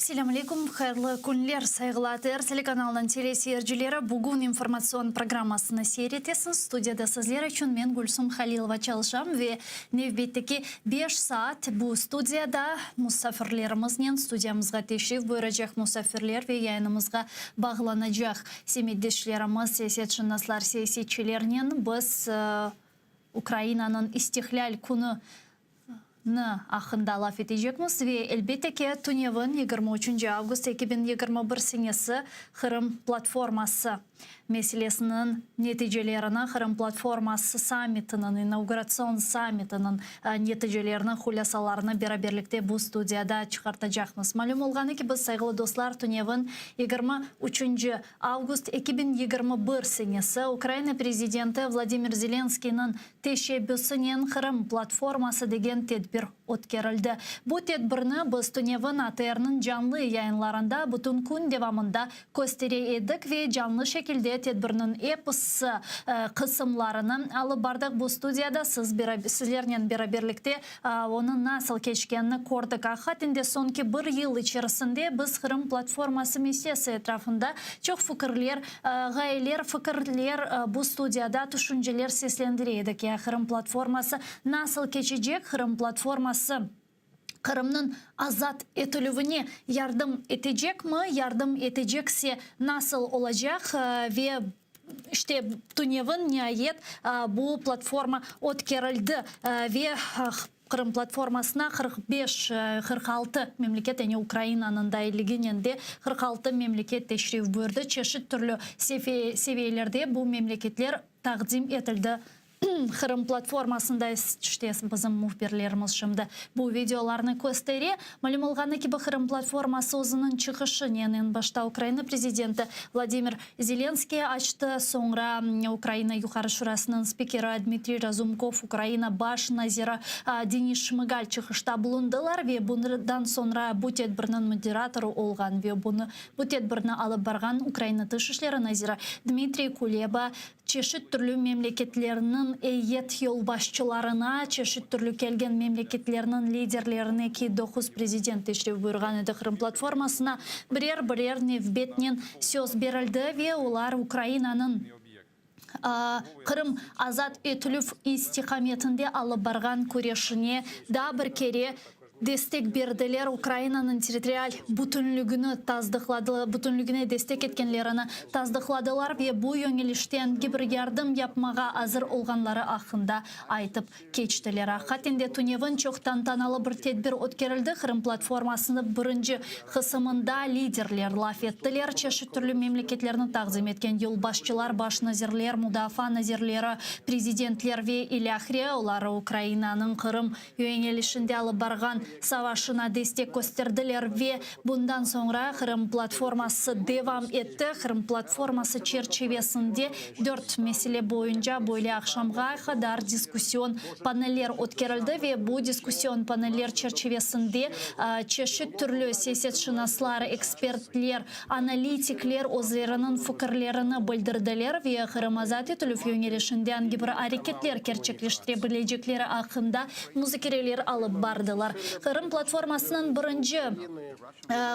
Selâm aleykum, hayırlı künler, sayğılı ATR telekanalınıñ teleseyircileri. Bugün informatsion programmasını seyir etesiñiz. Studiyada sizler içün men, Gülsum Halilova, çalışam ve nevbetteki beş saat bu studiyada musafirlerimiznen, studiyamızğa teşrif buyuracaq musafirler ve yayınımızğa bağlanacaq semetdeşlerimiz, siyasetşınaslar, siyasetçilernen biz Ukrainanıñ İstiqlâl künü nı aqqında laf etecekmiz ve, elbette ki, tünevin, 23 avgust 2021 senesi Qırım platforması meselesiniñ neticelerini, Qırım platforması sammitiniñ, inauguratsion sammitiniñ neticelerini, hulâsalarını beraberlikte bu studiyada çıqartacaqmız. Malüm olğanı kibi, sayğılı dostlar, tünevin, 23 avgust 2021 senesi Ukraina prezidenti Vladimir Zelenskıynıñ teşebbüsinen Qırım platforması degen tedbir ötkerildi. Bu tedbirni biz tünevin ATRniñ canlı yayınlarında bütün kün devamında köstere edik ve canlı şekilde tedbirniñ episi qısımlarını alıp bardıq. Bu studiyada siz sizlernen beraberlikte onıñ nasıl keçkenini kördik. Aqiqaten de soñki bir yıl içerisinde biz Qırım platforması meselesi etrafında çoq fikirler Ğayeler, fikirler, bu studiyada tüşünceler seslendire edik. Ya Qırım platforması nasıl keçecek, Qırım platforması Qırımnıñ azat etilüvine yardım etecekmi, yardım etecekse nasıl olacaq ve işte tünevin niayet bu platforma ötkerildi ve Qırım platformasına 45, 46 memleket, yani Ukrainanıñ dailiginen de 46 memleket teşrif buyurdı. Çeşit türlü seviyelerde bu memleketler taqdim etildi. Qırım platformasında işte bizim mühbirlerimiz şimdi bu videolarnı köstere. Malüm olğanı kibi, Qırım platforması özüniñ çıqışınen eñ başta Ukraina prezidenti Vladimir Zelenskıy açtı, soñra Ukraina Yuqarı Şurasınıñ spikeri Dmitriy Razumkov, Ukraina baş naziri Denis Şmıgal çıqışta bulundılar ve bundan soñra bu tedbirniñ moderatorı olğan ve bunı bu tedbirni alıp barğan Ukraina Tış işleri naziri Dmitriy Kuleba çeşit türlü memleketlerniñ eyyet yolbaşçılarına, çeşit türlü kelgen memleketlerniñ liderlerine ki, doquz prezident teşrif buyurğan edi Qırım platformasına, birer-birer nevbetnen söz berildi ve olar Ukrainanıñ Qırım azat etilüv istiqametinde alıp barğan küreşine daa bir kere destek berdiler, Ukrainanıñ territorial bütünligini tasdıqladılar, bütünligine destek etkenlerini tasdıqladılar ve bu yöñelişten bir yardım yapmağa azır olğanları aqqında aytıp keçtiler. Aqiqaten de tünevin çoq tantanalı bir tedbir ötkerildi, Qırım platformasınıñ birinci qısımında liderler laf ettiler, çeşit türlü memleketlerni taqdim etken yolbaşçılar, baş nazirler, mudafaa nazirleri, prezidentler ve ilâhre, olar Ukrainanıñ Qırım Yöñelişinde alıp barğan savaşına destek kösterdiler ve bundan soñra Qırım platforması devam etti. Qırım platforması çerçivesinde dört mesele boyunca böyle aqşamğa qadar diskussion paneller ötkerildi ve bu diskussion paneller çerçivesinde çeşit türlü siyasetşınaslar, ekspertler, Analitikler özleriniñ fikirlerini bildirdiler ve Qırım azat etilüv yöñelişinde angi bir areketler kerçekleştire bilecekleri aqqında muzakereler alıp bardılar. Qırım platformasınıñ birinci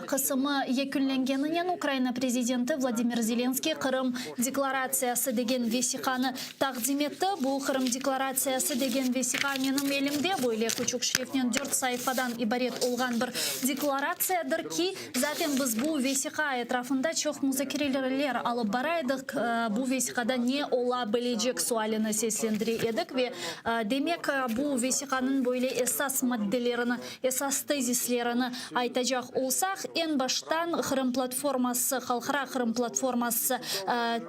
qısımı yekünlengeninen Ukraina prezidenti Vladimir Zelenskiy Qırım deklaratsiyası degen vesiqanı taqdim etti. Bu Qırım deklaratsiyası degen vesiqa menim elimde, böyle küçük şriftnen dört sayfadan ibaret olğan bir deklaratsiyadır ki, Zaten biz bu vesiqa etrafında çoq muzakereler alıp bara edik, bu vesiqada ne ola bilecek sualini seslendire edik ve, demek, bu vesiqanıñ böyle esas maddelerini, esas tezislerini aytacaq olsaq, eñ baştan Qırım platforması, Halqara Qırım platforması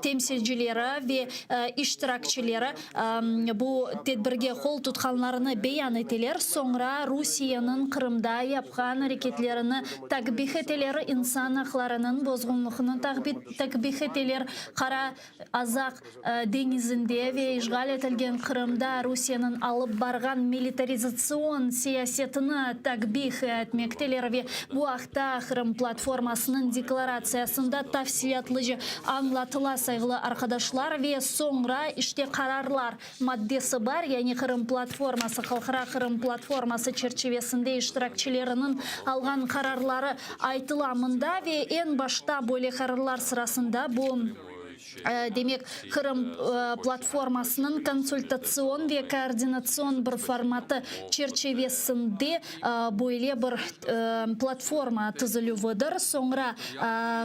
temsilcileri ve iştirakçileri bu tedbirge qol tutqanlarını beyan eteler, soñra Rusiyeniñ Qırımda yapqan areketlerini takbih eteler, insan aqlarınıñ bozğunlığını takbih eteler, Qara, Azaq, deñizinde ve işğal etilgen Qırımda Rusiyeniñ alıp barğan militarizatsion siyasetini. areketlerini takbih etmekteler ve bu aqta Qırım platformasınıñ deklaratsiyasında tafsilâtlıca añlatıla, sayğılı arqadaşlar. Ve soñra işte qararlar maddesi bar, yani Qırım platforması, Halqara Qırım platforması çerçivesinde iştirakçileriniñ alğan qararları aytıla mında ve eñ başta böyle qararlar sırasında bu, Demek, Qırım platformasınıñ konsultatsion ve koordinatsion bir formatı çerçivesinde böyle bir platforma tizilüvidir. Soñra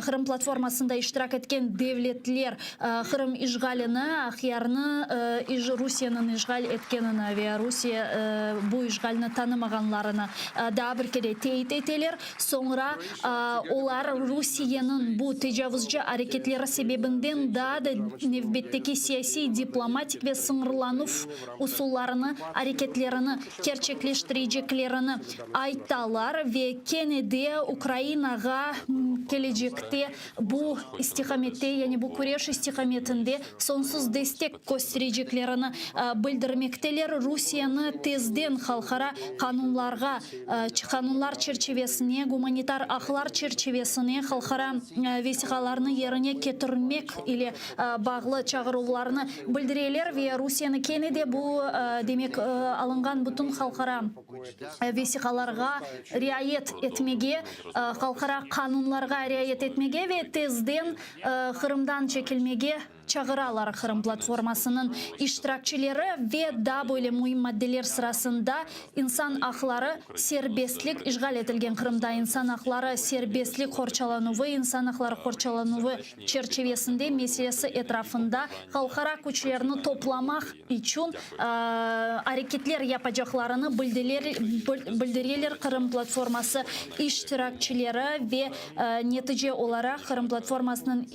Qırım platformasında iştirak etken devletler Qırım işğalini, Aqyarnı Rusiyeniñ işğal etkenini ve Rusiye bu işğalni tanımağanlarını daa bir kere teyit eteler. Soñra olar Rusiyeniñ bu tecavuzcı areketleri sebebinden daa da nevbetteki siyasiy, diplomatik ve sıñırlanuv usullarını, areketlerini kerçekleştireceklerini aytalar ve kene de Ukrainağa kelecekte bu istiqamette, yani bu küreş istiqametinde soñsuz destek köstereceklerini bildirmekteler. Rusiyeni tezden halqara qanunlarğa, qanunlar çerçivesine, gumanitar aqlar çerçivesine halqara vesiqalarnı yerine ketirmek ile bağlı çağıruvlarnı bildireler ve Rusiyeni kene de bu, demek, alınğan bütün halqara vesiqalarğa riayet etmege, halqara qanunlarğa riayet etmege ve tezden Qırımdan çekilmege çağıralar Qırım platformasınıñ iştirakçileri ve daa böyle müim maddeler sırasında insan aqları, serbestlik, işğal etilgen Qırımda insan aqları, serbestlik qorçalanuvı, insan aqları qorçalanuvı çerçivesinde meselesi etrafında halqara küçlerni toplamaq içün areketler yapacaqlarını bildireler Qırım platforması iştirakçileri ve netice olaraq Qırım platformasınıñ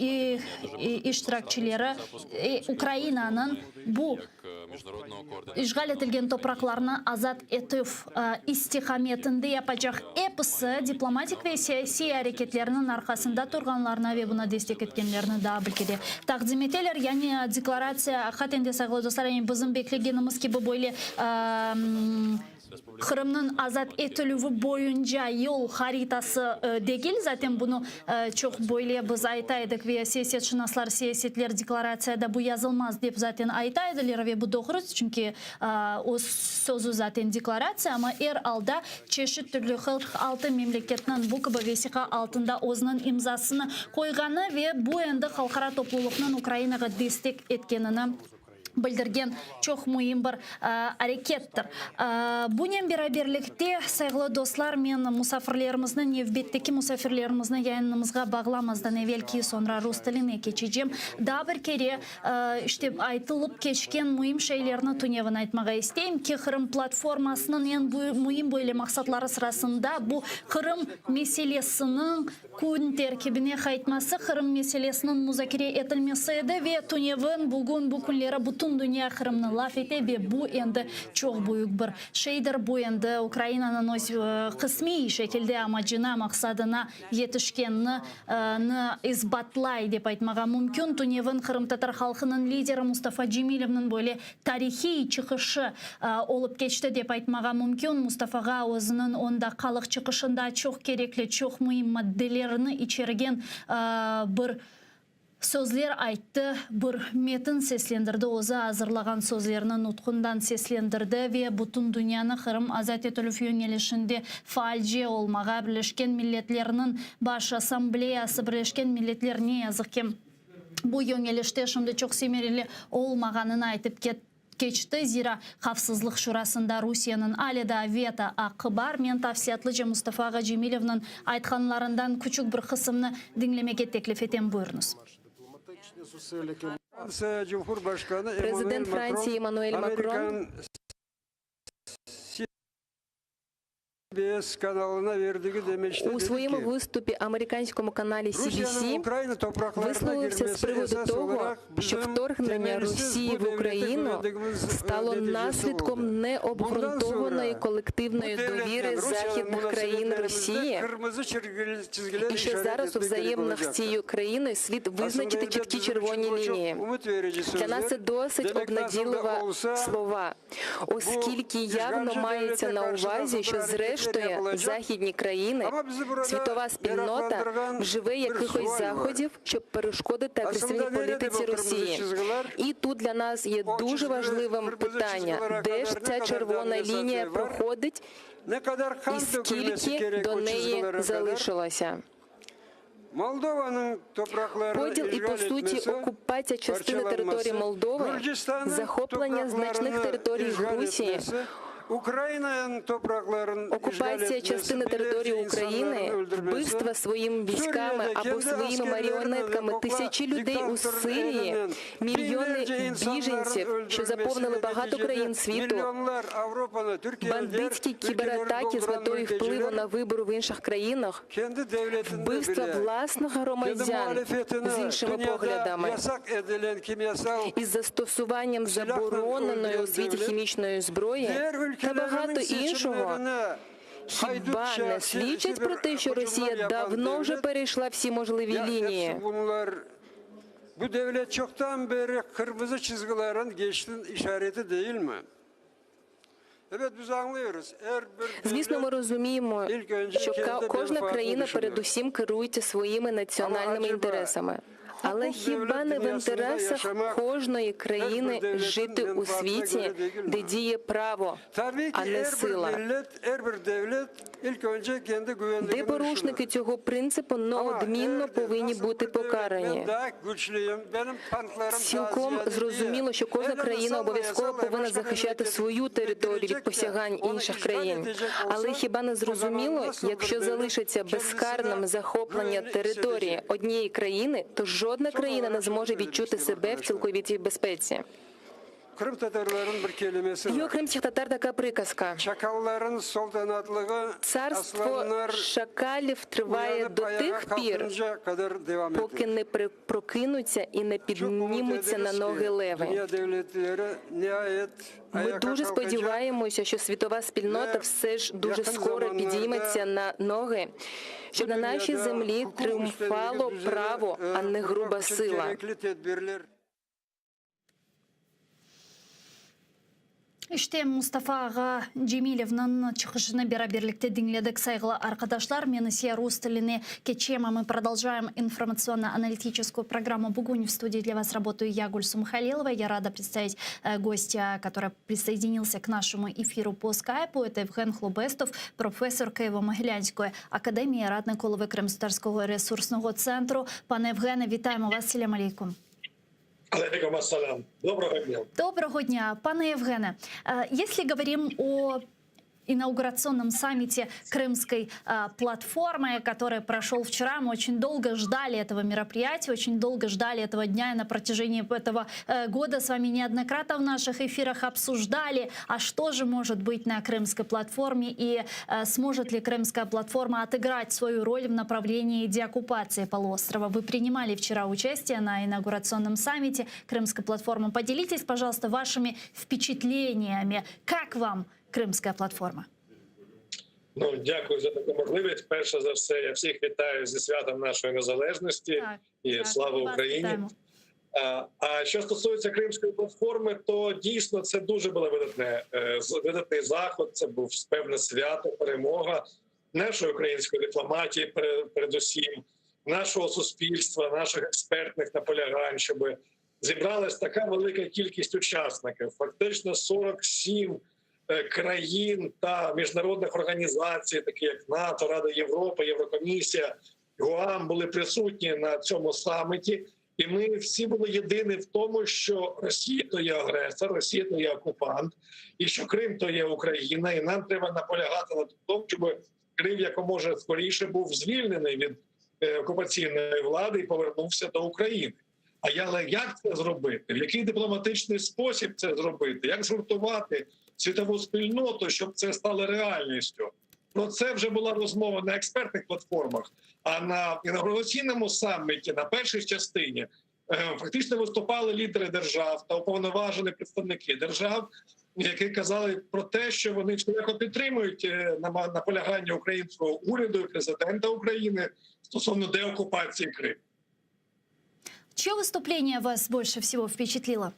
iştirakçileri Ukrainanıñ bu işğal etilgen topraqlarnı azat etüv istiqametinde yapacaq episi diplomatik ve siyasiy areketlerniñ arqasında turğanlarını ve buna destek etkenlerini daa bir kere taqdim eteler. Yani deklaratsiya, aqiqaten de, sayğılı dostlar, yani bizim beklegenimiz kibi böyle Qırımnıñ azat etilüvi boyunca yol haritası degil, zaten bunı çoq böyle biz ayta edik ve siyasetşınaslar, siyasetler deklaratsiyada bu yazılmaz dep zaten ayta ediler ve bu doğru, çünki öz sözü zaten deklaratsiya, amma er alda çeşit türlü 46 memleketniñ bu kibi vesiqa altında özüniñ imzasını qoyğanı ve bu endi halqara toplulıqnıñ Ukrainağa destek etkenini bildirgen çoq müim bir arekettir. Bunen beraberlikte, sayğılı dostlar, men musafirlerimizni, nevbetteki musafirlerimizni yayınımızğa bağlamazdan evel ki, soñra rus tiline keçecem, daa bir kere, işte, aytılıp keçken müim şeylerni tünevin aytmağa isteyim ki, Qırım platformasınıñ eñ müim böyle maqsatları sırasında bu Qırım meselesiniñ Kün terkibine qaytması Qırım meselesiniñ muzakere etilmesi edi ve tünevin, bugün, bu künleri bütün dünya Qırımnı laf ete ve bu endi çoq büyük bir şeydir. Bu endi Ukrainanıñ öz qısmiy şekilde amacına, maqsadına yetişkenini isbatlay, dep aytmağa mümkün. Tünevin qırımtatar halqınıñ lideri Mustafa Cemilevniñ böyle Tarihiy çıqışı olıp keçti dep aytmağa mümkün. Mustafağa özüniñ on daqqalıq çıqışında çoq kerekli, çoq müim maddelerni içergen bir sözler ayttı, bir metin seslendirdi, özü azırlağan sözlerni nutqundan seslendirdi ve bütün dünyanı Qırım azat etilüv yöñelişinde faalce olmağa Birleşken Milletlerniñ Baş Assambleyası, Birleşken Milletler, ne yazıq ki, Bu yöñelişte şimdi çoq semereli olmağanını aytıp keçti, zira Havfsızlıq Şurasında Rusiyeniñ ale daa veto aqqı bar. Men tafsilâtlıca Mustafa ağa Cemilevniñ aytqanlarından küçük bir qısımnı diñlemege teklif etem, buyurıñız. Prezident Fransiya Emmanuel Makron, У своєму виступі американському каналі CBC висловився з приводу того, що вторгнення Росії в Україну стало наслідком необґрунтованої колективної довіри західних країн Росії і що зараз у взаєминах з цією країною слід визначити чіткі червоні лінії. Для нас це досить обнадійлива слова, оскільки явно мається на увазі, що зрештою. Зрештою, західні країни, світова спільнота вживе якихось заходів, щоб перешкодити агресивній політиці Росії. І тут для нас є дуже важливим питання, де ж ця червона лінія проходить і скільки до неї залишилося. Поділ і, по суті, окупація частини території Молдови, захоплення значних територій Грузії, окупація частини території України, вбивства своїми військами або своїми маріонетками тисячі людей у Сирії, мільйони біженців, що заповнили багато країн світу, бандитські кібератаки з метою впливу на вибори в інших країнах, вбивства власних громадян з іншими поглядами із застосуванням забороненої у світі хімічної зброї та багато іншого, хіба не свідчать про те, що Росія давно вже перейшла всі можливі лінії? Bu devlet çoktan beri kırmızı çizgilerin geçtiğinin işareti değil mi? Evet biz anlıyoruz. Her bir Звісно, ми розуміємо, що кожна країна передусім керується своїми національними інтересами. Але хіба не в інтересах кожної країни жити у світі, де діє право, а не сила? Де порушники цього принципу неодмінно повинні бути покарані? Цілком зрозуміло, що кожна країна обов'язково повинна захищати свою територію від посягань інших країн. Але хіба не зрозуміло, якщо залишиться безкарним захоплення території однієї країни, то жодна країна не зможе відчути себе в цілковитій безпеці. Kırım Tatarların bir kelimesi Є у var. кримських татар така приказка. Çakalların saltanatlığı Царство aslanlar шакалів триває uyanıp до ayağa тих пір, kalkınca kadar devam поки eder. не при- прокинуться і не Çok umut піднімуться на ederiz ноги ki леви. Dünya devletleri nihayet Ми ayağa дуже kalkacak сподіваємося, що світова спільнота все ж дуже yakın скоро zamanlarda підійметься на ноги, щоб bu на нашій dünyada землі hukuk тріумфало üstünlüğü düzeni, право, e, а не груба kurmak için сила. gerekli tedbirler İşte Mustafa ağa Cemilevniñ çıqışını beraberlikte diñledik, sayğılı arqadaşlar. Men ise rus tiline keçem, а мы продолжаем информационно-аналитическую программу «Bugün». В студии для вас работаю я, Гульсум Халилова. Я рада представить э, гостя, который присоединился к нашему эфиру по скайпу. Это Евген Хлобыстов, професор Києво-Могилянської академії, радник голови Кримськотатарського ресурсного центру. Пане Євгене, вітаємо вас. Селям алейкум. Алейкум ассалям. Доброго дня. Доброго дня, пане Евгене. Э, Если говорим о инаугурационном саммите Крымской э, платформы, который прошел вчера. Мы очень долго ждали этого мероприятия, очень долго ждали этого дня и на протяжении этого э, года с вами неоднократно в наших эфирах обсуждали, а что же может быть на Крымской платформе и э, сможет ли Крымская платформа отыграть свою роль в направлении деоккупации полуострова. Вы принимали вчера участие на инаугурационном саммите Крымской платформы. Поделитесь, пожалуйста, вашими впечатлениями. Как вам Крымская платформа? Ну дякую за таку можливість. Перше за все, я всіх вітаю зі святом нашої незалежності Так, і так, слава вас Україні. вітаємо. А, А що стосується Кримської платформи, то дійсно це дуже було видатне е, з- видатний заход. Це був певне свято, перемога нашої української дипломатії, пере- передусім, нашого суспільства, наших експертних наполягань, щоб зібралась така велика кількість учасників, фактично 47 е, країн та міжнародних організацій, такі як НАТО, Рада Європи, Єврокомісія, ГУАМ, були присутні на цьому саміті. І ми всі були єдині в тому, що Росія то є агресор, Росія то є окупант, і що Крим то є Україна, і нам треба наполягати на тому, щоб Крим якомога скоріше був звільнений від е, окупаційної влади і повернувся до України. А я- але як це зробити? В який дипломатичний спосіб це зробити? Як згуртувати світову спільноту, щоб це стало реальністю? Про це вже була розмова на експертних платформах. А на інаугураційному саміті, на першій частині, е, фактично виступали лідери держав та уповноважені представники держав, які казали про те, що вони всіляко підтримують е, нама- наполягання українського уряду і президента України стосовно деокупації Криму. Чье выступление вас больше всего впечатлило?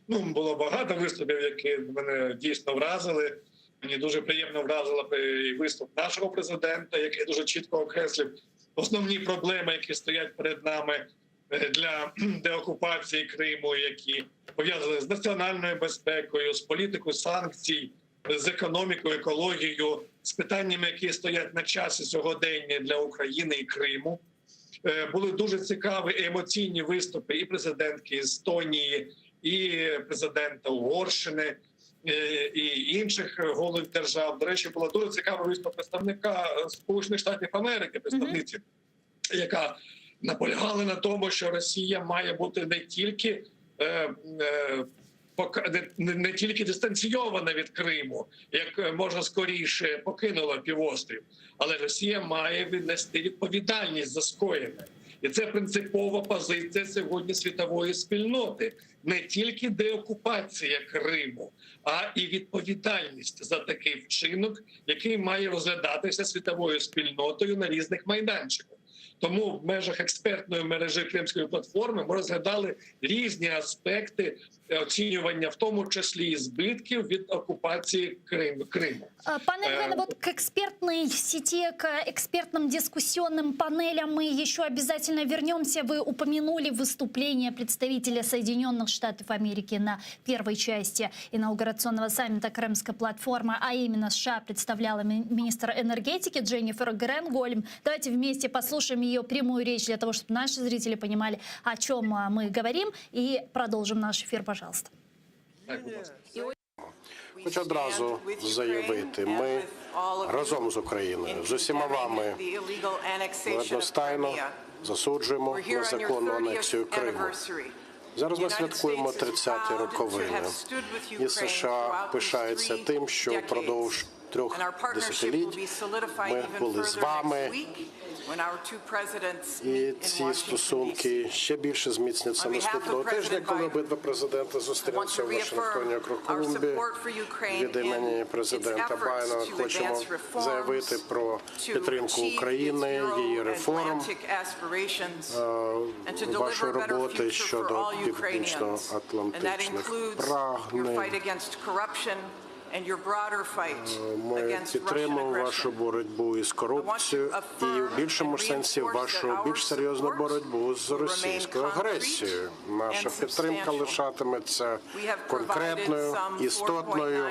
Ну, було багато виступів, які мене дійсно вразили. Мені дуже приємно вразила виступ нашого президента, який дуже чітко окреслив основні проблеми, які стоять перед нами для деокупації Криму, які пов'язані з національною безпекою, з політикою санкцій, з економікою, екологією, з питаннями, які стоять на часі сьогодення для України і Криму. Були дуже цікаві емоційні виступи і президентки Естонії, і президента Угорщини, і інших голів держав. До речі, була дуже цікава виступ представника Сполучених Штатів Америки, представниці, яка наполягала на тому, що Росія має бути не тільки не тільки дистанційована від Криму, як можна скоріше покинула півострів, але Росія має віднести відповідальність за скоєне. І це принципова позиція сьогодні світової спільноти. Не тільки деокупація Криму, а і відповідальність за такий вчинок, який має розглядатися світовою спільнотою на різних майданчиках. Тому в межах експертної мережі Кримської платформи ми розглядали різні аспекти оцінювання, в тому числі і збитків від окупації Криму. Пане Євгене, вот к экспертной сети, к экспертным дискуссионным панелям мы еще обязательно вернемся. Вы упомянули выступление представителя Соединенных Штатов Америки на первой части инаугурационного саммита Крымской платформы, а именно США представляла министр энергетики Дженнифер Гренгольм. Давайте вместе послушаем ее прямую речь для того, чтобы наши зрители понимали, о чем мы говорим, и продолжим наш эфир, пожалуйста. Хочу одразу заявити, ми разом з Україною, з усіма вами, ми одностайно засуджуємо незаконну анексію Криму. Зараз ми святкуємо 30-ті роковини. І США пишається тим, що впродовж 3 десятиліть ми були з вами, і ці стосунки ще більше зміцняться наступного тижня, коли обидва президенти зустрінуться в Вашингтоні округ Колумбії. Від імені президента Байдена хочемо заявити про підтримку України, її реформ, вашої роботи щодо північно-атлантичних прагнень. Ми підтримуємо вашу боротьбу із корупцією і в більшому сенсі вашу більш серйозну боротьбу з російською агресією. Наша підтримка лишатиметься конкретною, істотною.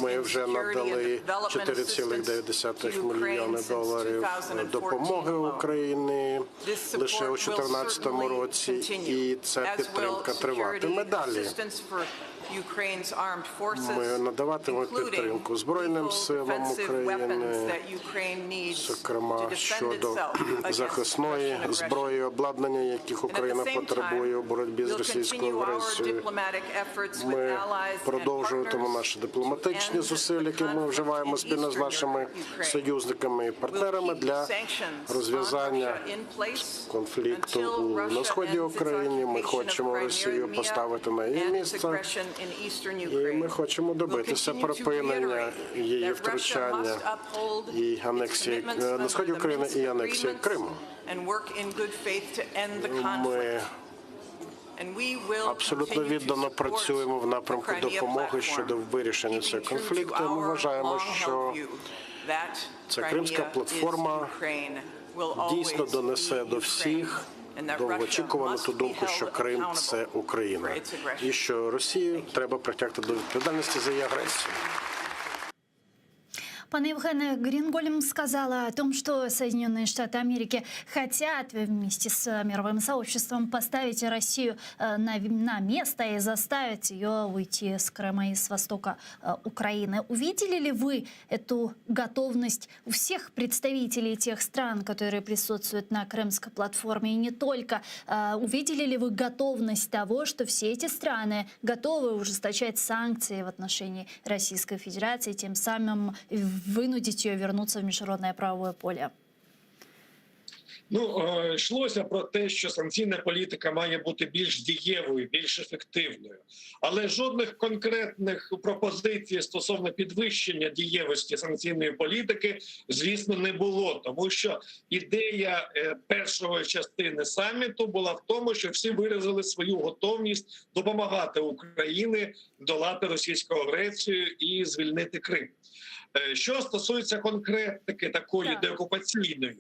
Ми вже надали 4,9 мільйони доларів допомоги Україні лише у 2014 році, і ця підтримка триватиме далі. Ми надаватимемо підтримку Збройним силам України, зокрема щодо захисної зброї, обладнання, яких Україна потребує у боротьбі з російською агресією. Ми продовжуватимемо наші дипломатичні зусилля, які ми вживаємо спільно з нашими союзниками і партнерами для розв'язання конфлікту на сході України. Ми хочемо Росію поставити на її місце. І ми хочемо добитися припинення її втручання і анексії на сході України і анексії Криму. Ми абсолютно віддано працюємо в напрямку допомоги щодо вирішення цього конфлікту. Ми вважаємо, що ця Кримська платформа дійсно донесе до всіх довгоочікувану ту думку, що Крим – це Україна, і що Росію треба притягти до відповідальності за її агресію. Пане Евгене, Грингольм сказала о том, что Соединенные Штаты Америки хотят вместе с мировым сообществом поставить Россию на, на место и заставить ее уйти с Крыма и с востока Украины. Увидели ли вы эту готовность у всех представителей тех стран, которые присутствуют на Крымской платформе, и не только? Увидели ли вы готовность того, что все эти страны готовы ужесточать санкции в отношении Российской Федерации, тем самым вынудить ее вернуться в международное правовое поле? Ну е, йшлося про те, що санкційна політика має бути більш дієвою, більш ефективною, але жодних конкретних пропозицій стосовно підвищення дієвості санкційної політики, звісно, не було, тому що ідея е, першої частини саміту була в тому, що всі виразили свою готовність допомагати Україні долати російську агресію і звільнити Крим. Е, Що стосується конкретики такої Так. деокупаційної,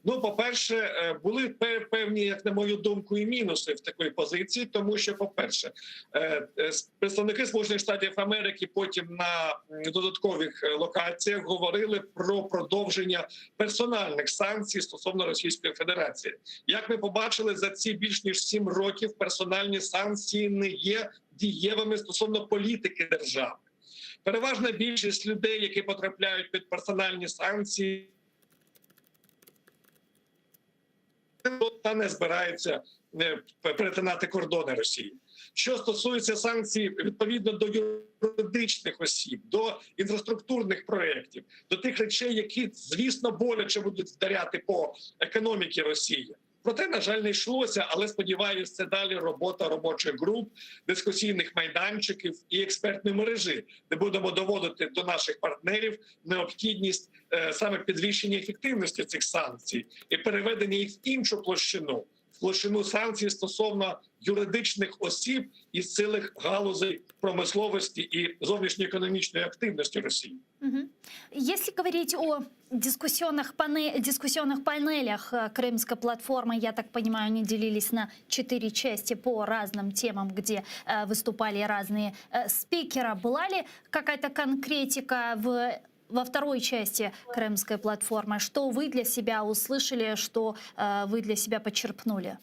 ну по-перше, е, були пе- певні, як на мою думку, і мінуси в такої позиції, тому що, по-перше, е, е, с- представники Сполучених Штатів Америки потім на м, додаткових е, локаціях говорили про продовження персональних санкцій стосовно Російської Федерації. Як ми побачили, за ці більш ніж сім років персональні санкції не є дієвими стосовно політики держави. Переважна більшість людей, які потрапляють під персональні санкції, та не збираються е, перетинати кордони Росії. Що стосується санкцій відповідно до юридичних осіб, до інфраструктурних проєктів, до тих речей, які звісно боляче будуть вдаряти по економіці Росії. Проте, на жаль, не йшлося, але сподіваюся, це далі робота робочих груп, дискусійних майданчиків і експертної мережі, де будемо доводити до наших партнерів необхідність е, саме підвищення ефективності цих санкцій і переведення їх в іншу площину, в площину санкцій стосовно юридичних осіб із цілих галузей промисловості і зовнішньоекономічної активності Росії. Мгм. Если говорить о дискуссионных, пане- дискуссионных панелях э, Крымской платформы, я так понимаю, они делились на четыре части по разным темам, где э, выступали разные э, спикеры. Была ли какая-то конкретика в во второй части Крымской платформы? Что вы для себя услышали, что э, вы для себя почерпнули?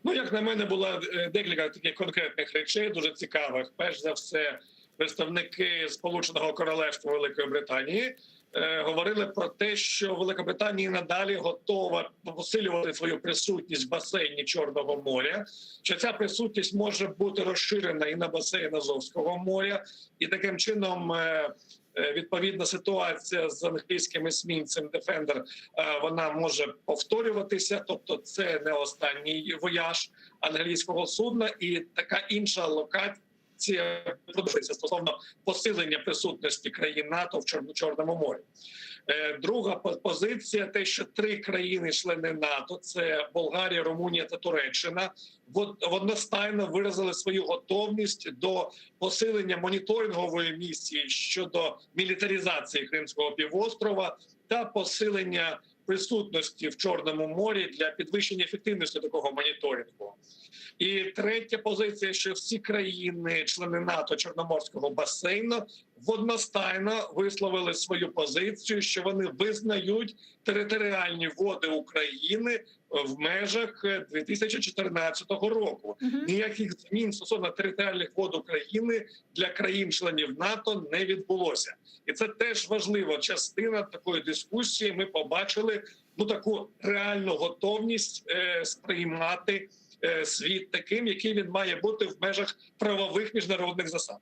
Ну, як на мене, було е, декілька таких конкретних речей, дуже цікавих. Перш за все, представники Сполученого Королевства Великої Британії е, говорили про те, що Велика Британія надалі готова посилювати свою присутність в басейні Чорного моря. Що ця присутність може бути розширена і на басейн Азовського моря, і таким чином. е, е, Відповідна ситуація з англійським есмінцем Defender, е, вона може повторюватися, тобто це не останній вояж англійського судна, і така інша локація продовжується стосовно посилення присутності країн НАТО в Чор- Чорному морі. Е, Друга по- позиція те, що три країни-члени НАТО це Болгарія, Румунія та Туреччина, вод- одностайно виразили свою готовність до посилення моніторингової місії щодо мілітаризації Кримського півострова та посилення присутності в Чорному морі для підвищення ефективності такого моніторингу. І третя позиція, що всі країни, члени НАТО Чорноморського басейну, одностайно висловили свою позицію, що вони визнають територіальні води України в межах 2014 року. Мгм. Ніяких змін стосовно територіальних вод України для країн-членів НАТО не відбулося, і це теж важлива частина такої дискусії. Ми побачили ну таку реальну готовність е, сприймати е, світ таким, який він має бути в межах правових міжнародних засад.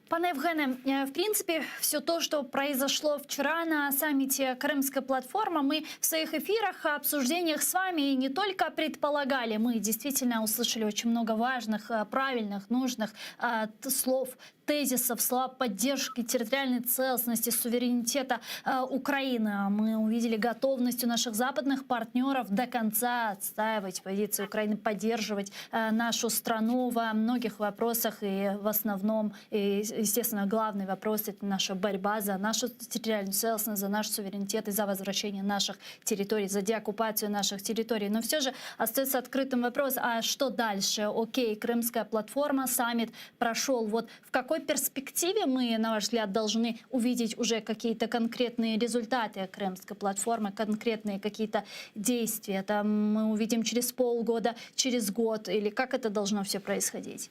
Пане Евгене, э, в принципе, все то, что произошло вчера на саммите Крымской платформы, мы в своих эфирах, обсуждениях с вами не только предполагали, мы действительно услышали очень много важных, э, правильных, нужных э, т- слов, тезисов, слова поддержки территориальной целостности, суверенитета э, Украины. Мы увидели готовность у наших западных партнеров до конца отстаивать позиции Украины, поддерживать э, нашу страну во многих вопросах и в основном, и, естественно, главный вопрос – это наша борьба за нашу территориальную целостность, за наш суверенитет и за возвращение наших территорий, за деоккупацию наших территорий. Но все же остается открытым вопрос, а что дальше? Окей, Крымская платформа, саммит прошел. Вот в какой перспективе мы, на ваш взгляд, должны увидеть уже какие-то конкретные результаты Крымской платформы, конкретные какие-то действия? Там мы увидим через полгода, через год, или как это должно все происходить?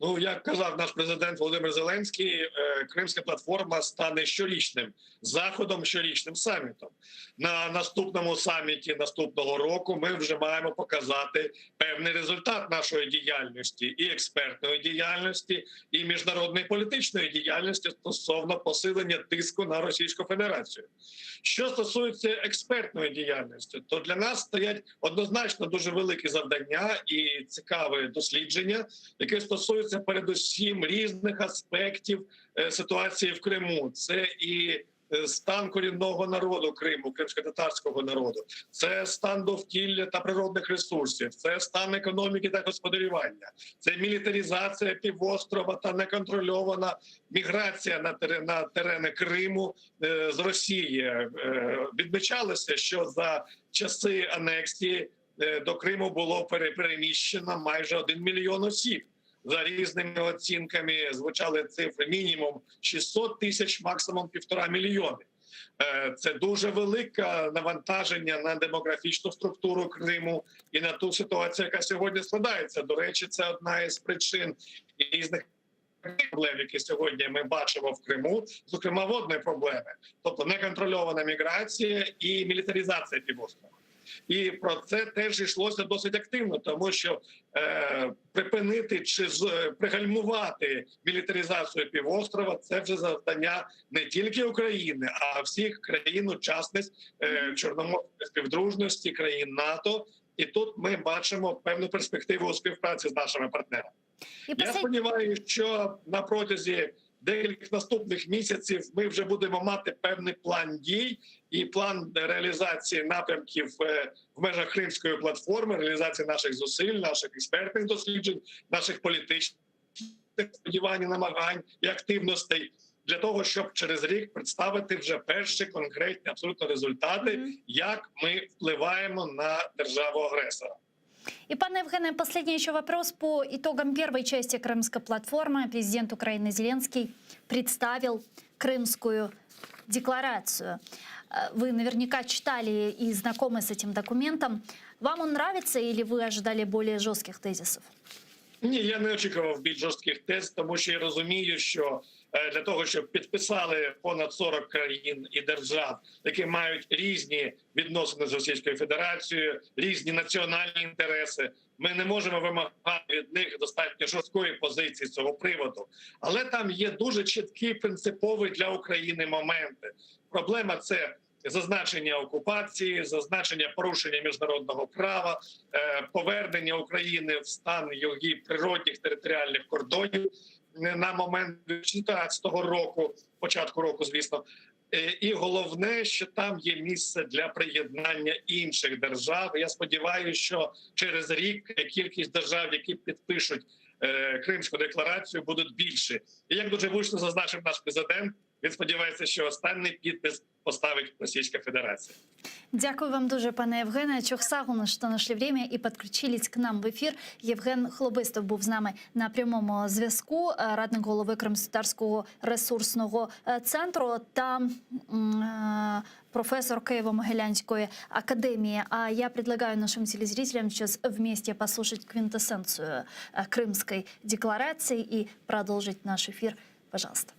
Ну, як казав наш президент Володимир Зеленський, е, Кримська платформа стане щорічним заходом, щорічним самітом. На наступному саміті наступного року ми вже маємо показати певний результат нашої діяльності і експертної діяльності, і міжнародної політичної діяльності стосовно посилення тиску на Російську Федерацію. Що стосується експертної діяльності, то для нас стоять однозначно дуже великі завдання і цікаве дослідження, яке стосується передусім різних аспектів е, ситуації в Криму. Це і е, стан корінного народу Криму, кримськотатарського народу, це стан довкілля та природних ресурсів, це стан економіки та господарювання, це мілітаризація півострова та неконтрольована міграція на терени, на терени Криму е, з Росії. Е, Відмічалося, що за часи анексії е, до Криму було пере- переміщено майже 1 мільйон осіб. За різними оцінками звучали цифри мінімум 600 тисяч, максимум півтора мільйони. Е, Це дуже велике навантаження на демографічну структуру Криму і на ту ситуацію, яка сьогодні складається. До речі, це одна із причин різних проблем, які сьогодні ми бачимо в Криму, зокрема водної проблеми, тобто неконтрольована міграція і мілітаризація півострова. І про це теж йшлося досить активно, тому що е, припинити чи з, е, пригальмувати мілітаризацію півострова це вже завдання не тільки України, а всіх країн-учасниць е, Чорноморської співдружності, країн НАТО. І тут ми бачимо певну перспективу у співпраці з нашими партнерами. И Я послед- сподіваюся, що на протязі декількох наступних місяців ми вже будемо мати певний план дій і план реалізації напрямків е, в межах Кримської платформи, реалізації наших зусиль, наших експертних досліджень, наших політичних сподівань, і намагань і активностей для того, щоб через рік представити вже перші конкретні абсолютно результати, Мгм. як ми впливаємо на державу агресора. И, пане Евгене, последний еще вопрос по итогам первой части Крымской платформы. Президент Украины Зеленский представил Крымскую декларацию. Э, Вы наверняка читали и знакомы с этим документом. Вам он нравится или вы ожидали более жестких тезисов? Ні, я не очікував більш жорстких тез, тому що я розумію, що е, для того, щоб підписали понад 40 країн і держав, які мають різні відносини з Російською Федерацією, різні національні інтереси, ми не можемо вимагати від них достатньо жорсткої позиції з цього приводу. Але там є дуже чіткі принципові для України моменти. Проблема це зазначення окупації, зазначення порушення міжнародного права, е, повернення України в стан її природних територіальних кордонів е, на момент 2014 року, початку року, звісно. Е, І головне, що там є місце для приєднання інших держав. Я сподіваюся, що через рік кількість держав, які підпишуть е, Кримську декларацію, будуть більше. І як дуже влучно зазначив наш президент, він сподівається, що останній підпис поставить Російська Федерація. Дякую вам дуже, пане Євгене. Çoq sağ oluñ, что нашли время и подключились к нам в эфир. Євген Хлобистов був з нами на прямому зв'язку, е, радник голови Кримськотатарського ресурсного е, центру та м, е, профессор Києво-Могилянської академії. А я предлагаю нашим телезрителям сейчас вместе послушать квинтэссенцию э, Крымской декларации и продолжить наш эфир. Пожалуйста.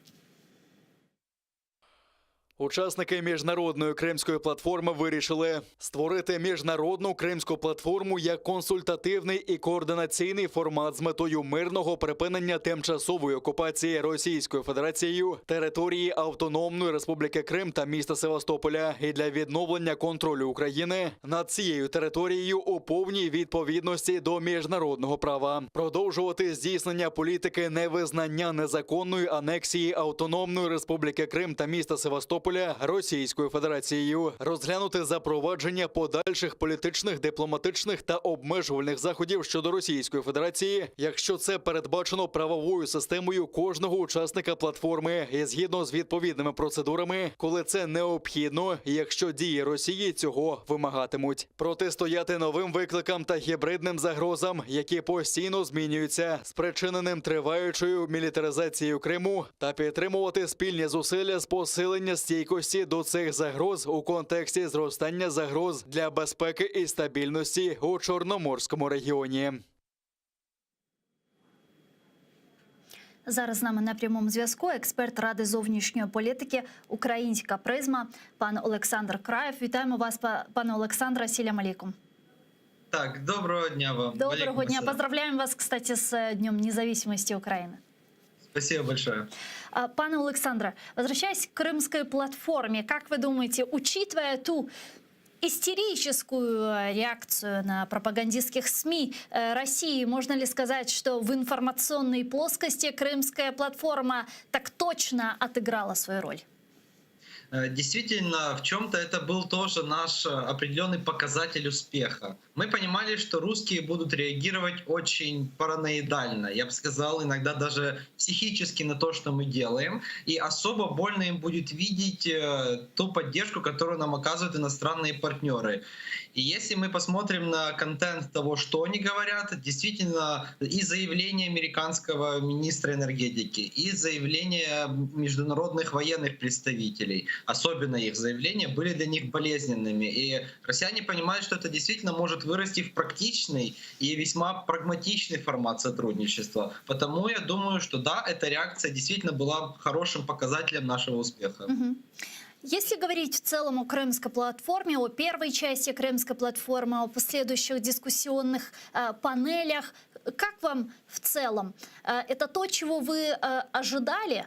Учасники міжнародної кримської платформи вирішили створити міжнародну кримську платформу як консультативний і координаційний формат з метою мирного припинення тимчасової окупації Російською Федерацією території Автономної Республіки Крим та міста Севастополя і для відновлення контролю України над цією територією у повній відповідності до міжнародного права, продовжувати здійснення політики невизнання незаконної анексії Автономної Республіки Крим та міста Севастополя Російською Федерацією, розглянути запровадження подальших політичних, дипломатичних та обмежувальних заходів щодо Російської Федерації, якщо це передбачено правовою системою кожного учасника платформи і згідно з відповідними процедурами, коли це необхідно, і якщо дії Росії цього вимагатимуть, протистояти новим викликам та гібридним загрозам, які постійно змінюються, спричиненим триваючою мілітаризацією Криму, та підтримувати спільні зусилля з посилення стійкості до цих загроз у контексті зростання загроз для безпеки і стабільності у Чорноморському регіоні. Зараз з нами на прямому зв'язку експерт Ради зовнішньої політики Українська призма, пан Олександр Краєв. Вітаємо вас, пане Олександре. Селям алейкум. Так, доброго дня вам. Доброго Алейкум дня. ассалям. Поздравляем вас, кстати, с э, Днем независимости Украины. Спасибо большое. А, Пане Александре, возвращаясь к крымской платформе, как вы думаете, учитывая ту истерическую э, реакцию на пропагандистских СМИ э, России, можно ли сказать, что в информационной плоскости крымская платформа так точно отыграла свою роль? Э, Действительно, в чем-то это был тоже наш э, определенный показатель успеха. Мы понимали, что русские будут реагировать очень параноидально, я бы сказал, иногда даже психически на то, что мы делаем. И особо больно им будет видеть э, ту поддержку, которую нам оказывают иностранные партнеры. И если мы посмотрим на контент того, что они говорят, действительно и заявление американского министра энергетики, и заявление международных военных представителей, особенно их заявления, были для них болезненными. И россияне понимают, что это действительно может вырасти в практичный и весьма прагматичный формат сотрудничества. Потому я думаю, что да, эта реакция действительно была хорошим показателем нашего успеха. Если говорить в целом о Крымской платформе, о первой части Крымской платформы, о последующих дискуссионных э, панелях, как вам в целом? Э, это то, чего вы э, ожидали?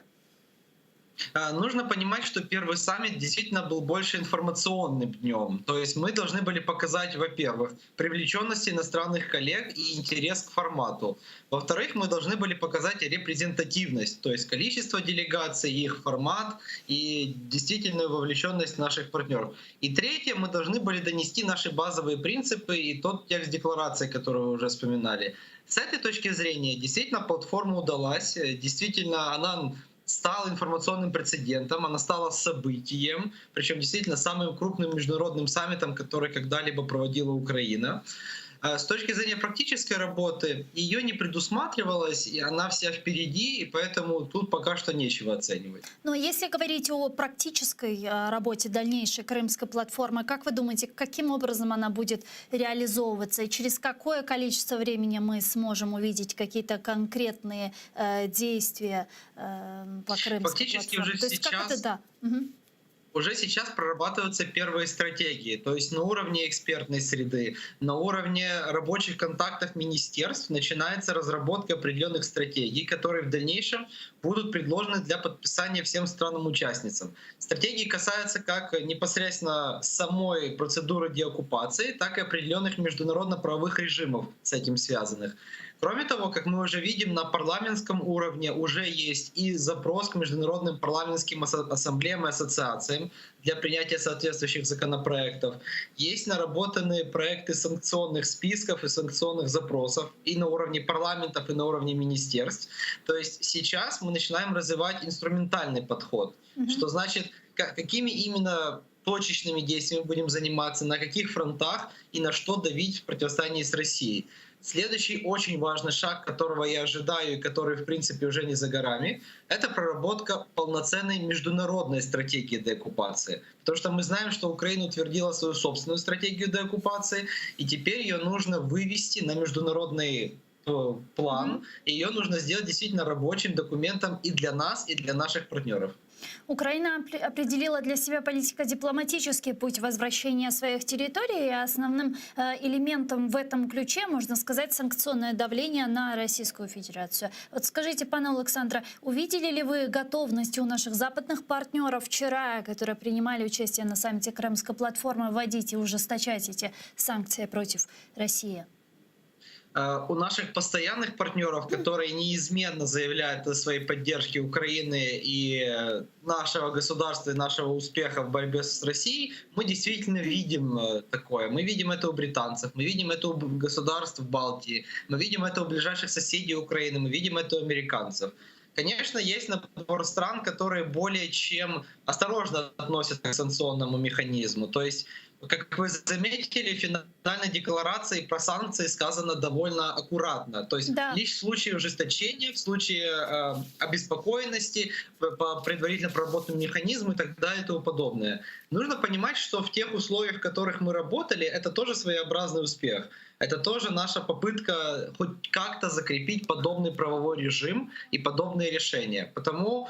А, Нужно понимать, что первый саммит действительно был больше информационным днем. То есть мы должны были показать, во-первых, привлеченность иностранных коллег и интерес к формату. Во-вторых, мы должны были показать репрезентативность, то есть количество делегаций, их формат и действительную вовлеченность наших партнеров. И третье, мы должны были донести наши базовые принципы и тот текст декларации, который вы уже вспоминали. С этой точки зрения, действительно, платформа удалась, действительно, она стала информационным прецедентом, она стала событием, причем действительно самым крупным международным саммитом, который когда-либо проводила Украина. А С точки зрения практической работы ее не предусматривалось, и она вся впереди, и поэтому тут пока что нечего оценивать. Но если говорить о практической э, работе дальнейшей Крымской платформы, как вы думаете, каким образом она будет реализовываться и через какое количество времени мы сможем увидеть какие-то конкретные э, действия э, по Крымской Фактически платформе? уже То есть как сейчас это, да. Мгм. Уже сейчас прорабатываются первые стратегии, то есть на уровне экспертной среды, на уровне рабочих контактов министерств начинается разработка определенных стратегий, которые в дальнейшем будут предложены для подписания всем странам-участницам. Стратегии касаются как непосредственно самой процедуры деоккупации, так и определенных международно-правовых режимов с этим связанных. Кроме того, как мы уже видим, на парламентском уровне уже есть и запрос к международным парламентским ассамблеям и ассоциациям для принятия соответствующих законопроектов. Есть наработанные проекты санкционных списков и санкционных запросов и на уровне парламентов, и на уровне министерств. То есть сейчас мы начинаем развивать инструментальный подход, что значит, какими именно точечными действиями будем заниматься, на каких фронтах и на что давить в противостоянии с Россией. Следующий очень важный шаг, которого я ожидаю и который, в принципе, уже не за горами, это проработка полноценной международной стратегии деоккупации. Потому что мы знаем, что Украина утвердила свою собственную стратегию деоккупации, и теперь ее нужно вывести на международный э, план, и ее нужно сделать действительно рабочим документом и для нас, и для наших партнеров. Украина определила для себя политико-дипломатический путь возвращения своих территорий, и основным э, элементом в этом ключе, можно сказать, санкционное давление на Российскую Федерацию. Вот скажите, пане Александре, увидели ли вы готовность у наших западных партнеров вчера, которые принимали участие на саммите Крымской платформы, вводить и ужесточать эти санкции против России? Э, У наших постоянных партнеров, которые неизменно заявляют о своей поддержке Украины и э, нашего государства, и нашего успеха в борьбе с Россией, мы действительно видим э, такое. Мы видим это у британцев, мы видим это у государств Балтии, мы видим это у ближайших соседей Украины, мы видим это у американцев. Конечно, есть набор стран, которые более чем осторожно относятся к санкционному механизму. То есть, как вы заметили, в финальной декларации про санкции сказано довольно аккуратно. То есть Да. лишь в случае ужесточения, в случае э, обеспокоенности по, по предварительно проработанному механизму и так далее и тому подобное. Нужно понимать, что в тех условиях, в которых мы работали, это тоже своеобразный успех. Это тоже наша попытка хоть как-то закрепить подобный правовой режим и подобные решения. Потому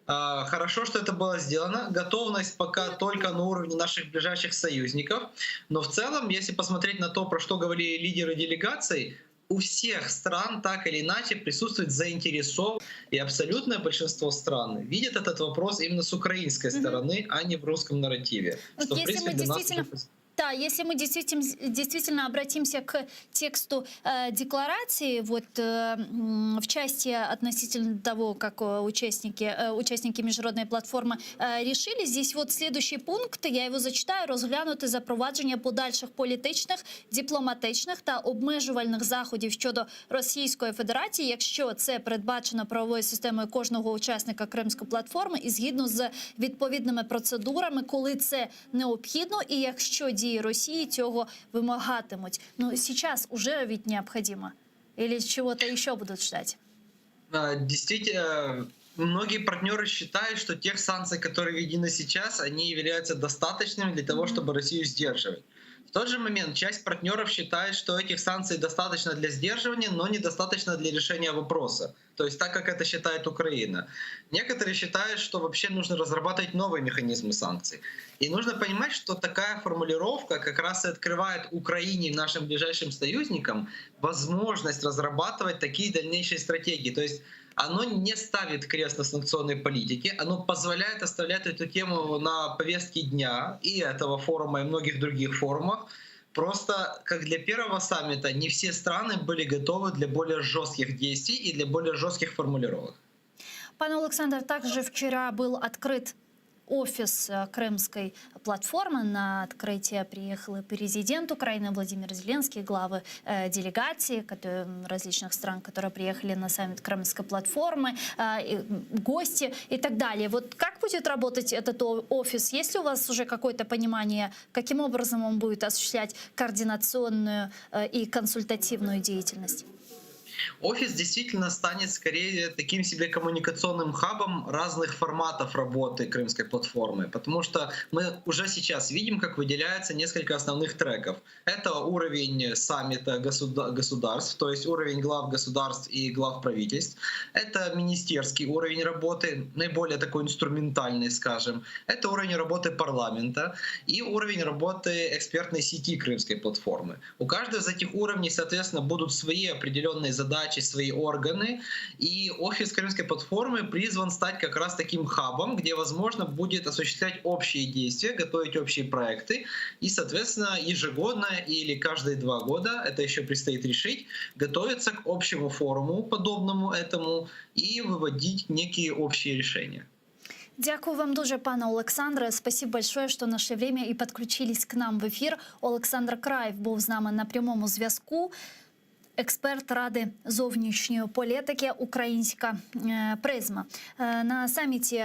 а, Хорошо, что это было сделано. Готовность пока только на уровне наших ближайших союзников. Но в целом, если посмотреть на то, про что говорили лидеры делегаций, у всех стран так или иначе присутствует заинтересован, и абсолютное большинство стран видит этот вопрос именно с украинской стороны, а не в русском нарративе. Вот Что, в если принципе, мы для нас действительно уже Да, если мы действительно, действительно обратимся к тексту э, декларации, вот э, м, в части относительно того, как э, участники, э, участники международной платформы э, решили, здесь вот следующий пункт, я его зачитаю, розглянути запровадження подальших політичних, дипломатичних та обмежувальних заходів щодо Російської Федерації, якщо це передбачено правовою системою кожного учасника Кримської платформи і згідно з відповідними процедурами, коли це необхідно, і якщо дії Росії цього вимагатимуть. Ну, сейчас уже ведь необходимо. Или чего-то еще будут ждать? А, Действительно, многие партнеры считают, что тех санкций, которые введены сейчас, они являются достаточными для того, чтобы Россию сдерживать. В тот же момент часть партнеров считает, что этих санкций достаточно для сдерживания, но недостаточно для решения вопроса. То есть так, как это считает Украина. Некоторые считают, что вообще нужно разрабатывать новые механизмы санкций. И нужно понимать, что такая формулировка как раз и открывает Украине и нашим ближайшим союзникам возможность разрабатывать такие дальнейшие стратегии. То есть оно не ставит крест на санкционной политике, оно позволяет оставлять эту тему на повестке дня и этого форума, и многих других форумах. Просто, как для первого саммита, не все страны были готовы для более жестких действий и для более жестких формулировок. Пане Александр, также вчера был открыт офис э, Крымской платформы. На открытие приехал и президент Украины Владимир Зеленский, главы э, делегаций которые, различных стран, которые приехали на саммит Крымской платформы, э, и, м, гости и так далее. Вот как будет работать этот о- офис? Есть ли у вас уже какое-то понимание, каким образом он будет осуществлять координационную э, и консультативную деятельность? Офис действительно станет скорее таким себе коммуникационным хабом разных форматов работы крымской платформы, потому что мы уже сейчас видим, как выделяется несколько основных треков. Это уровень саммита госуда- государств, то есть уровень глав государств и глав правительств. Это министерский уровень работы, наиболее такой инструментальный, скажем. Это уровень работы парламента и уровень работы экспертной сети крымской платформы. У каждого из этих уровней, соответственно, будут свои определенные задачи, свои органы. И офис крымской платформы призван стать как раз таким хабом, где возможно будет осуществлять общие действия, готовить общие проекты и, соответственно, ежегодно или каждые два года, это еще предстоит решить, готовиться к общему форуму, подобному этому, и выводить некие общие решения. Дякую вам дуже, пане Олександре. Спасибо большое, что нашли время и подключились к нам в эфир. Олександр Краєв був з нами на прямому зв'язку. Експерт Ради зовнішньої політики Українська е, призма Е, на саміті.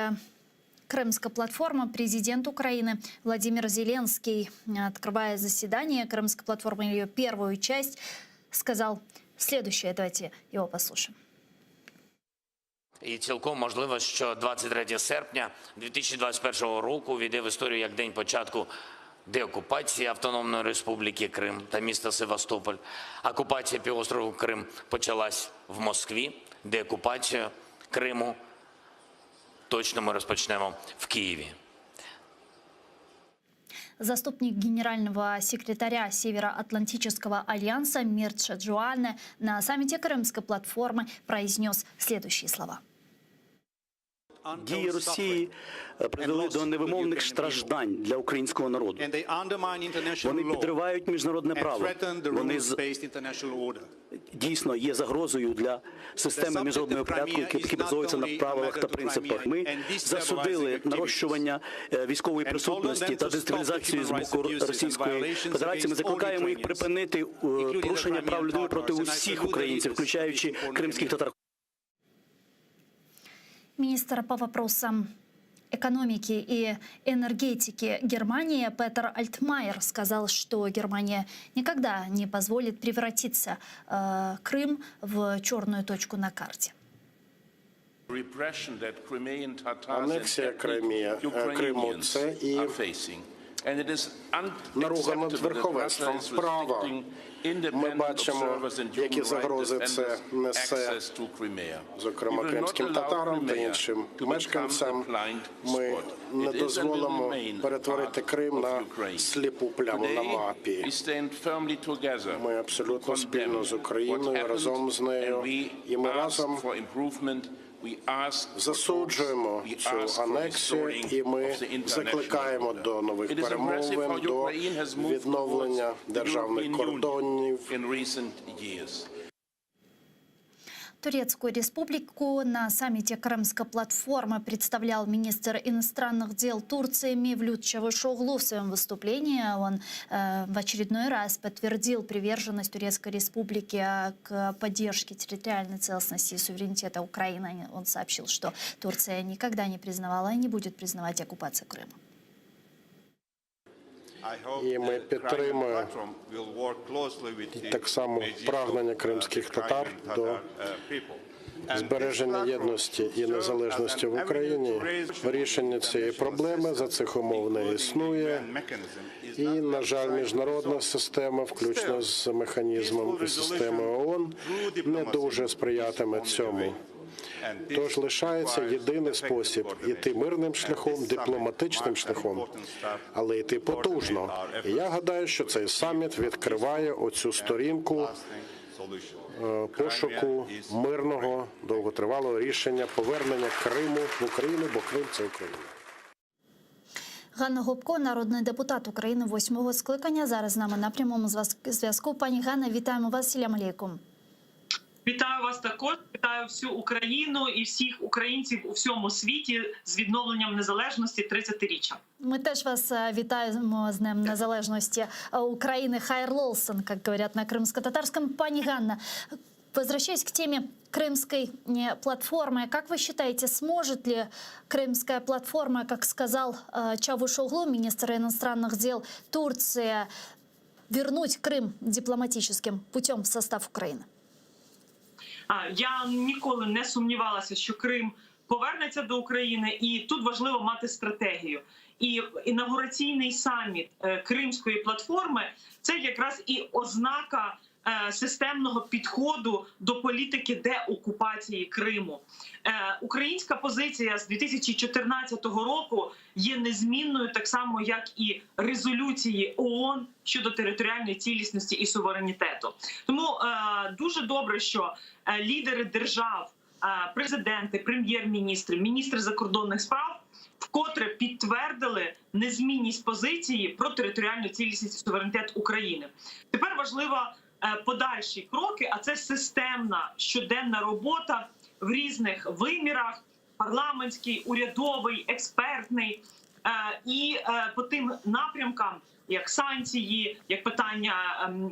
Крымская платформа президент Украины Владимир Зеленский, открывая заседание Крымской платформы, ее первую часть, сказал следующее. Давайте его послушаем. І цілком можливо, що 23 серпня 2021 року увійде в історію як день початку деокупації Автономної Республіки Крим та міста Севастополь. Окупація півострову Крим почалась в Москві, деокупацію Криму точно ми розпочнемо в Києві. Заступник генерального секретаря Североатлантического альянса Мирча Джоанне на саммите Крымской платформы произнес следующие слова. Дії Росії е, призвели до невимовних страждань для українського народу. Вони підривають міжнародне право. Вони з- дійсно є загрозою для системи міжнародного порядку, який який базується на правилах та принципах. Ми засудили нарощування е, військової присутності та дестабілізацію з боку Російської Федерації. Ми закликаємо їх припинити е, порушення прав людини проти усіх українців, включаючи кримських татар. Министр по вопросам экономики и энергетики Германии Петер Альтмайер сказал, что Германия никогда не позволит превратиться э, Крым в черную точку на карте. Анексія Кримія, е, Криму це і е, Наруга над верховенством права. Ми бачимо, які загрози це несе, зокрема кримським татарам та іншим мешканцям. Ми не дозволимо перетворити Крим на сліпу пляму на мапі. Ми абсолютно спільно з Україною, разом з нею, і ми разом засуджуємо цю анексію, і ми закликаємо до нових перемовин, до відновлення державних кордонів. Турецкую республику на саммите Крымской платформы представлял министр иностранных дел Турции Мевлют Чавушоглу. В своем выступлении он э, в очередной раз подтвердил приверженность Турецкой республики к поддержке территориальной целостности и суверенитета Украины. Он сообщил, что Турция никогда не признавала и не будет признавать оккупацию Крыма. І ми підтримуємо так само прагнення кримських татар до збереження єдності і незалежності в Україні. Рішення цієї проблеми за цих умов не існує. І, на жаль, міжнародна система, включно з механізмом і системою ООН, не дуже сприятиме цьому. Тож лишається єдиний спосіб іти мирним шляхом, дипломатичним шляхом, але йти потужно. І я гадаю, що цей саміт відкриває оцю сторінку пошуку мирного довготривалого рішення повернення Криму в Україну, бо Крим це Україна. Ганна Гопко, народний депутат України восьмого скликання. Зараз з нами на прямому зв'язку. Пані Ганна, вітаємо вас. Селям алейкум. Вітаю вас також. Вітаю всю Україну і всіх українців у всьому світі з відновленням незалежності 30-річчя. Ми теж вас вітаємо з Днем Незалежності України. Hayırlı olsun, как говорят на крымско-татарском. Пані Ганна, возвращаясь к теме крымской платформы, как вы считаете, сможет ли крымская платформа, как сказал Чавушоглу, министр иностранных дел Турции, вернуть Крым дипломатическим путем в состав Украины? Я ніколи не сумнівалася, що Крим повернеться до України, і тут важливо мати стратегію. І інаугураційний саміт Кримської платформи це якраз і ознака системного підходу до політики деокупації Криму. Українська позиція з 2014 року є незмінною, так само як і резолюції ООН щодо територіальної цілісності і суверенітету. Тому дуже добре, що лідери держав, президенти, прем'єр-міністри, міністри закордонних справ вкотре підтвердили незмінність позиції про територіальну цілісність і суверенітет України. Тепер важливо подальші кроки, а це системна щоденна робота в різних вимірах: парламентський, урядовий, експертний, і по тим напрямкам, як санкції, як питання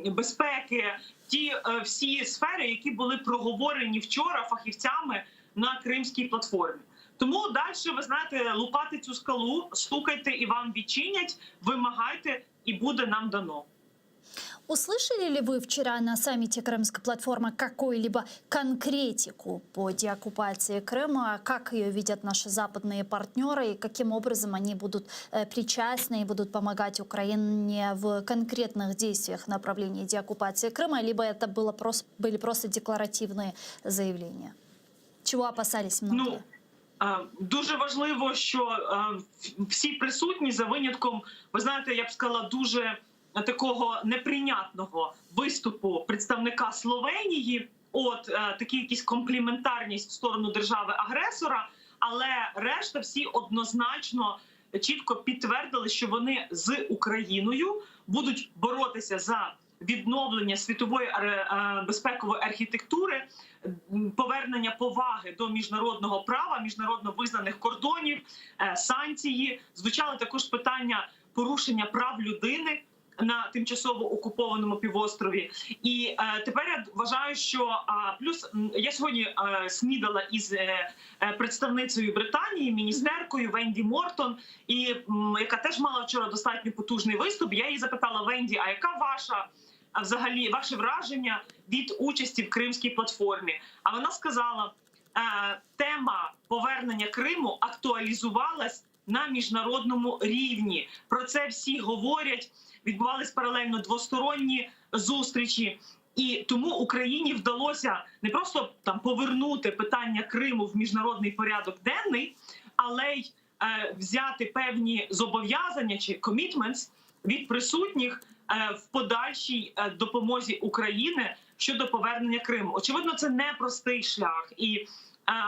безпеки, ті всі сфери, які були проговорені вчора фахівцями на кримській платформі. Тому далі, ви знаєте, лупати цю скалу, стукайте і вам відчинять, вимагайте, і буде нам дано. Услышали ли вы вчера на саммите Крымской платформы какую-либо конкретику по деоккупации Крыма? Как ее видят наши западные партнеры и каким образом они будут причастны и будут помогать Украине в конкретных действиях в направлении деоккупации Крыма? Либо это было просто, были просто декларативные заявления? Чего опасались многие? Ну, дуже важливо, що всі присутні за винятком, ви знаєте, я б сказала, дуже такого неприйнятного виступу представника Словенії, от такий якийсь компліментарність в сторону держави-агресора, але решта всі однозначно чітко підтвердили, що вони з Україною будуть боротися за відновлення світової безпекової архітектури, повернення поваги до міжнародного права, міжнародно визнаних кордонів, санкції. Звучали також питання порушення прав людини на тимчасово окупованому півострові. І тепер я вважаю, що плюс я сьогодні снідала із представницею Британії, міністеркою Венді Мортон, і яка теж мала вчора достатньо потужний виступ. Я її запитала: Венді, а яка ваша взагалі ваше враження від участі в Кримській платформі? А вона сказала, тема повернення Криму актуалізувалась. На міжнародному рівні про це всі говорять. Відбувались паралельно двосторонні зустрічі, і тому Україні вдалося не просто там повернути питання Криму в міжнародний порядок денний, але й е, взяти певні зобов'язання чи commitments від присутніх е, в подальшій е, допомозі України щодо повернення Криму. Очевидно, це непростий шлях, і е,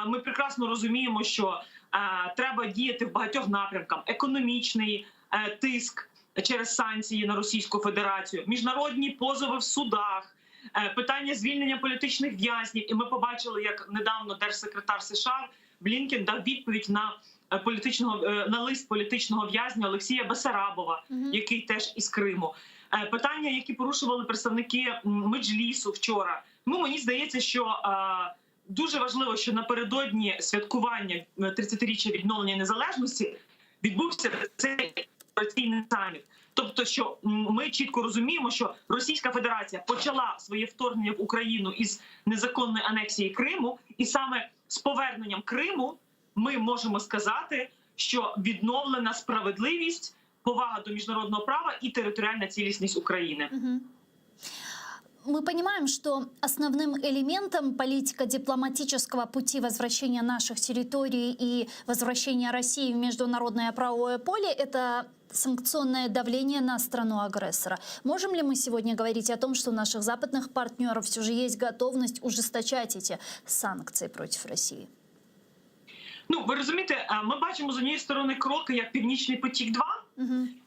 ми прекрасно розуміємо, що е, треба діяти в багатьох напрямках: економічний е, тиск через санкції на Російську Федерацію, міжнародні позови в судах. е, Питання звільнення політичних в'язнів, і ми побачили, як недавно держсекретар США Блінкен дав відповідь на е, політичного е, на лист політичного в'язня Олексія Бесарабова, який теж із Криму. Е, Питання, які порушували представники м, Меджлісу вчора. Тому мені здається, що е, дуже важливо, що напередодні святкування е, 30-річчя відновлення незалежності відбувся цей інаугураційний саміт. Тобто, що м, ми чітко розуміємо, що Російська Федерація почала своє вторгнення в Україну із незаконної анексії Криму, і саме з поверненням Криму ми можемо сказати, що відновлена справедливість, повага до міжнародного права і територіальна цілісність України. Мы понимаем, что основным элементом политико-дипломатического пути возвращения наших территорий и возвращения России в международное правовое поле – это санкционное давление на страну-агрессора. Можем ли мы сегодня говорить о том, что у наших западных партнеров все же есть готовность ужесточать эти санкции против России? Ну ви розумієте, а, ми бачимо з однієї сторони кроки як Північний потік 2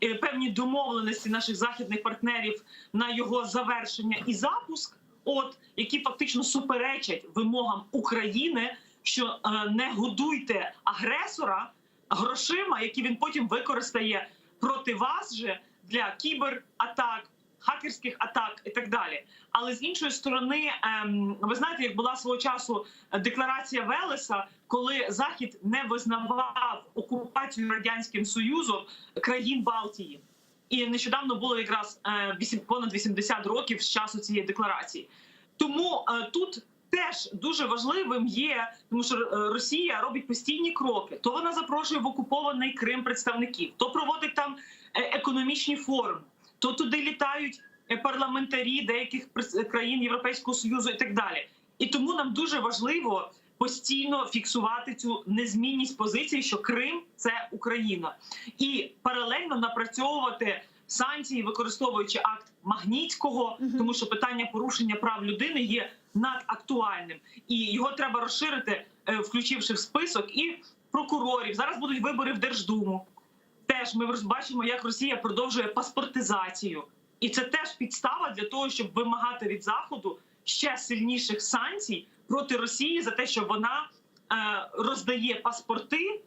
е, певні домовленості наших західних партнерів на його завершення і запуск, от які фактично суперечать вимогам України, що е, не годуйте агресора грошима, які він потім використає проти вас же для кібератак, хакерських атак і так далі. Але з іншої сторони, ем, ви знаєте, як була свого часу декларація Велеса, коли Захід не визнавав окупацію радянським Союзом країн Балтії. І нещодавно було якраз е, понад 80 років з часу цієї декларації. Тому е, тут теж дуже важливим є, тому що е, Росія робить постійні кроки. То вона запрошує в окупований Крим представників, то проводить там економічні форуми, то туди літають парламентарі деяких країн Європейського Союзу і так далі. І тому нам дуже важливо постійно фіксувати цю незмінність позиції, що Крим це Україна, і паралельно напрацьовувати санкції, використовуючи акт Магнітського, тому що питання порушення прав людини є надактуальним, і його треба розширити, е, включивши в список і прокурорів. Зараз будуть вибори в Держдуму. Теж ми бачимо, як Росія продовжує паспортизацію, і це теж підстава для того, щоб вимагати від заходу ще сильніших санкцій проти Росії за те, що вона е, роздає паспорти е,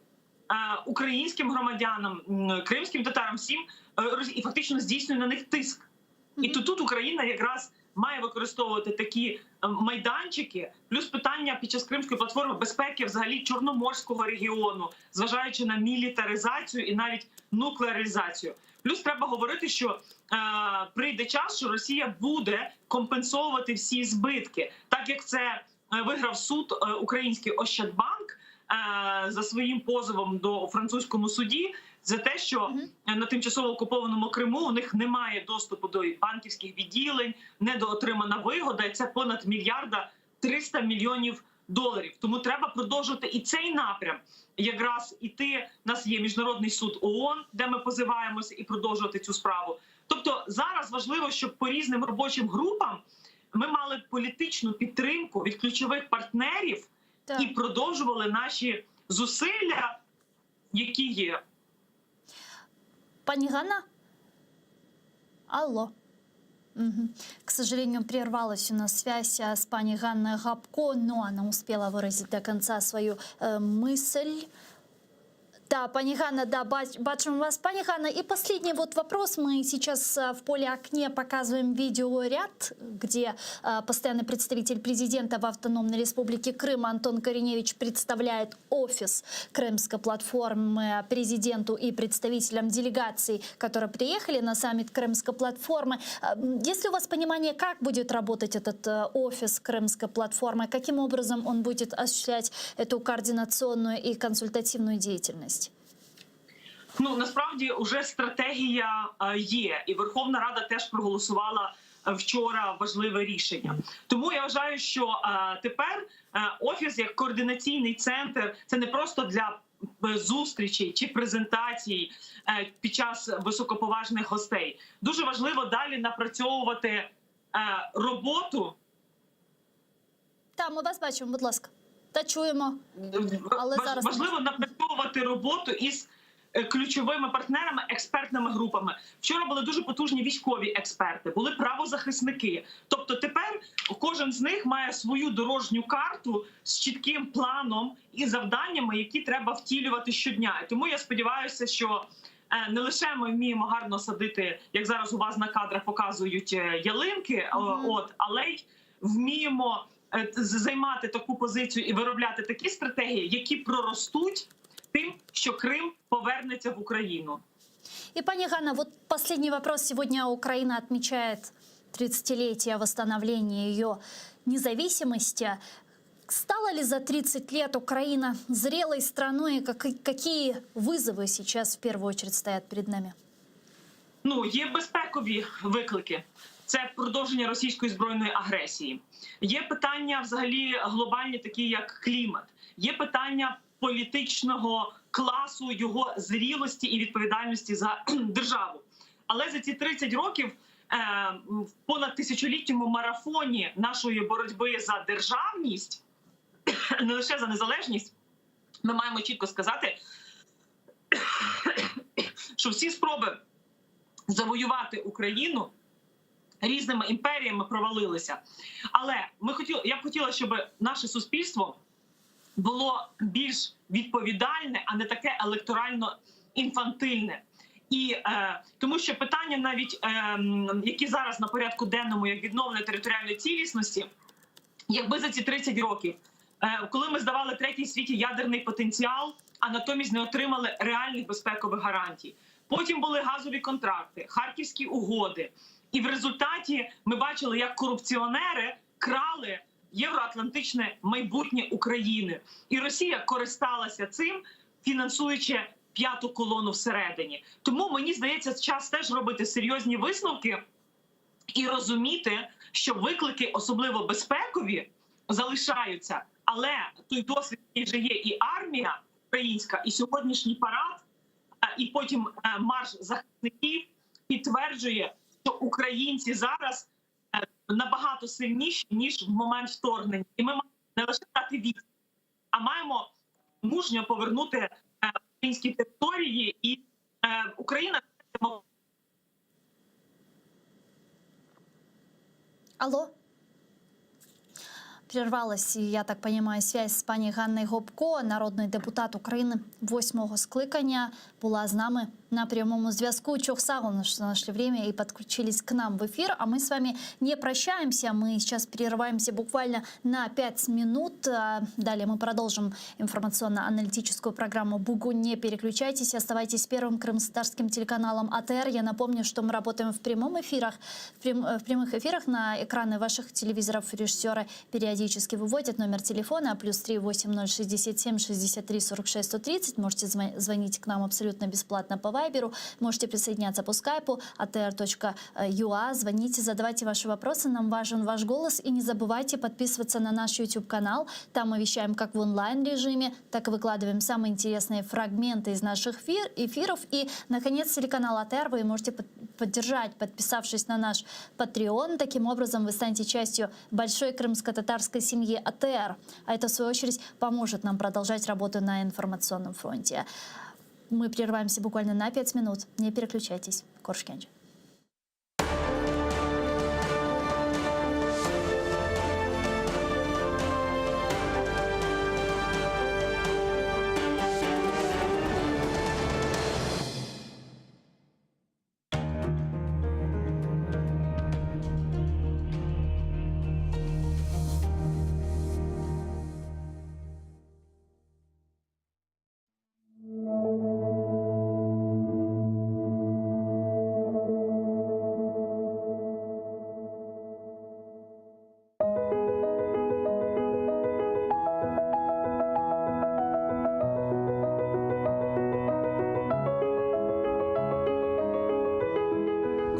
українським громадянам, кримським татарам, всім е, і фактично здійснює на них тиск. І то тут Україна якраз має використовувати такі майданчики, плюс питання під час Кримської платформи безпеки взагалі Чорноморського регіону, зважаючи на мілітаризацію і навіть нуклеаризацію. Плюс треба говорити, що е, прийде час, що Росія буде компенсовувати всі збитки, так як це е, виграв суд е, український Ощадбанк е, за своїм позовом до французькому суді за те, що на тимчасово окупованому Криму у них немає доступу до банківських відділень, недоотримана вигода. і Це понад мільярда 300 мільйонів доларів. Тому треба продовжувати і цей напрям. Якраз іти. У нас є міжнародний суд ООН, де ми позиваємося, і продовжувати цю справу. Тобто зараз важливо, щоб по різним робочим групам ми мали політичну підтримку від ключових партнерів Так. і продовжували наші зусилля, які є. Пані Ганна? Алло. Мгм. К сожалению, прервалась у нас связь а, с пани Ганной Гопко, но она успела выразить до конца свою э, мысль. Да, пани Ганна, да, бач- бачим вас. Пани Ганна, и последний вот вопрос. Мы сейчас а, в поле окне показываем видеоряд, где а, постоянный представитель президента в Автономной Республике Крым Антон Кориневич представляет офис Крымской платформы президенту и представителям делегаций, которые приехали на саммит Крымской платформы. А, Есть ли у вас понимание, как будет работать этот э, офис Крымской платформы, каким образом он будет осуществлять эту координационную и консультативную деятельность? Ну насправді вже стратегія е, є, і Верховна Рада теж проголосувала е, вчора важливе рішення. Тому я вважаю, що е, тепер е, офіс як координаційний центр це не просто для е, зустрічей чи презентацій е, під час високоповажних гостей. Дуже важливо далі напрацьовувати е, роботу. Та, ми вас бачимо, будь ласка. Та чуємо. Але Важ- зараз- важливо напрацьовувати роботу із е, ключовими партнерами, експертними групами. Вчора були дуже потужні військові експерти, були правозахисники. Тобто, тепер кожен з них має свою дорожню карту з чітким планом і завданнями, які треба втілювати щодня. І тому я сподіваюся, що е, не лише ми вміємо гарно садити, як зараз у вас на кадрах показують е, ялинки, е, Мгм. от але й вміємо е, займати таку позицію і виробляти такі стратегії, які проростуть тим, що Крим повернеться в Україну. И, пани Ганна, вот последний вопрос. Сегодня Украина отмечает 30-летие восстановления ее независимости. Стала ли за 30 лет Украина зрелой страной? И как- какие вызовы сейчас в первую очередь стоят перед нами? Ну є безпекові виклики. Це продовження російської збройної агресії. Є питання взагалі глобальні, такі як клімат. Є питання політичного класу, його зрілості і відповідальності за державу. Але за ці 30 років е, в понад тисячолітньому марафоні нашої боротьби за державність, не лише за незалежність, ми маємо чітко сказати, що всі спроби завоювати Україну різними імперіями провалилися. Але ми хотіли, я б хотіла, щоб наше суспільство було більш відповідальне, а не таке електорально інфантильне. І е, тому, що питання, навіть е, м, які зараз на порядку денному, як відновлення територіальної цілісності, якби за ці 30 років, е, коли ми здавали третій світі ядерний потенціал, а натомість не отримали реальних безпекових гарантій. Потім були газові контракти, харківські угоди, і в результаті ми бачили, як корупціонери крали євроатлантичне майбутнє України, і Росія користалася цим, фінансуючи п'яту колону всередині. Тому мені здається, час теж робити серйозні висновки і розуміти, що виклики, особливо безпекові, залишаються. Але той досвід, який вже є, і армія українська, і сьогоднішній парад, е, і потім е, марш захисників підтверджує, що українці зараз е, набагато сильніші ніж в момент вторгнення, і ми маємо не лише дати відповідь, а маємо мужньо повернути е, українські території, і е, Україна це Алло? Прервалась, я так понимаю, связь з пані Ганною Гопко, народний депутат України восьмого скликання, була з нами на прямому зв'язку. Çoq sağ oluñ, что нашли время и подключились к нам в эфир. А мы с вами не прощаемся. Мы сейчас прерываемся буквально на 5 минут. А Далее мы продолжим информационно-аналитическую программу «Бугун». Не переключайтесь, оставайтесь с первым крымско-татарским телеканалом АТР. Я напомню, что мы работаем в прямом эфирах, в, прям- в прямых эфирах на экраны ваших телевизоров режиссеры периодически выводят номер телефона плюс 3 8067 63 46 130. Можете зва- звонить к нам абсолютно бесплатно по Вайберу. Можете присоединяться по скайпу atr.ua. Звоните, задавайте ваши вопросы. Нам важен ваш голос. И не забывайте подписываться на наш YouTube-канал. Там мы вещаем как в онлайн-режиме, так и выкладываем самые интересные фрагменты из наших эфир, эфиров. И, наконец, телеканал АТР вы можете под- поддержать, подписавшись на наш Patreon. Таким образом, вы станете частью большой крымско-татарской семьи АТР. А это, в свою очередь, поможет нам продолжать работу на информационном фронте. Мы прерываемся буквально на 5 минут. Не переключайтесь. Körüşkence.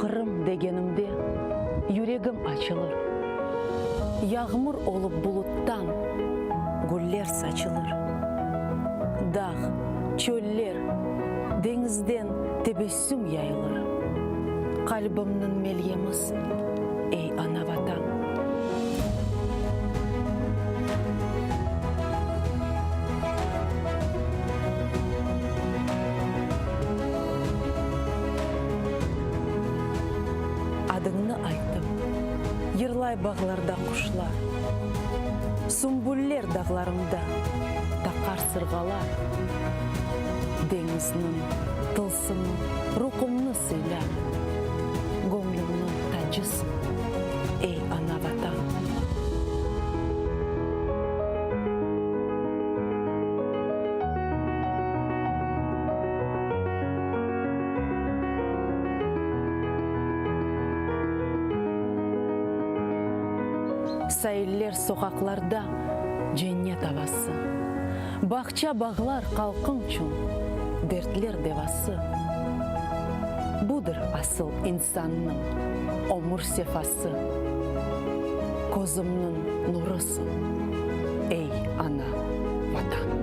Qırım degenimde yüregim açılır, Yağmur olıp buluttan güller saçılır. Dağ, çöller, deñizden tebessüm yayılır. Qalbimniñ melyemisiñ, ey ana-Vatan. Adıñnı aytıp, yırlay bağlarda quşlar, Sümbüller dağlarımda taqar sırğalar, Deñizniñ tılsımı ruhumnı sıylar, Göñlümniñ tacısıñ, ey ana-Vatan. Sailler, soqaqlarda cennet avası, Bağça-bağlar halqıñçün dertler devası. Budır asıl insannıñ ömür sefası, Közümniñ nurısıñ, ey, ana, Vatan.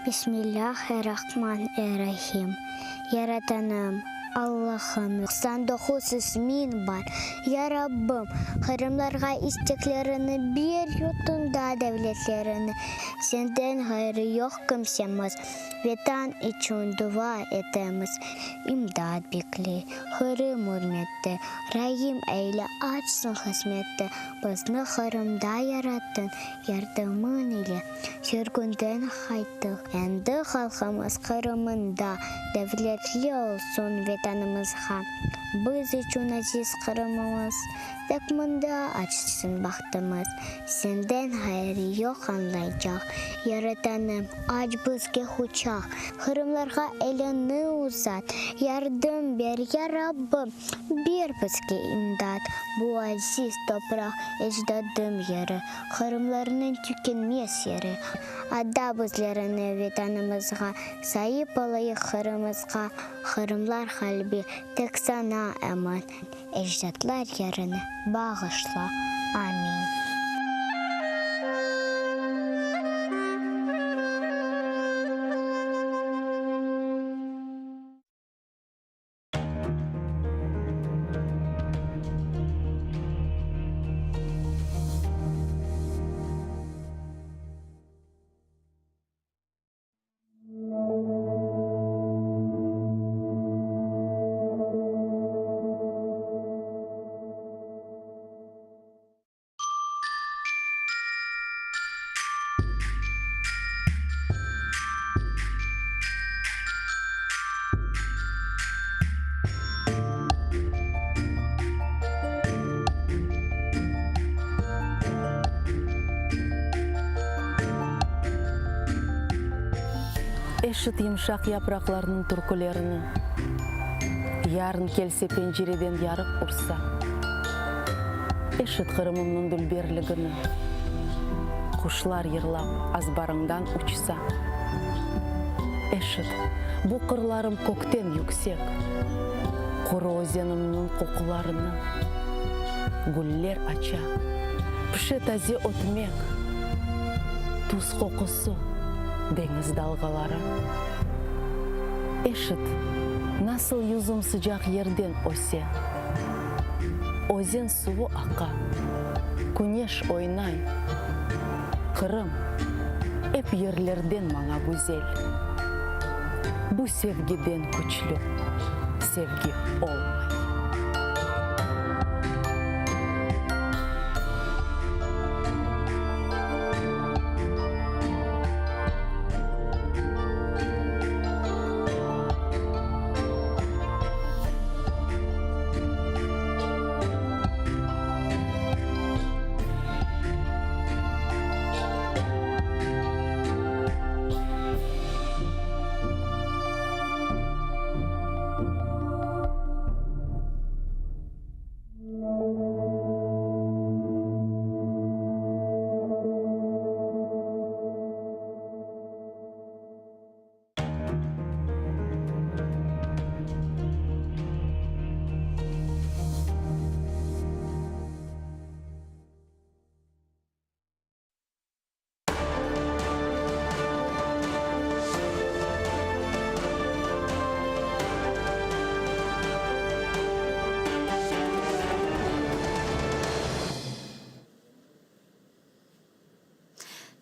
Bismillâh-er-Rahman er-Rahim. Yaratanım, Allahım, 99 ismiñ bar. Ya Rabbim, qırımlarğa isteklerini ber, yurtunda devletlerini. Senden ğayrı yoq kimsemiz, Vetan içün dua etemiz. İmdat bekley, Qırım ürmette, Raim eyle, açsın qısmetti. Bizni Qırımda yarattıñ, Yardımıñ ile sürgünden qayttıq. Endi halqımız Qırımında devletli olsun Vetanımızğa. Biz içün aziz Qırımımız, Tek mında açsın bahtımız. Senden ğayrı yoq añlaycaq, Yaratanım, aç bizge quçaq. Qırımlarğa eliñni uzat, Yardım ber, ya Rabbim, ber bizge imdat. Bu aziz topraq ecdadım yeri, Qırımlarnıñ tükenmez yeri. Ada bizlerini Vetanımızğa, Saip olayıq Qırımızğa. Qırımlar qalbi tek saña emin, Ecdatlar yerini bağışla. Amin. Eşit yımşaq yapraqlarnıñ türkülerini, Yarın kelse pencereden yarıq ursa. Eşit Qırımımnıñ dülberligini. Quşlar yırlap azbarıñdan uçsa. Eşit, bu qırlarım kökten yüksek, Quru özenimniñ qoqularını. Güller aça, pişe taze ötmek, Tuz qoqusı, deñiz dalğaları. Eşit, nasıl yüzüm sıcaq yerden öse, Özen suvu aqa, küneş oynay, Qırım, ep yerlerden maña güzel. Bu sevgiden küçlü sevgi olmay.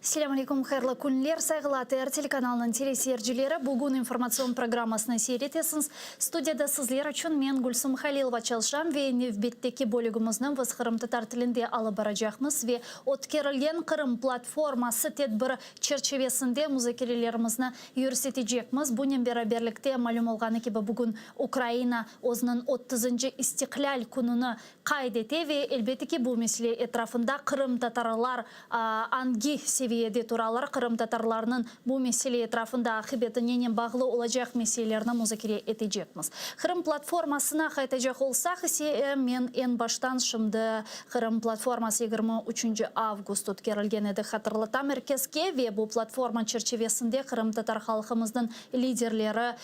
Selâm aleykum, hayırlı künler, sayğılı ATR telekanalınıñ teleseyircileri. Bugün informatsion programmasını seyir etesiñiz. Studiyada sizler içün men, Gülsum Halilova, çalışam ve nevbetteki bölügimizni biz qırımtatar tilinde alıp baracaqmız ve ötkerilgen Qırım platforması tedbiri çerçivesinde muzakerelerimizni yürsetecekmiz. Bunen beraberlikte, malüm olğanı kibi, bugün Ukraina özüniñ otuzıncı İstiqlâl kününi qayd ete ve, elbette ki, bu mesele etrafında qırımtatarlar angi seviyede turalar, qırımtatarlarnıñ bu mesele etrafında aqibeti nenen bağlı olacaq meselelerni muzakere etecekmiz. Qırım platformasına qaytacaq olsaq ise, men eñ baştan şimdi Qırım platforması 23 avgust ötkerilgen edi, hatırlatam er keske ve bu platforma çerçivesinde qırımtatar halqımıznıñ liderleri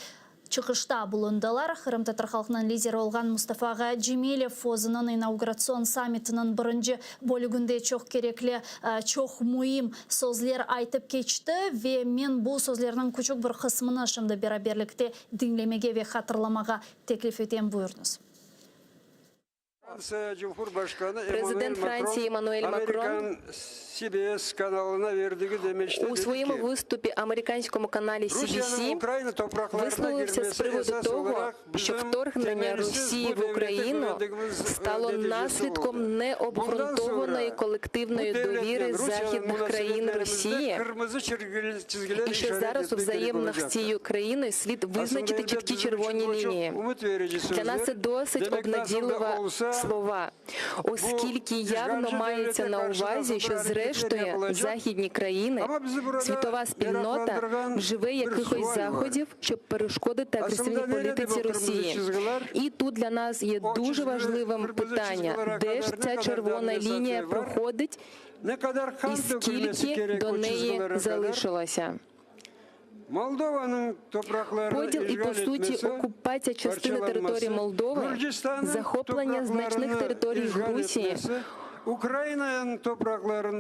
Çıqışta bulundılar. Qırımtatar halqınıñ lideri olğan Mustafa ağa Cemilev özüniñ inauguratsion sammitiniñ birinci bölüginde çoq kerekli, çoq müim sözler aytıp keçti ve men bu sözlerniñ küçük bir qısmını şimdi beraberlikte diñlemege ve hatırlamağa teklif etem. Buyurıñız. Prezident Fransiya Emmanuel Makron у своєму виступі американському каналі CBC висловився з приводу того, що вторгнення Росії в Україну стало наслідком необґрунтованої колективної довіри західних країн Росії і що зараз у взаєминах з цією країною слід визначити чіткі червоні лінії. Для нас це досить обнадійлива слова, оскільки явно мається на увазі, що зрештою західні країни, світова спільнота вживе якихось заходів, щоб перешкодити агресивній політиці Росії. І тут для нас є дуже важливим питання, де ж ця червона лінія проходить і скільки до неї залишилося. Поділ і, по суті, окупація частини території Молдови, захоплення значних територій Грузії,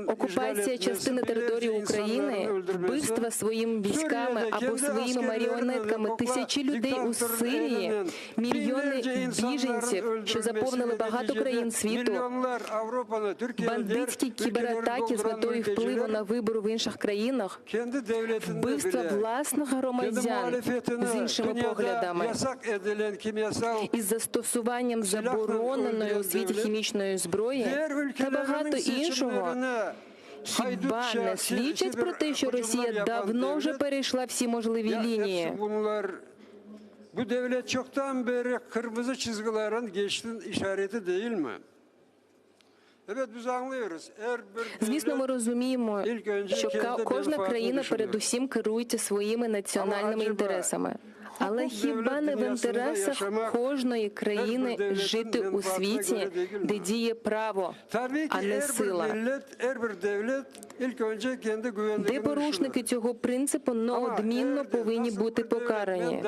окупація частини території України, вбивства своїми військами або своїми маріонетками тисячі людей у Сирії, мільйони біженців, що заповнили багато країн світу, бандитські кібератаки з метою впливу на вибори в інших країнах, вбивства власних громадян з іншими поглядами із застосуванням забороненої у світі хімічної зброї та багато іншого, хіба не свідчать про те, що Росія давно вже перейшла всі можливі лінії? Bu devlet çoqtan beri qırmızı çizgilerin geçtin işareti değil mi? Evet, biz añlıyoruz. Er bir Звісно, ми devlet розуміємо, ilk önce що kendi кожна menfaatını країна düşünür. передусім керується своїми Ama національними acaba інтересами. Але hukuk хіба devlet не в dünyasında інтересах yaşamak кожної her bir країни devletin жити у menfaatına світі, göre değil де mi? діє право, Tabii а ki не her bir сила? millet, her bir devlet. Де порушники цього принципу неодмінно повинні бути покарані.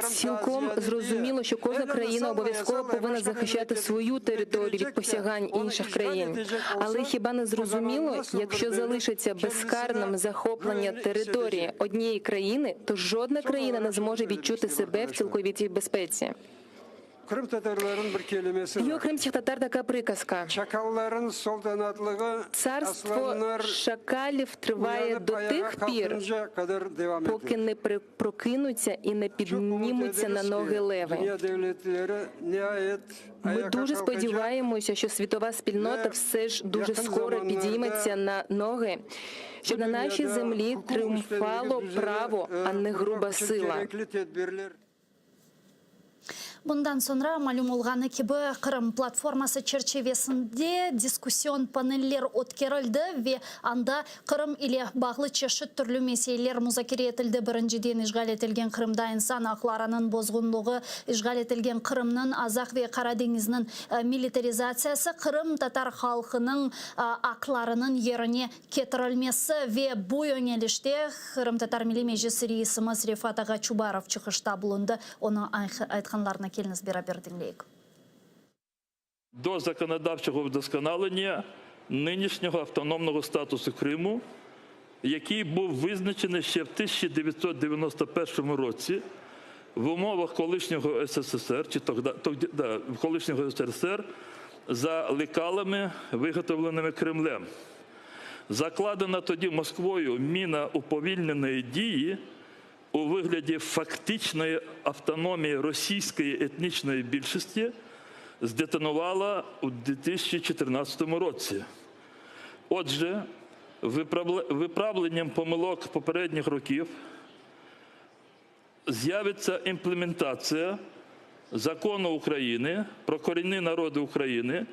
Цілком зрозуміло, що кожна країна обов'язково повинна захищати свою територію від посягань інших країн. Але хіба не зрозуміло, якщо залишиться безкарним захоплення території однієї країни, то жодна країна не зможе відчути себе в цілковитій безпеці. Є у кримських татар така приказка. Царство шакалів триває до тих пір, поки не прокинуться і не піднімуться на ноги леви. Ми дуже сподіваємося, що світова спільнота все ж дуже скоро підійметься на ноги, щоб на нашій землі тріумфало право, а не груба сила. Bundan soñra, malüm olğanı kibi, Qırım platforması çerçivesinde diskussion paneller ötkerildi ve anda Qırım ile bağlı çeşit türlü meseleler muzakere etildi, birinciden, işğal etilgen Qırımda insan aqlarınıñ bozğunlığı, işğal etilgen Qırımnıñ, Azaq ve Qara deñizniñ militarizatsiyası, qırımtatar halqınıñ aqlarınıñ yerine ketirilmesi ve bu yöñelişte Qırımtatar Milliy Meclisi reisimiz Refat ağa Çubarov çıqışta bulundı. Onıñ aytqanlarını keliñiz beraber diñleyik. До законодавчого вдосконалення нинішнього автономного статусу Криму, який був визначений ще в 1991 році в умовах колишнього СССР, чи тогда, тогда, да, колишнього СРСР за лекалами, виготовленими Кремлем. Закладена тоді Москвою міна уповільненої дії у вигляді фактичної автономії російської етнічної більшості здетонувала у 2014 році. Отже, виправленням помилок попередніх років з'явиться імплементація Закону України про корінні народи України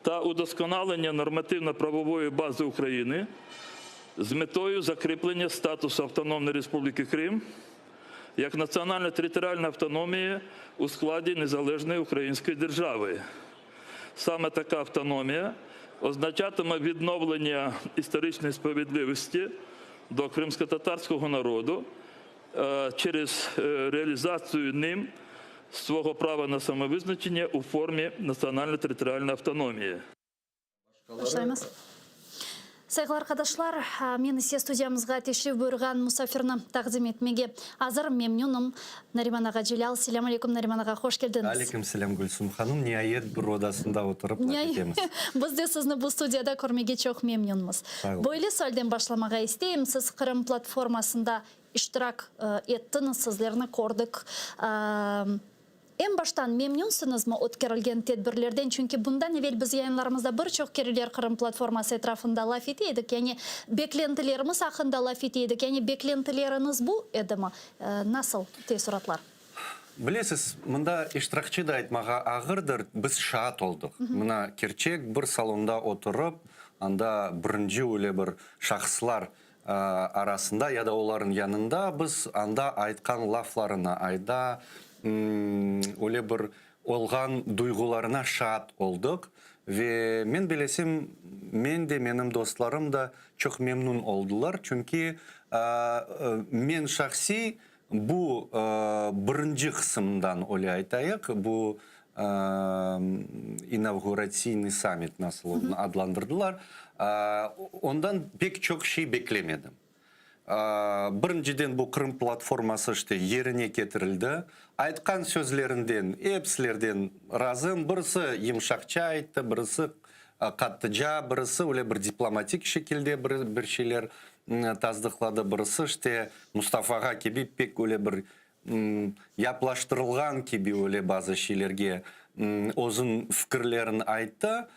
та удосконалення нормативно-правової бази України з метою закріплення статусу Автономної Республіки Крим як національно-територіальної автономії у складі незалежної української держави. Саме така автономія означатиме відновлення історичної справедливості до кримськотатарського народу через реалізацію ним свого права на самовизначення у формі національно-територіальної автономії. Başlaymız. Sayğılı arqadaşlar, men ise studiyamızğa teşrif buyurğan musafirni taqdim etmege azırım, memnünim. Nariman ağa Celâl. Selâm aleyküm, Nariman ağa, hoş keldiñiz. Aleyküm selâm, Gülsüm hanım. Niayet, bir odasında oturıp laf etemiz. Biz de sizni bu studiyada körmege çoq memnünmiz. Böyle sualden başlamağa isteyim, siz Qırım platformasında iştirak ettiñiz, sizlerni kördik. Eñ baştan memnünsiñizmi ötkerilgen tedbirlerden? Çünki bundan evel biz yayınlarımızda bir çoq kereler Qırım platforması etrafında laf ete edik, yani beklentilerimiz aqqında laf ete edik. Yani beklentileriñiz bu edimi? Nasıl teessuratlar? Bilesiz, mında iştirakçı da aytmağa ağırdır, biz şaat oldıq. Mına kerçek bir salonda oturıp, anda birinci öyle bir şahıslar arasında ya da olarnıñ yanında biz anda aytqan laflarına, ayda öyle bir olğan duyğularına şaat oldıq. Ve men bilesem, men de, menim dostlarım da çoq memnun oldılar, çünki men şahsiy bu birinci qısımdan öyle aytayıq, bu inavguratsiynıy sammit nasıl onı adlandırdılar, ondan pek çoq şey beklemedim. Birinciden bu Qırım platforması işte yerine ketirildi. Aytqan sözlerinden epsilerden razım. Birisi yımşaqça ayttı, birisi qattıca, birisi öyle bir diplomatik şekilde bir şeyler tasdıqladı, birisi işte Mustafağa kibi pek öyle bir yaplaştırılğan kibi öyle bazı şeylerge özüñ fikirlerin ayttı.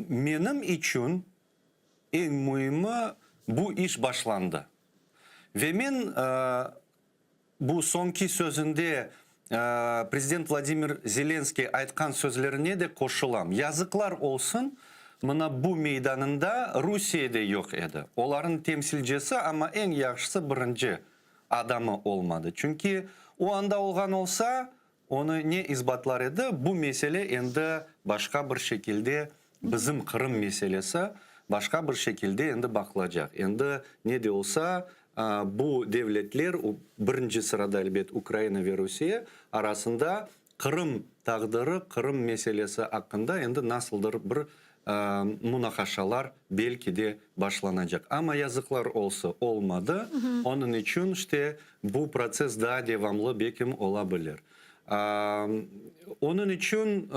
Menim içün eñ müimi bu iş başlandı. Ve men bu soñki sözünde prezident Vladimir Zelenskiy aytqan sözlerine de qoşulam. Yazıqlar olsun, mına bu meydanında Rusiye de yoq edi. Olarnıñ temsilcisi, amma eñ yahşısı birinci adamı olmadı. Çünki o anda olğan olsa, onı ne isbatlar edi, bu mesele endi başqa bir şekilde bizim Qırım meselesi. Başqa bir şekilde endi baqılacaq. Endi ne de olsa, bu devletler, birinci sırada, elbet, Ukraina ve Rusiye arasında Qırım taqdiri, Qırım meselesi aqqında endi nasıldır bir munaqaşalar belki de başlanacaq. Amma yazıqlar olsa, olmadı. Onıñ içün işte bu protsess daa devamlı bekim ola bilir. Onıñ içün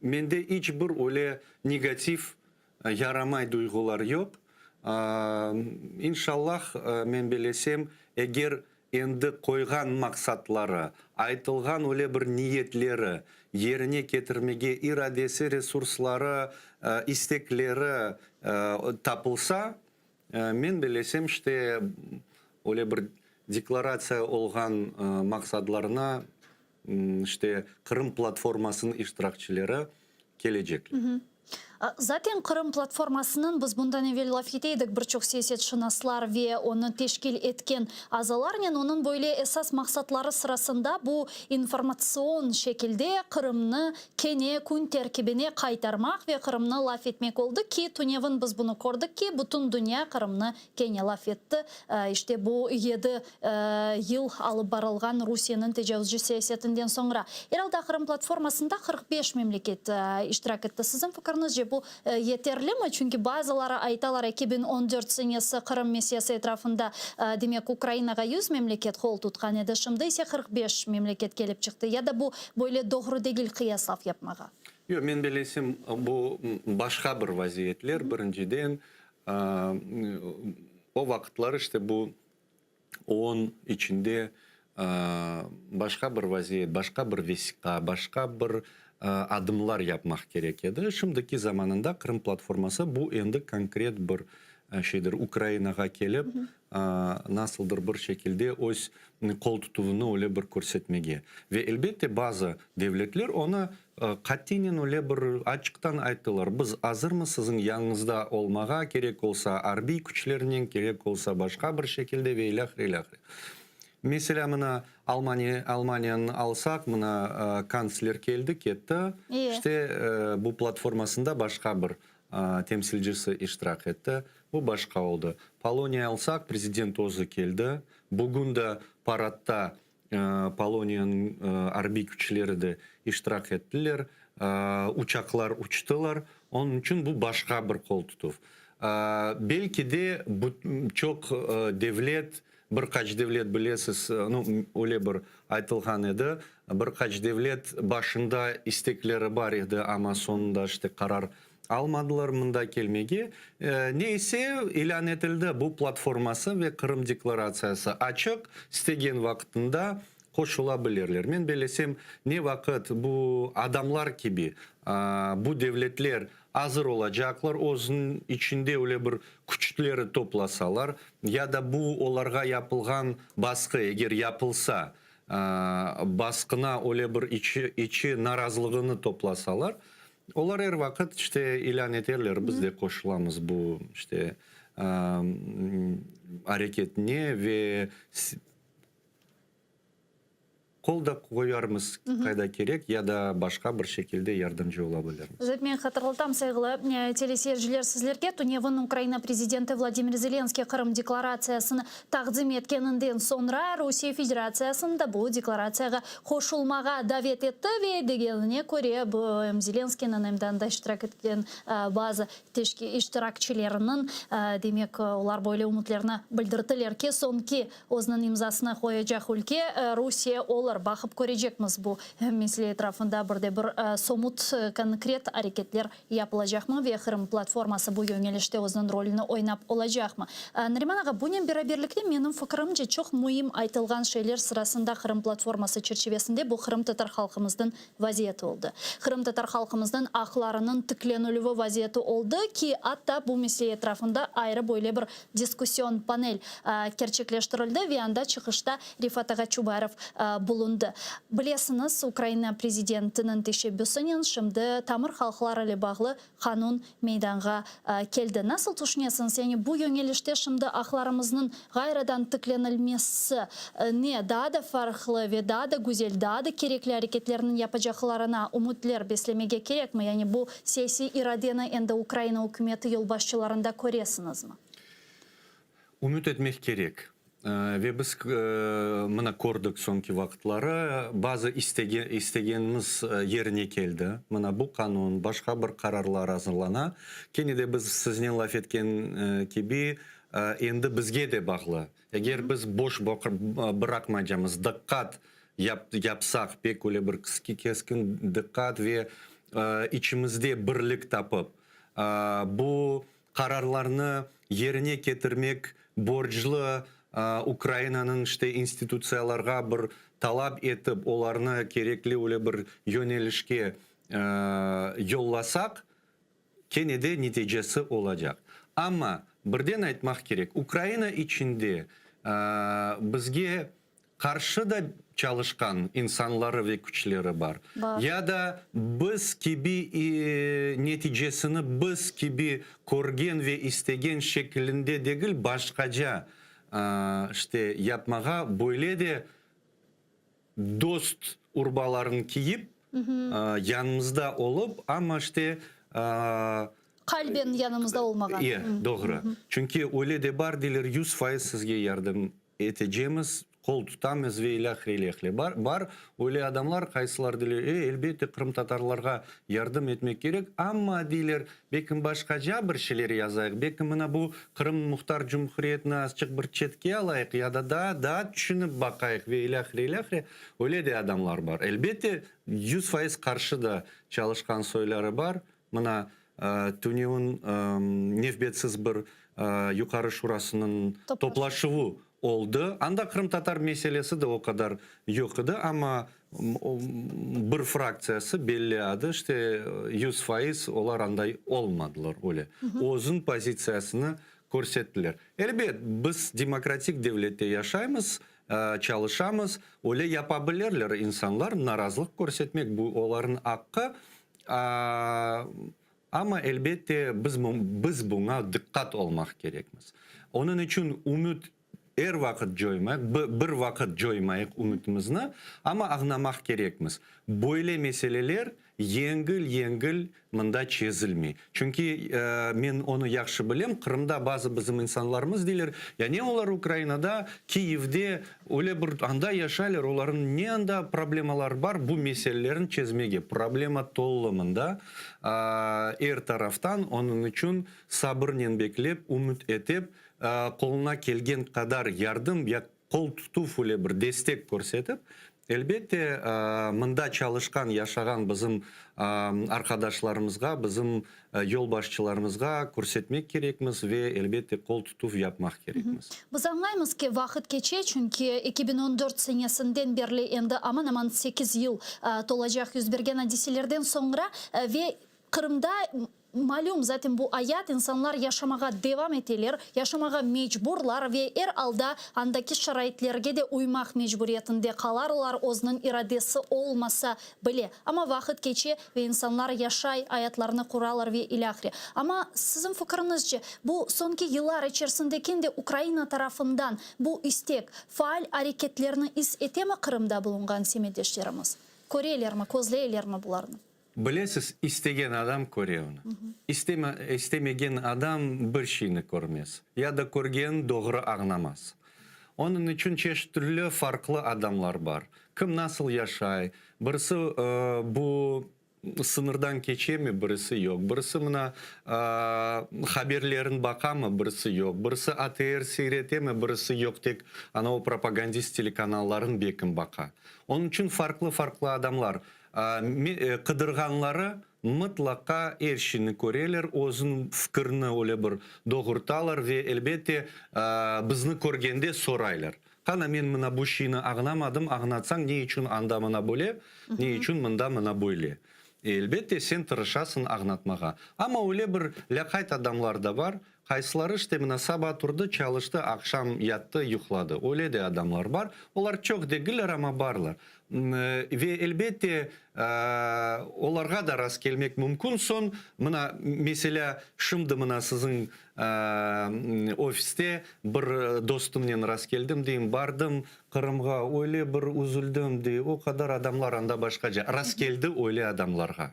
mende iç bir öyle negativ, yaramay duyğular yoq. İnşallah, men belesem, eger Endi qoyğan maqsatları, aytılğan öyle bir niyetleri yerine ketirmege iradesi, resursları, istekleri tapılsa, men bilesem, işte, öyle bir deklaratsiya olğan maqsadlarına, işte, Qırım platformasınıñ iştirakçileri kelecekler. Zaten Qırım platformasınıñ, biz bundan evel laf ete edik bir çoq siyasetşınaslar ve onı teşkil etken azalarnen, onıñ böyle esas maqsatları sırasında bu informatsion şekilde Qırımnı kene kün terkibine qaytarmaq ve Qırımnı laf etmek oldı ki, tünevin biz bunı kördik ki, bütün dünya Qırımnı kene laf etti. İşte bu yedi yıl alıp barılğan Rusiyeniñ tecavuzcı siyasetinden soñra. Er alda Qırım platformasında 45 memleket iştirak etti. Siziñ fikiriñizce bu yeterlimi? Çünki bazıları aytalar, 2014 senesi Qırım meselesi etrafında, demek, Ukrainağa 100 memleket qol tutqan edi, şimdi ise 45 memleket kelip çıqtı. Ya da bu böyle doğru degil qıyaslav yapmağa? Yoq, men bilesem, bu başqa bir vaziyetler, birinciden. O vaqıtlar işte bu OON içinde başqa bir vaziyet, başqa bir vesiqa, başqa bir adımlar yapmaq kerek edi. Şimdiki zamanında Qırım platforması bu endi konkret bir şeydir. Ukrainağa kelip, nasıldır bir şekilde öz qol tutuvını öyle bir körsetmege. Ve elbette bazı devletler onı qatiynen öyle bir açıqtan ayttılar, biz azırmız siziñ yanıñızda olmağa, kerek olsa arbiy küçlernen, kerek olsa başqa bir şekilde ve ilâhre, ilâhre. Meselâ, mına Almaniya, Almaniyanı alsaq, mına kantsler keldi, ketti, işte bu platformasında başqa bir temsilcisi iştirak etti. Bu başqa oldı. Poloniya alsaq, prezident özü keldi. Bugün de paradta Poloniyanıñ arbiy küçleri de iştirak ettiler, uçaqlar uçtılar. Onıñ içün bu başqa bir qol tutuv. Belki de çoq devlet, bir qaç devlet bilesiz, nu, öyle bir aytılğan edi, bir qaç devlet başında istekleri bar edi, amma soñunda işte qarar almadılar mında kelmege. Ne ise, ilân etildi bu platforması ve Qırım deklaratsiyası açıq, istegen vaqtında qoşula bilirler. Men bellesem, ne vaqıt bu adamlar kibi bu devletler azır olacaqlar, özüniñ içinde öyle bir küçleri toplasalar, ya da bu olarğa yapılğan basqı, eger yapılsa, basqına öyle bir içi, içi narazılığını toplasalar, olar er vaqıt işte ilân eterler, biz de qoşulamız bu işte areketine ve Qol da qoyarmız qayda kerek ya da başqa bir şekilde yardımcı ola bilirmiz. Zep men hatırlatam, sayğılı teleseyirciler, sizlerge tünevin Ukraina prezidenti Vladimir Zelenskiy Qırım deklaratsiyasını taqdim etkeninden soñra Rusiye Federatsiyasını da bu deklaratsiyağa qoşulmağa davet etti ve degenine köre bu em Zelenskiyniñ em de anda iştirak etken bazı iştirakçileriniñ demek olar böyle ümütlerini bildirdiler ki, soñki Özüniñ imzasını qoyacaq ülke Rusiye olur. Baqıp körecekmiz, bu mesele etrafında bir de bir somut, konkret areketler yapılacaqmı ve Qırım platforması bu yöñelişte özüniñ rolüni oynap olacaqmı. Nariman ağa, bunen beraberlikte, menim fikirimce, çoq müim aytılğan şeyler sırasında Qırım platforması çerçivesinde bu qırımtatar halqımıznıñ vaziyeti oldı. Qırımtatar halqımıznıñ aqlarınıñ tiklenilüvi vaziyeti oldı ki, atta bu mesele etrafında ayrı böyle bir Diskussion panel kerçekleştirildi ve anda çıqışta Refat ağa Çubarov bulundı. bulundı. Bilesiñiz, Ukraina prezidentiniñ teşebbüsinen şimdi tamır halqlar ile bağlı qanun meydanğa keldi. Nasıl tüşünesiñiz, yani bu yöñelişte şimdi aqlarımıznıñ ğayrıdan tiklenilmesi ne daa da farqlı ve daa da güzel, daa da kerekli areketlerniñ yapacaqlarına ümütler beslemege kerekmi? Yani bu siyasiy iradeni endi Ukraina ükümeti yolbaşçılarında köresiñizmi? Ümüt etmek kerek. Ve biz mına kördik soñki vaqıtları, bazı istegenimiz yerine keldi. Mına bu qanun, başqa bir qararlar azırlana. Kene de biz siznen laf etken kibi, endi bizge de bağlı. Eger biz boş bıraqmaycamız, diqqat yapsaq, pek öyle bir keskin diqqat ve içimizde birlik tapıp, bu qararlarnı yerine ketirmek borclu Ukrainanıñ işte institutsiyalarğa bir talap etip, olarnı kerekli öyle bir yönelişke yollasaq, kene de neticesi olacaq. Amma birden aytmaq kerek, Ukraina içinde bizge qarşı da çalışqan insanları ve küçleri bar. Ya da biz kibi neticesini biz kibi körgen ve istegen şekilinde degil, başqaca işte yapmağa böyle de dost urbalarını kiyip, yanımızda olıp, amma işte. Qalben yanımızda olmağan. E, doğru. Çünki öyle de bar, deyler, 100% sizge yardım etecemiz, qol tutamız ve ilâhre, ilâhre. Bar, bar öyle adamlar, qaysılar deyler, e, elbette, qırımtatarlarğa yardım etmek kerek, amma, deyler, belkim başqaca bir şeyler yazayıq, belkim mına bu Qırım Muhtar Cumhuriyetini azçıq bir çetke alayıq ya da daa, daa tüşünip baqayıq ve ilâhre, ilâhre. Öyle de adamlar bar. Elbette, 100% qarşı da çalışqan soyları bar. Mına, tünevin nevbetsiz bir Yuqarı Şurasınıñ toplaşuvı oldı. Anda qırımtatar meselesi de o qadar yoq edi, amma bir fraktsiyası belli adı, işte, 100% olar anda olmadılar öyle. Özüniñ pozitsiyasını körsettiler. Elbet, biz demokratik devlette yaşaymız, çalışamız, öyle yapa bilirler insanlar, narazılıq körsetmek, bu olarnıñ aqqı. Amma, elbette, biz biz buña diqqat olmaq kerekmiz. Onıñ içün ümüt er vaqıt coymayıq, bir vaqıt coymayıq ümütimizni, amma añlamaq kerekmiz, böyle meseleler yengil-yengil mında çezilmey. Çünki men onı yahşı bilem, Qırımda bazı bizim insanlarımız deyler, ya ne olar Ukrainada, Kiyevde öyle bir anda yaşaylar, olarnıñ ne anda problemaları bar, bu meselelerni çezmege. Problema tolu mında, er taraftan, onıñ içün sabırnen beklep, ümüt etip, qoluna kelgen qadar yardım ya qol tutuv ile bir destek körsetip, elbette, mında çalışqan, yaşağan bizim arqadaşlarımızğa, bizim yolbaşçılarımızğa körsetmek kerekmiz ve, elbette, qol tutuv yapmaq kerekmiz. Biz añlaymız ki, vaqıt keçe, çünki 2014 senesinden berli endi aman-aman sekiz yıl tolacaq yüz bergen adiselerden soñra ve Qırımda, malüm, zaten bu ayat, insanlar yaşamağa devam eteler, yaşamağa mecburlar ve er alda andaki şaraitlerge de uymaq mecburiyetinde qalarlar, özüniñ iradesi olmasa bile. Amma vaqıt keçe ve insanlar yaşay, ayatlarını quralar ve ilâhre. Amma, siziñ fikriñizce, bu soñki yıllar içerisinde kende Ukraina tarafından bu istek, faal areketlerni is etemi Qırımda bulunğan semetdeşlerimiz? Körelermi, közleylermi bularnı? Bilesiz, istegen adam köre onı. İsteme, istemegen adam bir şeyni körmez, ya da körgenini doğru añlamaz. Onıñ içün çeşit türlü farqlı adamlar bar. Kim nasıl yaşay, birisi bu sıñırdan keçemi, birisi yoq, birisi mına haberlerin baqamı, birisi yoq, birisi ATR seyretemi, birisi yoq, tek ana o propagandist telekanalların bekim baqa. Onıñ içün farqlı-farqlı adamlar. Qıdırğanları mıtlaqa er şeyni köreler, özüniñ fikirini öyle bir doğurtalar ve, elbette, bizni körgende soraylar, Qana, men mına bu şeyni añlamadım, añlatsañ, ne içün anda mına böyle, ne içün mında mına böyle? Elbette, sen tırışasıñ añlatmağa. Amma öyle bir lâqayt adamlar da bar, Qaysıları işte mına saba turdı, çalıştı, aqşam yattı, yuqladı. Öyle de adamlar bar. Olar çoq degiller, amma barlar. Ve elbette, olarğa da rastkelmek mümkün. Soñ, mına, meselâ, şimdi mına siziñ ofiste bir dostumnen rastkeldim, deyim, bardım Qırımğa, öyle bir üzüldim, dey, o qadar adamlar anda başqaca. Rastkeldi öyle adamlarğa.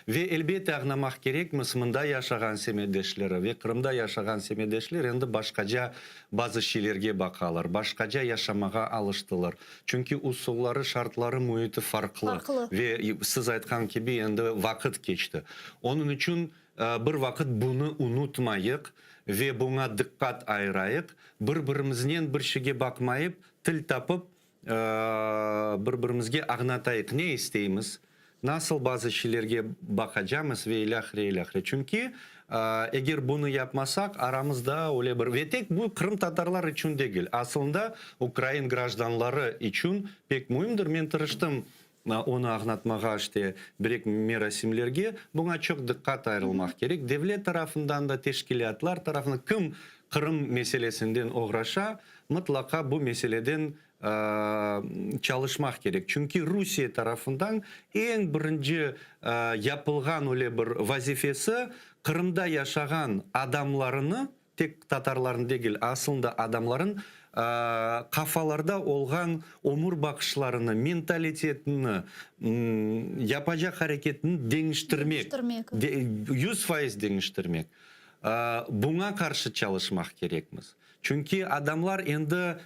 Ve elbette añlamaq kerekmiz, mında yaşağan semetdeşleri ve Qırımda yaşağan semetdeşler endi başqaca bazı şeylerge baqalar, başqaca yaşamağa alıştılar. Çünki usulları, şartları, müiti farqlı. Farqlı. Ve siz aytqan kibi endi vaqıt keçti. Onıñ içün bir vaqıt bunı unutmayıq ve buña diqqat ayırayıq, bir-birimiznen bir şeyge baqmayıp, til tapıp, bir-birimizge añlatayıq, ne isteymiz, nasıl bazı şeylerge baqacamız ve ilâhre, ilâhre. Çünki eger bunı yapmasaq, aramızda öyle bir. Ve tek bu qırımtatarlar içün degil, aslında ukrain grajdanları içün pek müimdir. Men tırıştım onı añlatmağa, işte, birek merasimlerge buña çoq diqqat ayırılmaq kerek. Devlet tarafından da, teşkilâtlar tarafından, kim Qırım meselesinden oğraşa, mıtlaqa bu meseleden çalışmaq kerek. Çünki Rusiye tarafından eñ birinci yapılğan öyle bir vazifesi, Qırımda yaşağan adamlarını, tek tatarlarnı degil, aslında adamların qafalarda olğan ömür baqışlarını, mentalitetini, yapacaq areketini deñiştirmek, 100% deñiştirmek. Buña qarşı çalışmaq kerekmiz. Çünki adamlar endi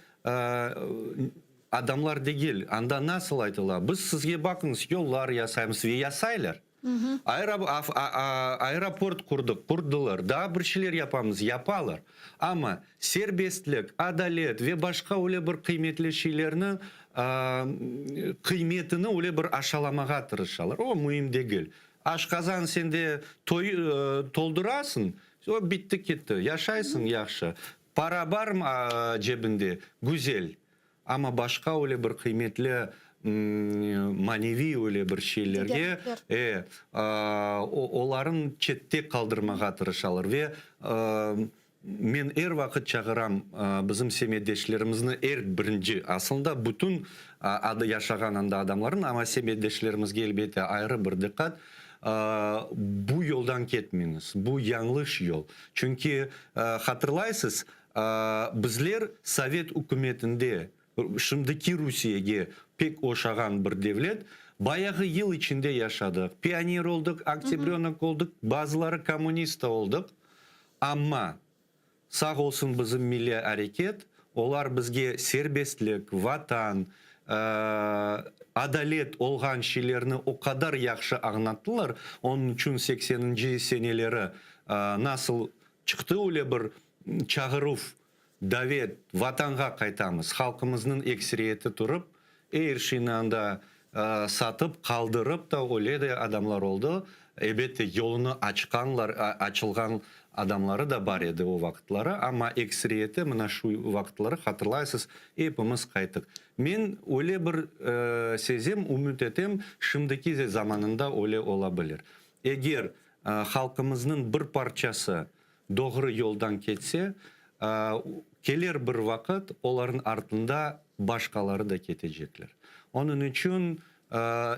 adamlar degil, anda nasıl aytıla, biz sizge baqıñız, yollar yasaymız ve yasaylar. Aeroport qurdıq, qurdılar, daa bir şeyler yapamız, yapalar. Amma serbestlik, adalet ve başqa öyle bir qıymetli şeylerni qıymetini öyle bir aşalamağa tırışalar. O müim degil. Aşqazan sende toy toldurasıñ, o bitti ketti, yaşaysıñ yahşı, para bar cebinde, güzel, amma başqa öyle bir qıymetli maneviy öyle bir şeylerge e, oların çette qaldırmağa tırışalar ve Men er vaqıt çağıram bizim semetdeşlerimizni, er birinci, aslında bütün adı yaşağan anda adamlarnı, amma semetdeşlerimizge elbette ayrı bir diqqat, bu yoldan ketmeñiz, bu yañlış yol. Çünki hatırlaysız, bizler sovet ükümetinde, şimdiki Rusiyege pek oşağan bir devlet, bayağı yıl içinde yaşadıq, pioner oldıq, oktyabrönok oldıq, bazıları kommunist da oldıq. Amma, sağ olsun bizim milliy areket, olar bizge serbestlik, Vatan, adalet olğan şeylerni o qadar yahşı añlattılar, onıñ içün sekseninci seneleri nasıl çıqtı öyle bir çağıruv, davet, Vatanğa qaytamız, halqımıznıñ ekseriyeti turıp, er şeyni anda satıp, qaldırıp da öyle de adamlar oldı. Elbette, yolunı açqanlar, açılğan adamları da bar edi o vaqıtları, amma ekseriyeti mına şu vaqıtları, hatırlaysız, epimiz qayttıq. Men öyle bir sezem, ümüt etem, şimdiki zamanında öyle ola bilir. Eger halqımıznıñ bir parçası doğru yoldan ketse, keler bir vaqıt olarnıñ artında başqaları da ketecekler. Onıñ içün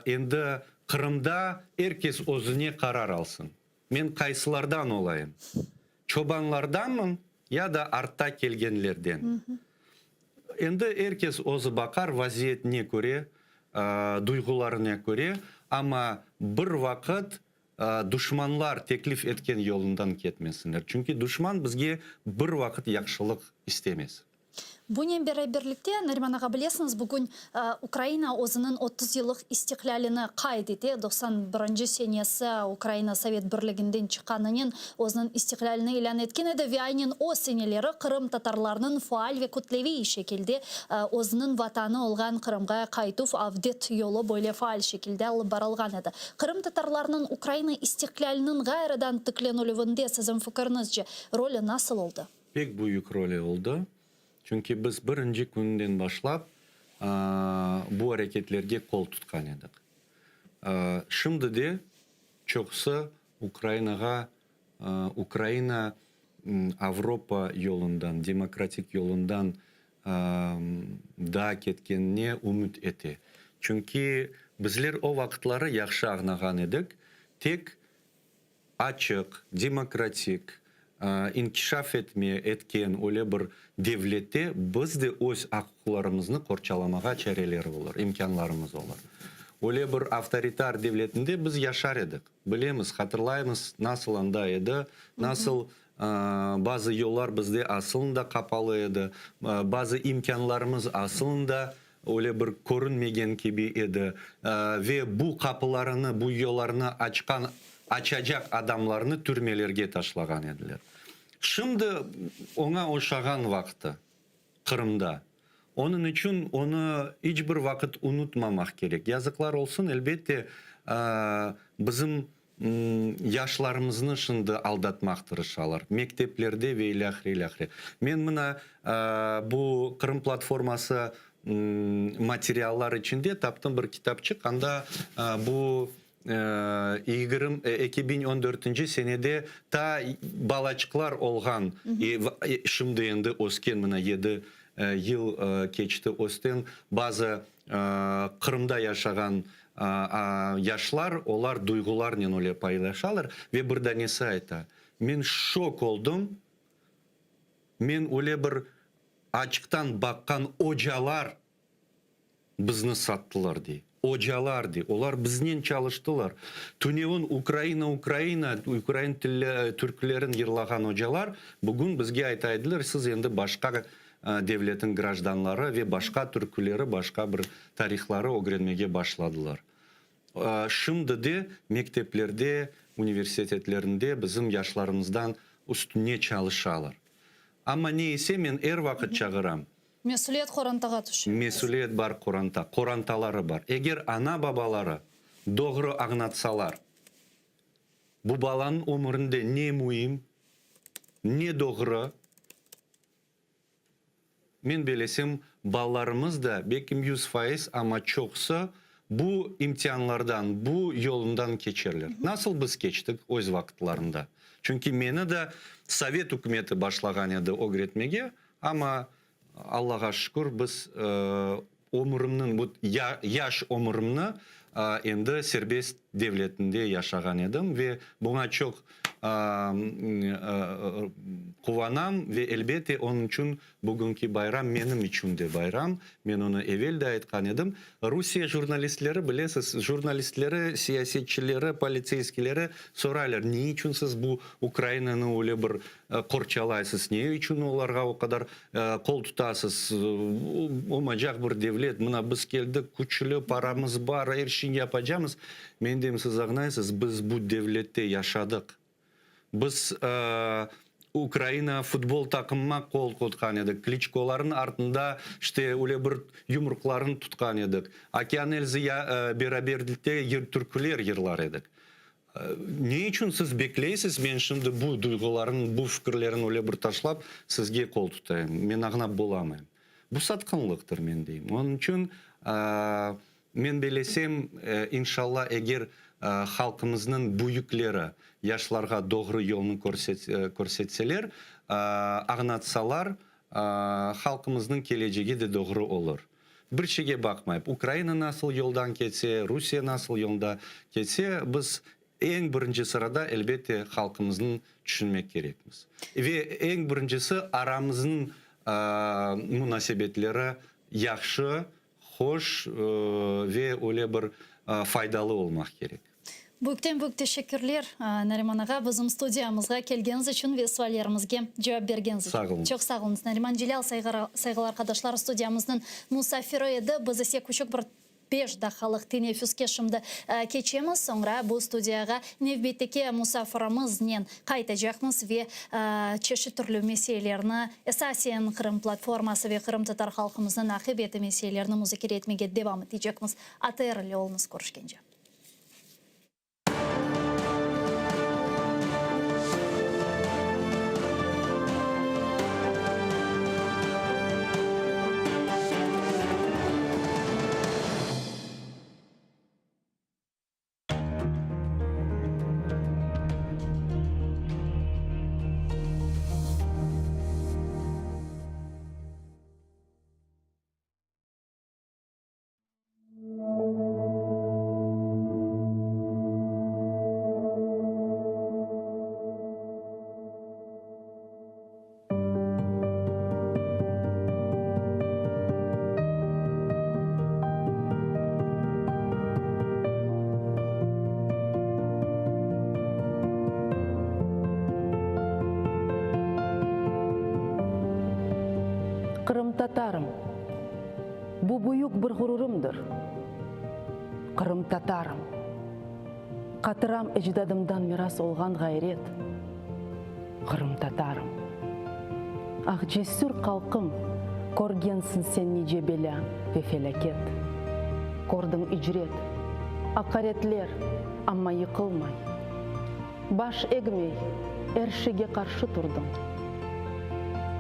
endi Qırımda er kes özüne qarar alsın, men qaysılardan olayım, çobanlardanmın ya da artta kelgenlerden? Endi er kes özü baqar vaziyetine köre, duyğularına köre, amma bir vaqıt Duşmanlar teklif etken yolundan ketmesinler. Çünki duşman bizge bir vaqıt yahşılıq istemez. Bunen beraberlikte, Nariman ağa, bilesiñiz, bugün Ukraina özüniñ 30 yıllıq istiqlâlini qayd ete. 91 senesi Ukraina Sovet Birliginden çıqqanınen özüniñ istiqlâlini ilân etken edi ve aynen o seneleri qırımtatarlarnıñ faal ve kütleviy şekilde özüniñ Vatanı olğan Qırımğa qaytuv, avdet yolu böyle faal şekilde alıp barılğan edi. Qırımtatarlarnıñ Ukraina istiqlâliniñ ğayrıdan tiklenilüvinde siziñ fikiriñizce rolü nasıl oldı? Pek büyük rolü oldı. Çünki biz birinci künden başlap bu areketlerge qol tutqan edik. Şimdi de çoqusı Ukrainağa, Ukraina Avropa yolundan, demokratik yolundan daa ketkenine ümüt ete. Çünki bizler o vaqıtları yahşı añlağan edik, tek açıq, demokratik, inkişaf etme, etken öyle bir devlette biz de öz aq-uquqlarımıznı qorçalamağa çareler olur, imkânlarımız olur. Öyle bir avtoritar devletinde biz yaşar edik. Bilemiz, hatırlaymız, nasıl anda edi, nasıl bazı yollar bizde asılında qapalı edi, bazı imkânlarımız asılında öyle bir körünmegen kibi edi ve bu qapılarını, bu yollarnı açqan, açacaq adamlarnı türmelerge taşlağan ediler. Şimdi oña oşağan vaqtı Qırımda. Onıñ içün onı iç bir vaqıt unutmamaq kerek. Yazıqlar olsun, elbette, bizim Yaşlarımıznı şimdi aldatmaq tırışalar, mekteplerde ve ilâhre, ilâhre. Men mına bu Qırım platforması materiallar içinde taptım bir kitapçıq, anda bu 2014-nci senede ta balaçıqlar olğan, şimdi endi ösken, mına yedi yıl keçti östen, bazı Qırımda yaşağan yaşlar, olar duyğularnen öyle paylaşalar ve bir danesi ayta, Men şok oldım, men öyle bir açıqtan baqqan ocalar bizni sattılar, dey. Ocalar, dey, olar biznen çalıştılar. Tünevin Ukraina, Ukraina, ukrain tilli türkülerin yırlağan ocalar bugün bizge ayta ediler, siz endi başqa devletniñ grajdanları ve başqa türküleri, başqa bir tarihları ögrenmege başladılar. Şimdi de mekteplerde, universitetlerinde bizim yaşlarımızdan üstüne çalışalar. Amma ne ise men er vaqıt çağıram. Mesüliyet qorantağa tüşe. Mesüliyet bar qoranta, qorantaları bar. Eger ana-babaları doğru añlatsalar, bu balanıñ ömürinde ne müim, ne doğru, Men belesem, balalarımız da, belkim 100%, amma çoqusı bu imtianlardan, bu yolundan keçerler. Nasıl biz keçtik öz vaqıtlarında. Çünki meni de sovet ükümeti başlağan edi ögretmege, amma, Allağa şükür, biz ömürimniñ, bu yaş ömürimni endi serbest devletinde yaşağan edim ve buña çoq quvanam ve, elbette, onıñ içün bugünki bayram menim içün de bayram. Men onı evel de aytqan edim. Rusiye jurnalistleri, bilesiz, jurnalistleri, siyasetçileri, politseyskileri soraylar, ne içün siz bu Ukrainanı öyle bir qorçalaysız, ne içün olarğa o qadar qol tutasız, olmaycaq bir devlet, mına biz keldik, küçlü, paramız bar, er şeyni yapacamız. Men deyim, siz añlaysız, biz bu devlette yaşadıq. Biz Ukraina futbol taqımına qol tutqan edik, Kliçkolarnıñ artında işte öyle bir yumruqlarını tutqan edik, Okean Elzı beraberlikte türküler yırlar edik. Ne içün siz bekleysiz, men şimdi bu duyğularnı, bu fikirlerni öyle bir taşlap, sizge qol tutayım? Men añlap bolamayım. Bu satqınlıqtır, men deyim. Onıñ içün men belesem, inşalla, eger halqımıznıñ büyükleri yaşlarğa doğru yolnı körsetseler, añlatsalar, halqımıznıñ kelecegi de doğru olur. Bir şeyge baqmayıp, Ukraina nasıl yoldan ketse, Rusiye nasıl yolda ketse, biz eñ birinci sırada, elbette, halqımıznı tüşünmek kerekmiz. Ve eñ birincisi, aramıznıñ munasebetleri yahşı, hoş ve öyle bir faydalı olmaq kerek. Büyükten büyük teşekkürler, Nariman ağa, bizim studiyamızğa kelgeniz içün ve suallerimizge cevap bergeniz içün. Sağ oluñız. Çoq sağ oluñız. Nariman Celâl, sayğılı arqadaşlar, studiyamıznıñ musafiri edi. Biz ise küçük bir beş daqqalıq teneffüske şimdi keçemiz, soñra bu studiyağa nevbetteki musafirimiznen qaytacaqmız ve çeşit türlü meselelerni, esasen Qırım platforması ve qırımtatar halqımıznıñ aqibeti meselelerini muzakere etmege devam etecekmiz. ATR ile oluñız, körüşkence. Qırımtatarım. Bu büyük bir ğururımdır. Qırımtatarım. Qatıram ecdadımdan miras olğan ğayret. Qırımtatarım. Ah, cesür qalqım, körgensiñ sen nice belâ ve felâket. Kördiñ icret, aqaretler, amma yıqılmay. Baş egmey, er şeyge qarşı turdıñ.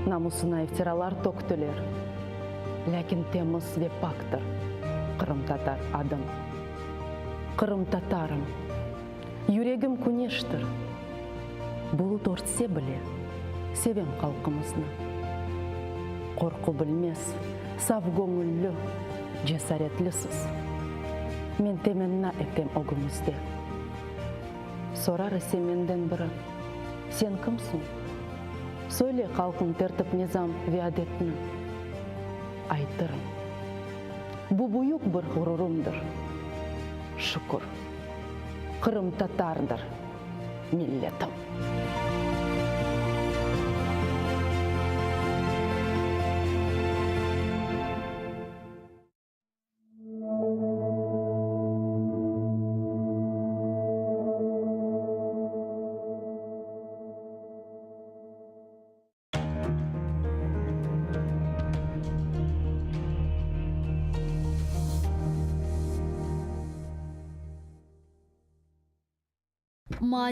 Namusına iftiralar töktüler, lâkin temiz ve paktır qırımtatar adıñ. Qırımtatarım, yüregim küneştir, bulut örtse bile, sevem halqımıznı. Qorqu bilmez, saf göñüllü, cesaretlisiz. Men temenna etem ögüñizde. Sorar ise menden biri, Sen kimsiñ? Söyle halqıñ tertip-nizam ve adetni. Aytırım. Bu büyük bir ğururımdır. Şükür, qırımtatardır milletim.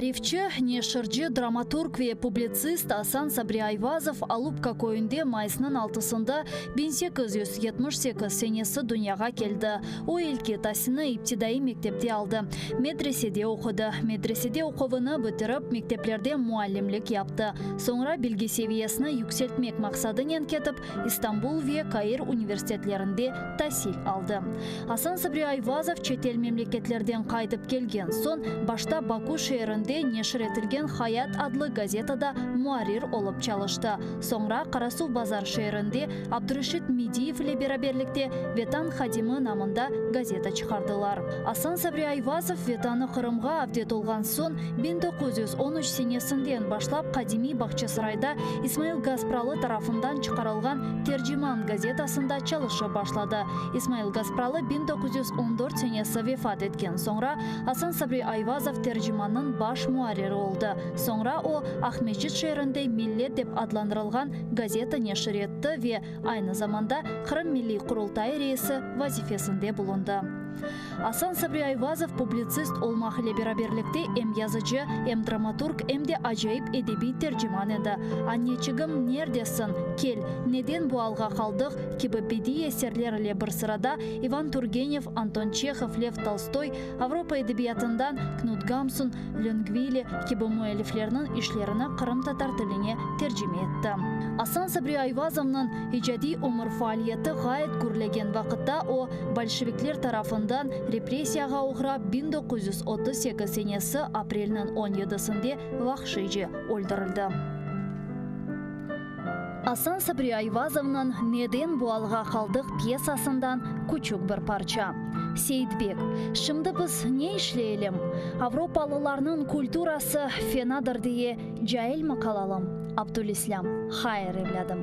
Maarifçi, neşirci, dramaturg ve publitsist Asan Sabri Ayvazov Alupka köyünde mayısnıñ altısında 1878 senesi dünyağa keldi. O, ilki tasilni iptidaiy mektepte aldı, medresede oqudı. Medresede oquvını bitirip, mekteplerde muallimlik yaptı. Soñra bilgi seviyesini yükseltmek maqsadınen ketip, İstanbul ve Kair universitetlerinde tasil aldı. Asan Sabri Ayvazov çetel memleketlerden qaytıp kelgen soñ, başta Baku şeerinde neşir etilgen Hayat adlı gazetada muarrir olıp çalıştı. Soñra Qarasuvbazar şeerinde Abdureşit Mediyev ile beraberlikte Vetan hadimi namında gazeta çıqardılar. Asan Sabri Ayvazov Vetanı Qırımğa avdet olğan soñ, 1913 senesinden başlap qadimiy Bağçasarayda İsmail Gaspralı tarafından çıqarılğan Terciman gazetasında çalışıp başladı. İsmail Gaspralı 1914 senesi vefat etken soñra, Asan Sabri Ayvazov Tercimannıñ baş muarriri oldı. Soñra o, Aqmescit şeerinde Millet dep adlandırılğan gazeta neşir etti ve aynı zamanda Qırım Milliy Qurultayı reisi vazifesinde bulundı. Asan Sabri Ayvazov publitsist olmaq ile beraberlikte em yazıcı, em dramaturg, em de acayip edebiy terciman edi. Anneçigim, neredesin? Kel, Neden bu alğa qaldıq? kibi bediiy eserler ile bir sırada İvan Turgenev, Anton Çehov, Lev Tolstoy, Avropa edebiyatından Knut Gamsun, Löngvili kibi müelliflerniñ işlerini qırımtatar tiline tercime etti. Asan Sabri Ayvazovnıñ icadiy ömür faaliyeti ğayet gürlegen vaqıtta o, bolşevikler tarafından repressiyağa oğrap 1938 senesi aprelniñ on yedisinde vahşiyce öldürildi. Asan Sabri Ayvazovnıñ Neden bu alğa qaldıq pyesasından küçük bir parça. Seyitbek, Şimdi biz ne işleyelim? Avropalılarnıñ kulturası fenadır diye cailmi qalalım? Abdülislâm, Hayır, evlâdım.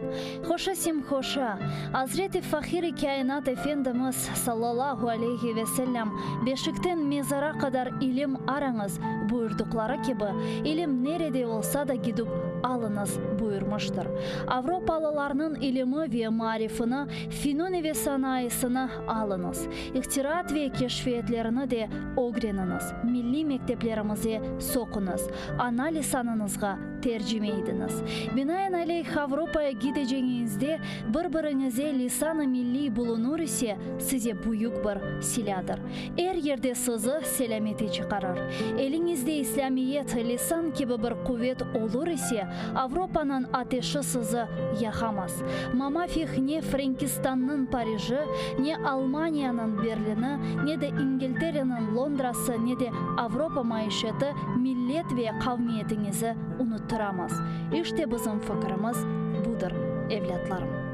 Hoşa simhoşa, Azret-i Fahir-i Kâinat Efendimiz, sallallahu aleyhi ve sellem, Beşikten mezara qadar ilim arañız, buyurdıqları kibi, ilim nerede olsa da gidip alıñız, buyurmıştır. Avropalılarnıñ ilimi ve maarifini, finuni ve sanayısını alıñız. İhtiraat ve keşfiyetlerini de ögreniñiz, milliy mekteplerimize soquñız, ana lisanıñızğa tercime idiñiz. Binaenaleyh, Avropaya gideceñiñizde bir-biriñize lisan-ı milliy bulunur ise, size büyük bir silâdır. Er yerde sizi selâmete çıqarır. Eliñizde İslâmiyet, lisan kibi bir quvet olur ise, Avropanıñ ateşi sizi yaqamaz. Mamafih ne Frenkistannıñ Pariji, ne Almaniyanıñ Berlini, ne de İngiltereniñ Londrası, ne de Avropa maişeti millet ve qavmiyetiñizi unuttıramaz. İşte bizim fikirimiz budır, evlâtlarım.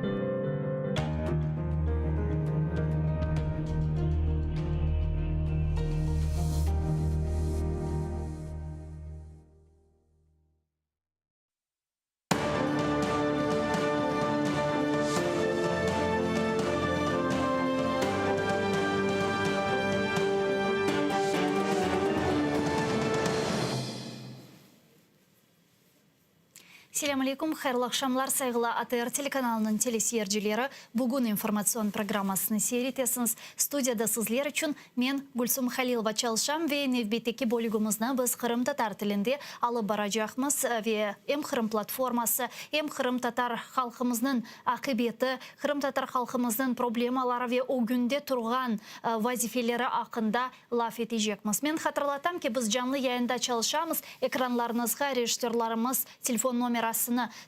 Selâm aleyküm, hayırlı aqşamlar, sayğılı ATR telekanalınıñ teleseyircileri. Bugün informatsion programmasını seyir etesiñiz. Studiyada sizler içün men, Gülsum Halilova, çalışam ve nevbetteki bölügimizni biz qırımtatar tilinde alıp baracaqmız ve em Qırım platforması, em qırımtatar halqımıznıñ aqibeti, qırımtatar halqımıznıñ problemaları ve ögünde turğan vazifeleri aqqında laf etecekmiz. Men hatırlatam ki, biz canlı yayında çalışamız, ekranlarınızğa rejissörlarımız telefon nomerasını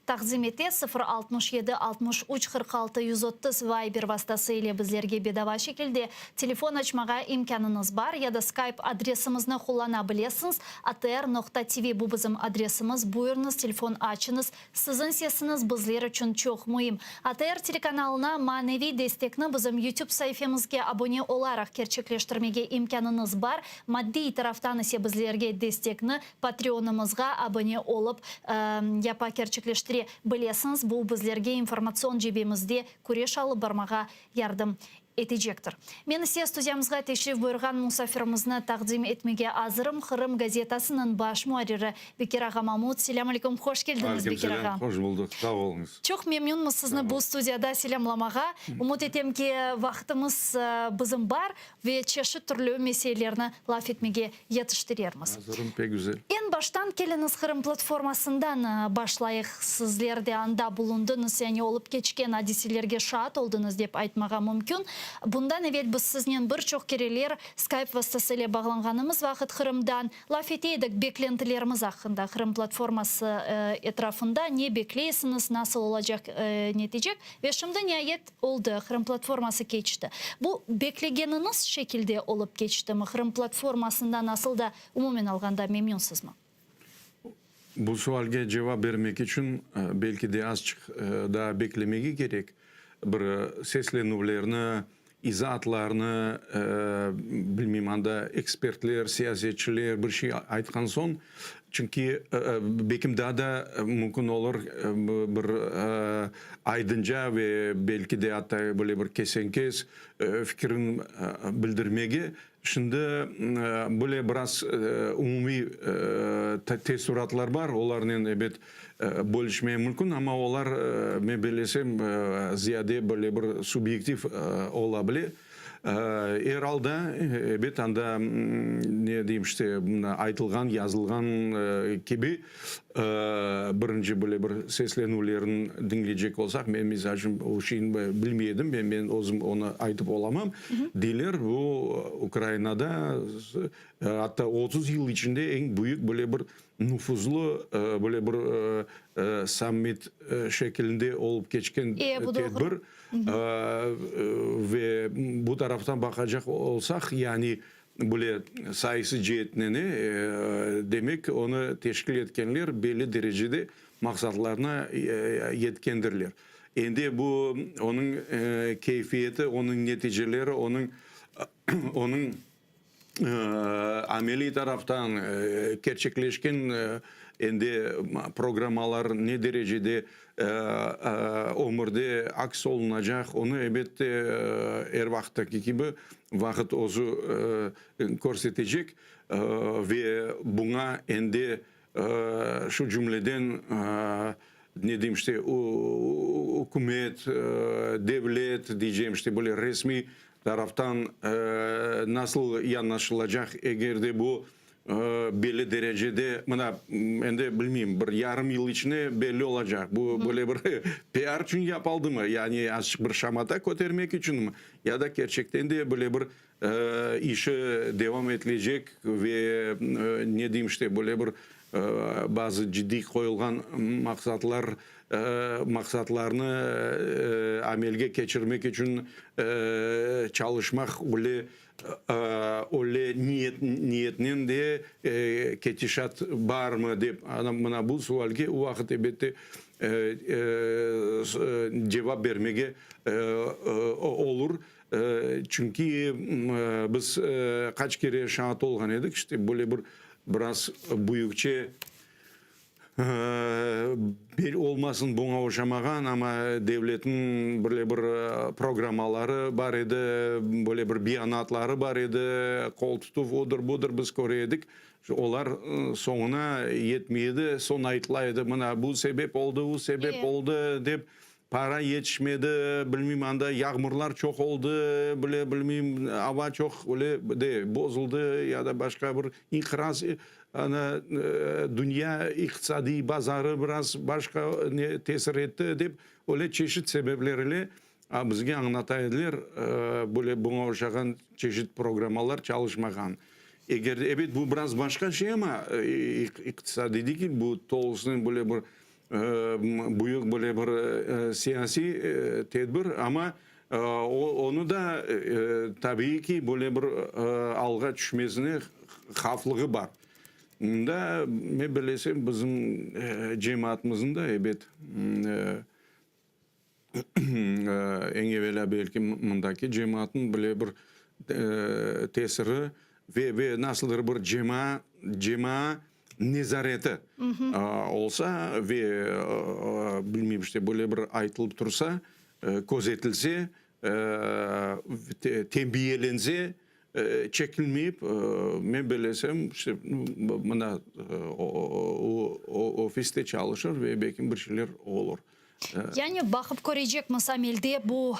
taqdim ete, 0 67 63 46 130 Viber vastası ile bizlerge bedava şekilde telefon açmağa imkânıñız bar ya da Skype adresimizni qullana bilesiñiz, atr noqta tv bu bizim adresimiz, buyurıñız, telefon açıñız, Siziñ sesiñiz bizler içün çoq müim. ATR telekanalına maneviy destekni bizim YouTube saifemizge abone olaraq kerçekleştirmege imkânıñız bar, maddiy taraftan ise bizlerge destekni Patreonımızğa abone olıp yapa kerçekleştire bilesiñiz, bu bizlerge informatsion cebemizde küreş alıp barmağa yardım etecektir. Men ise studiyamızğa teşrif buyurğan musafirimizni taqdim etmege azırım, Qırım gazetasınıñ baş muarriri Bekir ağa Mamut. Selâm aleyküm, hoş keldiñiz, Bekir ağa. Aleyküm selâm, hoş buldıq, sağ oluñız. Çoq memnünmiz sizni bu studiyada selâmlamağa. Ümüt etem ki, vaqtımız bizim bar ve çeşit türlü meselelerni laf etmege yetiştirermiz. Azırım, pek güzel. Eñ baştan keliñiz Qırım platformasından başlayıq. Sizler de anda bulundıñız, yani olıp keçken adiselerge şaat oldıñız dep aytmağa mümkün. Bundan evel biz siznen bir çoq kereler Skype vastası ile bağlanğanımız vaqıt Qırımdan laf ete edik beklentilerimiz aqqında, Qırım platforması etrafında ne bekleysiñiz, nasıl olacaq netecek ve şimdi niayet Oldı, Qırım platforması keçti. Bu beklegeniñiz şekilde olıp keçtimi? Qırım platformasından asıl da umumen alğanda memnünsizmi? Bu sualge cevap bermek içün belki de azçıq daa beklemege kerek. Bir seslenüvlerni, izaatlarnı, bilmeyim, anda ekspertler, siyasetçiler bir şey aytqan soñ, Çünki belkim daa da mümkün olur bir aydınca ve belki de atta böyle bir kesen-kes fikirin bildirmege. Şimdi böyle biraz umumiy teessuratlar bar, olarnen, ebet, bölüşmege mümkün, amma olar, men bellesem, ziyade böyle bir subyektiv ola bile. Er alda, ebet, anda, ne deyim, işte, aytılğan, yazılğan kibi, birinci böyle bir seslenüvlerini diñleycek olsaq, men, misal içün, o şeyni bilmey edim, men özüm onı aytıp olamam, deyler, bu Ukrainada atta 30 yıl içinde eñ büyük böyle bir nufuzlı böyle bir sammit şekilinde olıp keçken tedbir. Ve bu taraftan baqacaq olsaq, yani böyle sayısı ceetinen, demek, onı teşkil etkenler belli derecede maqsatlarına yetkendirler. Endi bu onıñ keyfiyeti, onıñ neticeleri, onıñ onıñ Ameliy taraftan kerçekleşken endi programmalar ne derecede ömürde aks olunacaq, onı, elbette, er vaqıttaki kibi vaqıt özü körsetecek ve buña endi şu cümleden, ne deyim işte, ükümet, devlet diycem işte, böyle resmiy taraftan nasıl yanaşılacaq, eger de bu belli derecede, mına, endi bilmeyim, bir yarım yıl içinde belli olacaq, bu böyle bir PR içün yapaldımı, yani azçıq bir şamata kötermek içünmi, ya da kerçekten de böyle bir işi devam etilecek ve ne deyim işte, böyle bir bazı ciddiy qoyulğan maqsatlar, maqsatlarnı amelge keçirmek içün çalışmaq öyle, öyle niyet, niyetnen de ketişat barmı dep, mına bu sualge o vaqıt elbette cevap bermege olur. Çünki biz qaç kere şaat olğan edik, işte böyle bir biraz büyükçe. Bel olmasın buña oşamağan, amma devletniñ böyle bir programmaları bar edi, böyle bir beyanatları bar edi, qol tutuv odır, budır biz köre edik. Olar soñuna yetmey edi, soñ aytıla edi, mına bu sebep oldı, u sebep oldı dep, para yetişmedi, bilmeyim, anda yağmurlar çoq oldı, bile bilmeyim, ava çoq öyle de bozuldı ya da başqa bir inqiraz, ana, dünya iqtisadiy bazarı biraz başqa ne tesir etti dep, öyle çeşit sebepler ile bizge añlata ediler, böyle buña oşağan çeşit programmalar çalışmağan. Eger de, ebet, bu biraz başqa şey amma, iqtisadiy degil, bu tolusınen böyle bir büyük böyle bir siyasiy tedbir, amma onı da tabiiy ki, böyle bir alğa tüşmesine havflığı bar. Mında, men bilesem, bizim cemaatımıznıñ da, ebet, Eñ evelâ belki mındaki cemaatnıñ bile bir tesiri ve ve nasıldır bir cemaa cemaa nezareti olsa ve bilmeyim işte böyle bir aytılıp tursa, közetilse, tenbiyelense, Çekilmeyip, men belesem, işte, mına, o ofiste çalışır ve belki bir şeyler olur. Yani baqıp körecekmiz, amelde bu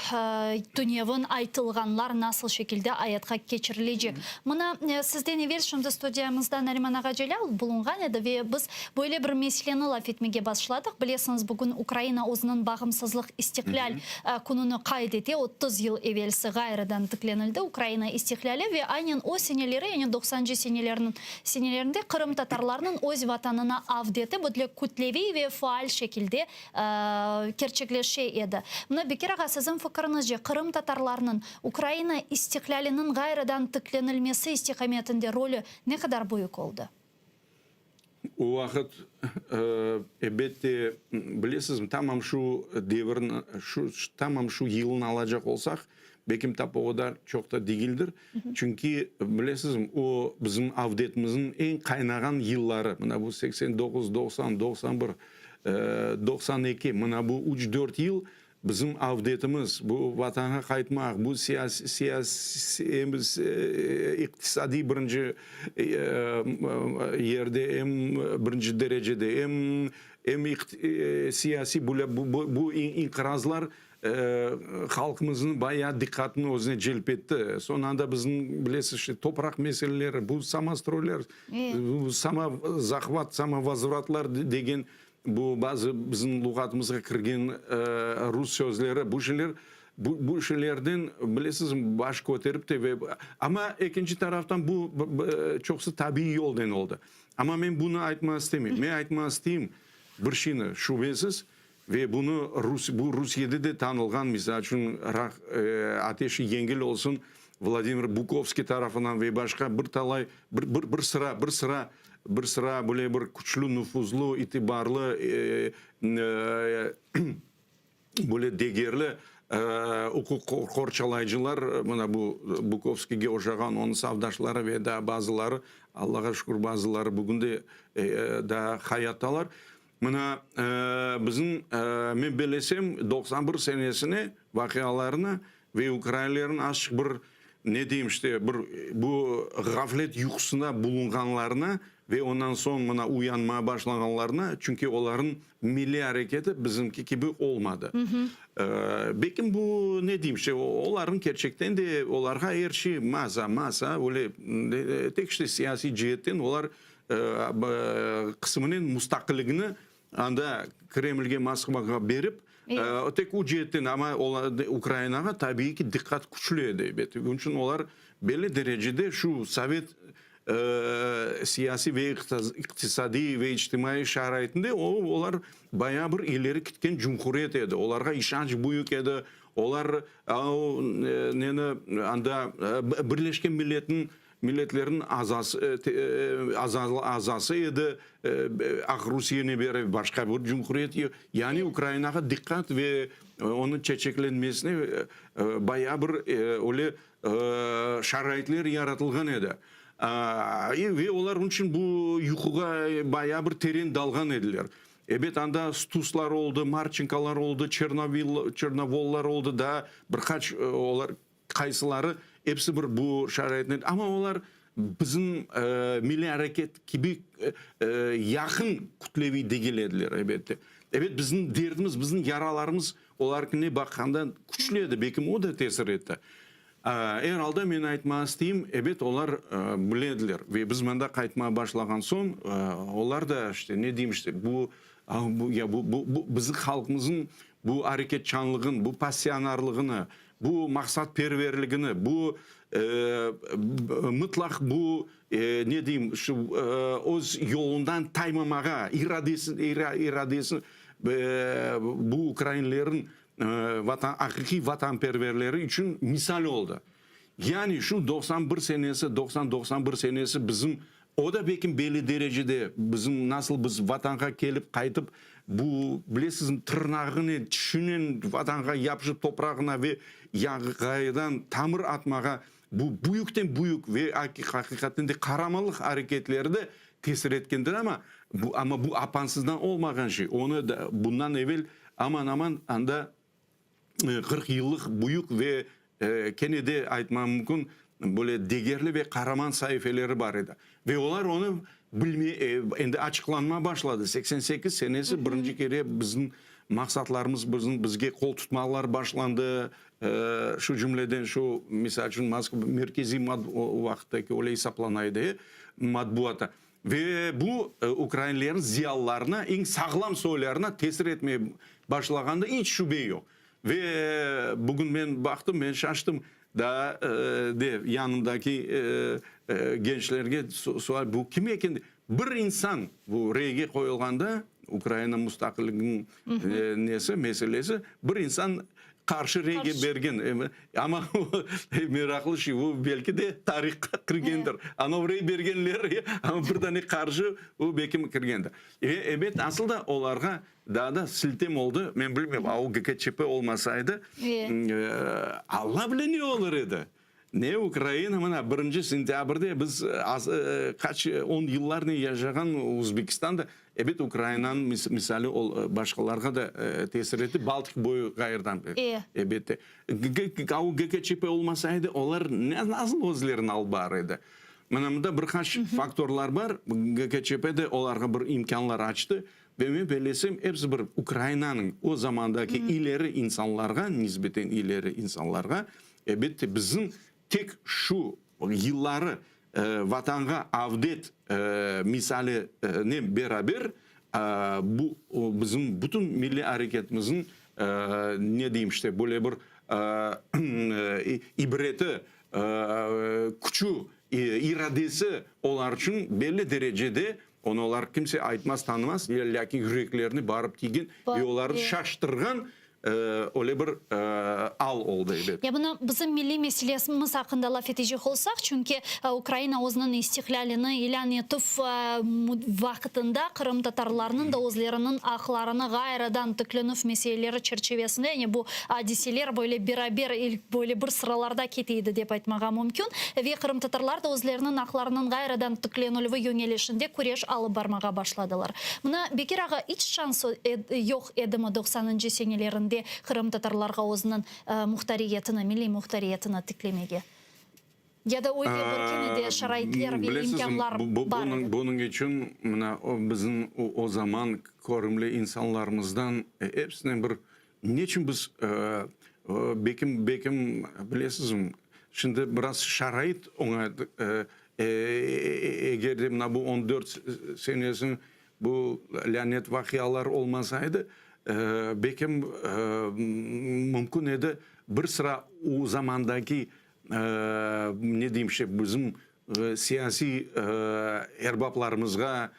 tünevin aytılğanlar nasıl şekilde ayatqa keçirilecek. Mına, sizden evel şimdi studiyamızda Nariman ağa Celâl bulunğan edi ve biz böyle bir meseleni laf etmege başladıq. Bilesiñiz, bugün Ukraina özüniñ bağımsızlıq, istiqlâl Kününi qayd ete, 30 yıl evelsi ğayrıdan tiklenildi Ukraina istiqlâli ve aynen o seneleri, yani doqsancı senelerniñ senelerinde qırımtatarlarnıñ öz vatanına avdeti böyle kütleviy ve faal şekilde kerçekleşe edi. Mına, Bekir ağa, siziñ fikiriñizce, qırımtatarlarnıñ Ukraina istiqlâliniñ ğayrıdan tiklenilmesi istiqametinde rolü ne qadar büyük oldı? O vaqıt, elbette, bilesizmi, tamam şu devirni, şu, tamam şu yılnı alacaq olsaq, belkim tap o qadar çoq da degildir. Çünki, bilesizmi, o bizim avdetimizniñ eñ qaynağan yılları, mına bu 89, 90, 91, 92, mına bu üç-dört yıl Bizim avdetimiz, bu Vatanğa qaytmaq, bu em iqtisadiy birinci yerde, em birinci derecede, em em siyasiy bu inqirazlar halqımıznıñ bayağı diqqatını özüne celp etti. Soñ anda bizim, bilesiz, işte, topraq meseleleri, bu samostroylar, bu samozahvat, samovozvratlar degen Bu bazı bizim luğatımızğa kirgen rus sözleri, bu şeyler, bu, bu şeylerden, bilesiz, baş köterip te ve, amma ekinci taraftan bu çoqusı tabiiy yolnen oldı. Amma men bunı aytmağa istemeyim. Men aytmağa isteyim bir şeyni, şübesiz, ve bunı Rus, bu Rusiyede de tanılğan, misal içün, ateşi yengil olsun, Vladimir Bukovskiy tarafından ve başqa bir talay, bir, bir, bir sıra, bir sıra Bir sıra böyle bir küçlü, nufuzlu, itibarlı, böyle degerli uquq qorçalayıcılar, mına bu Bukovskiyge oşağan onıñ safdaşları ve daa bazıları, Allağa şükür, bazıları bugün de daa hayattalar. Mına bizim, men bellesem, 91 senesine vaqialarını Ve ukrainlerniñ azçıq bir, ne deyim işte, bir bu ğaflet yuqusında bulunğanlarına ve ondan soñ mına uyanmağa başlağanlarına, çünki olarnıñ milliy areketi bizimki kibi olmadı. Belkim bu, ne deyim işte, olarnıñ kerçekten de olarğa er şey maza, masa, öyle tek işte siyasiy ceetten olar qısmınen mustaqilligini Anda Kremlge, Moskvağa berip, tek o ceetten, amma Ukrainağa tabiiy ki, diqqat küçlü edi, ebet. Onıñ içün olar belli derecede şu sovet siyasiy ve iqtisadiy ve içtimaiy şaraitinde olar bayağı bir ileri ketken cumhuriyet edi. Olarğa işanç büyük edi. Olar neni anda Birleşken Milletniñ Milletlerniñ azası azası edi, Aqrusiyeni beri başqa bir cumhuriyet, yani Ukrainağa diqqat ve onıñ çeçeklenmesine bayağı bir öyle şaraitler yaratılğan edi. Ve olar onıñ içün bu yuquğa bayağı bir teren dalğan ediler. Ebet, anda Stuslar oldı, Marçenkolar oldı, Çernovollar oldı, daa bir qaç olar qaysıları, episi bir bu şaraitnen, amma olar bizim milliy areket kibi yaqın kütleviy degil ediler, ebette. Ebet, bizim derdimiz, bizim yaralarımız olarkine baqqanda küçlü edi, belkim o da tesir etti. Er alda men aytmağa isteyim, ebet, olar bile ediler ve biz mında qaytmağa başlağan soñ, olar da, işte, ne deyim, işte, bu, ya bu, bu, bizim halqımıznıñ bu areketçanlığın, bu passionarlığını, bu maqsatperverligini, bu mıtlaq bu, ne deyim, şu öz yolundan taymamağa iradesi, iradesi, bu ukrainlerin vatan, aqiqiy vatanperverleri içün misal oldı. Yani şu 91 senesi, 90, 91 senesi bizim, o da belkim belli derecede bizim nasıl biz vatanğa kelip qaytıp, bu, bilesizmi, tırnağınen, tişinen vatanğa yapışıp toprağına ve ğayrıdan tamır atmağa bu büyükten büyük ve aqiqaten de qaramanlıq areketleri de tesir etkendir, amma bu, amma bu apansızdan olmağan şey. Onı da bundan evel aman-aman anda 40 yıllıq büyük ve kene de aytmam mümkün, böyle degerli ve qaraman saifeleri bar edi. Ve olar onı bilme, endi açıqlanma başladı. 88 senesi birinci kere bizim maqsatlarımız, bizim bizge qol tutmalar başlandı. Şu cümleden, şu, misal içün, Moskva merkeziy o vaqıttaki öyle esaplana edi, matbuatı. Ve bu ukrainlerin ziyalılarına, eñ sağlam soylarına tesir etmeye başlağanında iç şübe yoq. Ve bugün men baqtım, men şaştım, daa de yanımdaki gençlerge sual, bu kim eken? Bir insan bu reyge qoyulğanda, Ukraina mustaqilliginiñ nesi, meselesi, bir insan qarşı reyge bergen. Amma meraqlı şey, bu belki de tarihqa kirgendir. Anavı rey bergenler, amma bir dane qarşı, o belki kirgendir. Ve ebet, asıl da olarğa daa da siltem oldı, men bilmeyim, a o GKÇP olmasaydı, Alla bile ne olur edi. Ne Ukraina, mına, birinci sentâbrde biz az, qaç on yıllarnen yaşağan Özbekistan da, ebet, Ukrainanıñ misali başqalarğa da tesir etti, Baltik boyu ğayırdan, ebette. O GKÇP olmasaydı, olar nasıl özlerini alıp barır edi? Mına, mında bir qaç faktorlar bar, GKÇP de olarğa bir imkânlar açtı. Ve men bellesem, episi bir Ukrainanıñ o zamandaki ileri insanlarğa nisbeten ileri insanlarğa, elbette, bizim tek şu yılları Vatanğa avdet misalinen beraber bu bizim bütün milliy areketimizniñ, ne deyim işte, böyle bir ibreti, küçü, iradesi olar içün belli derecede Onı olar kimse aytmaz, tanımaz, lâkin yüreklerine barıp tiygen ve olarnı şaştırğan öyle bir al oldı, ebet. Ya bunı bizim milliy meselemiz aqqında laf etecek olsaq, çünki Ukraina özüniñ istiqlâlini ilân etüv vaqtında qırımtatarlarnıñ da özleriniñ aqlarını ğayrıdan tiklenüv meseleleri çerçivesinde, yani bu adiseler böyle beraber, böyle bir sıralarda kete edi dep aytmağa mümkün, ve qırımtatarlar da özleriniñ aqlarınıñ ğayrıdan tiklenilüvi yöñelişinde küreş alıp barmağa başladılar. Mına, Bekir ağa, iç şans yoq edimi doqsanıncı senelerinde qırımtatarlarğa özüniñ muhtariyetini, milliy muhtariyetini tiklemege? Ya da öyle bir kene de şaraitler ve imkânlar bar edi? Bunıñ içün mına bizim o zaman körümli insanlarımızdan episine bir Neçün biz, bekim, bekim, bilesizmi, şimdi biraz şarait oña, eger de mına bu on dört senesiniñ bu lânet vaqialar olmasaydı, bekim, mümkün edi bir sıra o zamandaki, ne deyim, işte, bizim siyasiy erbaplarımızğa,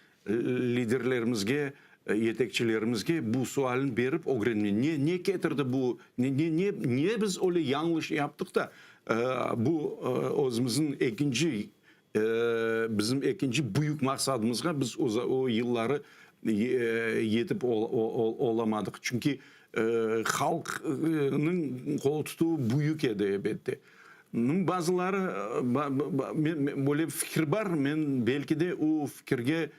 liderlerimizge, yetekçilerimizge bu sualni berip ögrenme, ne, ne ketirdi bu, ne, ne, ne, ne biz öyle yañlış yaptıq da, bu özümizniñ ekinci, bizim ekinci büyük maqsadımızğa biz o yılları yetip olamadıq. Çünki halqnıñ qol tutuvı büyük edi, elbette. Bazıları, böyle fikir bar, men belki de o fikirge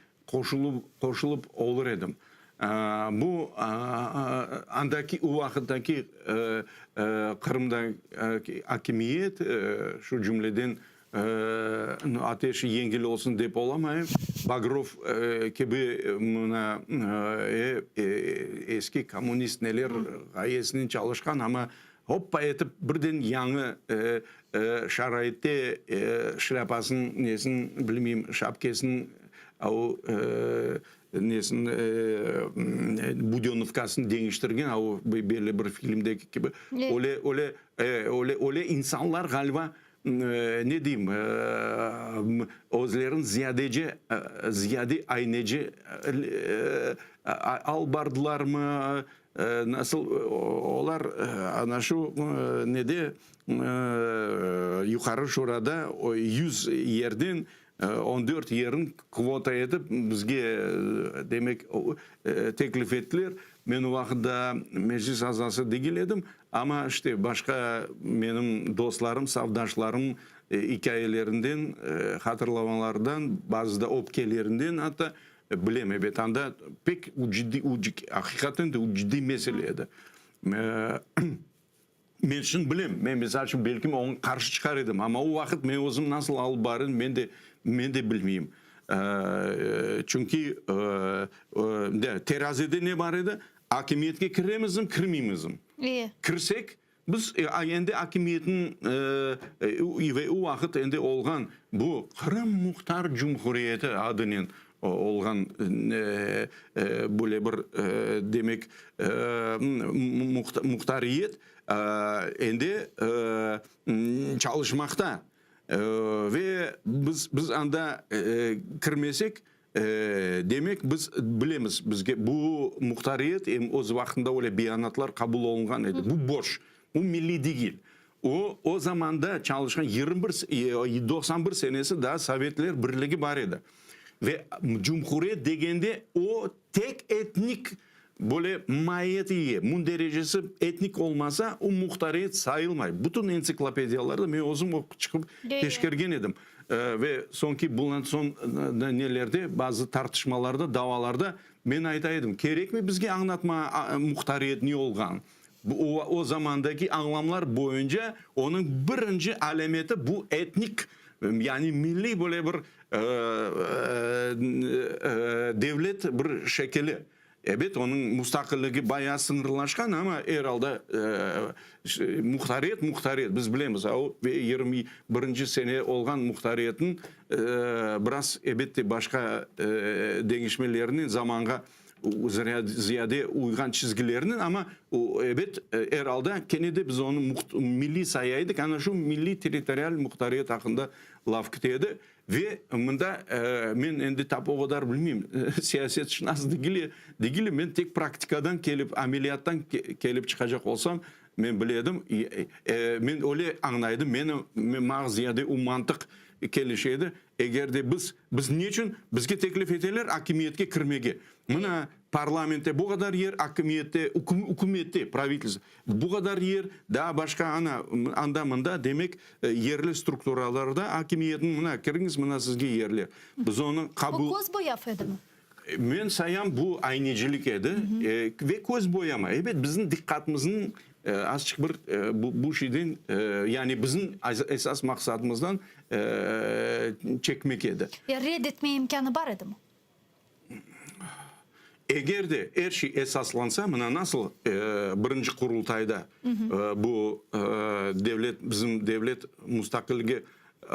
qoşulıp olur edim. Bu andaki, o vaqıttaki Qırımdaki akimiyet, şu cümleden ateşi yengil olsun dep olamayım, Bagrov kibi mına eski kommunist neler ğayesinen çalışqan, amma hoppa etip birden yañı şaraitte şlâpasınıñ nesin bilmeyim, şapkesiniñ o nesin budenovkasını deñiştirgen, a o belli bir filmdeki kibi, öyle, öyle, öyle, öyle insanlar ğaliba, ne deyim, özlerin ziyadece, ziyade ayneci alıp bardılarmı, nasıl, olar ana şu nede, Yuqarı Şurada 100 yerden On dört yerin kvota etip bizge, demek, teklif ettiler. Men o vaqıt daa meclis azası degil edim, amma işte başqa menim dostlarım, safdaşlarım ikâyelerinden, hatırlamalardan, bazıda öpkelerinden atta bilem, ebet, anda pek ciddiy, aqiqaten de ciddiy mesele edi. Men şunı bilem, men, misal içün, belkim oña qarşı çıqar edim, amma o vaqıt men özüm nasıl alıp barır, men de, men de bilmeyim. Çünki terazede ne bar edi? Akimiyetke kiremizmi, kirmeymizmi? Kirsek, biz endi akimiyetniñ ve o vaqıt endi olğan bu Qırım Muhtar Cumhuriyeti adınen olğan böyle bir, demek, muhtariyet endi çalışmaqta ve biz biz anda kirmesek, demek, biz bilemiz, bizge bu muhtariyet, em öz vaqtında öyle beyanatlar qabul olunğan edi, bu boş, bu milliy degil. O, o zamanda çalışqan 21, 91 senesi daa Sovetler Birligi bar edi. Ve cumhuriyet degende o tek etnik böyle maiyet iye, münderecesi etnik olmasa, o muhtariyet sayılmay. Bütün entsiklopediyalarda men özüm oqup çıqıp teşkergen edim. Ve soñki bundan soñ nelerde, bazı tartışmalarda, davalarda men ayta edim, kerekmi bizge añlatma muhtariyet ne olğan? Bu, o zamandaki añlamlar boyunca onıñ birinci alâmeti bu etnik, yani milliy böyle bir devlet bir şekili. Ebet, onıñ mustaqilligi bayağı sıñırlaşqan, amma er alda muhtariyet, muhtariyet, biz bilemiz, o 21-nci sene olğan muhtariyetniñ biraz, ebette, başqa deñişmelerinen zamanğa ziyade uyğan çizgilerinen, amma, ebet, er alda kene de biz onı milliy saya edik, ana şu milliy-territorial muhtariyet aqqında laf kete edi. Ve mında men endi tap o qadar bilmeyim, siyasetşınas degilim, men tek praktikadan kelip, ameliyattan kelip çıqacaq olsam, men bile edim, men öyle añlaydım, meni, maña ziyade o mantıq kelişe edi. Eger de biz, biz ne içün, bizge teklif eteler akimiyetke kirmege. Mına, parlamentte bu qadar yer, akimiyette, ükümette, pravitelstvo, bu qadar yer, daa başqa, ana, anda, mında, demek, yerli strukturalarda akimiyetniñ, mına, kiriñiz, mına sizge yerler. Biz onı qabul. Bu köz boyav edimi? Men sayam, bu aynecilik edi ve köz boyama. Ebet, bizim diqqatımıznıñ azçıq bir bu şeyden, yani bizim esas maqsadımızdan çekmek edi. Ya red etme imkânı bar edimi? Eger de er şey esaslansa, mına nasıl birinci Qurultayda bu devlet, bizim devlet mustaqilligi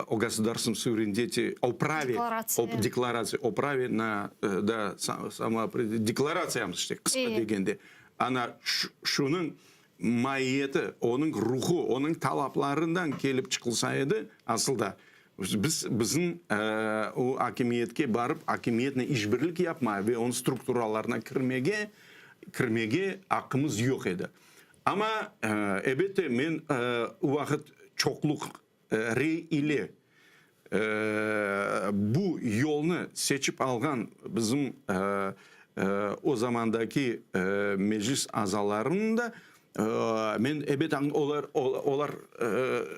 o gosudarstvennom suverenitete, o prave, o deklaratsiya, o prave na, da, samoopredel, deklaratsiyamız işte, qısqa degende, ana şunıñ maiyeti, onıñ ruhu, onıñ talaplarından kelip çıqılsa edi, asıl da, biz, bizim o akimiyetke barıp, akimiyetnen işbirlik yapma ve onıñ strukturalarına kirmege, kirmege aqqımız yoq edi. Amma, elbette, men o vaqıt çoqluq rey ile bu yolnı seçip alğan bizim o zamandaki meclis azalarınıñ da. Men, ebet, olar, olar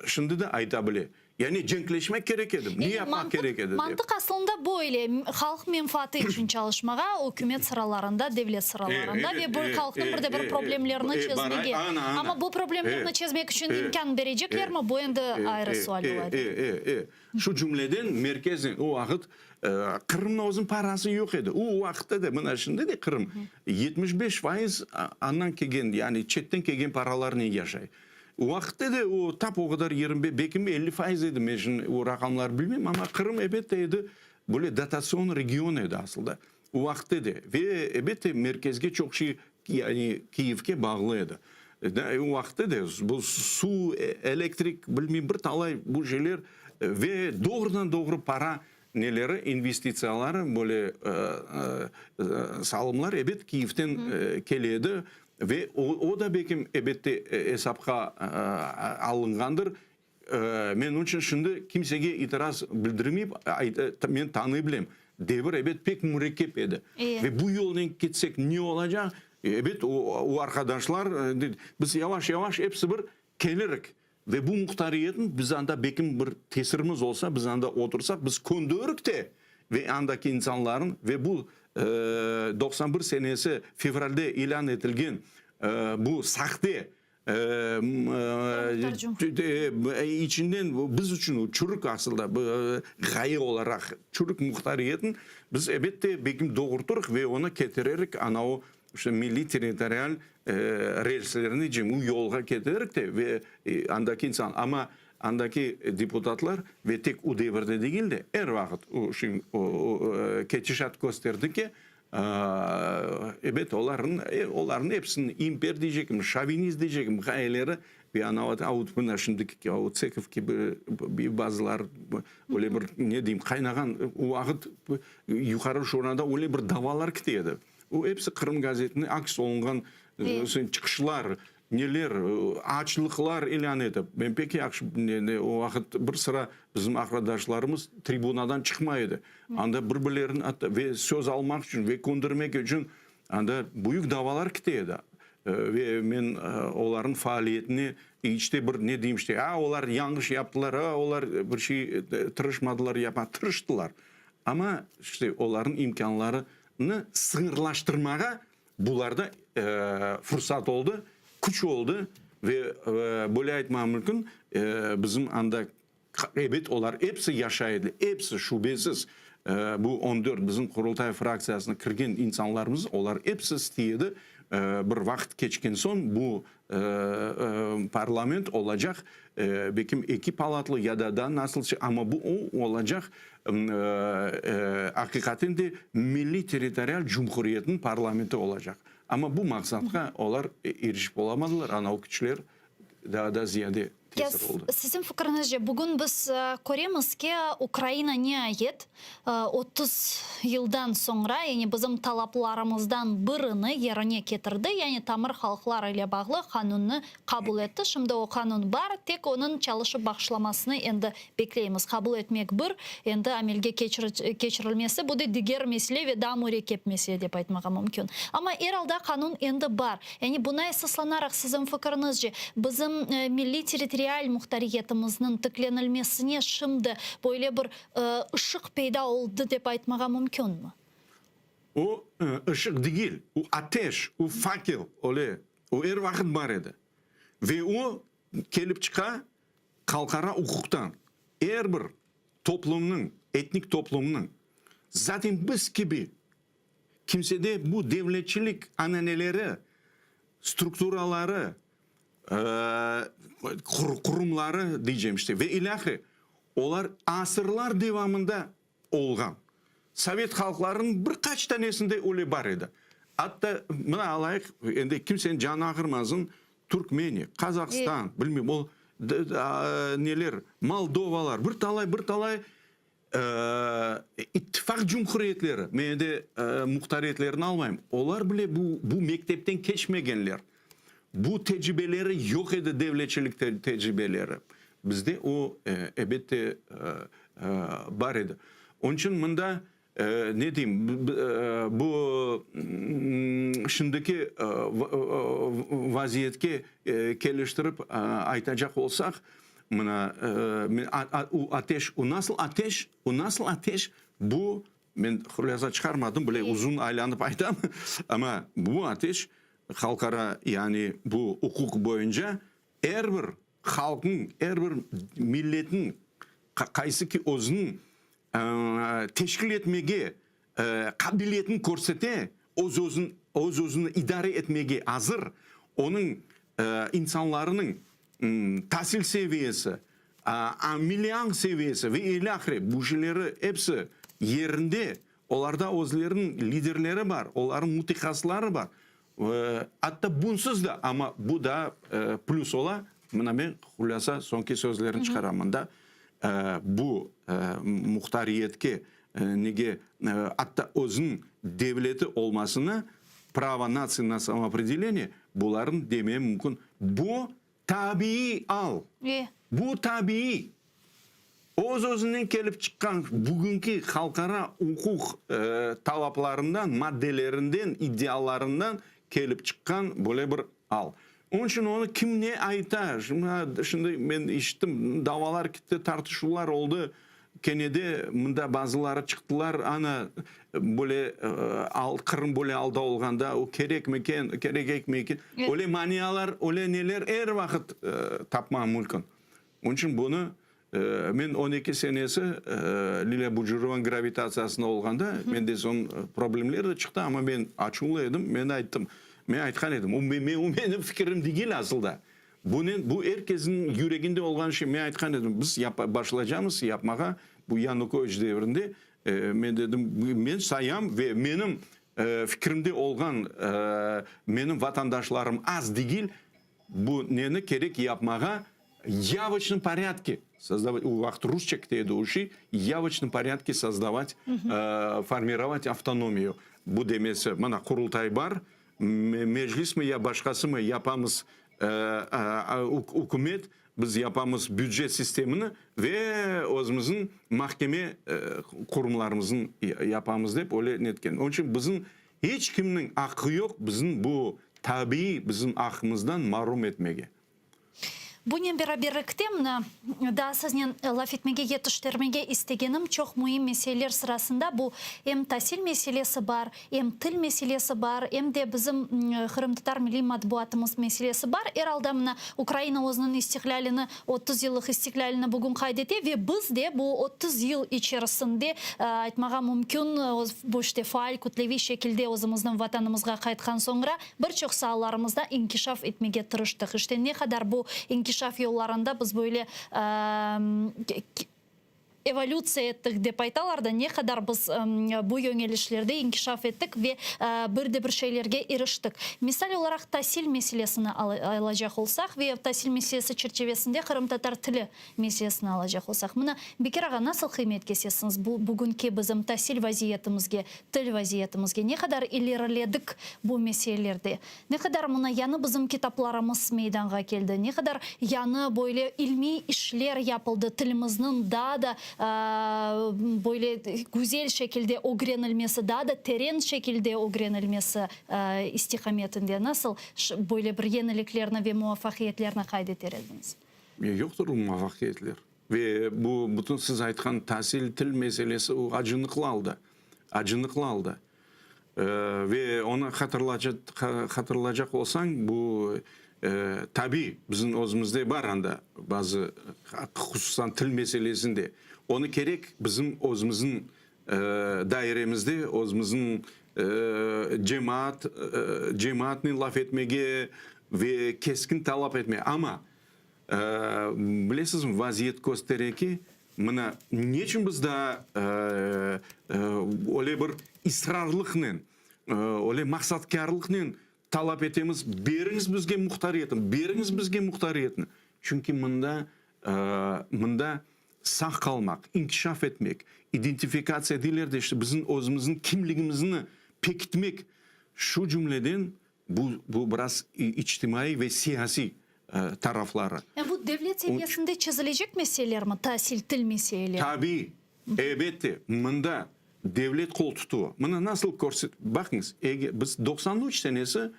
şimdi de ayta bile, yani cenkleşmek kerek edi, ne yapmaq kerek edi dep. Mantıq aslında böyle, halq menfaatı içün çalışmağa, ükümet sıralarında, devlet sıralarında ve bu halqnıñ bir de bir problemlerini çezmege. Amma bu problemlerni çezmek içün imkân bereceklermi, bu endi ayrı sual ola. Şu cümleden merkeznen o vaqıt Qırımnıñ özüniñ parası yoq edi. O vaqıtta da, mına şimdi de Qırım 75% andan kelgen, yani çetten kelgen paralarnen yaşay. O vaqıtta da o tap o qadar 25, belki 50% edi, men şimdi o raqamlarnı bilmeyim, amma Qırım elbette edi, böyle dotatsion region edi asılda. O vaqıtta da ve elbette merkezge çoq şey, yani Kiyevge bağlı edi. O vaqıtta da bu suv, elektrik, bilmeyim, bir talay bu şeyler ve doğrudan-doğru para neleri, investitsiyaları, böyle salımlar ebet Kiyevden kele edi ve o da belki elbette esapqa alınğandır. Men onıñ içün şimdi kimsege itiraz bildirmeyip, men tanıy bilem, devir, ebet, pek mürekkep edi. Ve bu yolnen ketsek ne olacaq? Ebet, o arqadaşlar, biz yavaş-yavaş episi bir kelirik. Ve bu muhtariyetniñ biz anda bekim bir tesirimiz olsa, biz anda otursaq, biz köndürik de ve andaki insanların ve bu 91 senesi fevralde ilân etilgen bu sahte İçinden biz içün çürük asılda ğaye olaraq çürük muhtariyetni biz ebette bekim doğurtırıq ve onı ketirerik ana o işte milliy territorial relslerine o yolğa ketirerik de ve andaki insan amma andaki deputatlar ve tek o devirde degil de er vaqıt o ketişat kösterdi ki Ebet, olarnıñ, olarnıñ episiniñ imper deycegim, şovinist deycegim ğayeleri ve ana aut mına şimdiki Autsekov kibi bazıları öyle bir ne deyim qaynağan o vaqıt Yuqarı Şurada öyle bir davalar kete edi. O episi Qırım gazetinde aks olunğan çıqışlar, Neler, açlıqlar ilân etip, men pek yahşı, o vaqıt bir sıra bizim aqradaşlarımız tribunadan çıqmay edi. Anda bir-birlerini atta ve söz almaq içün, ve köndirmek içün anda büyük davalar kete edi. Ve men olarnıñ faaliyetine iç te bir, ne deyim işte, a, olar yañlış yaptılar, a, olar bir şey tırışmadılar, yapma, tırıştılar. Amma işte olarnıñ imkânlarını sıñırlaştırmağa Bularda fursat oldı, küç oldı ve böyle aytmağa mümkün, bizim anda, ebet, olar episi yaşay ediler, episi, şübesiz, bu on dört bizim Qurultay fraktsiyasına kirgen insanlarımız, olar episi istey edi, bir vaqıt keçken soñ bu parlament olacaq, belkim eki palatlı ya da daa nasıl, amma bu o olacaq aqiqaten de milliy-territorial cumhuriyetniñ parlamenti olacaq. Amma bu maqsatqa olar irişip olamadılar, ana o küçler daa da ziyade tesir oldı. Siziñ fikriñizce, bugün biz köremiz ki, Ukraina niayet 30 yıldan soñra, yani bizim talaplarımızdan birini yerine ketirdi, yani tamır halqlar ile bağlı qanunnı qabul etti. Şimdi o qanun bar, tek onıñ çalışıp başlamasını endi bekleymiz. Qabul etmek bir, endi amelge keçirilmesi, bu da diger mesele ve daa mürekkep mesele dep aytmağa mümkün. Amma er alda qanun endi bar. Yani buña esaslanaraq, siziñ fikriñizce, bizim milliy-territorial muhtariyetimizniñ tiklenilmesine şimdi böyle bir ışıq peyda oldı dep aytmağa mümkünmi? O, ışıq degil, o ateş, o fakel, öyle, o er vaqıt bar edi. Ve o, kelip çıqa halqara uquqtan. Er bir toplumnıñ, etnik toplumnıñ, zaten biz kibi kimsede bu devletçilik ananeleri, strukturaları, qurumları deycem işte ve ilâhre, olar asırlar devamında olğan. Sovet halqlarınıñ bir qaç tanesinde öyle bar edi. Atta, mına alayıq, endi kimseniñ canı ağırmasın, Türkmeniya, Qazahstan, bilmeyim, o neler, Moldovalar, bir talay, bir talay İttifaq cumhuriyetleri, men endi muhtariyetlerini almayım, olar bile bu bu mektepten keçmegenler. Bu tecribeleri yoq edi, devletçilik tecribeleri. Bizde o, ebette, bar edi. Onıñ içün mında. Ne deyim, bu şimdiki vaziyetke keliştirip aytacaq olsaq, mına, o ateş, o nasıl ateş, o nasıl ateş, bu, men hulâsa çıqarmadım, bile uzun aylanıp aytam, amma bu ateş halqara, yani bu uquq boyunca er bir halqnıñ, er bir milletniñ qaysı ki özüniñ teşkil etmege qabiliyetini körsete, öz-özün, öz-özüni idare etmege azır, onıñ insanlarınıñ tasil seviyesi, milliy añ seviyesi ve ilâhre bu şeyleri episi yerinde, olarda özleriniñ liderleri bar, olarnıñ mütehassısları bar. Atta bunsız da, amma bu daa plüs ola, mına men hulâsa soñki sözlerni çıqaram mında, bu muhtariyetke nege, atta özüniñ devleti olmasına, pravo natsii na samoopredeleniye, bularnı demem mümkün. Bu Tabiiy al. Bu tabiiy. Öz-özünden kelip çıqqan bugünki halqara uquq talaplarından, maddelerinden, iddialarından kelip çıqqan böyle bir al. Onıñ içün onı kim ne ayta, şimdi men işittim, davalar ketti, tartışuvlar oldı, Kene de mında bazıları çıqtılar, ana, böyle al, Qırım böyle alda olğanda, o kerekmi eken, kerekekmi eken, öyle manialar, öyle neler er vaqıt tapmaq mümkün. Onıñ içün bunı men 12 senesi Lilâ Bucurovanıñ gravitatsiyasında olğanda, mende soñ problemler de çıqtı, amma men açuvlı edim, men ayttım, men aytqan edim, o menim fikirim degil asılda. Bunen, bu er kesniñ yüreginde olğan şey. Men aytqan edim, biz başlaycamız yapmağa bu Yanukoviç devrinde. Men dedim, men sayam ve menim fikrimde olğan menim vatandaşlarım az degil, bu neni kerek yapmağa yavoçnıy porâdke sozdavat, o vaqıt rusça kete edi o şey, yavoçnıy porâdke sozdavat, formirovat avtonomiyu. Bu demesi, mana Qurultay bar, Meclismi ya başqasımı yapamız ükümet, biz yapamız bücet sistemini ve özümizniñ mahkeme qurumlarımıznı yapamız dep öyle netken. Onıñ içün bizim iç kimniñ aqqı yoq bizim bu tabiiy bizim aqqımızdan marum etmege. Bunen beraberlikte, mına, daa siznen laf etmege yetiştirmege istegenim çoq müim meseleler sırasında bu em tasil meselesi bar, em til meselesi bar, em de bizim qırımtatar milliy matbuatımız meselesi bar. Er alda, mına, Ukraina özüniñ istiqlâlini, 30 yıllıq istiqlâlini bugün qayd ete ve biz de bu 30 yıl içerisinde, aytmağa mümkün, bu işte faal, kütleviy şekilde özümizniñ Vatanımızğa qaytqan soñra, Bir çoq saalarımızda inkişaf etmege tırıştıq. İşte, ne qadar bu inkişaf yollarında biz böyle evolütsiya ettik, dep aytalar da, ne qadar biz bu yöñelişlerde inkişaf ettik ve bir de bir şeylerge iriştik. Misal olaraq, tasil meselesini alacaq olsaq ve tasil meselesi çerçevesinde qırımtatar tili meselesini alacaq olsaq, mına, Bekir ağa, nasıl qıymet kesesiñiz bu bugünki bizim tasil vaziyetimizge, til vaziyetimizge? Ne qadar ileriledik bu meselelerde? Ne qadar mına yañı bizim kitaplarımız meydanğa keldi? Ne qadar yañı böyle ilmiy işler yapıldı tilimizniñ daa da böyle güzel şekilde ögrenilmesi, daa da teren şekilde ögrenilmesi istiqametinde? Nasıl böyle bir yeniliklerni ve muvafaqiyetlerni qayd eter ediñiz? Yoqtır muvafaqiyetler. Ve bu bütün siz aytqan tasil, til meselesi o acınıqlı alda, acınıqlı alda. Ve onı hatırlacaq olsañ, bu tabiy, bizim özümizde bar anda bazı, hususan til meselesinde. Onı kerek bizim özümizniñ dairemizde, özümizniñ cemaat, cemaatnen laf etmege ve keskin talap etmege. Amma Bilesizmi, vaziyet köstere ki, mına, neçün biz daa öyle bir israrlıqnen, öyle maqsatkârlıqnen talap etemiz, beriñiz bizge muhtariyetni, beriñiz bizge muhtariyetni. Çünki mında, mında sağ qalmaq, inkişaf etmek, identifikatsiya deyler de, işte, bizim özümizniñ kimligimizni pekitmek, şu cümleden, Bu, bu biraz içtimaiy ve siyasiy tarafları. Yani bu devlet seviyesinde çezilecek meselelermi, tasil, til meseleleri? Tabiiy, elbette, mında. Devlet qol tutuvı. Mına nasıl körset, baqıñız, ege biz 93 senesi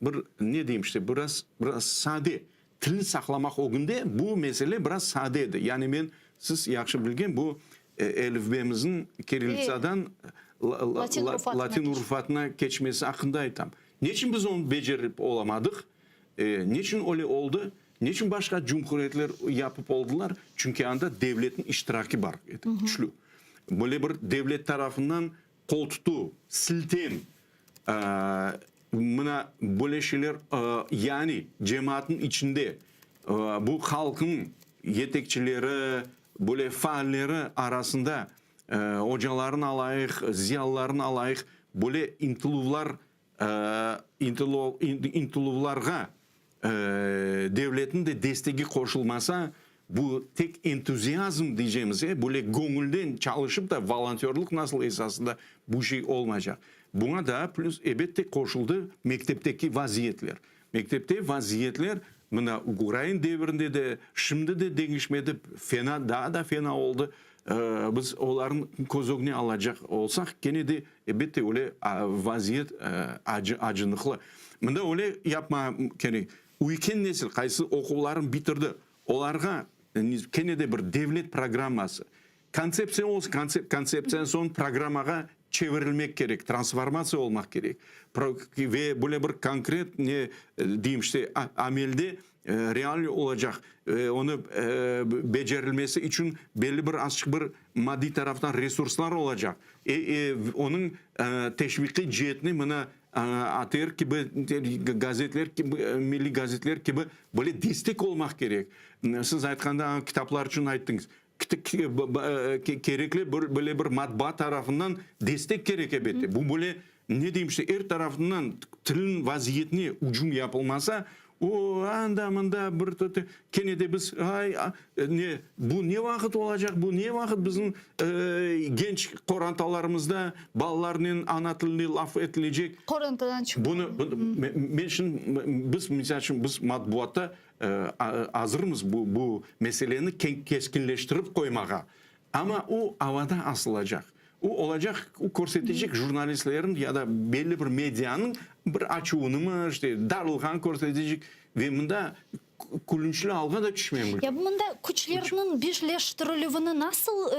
bir, ne deyim işte, biraz, biraz sade, tilni saqlamaq ögünde bu mesele biraz sade edi. Yani men, siz yahşı bilgen bu elifbemizniñ kirillitsadan latin urufatına keçmesi aqqında aytam. Neçün biz onı becerip olamadıq? Neçün öyle oldı? Neçün başqa cumhuriyetler yapıp oldılar? Çünki anda devletniñ iştiraki bar edi, küçlü. Böyle bir devlet tarafından qol tutuv, siltem, mına böyle şeyler, yani cemaatnıñ içinde bu halqnıñ yetekçileri, böyle faalleri arasında ocalarnı alayıq, ziyalılarnı alayıq, böyle ıntıluvlar ıntıluvlarğa devletniñ de destegi qoşulmasa, bu tek entuziazm diycemiz, böyle göñülden çalışıp da volontörlıq nasıl esasında bu şey olmaycaq. Buña daa plüs ebette qoşuldı mektepteki vaziyetler. Mektepte vaziyetler mına ukrain devirinde de, şimdi de deñişmedi, fena, daa da fena oldı. Biz olarnı köz ögüne alacaq olsaq, kene de Elbette, öyle vaziyet acı, acınıqlı. Mında öyle yapma kerek. Üyken nesil, qaysı oquvların bitirdi, olarğa kene de bir devlet programması, kontseptsiya olsun, kontseptsiyadan soñ programmağa çevirilmek kerek, transformatsiya olmaq kerek. Ve böyle bir konkret, ne deyim işte, amelde real olacaq, onı becerilmesi içün belli bir azçıq bir maddiy taraftan resurslar olacaq. Onıñ teşviqiy ceetini mına ATR kibi gazetler kibi, milliy gazetler kibi böyle destek olmaq kerek. Siz aytqanda kitaplar içün ayttıñız. Kerekli bir böyle bir matbaa tarafından destek kerek elbette. Bu böyle Ne deyim işte, er tarafından tilniñ vaziyetine ücüm yapılmasa, o, anda-mında bir kene de biz, ay, ne, bu ne vaqıt olacaq, bu ne vaqıt bizim genç qorantalarımızda balalarnen ana tilinde laf etilecek? Qorantadan çıqmalı. Bunı, men şimdi, biz, misal içün, biz matbuatta azırmız bu, bu meseleni keskinleştirip qoymağa. Amma o avada asılacaq. O olacaq, o körsetecek jurnalistlerniñ ya da belli bir medianıñ bir açuvınımı, işte, darılğanı körsetecek ve mında külünçli alğa da tüşmey mümkün. Ya mında küçlerniñ birleştirilüvini nasıl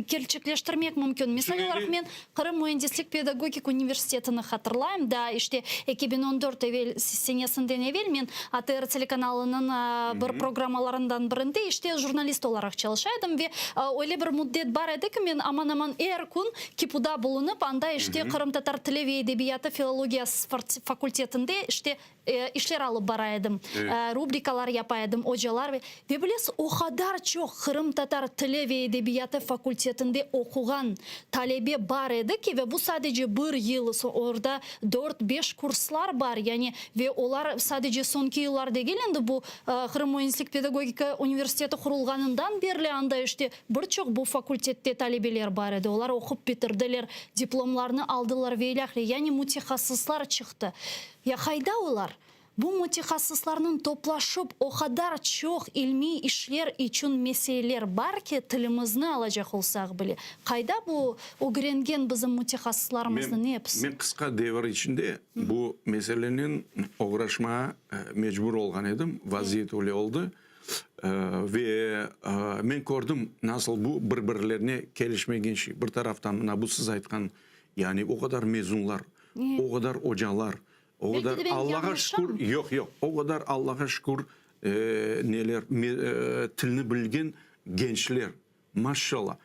kerçekleştirmek mümkün? Misal olaraq, men Qırım müendislik pedagogik universitetini hatırlayım. Daa, işte, 2014 evel senesinden evel men ATR telekanalınıñ bir programmalarından birinde, işte, jurnalist olaraq çalışa edim ve öyle bir müddet bar edi ki, men aman-aman er kün KİPUda bulunıp, anda, işte, qırımtatar tili ve edebiyatı filologiyası fakultetinde, işte, işler alıp bara edim, rubrikalar yapa edim, ocalar ve ve bilesiz, o qadar çoq qırımtatar tili ve edebiyatı fakultetinde oquğan talebe bar edi ki, ve bu sadece bir yıl, orda dört, beş kurslar bar, yani ve olar sadece soñki yıllar degil, endi bu Qırım müendislik pedagogika universiteti qurulğanından berli anda işte bir çoq bu fakultette talebeler bar edi, olar oqup bitirdiler, diplomlarnı aldılar ve ilâhre, yani mütehassıslar çıqtı. Ya qayda olar? Bu mütehassıslarnıñ toplaşıp o qadar çoq ilmiy işler içün meseleler bar ki, tilimizni alacaq olsaq bile, qayda bu ögrengen bizim mütehassıslarımıznıñ episi? Men qısqa devir içinde bu meselenen oğraşmağa mecbur olğan edim, vaziyet öyle oldı. Ve men kördim, nasıl bu bir-birlerine kelişmegen şey. Bir taraftan, mına bu siz aytqan, yani o qadar mezunlar, O qadar ocalar, o qadar Allağa şükür, yoq, yoq, o qadar Allağa şükür, neler, tilni bilgen gençler, maşşalla.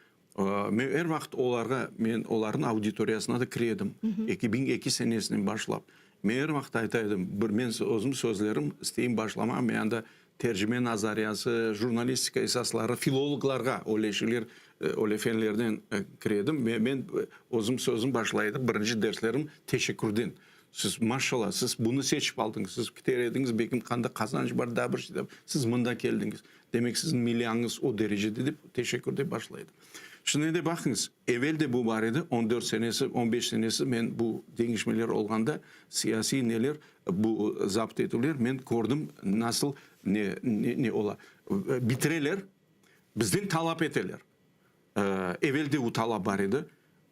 Men er vaqıt olarğa, men olarnıñ auditoriyasına da kire edim, 2002 senesinden başlap. Men er vaqıt ayta edim, bir men özüm sözlerim isteyim başlamağa, men anda Tercime nazariyası, jurnalistika esasları, filologlarğa öyle şeyler, öyle fenlerden kire edim. Ve men özüm sözüm başlay edim, birinci derslerim teşekkürden. Siz, maşallah, siz bunı seçip aldıñız, siz kiter ediñiz, belkim qanda qazanç bar, daa bir şey, siz mında keldiñiz. Demek, siziñ milliyañız o derecede dep teşekkürden başlay edim. Şimdi endi baqıñız, evel de bu bar edi, on dört senesi, on beş senesi men bu deñişmeler olğanda siyasiy neler, Bu zapt etüvler, men kördim, nasıl ne, ne ola. Bitireler, bizden talap eteler. Evel de bu talap bar edi.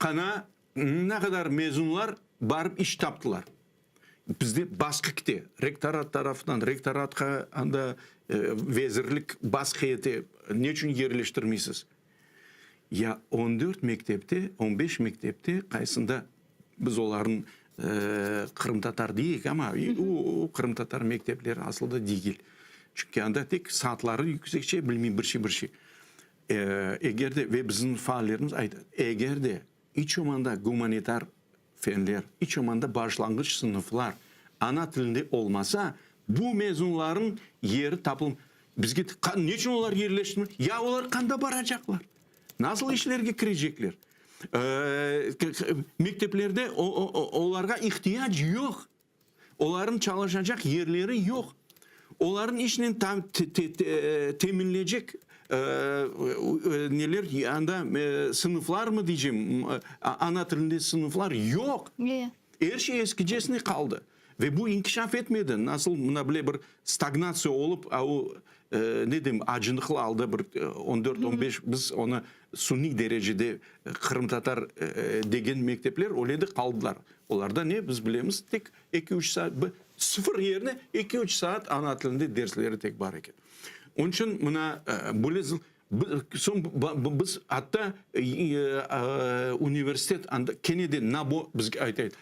Qana, ne qadar mezunlar barıp iş taptılar? Bizde basqı kete, rektorat tarafından, rektoratqa anda vezirlik basqı ete, ne içün yerleştirmeysiz? Ya on dört mektepte, on beş mektepte, qaysında biz olarnıñ qırımtatar deyik, amma o qırımtatar mektepleri asılda degil. Çünki anda tek saatları yüksekçe, bilmeyim, bir şey, bir şey. Eger de, ve bizim faallerimiz ayta, eger de iç olmanda gumanitar fenler, iç olmanda başlanğıç sınıflar ana tilinde olmasa, bu mezunlarnıñ yeri tapılm. Bizge ne içün olar yerleştirmey? Ya olar qanda baracaqlar? Nasıl işlerge kirecekler? Mekteplerde olarğa ihtiyac yoq. Olarnıñ çalışacaq yerleri yoq. Olarnıñ işnen teminleycek neler, anda sınıflarmı diycem, ana tilinde sınıflar yoq. Er şey eskicesine qaldı. Ve bu inkişaf etmedi. Nasıl mına bile bir stagnatsiya olıp, a o, ne deyim, acınıqlı alda bir on dört, on beş, biz onı suniy derecede qırımtatar degen mektepler öyle de qaldılar. Olarda ne, biz bilemiz, tek eki-üç saat, sıfır yerine eki-üç saat ana tilinde dersleri tek bar eken. Onıñ içün mına böyle soñ biz atta universitet anda kene de nabo bizge ayta edi,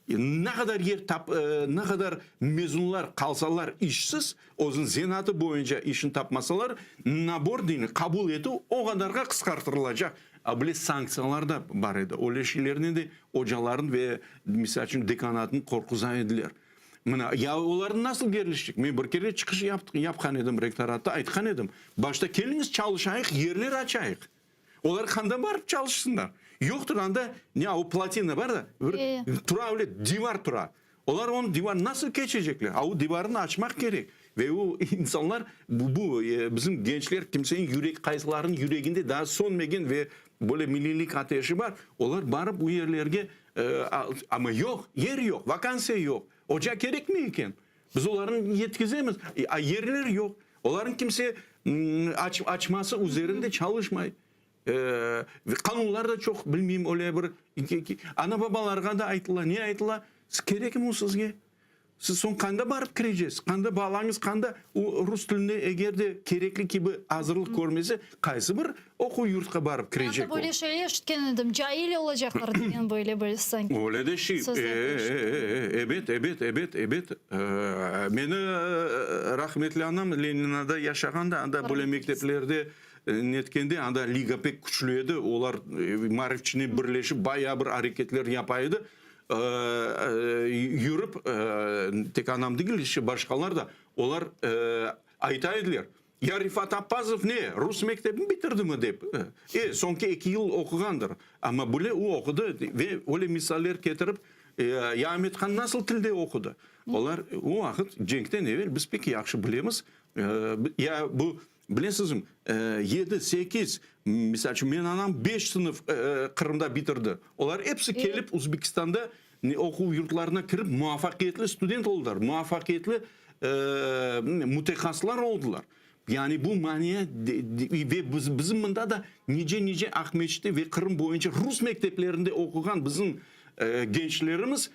ne qadar yer tap, ne qadar mezunlar qalsalar işsiz, özüniñ zenaatı boyunca işini tapmasalar, nabor deymi, qabul etüv o qadarğa qısqartırılacaq. A bile sanktsiyalar da bar edi. Öyle şeylernen de ocaların ve, misal içün, dekanatnı qorquza ediler. Mına, ya olarnı nasıl yerleşecek? Men bir kere çıqış yapqan edim rektoratta, aytqan edim, başta keliñiz çalışayıq, yerler açayıq. Olar qanda barıp çalışsınlar? Yoqtır anda, ne, o plotina bar da, bir tura öyle divar tura. Olar onı divar nasıl keçecekler? A o divarnı açmaq kerek. Ve o insanlar, bu, bu bizim gençler, kimseniñ yürek, qaysılarınıñ yüreginde daa sönmegen ve böyle milliylik ateşi bar, olar barıp bu yerlerge, amma yoq, yer yoq, vakansiya yoq. Oca kerekmi eken? Biz olarnı yetkizemiz, a yerler yoq. Olarnı kimse açması üzerinde çalışmay. Qanunlar da çoq, bilmeyim, öyle bir ana-babalarğa da aytıla. Ne aytıla? Kerekmi o sizge? Siz soñ qanda barıp kireceksiz? Qanda balañız, qanda o rus tilinde eger de kerekli kibi azırlıq körmese, qaysı bir oquv yurtqa barıp kirecek o? Böyle şey eşitken edim, cail olacaqlar degen böyle bir sanki. Öyle de şey, ebet, ebet, ebet, ebet. Meni rahmetli anam Leninada yaşağanda, anda böyle mekteplerde netkende, anda liga pek küçlü edi, olar maarifçinen birleşip bayağı bir areketler yapa edi. Yürip, tek anam degil, işte başqalar da, olar ayta ediler, Ya Refat Appazov ne, rus mektebini bitirdimi dep. E, soñki eki yıl oquğandır. Amma bile o oqudı ve öyle misaller ketirip, ya Amethan nasıl tilde oqudı? Olar o vaqıt cenkten evel biz pek yahşı bilemiz, ya bu, bilesizmi, yedi, sekiz, misal içün, menim anam beş sınıf Qırımda bitirdi. Olar episi kelip Uzbekistanda oquv yurtlarına kirip muvafaqiyetli student oldılar, muvafaqiyetli mütehassıslar oldılar. Yani bu mania ve bizim mında da nice-nice Aqmescitte ve Qırım boyunca rus mekteplerinde oquğan bizim gençlerimiz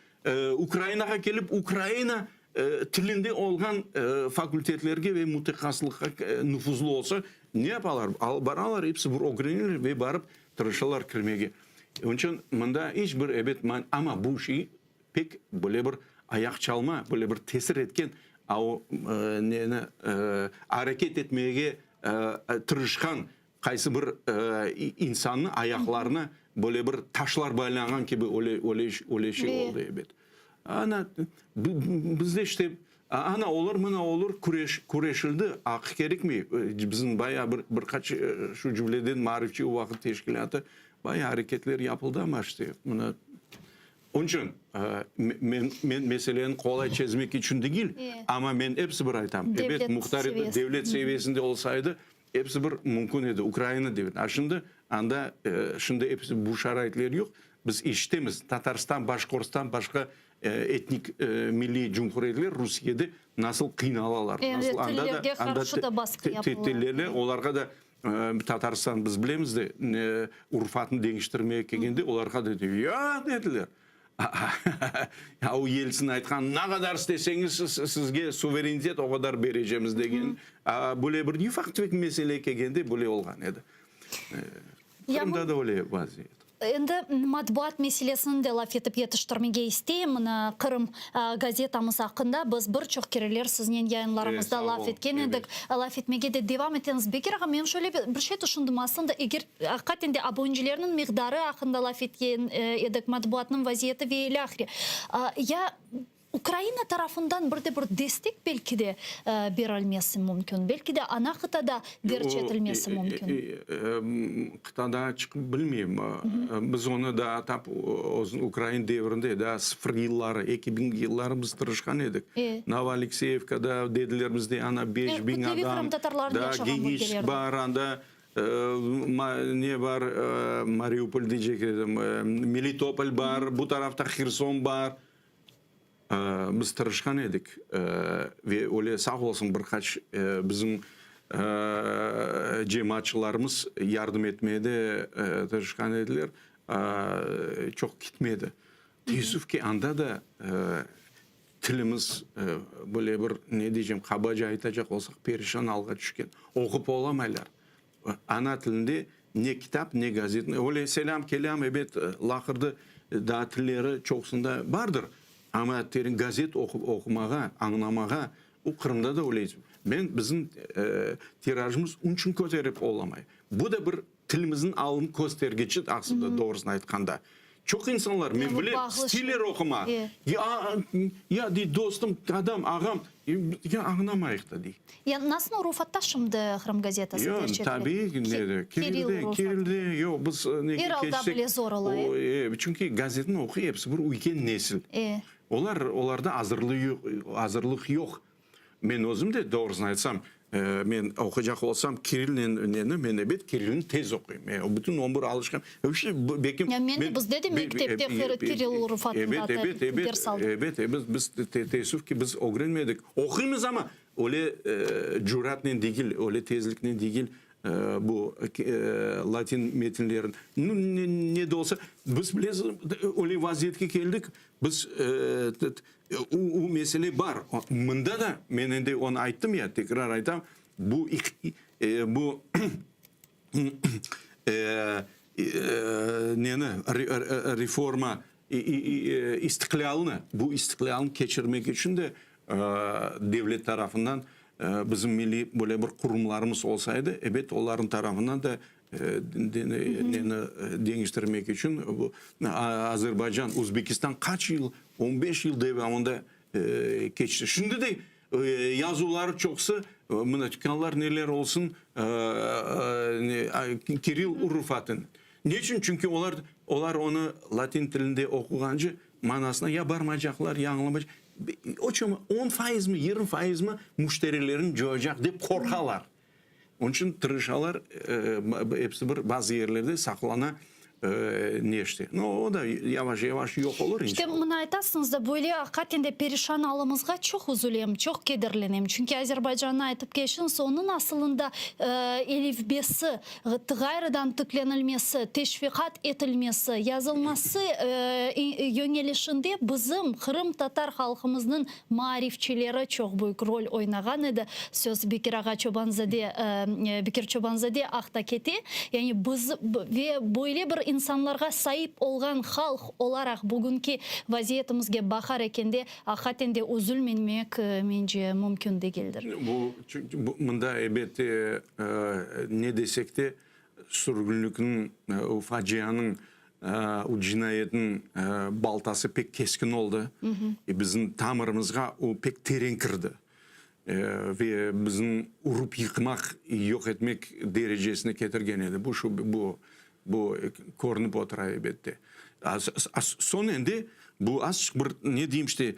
Ukrainağa kelip ukraina tilinde olğan fakultetlerge ve mütehassıslıqqa nufuzlı olsa, ne yapalar? Baralar, episi bir ögreneler ve barıp tırışalar kirmege. Onıñ içün mında iç bir, ebet, amma bu şey pek böyle bir ayaq çalma, böyle bir tesir etken, a o neni areket etmege tırışqan qaysı bir insannı ayaqlarına böyle bir taşlar baylanğan kibi öyle öyle öyle şey oldı, ebet. Ana, bizde işte ana olur, mına olur, küreş, küreşildi, aq kerekmey. Bizim bayağı bir, bir qaç, şu cümleden Maarifçi o vaqıt teşkilâtı bayağı areketler yapıldı, amma işte mına Onıñ içün men, men meseleni qolay çezmek içün degil, amma men episi bir aytam, ebet, muhtar devlet seviyesinde olsaydı, episi bir mümkün edi, Ukraina devlet. A şimdi anda şimdi episi bu şaraitler yoq. Biz eşitemiz, Tatarstan, Başqortstan, başqa etnik milliy cumhuriyetler Rusiyede nasıl qıynalalar, nasıl anda da, anda tillerle olarğa da. Tatarstan, biz bilemiz de, urufatını deñiştirmege kelgende, olarğa dedi, yoq, dediler. Ya o Yeltsin aytqan, ne qadar isteseñiz, sizge suverenitet o qadar berecemiz degen, böyle bir ufaq-tüfek mesele kelgende böyle olğan edi. Qırımda da öyle vaziyet. Endi matbuat meselesini de laf etip yetiştirmege isteyim. Mına Qırım gazetamız aqqında biz bir çoq kereler siznen yayınlarımızda laf etken edik. Laf etmege de devam etemiz. Bekir ağa, men şöyle bir şey tüşündim. Aslında, eger aqiqaten de abonencilerniñ miqdarı aqqında laf etken edik, matbuatnıñ vaziyeti ve ilâhre. Ya Ukraina tarafından bir de bir destek belki de berilmesi mümkün, belki de ana qıtada derc etilmesi mümkün. Qıtada çıqıp bilmeyim. Biz onı daa tap ukrain devrinde, daa sıfır yılları, 2000 yılları biz tırışqan edik. Novoalekseyevkada dediler bizde ana 5000 adam, daa Geniçsk bar, anda ne bar, Mariupol deycek edim, Melitopol bar, bu tarafta Herson bar. Biz tırışqan edik ve öyle sağ olsun bir qaç bizim cemaatçılarımız yardım etmeye de tırışqan ediler, çoq kitmedi. Teessüf ki, anda da tilimiz böyle bir, ne diycem, qabaca aytacaq olsaq, perişan alğa tüşken, oqup olamaylar. Ana tilinde ne kitap, ne gazet, öyle selâm-kelâm, ebet, laqırdı daa tilleri çoqusında bardır, amma teren gazet oqup oqumağa, añlamağa, o Qırımda da öyle. Men, bizim tirajımız onıñ içün köterip olamay. Bu da bir tilimizniñ alını köstergiçi aslında, doğrusını aytqanda. Çoq insanlar, men bilem, isteyler oqumağa. Ya, ya, dey, dostum, adam, ağam, ya añlamayıq da, dey. Ya nasıl urufatta şimdi Qırım gazetası Yoq, derc etile? tabiiy ki, nede, Kiril kirilde, kirilde, yoq, biz nege Er alda keçsek, bile zor ola, o, e, çünki gazetni oquy episi bir üyken nesil. E. Olar, olarda azırlı, azırlıq yoq. Men özüm de, doğrusını aytsam, men oquycaq olsam, Kirillnen neni, men ebet Kirillni tez oquyım. Men bütün ömür alışqan. Belki, Ya men de, bizde de mektepte Kiril urufatında Ebet, ebet, ebet, ders aldıq. ebet, ebet, biz teessüf ki, biz ögrenmedik. Oquymız amma, öyle cüratnen degil, öyle tezliknen degil bu latin metinlerin. Ne de olsa, biz bilesiz, öyle vaziyetke keldik, biz O mesele bar. Mında da, men endi onı ayttım ya, tekrar aytam, bu bu neni, reforma, istiqlâlnı, bu istiqlâlnı keçirmek içün de devlet tarafından bizim milliy böyle bir qurumlarımız olsa edi, ebet, olarnıñ tarafından da neni deñiştirmek içün bu Azerbaycan, Özbekistan qaç yıl, on beş yıl devamında keçti. Şimdi de yazuvları çoqusı, mına tükânlar neler olsun, Kirill urufatı. Ne içün? Çünki olar, olar onı latin tilinde oquğance manasına ya barmaycaqlar, ya añlamaycaq. O çömi, on faizmi, 20 faizmi müşterilerini coyacaq dep qorqalar. Onıñ içün tırışalar, episi bir bazı yerlerde saqlana neşte. No, o da yavaş-yavaş yoq olur İşte, inşallah. mına aytasıñız da, böyle aqiqaten de perişan alımızğa çoq üzülem, çoq kederlenem. Çünki Azerbaycannı aytıp keçtiñiz, onıñ asılında elifbesi ğayrıdan tiklenilmesi, teşviqat etilmesi, yazılması yöñelişinde bizim qırımtatar halqımıznıñ Maarifçileri çoq büyük rol oynağan edi. Söz Bekir ağa Çobanzade, Bekir Çobanzade aqta kete. Yani biz ve böyle bir insanlarğa saip olğan halq olaraq bugünki vaziyetimizge baqar ekende, aqiqaten de üzülmemek, mence, mümkün degildir. Bu, çünki mında, elbette, ne desek de, sürgünlikniñ, o facianıñ, o cinayetniñ baltası pek keskin oldı. Bizim tamırımızğa o pek teren kirdi. Ve bizni urıp yıqmaq, yoq etmek derecesine ketirgen edi. Bu şu, bu, bu körünip otura, elbette. Soñ endi bu azçıq bir, ne deyim işte,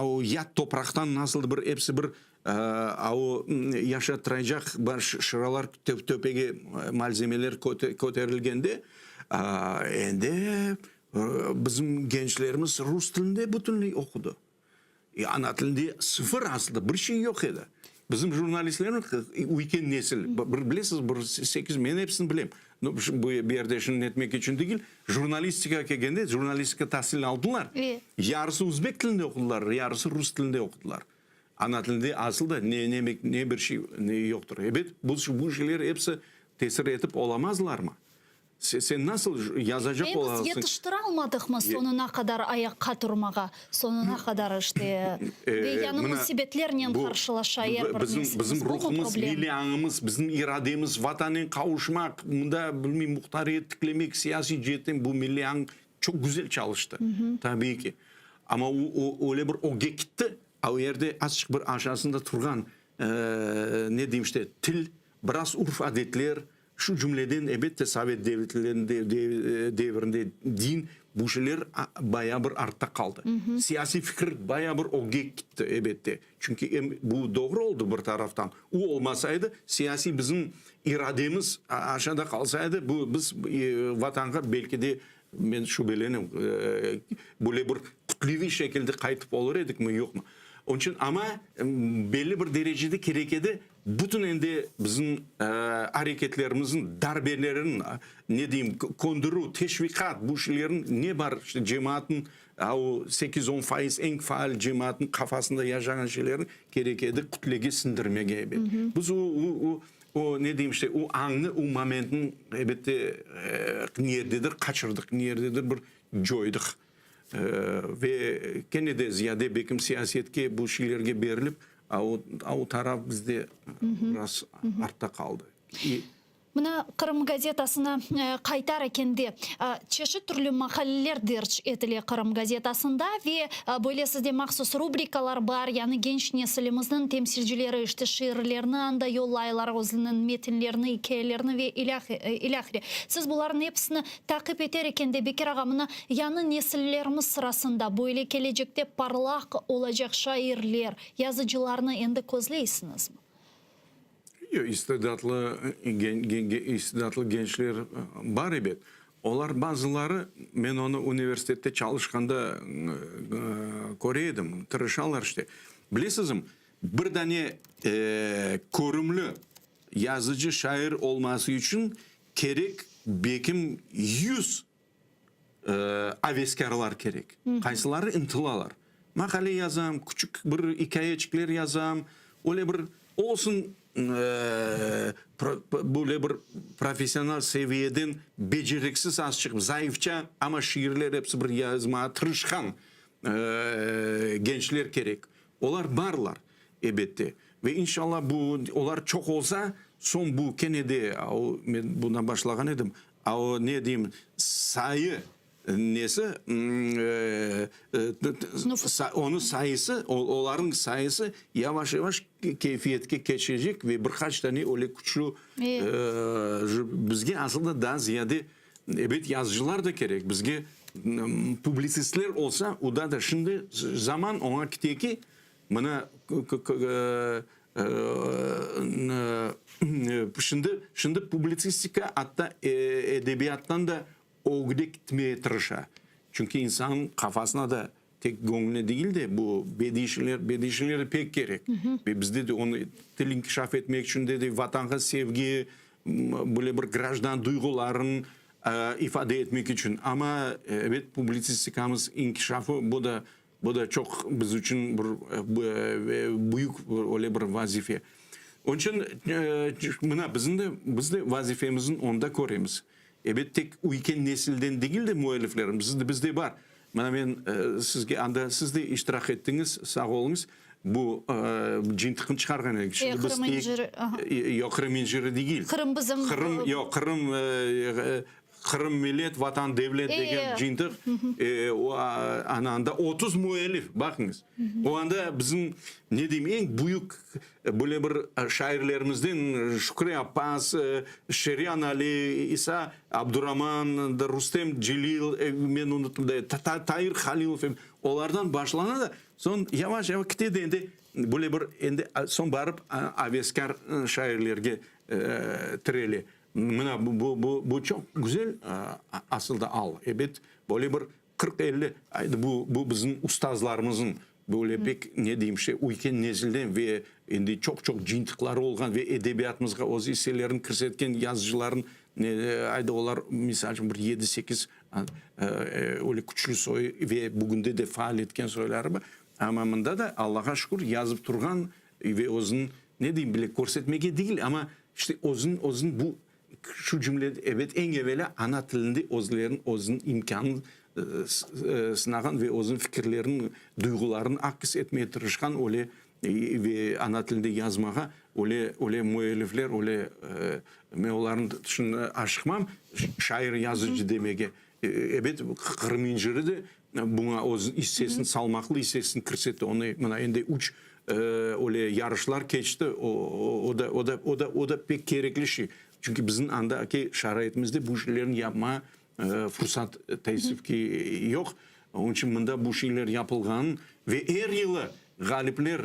o yat topraqtan nasıldır bir episi bir A o yaşattıracaq baş şıralar töpege malzemeler köterilgende, endi bizim gençlerimiz rus tilinde bütünley oqudı. Ana tilinde sıfır aslında, bir şey yoq edi. Bizim jurnalistlerimiz üyken nesil, bir bilesiz, bir sekiz, men episini bilem. Bu yerde şunı etmek içün degil, jurnalistikağa kelgende, jurnalistika tasilini aldılar, yarısı özbek tilinde oqudılar, yarısı rus tilinde oqudılar. Ana tilinde asıl da ne, ne, ne bir şey yoqtır. Ebet, bu, bu şeyler episi tesir etip olamazlarmı? Sen nasıl yazacaq Biz olasıñ? yetiştiralmadıqmı soñuna qadar ayaqqa turmağa, soñuna qadar işte, ve yañı müsibetlernen qarşılaşa er bir nesilimiz. Bizim Bu mu ruhumız, problem? milliy añımız, bizim irademiz, Vatanen qavuşmaq, mında, bilmeyim, muhtariyet tiklemek, siyasiy ceetten bu milliy añ çoq güzel çalıştı, tabiiy ki. Amma o öyle bir ögge kitti, a o yerde azçıq bir aşağısında turğan, ne deyim işte, til, biraz urf-adetler, Şu cümleden, ebette, sovet devrinde din, bu şeyler bayağı bir artta qaldı. Siyasiy fikir bayağı bir ögge kitti, ebette. Çünki em bu doğru oldı bir taraftan. O olmasaydı, siyasiy bizim irademiz aşağıda qalsaydı, bu biz Vatanğa belki de, men şübelenem, böyle bir kütleviy şekilde qaytıp olur edikmi, yoqmı. Onıñ içün, amma belli bir derecede kerek edi Bütün endi bizim areketlerimizniñ, darbelerin, ne deyim, köndirüv, teşviqat, bu şeylerniñ ne bar, işte cemaatnıñ, o sekiz-on faiz eñ faal cemaatnıñ qafasında yaşağan şeylerni kerek edi kütlege siñdirmege, ebet. Biz o, o, o, ne deyim, işte o añnı, o momentni, ebette, nerdedir qaçırdıq, nerdedir bir coydıq. Ve kene de ziyade bekim siyasetke, bu şeylerge berilip, a o, a o taraf bizde biraz artta qaldı. Mına Qırım gazetasına qaytar ekende, çeşit türlü maqaleler derc etile Qırım gazetasında ve böyle sizde mahsus rubrikalar bar, yani genç nesilimizniñ temsilcileri işte şiirlerini anda yollaylar, özüniñ metinlerini, ikâyelerini ve ilâhre. Siz bularnıñ episini Taqip eter eken de Bekir ağa, mına, yañı nesillerimiz sırasında böyle kelecekte parlaq olacaq şairler, yazıcılarnı endi közleysiñizmi? Yoq, istidatlı, istidatlı gençler bar ebet. Olar bazıları, men onı universitette çalışqanda köre edim, tırışalar işte. Bilesizmi, bir dane körümli yazıcı, şair olması içün Kerek, bekim yüz aveskârlar kerek. Qaysıları ıntılalar. Maqale yazam, küçük bir ikâyeçikler yazam, öyle bir olsun, böyle bir professional seviyeden beceriksiz azçıq, zayıfça, amma şiirler episi bir yazmağa tırışqan gençler kerek. Olar barlar, ebette. Ve inşallah bu, olar çoq olsa, soñ bu kene de, a o, men bundan başlağan edim, a o, ne deyim, sayı nesi, onıñ sayısı, olarnıñ sayısı yavaş-yavaş keyfiyetke keçecek ve bir qaç tane öyle küçlü, bizge asılında daa ziyade, ebet, yazıcılar da kerek, bizge publitsistler olsa, o da da şimdi zaman oña kite ki, Mına, şimdi, şimdi publitsistika atta edebiyattan da ögde gitmeye tırışa. Çünki insannıñ qafasına da tek göñlüne degil de, bu bediiy şeyler, bediiy şeyler de pek kerek. Ve bizde de onı til inkişaf etmek içün de, de Vatanğa sevgi, böyle bir grajdan duyğuların ifade etmek içün. Amma, ebet, publitsistikamız inkişafı, bu da Bu da çoq biz içün bir büyük öyle bir vazife. Onıñ içün mına bizim de, biz de vazifemizni onda köremiz. Ebet, tek üyken nesilden degil de müelliflerimiz, bizde bar. Mına men sizge anda, siz de iştirak ettiñiz, sağ oluñız, bu cıyıntıqnı çıqarğan edik. Şimdi biz Qırım inciri, aha. Yoq, Qırım inciri degil. Qırım bizim. Qırım, yoq, Qırım Qırım millet, vatan, devlet degen cıyıntıq, o ana anda 30 müellif, baqıñız. O anda bizim, ne deyim, eñ büyük böyle bir şairlerimizden Şükri Appaz, Şeryan Ali, İsa Abduraman, Rustem Celil, men unuttım da, Tair Halilov, olardan başlana da, soñ yavaş-yavaş kite de endi böyle bir endi soñ barıp aveskâr şairlerge tirele. Mına bu, bu, bu, bu çoq güzel asılda al. Ebet, böyle bir 40-50, aydı bu, bu bizim ustazlarımızın. Böyle pek, ne deyim, işte, üyken nesilden ve endi çoq-çoq cıyıntıqları olğan ve edebiyatımızğa öz isselerini kirsetken yazıcıların, ayda olar, misal içün, bir yedi-sekiz öyle küçlü soy ve bugünde de faal etken soyları bar. Amma mında da, Allağa şükür, yazıp turğan ve özüniñ, ne deyim, bile körsetmege degil, amma, işte, özüniñ, özüniñ bu Şu cümle, ebet, eñ evelâ ana tilinde özlerin özüniñ imkânın sınağan ve özüniñ fikirlerini, duyğularını akis etmeye tırışqan öyle ve ana tilinde yazmağa öyle öyle müellifler, öyle men olarnıñ tışında aşıqmam şair, yazıcı demege. Ebet, Qırım inciri de buña öz issesini, salmaqlı issesini kirsetti. Onı mına endi üç öyle yarışlar keçti. O da, o da, o da, o da pek kerekli şey. Çünki bizim andaki şaraitimizde bu şeylerni yapmağa fursat, teessüf ki, yoq. Onıñ içün mında bu şeyler yapılğanın ve er yılı ğalipler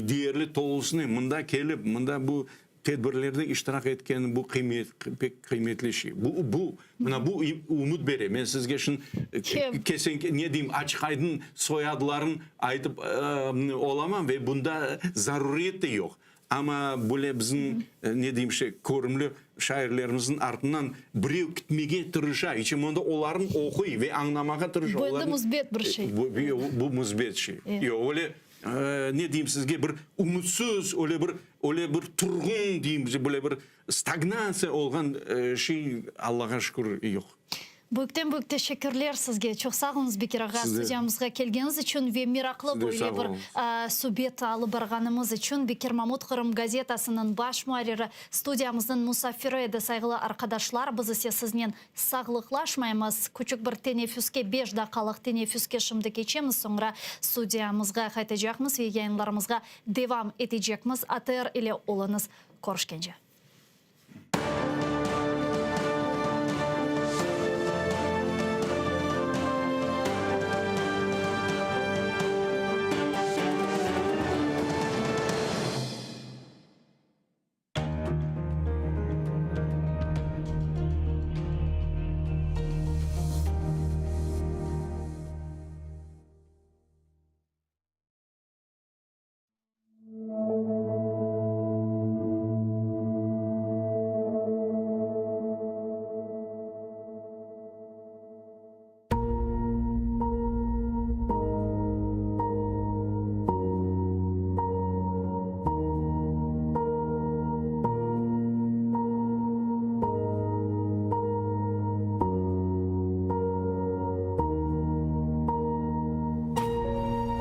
deyerli tolusınen mında kelip, mında bu Tedbirlerde iştirak etkeni bu qıymet, pek qıymetli şey. Bu, bu, mına bu ümüt bere. Men sizge şimdi kesen, ne deyim, açıq-aydın soyadların aytıp olamam ve bunda zaruriyet de yoq. Amma böyle bizim, ne deyim, şey, körümli şairlerimizniñ artından birev kitmege tırışa, içün onda olarnı oquy ve añlamağa tırışa. Bu endi müsbet bir şey. Bu, bu müsbet şey. Yoq, öyle Ne deyim sizge, bir ümütsiz, öyle bir, öyle bir turğun deyim, böyle bir stagnatsiya olğan şey, Allağa şükür, yoq. Büyükten büyük teşekkürler sizge. Çoq sağ oluñız, Bekir ağa, studiyamızğa kelgeniñiz içün ve meraqlı böyle bir subet alıp barğanımız içün. Bekir Mamut, Qırım gazetasınıñ baş muarriri, studiyamıznıñ musafiri edi. Sayğılı arqadaşlar, biz ise siznen Sağlıqlaşmaymız. Küçük bir teneffüske, beş daqqalıq teneffüske şimdi keçemiz, soñra studiyamızğa qaytacaqmız ve yayınlarımızğa devam etecekmiz. ATR ile oluñız. Körüşkence.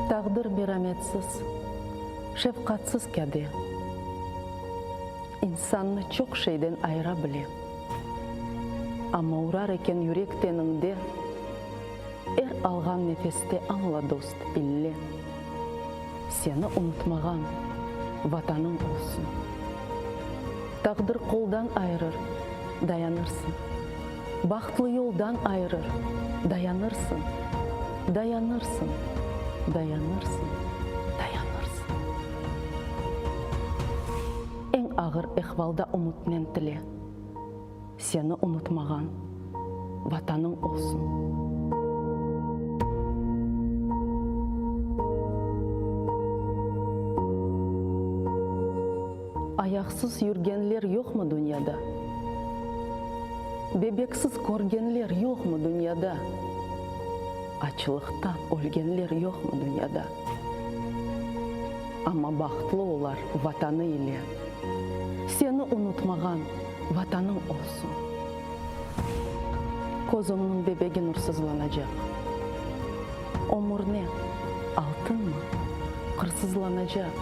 Taqdir merametsiz, şefqatsız kâde, İnsannı çoq şeyden ayıra bile. Amma urar eken yürek teniñde, Er alğan nefeste añla, dost, ille, Seni unutmağan Vatanıñ olsun. Taqdir qoldan ayırır, dayanırsıñ, Bahtlı yoldan ayırır, dayanırsıñ, Dayanırsıñ, dayanırsıñ, dayanırsıñ. Eñ ağır ehvalda ümütnen tile. Seni unutmağan Vatanıñ olsun. Ayaqsız yürgenler yoqmı dünyada? Bebeksiz körgenler yoqmı dünyada? Açlıqtan ölgenler yoqmı dünyada? Amma bahtlı olar Vatanı ile. Seni unutmağan Vatanıñ olsun. Közüñniñ bebegi nursızlanacaq. Ömür ne, altınmı, qırsızlanacaq.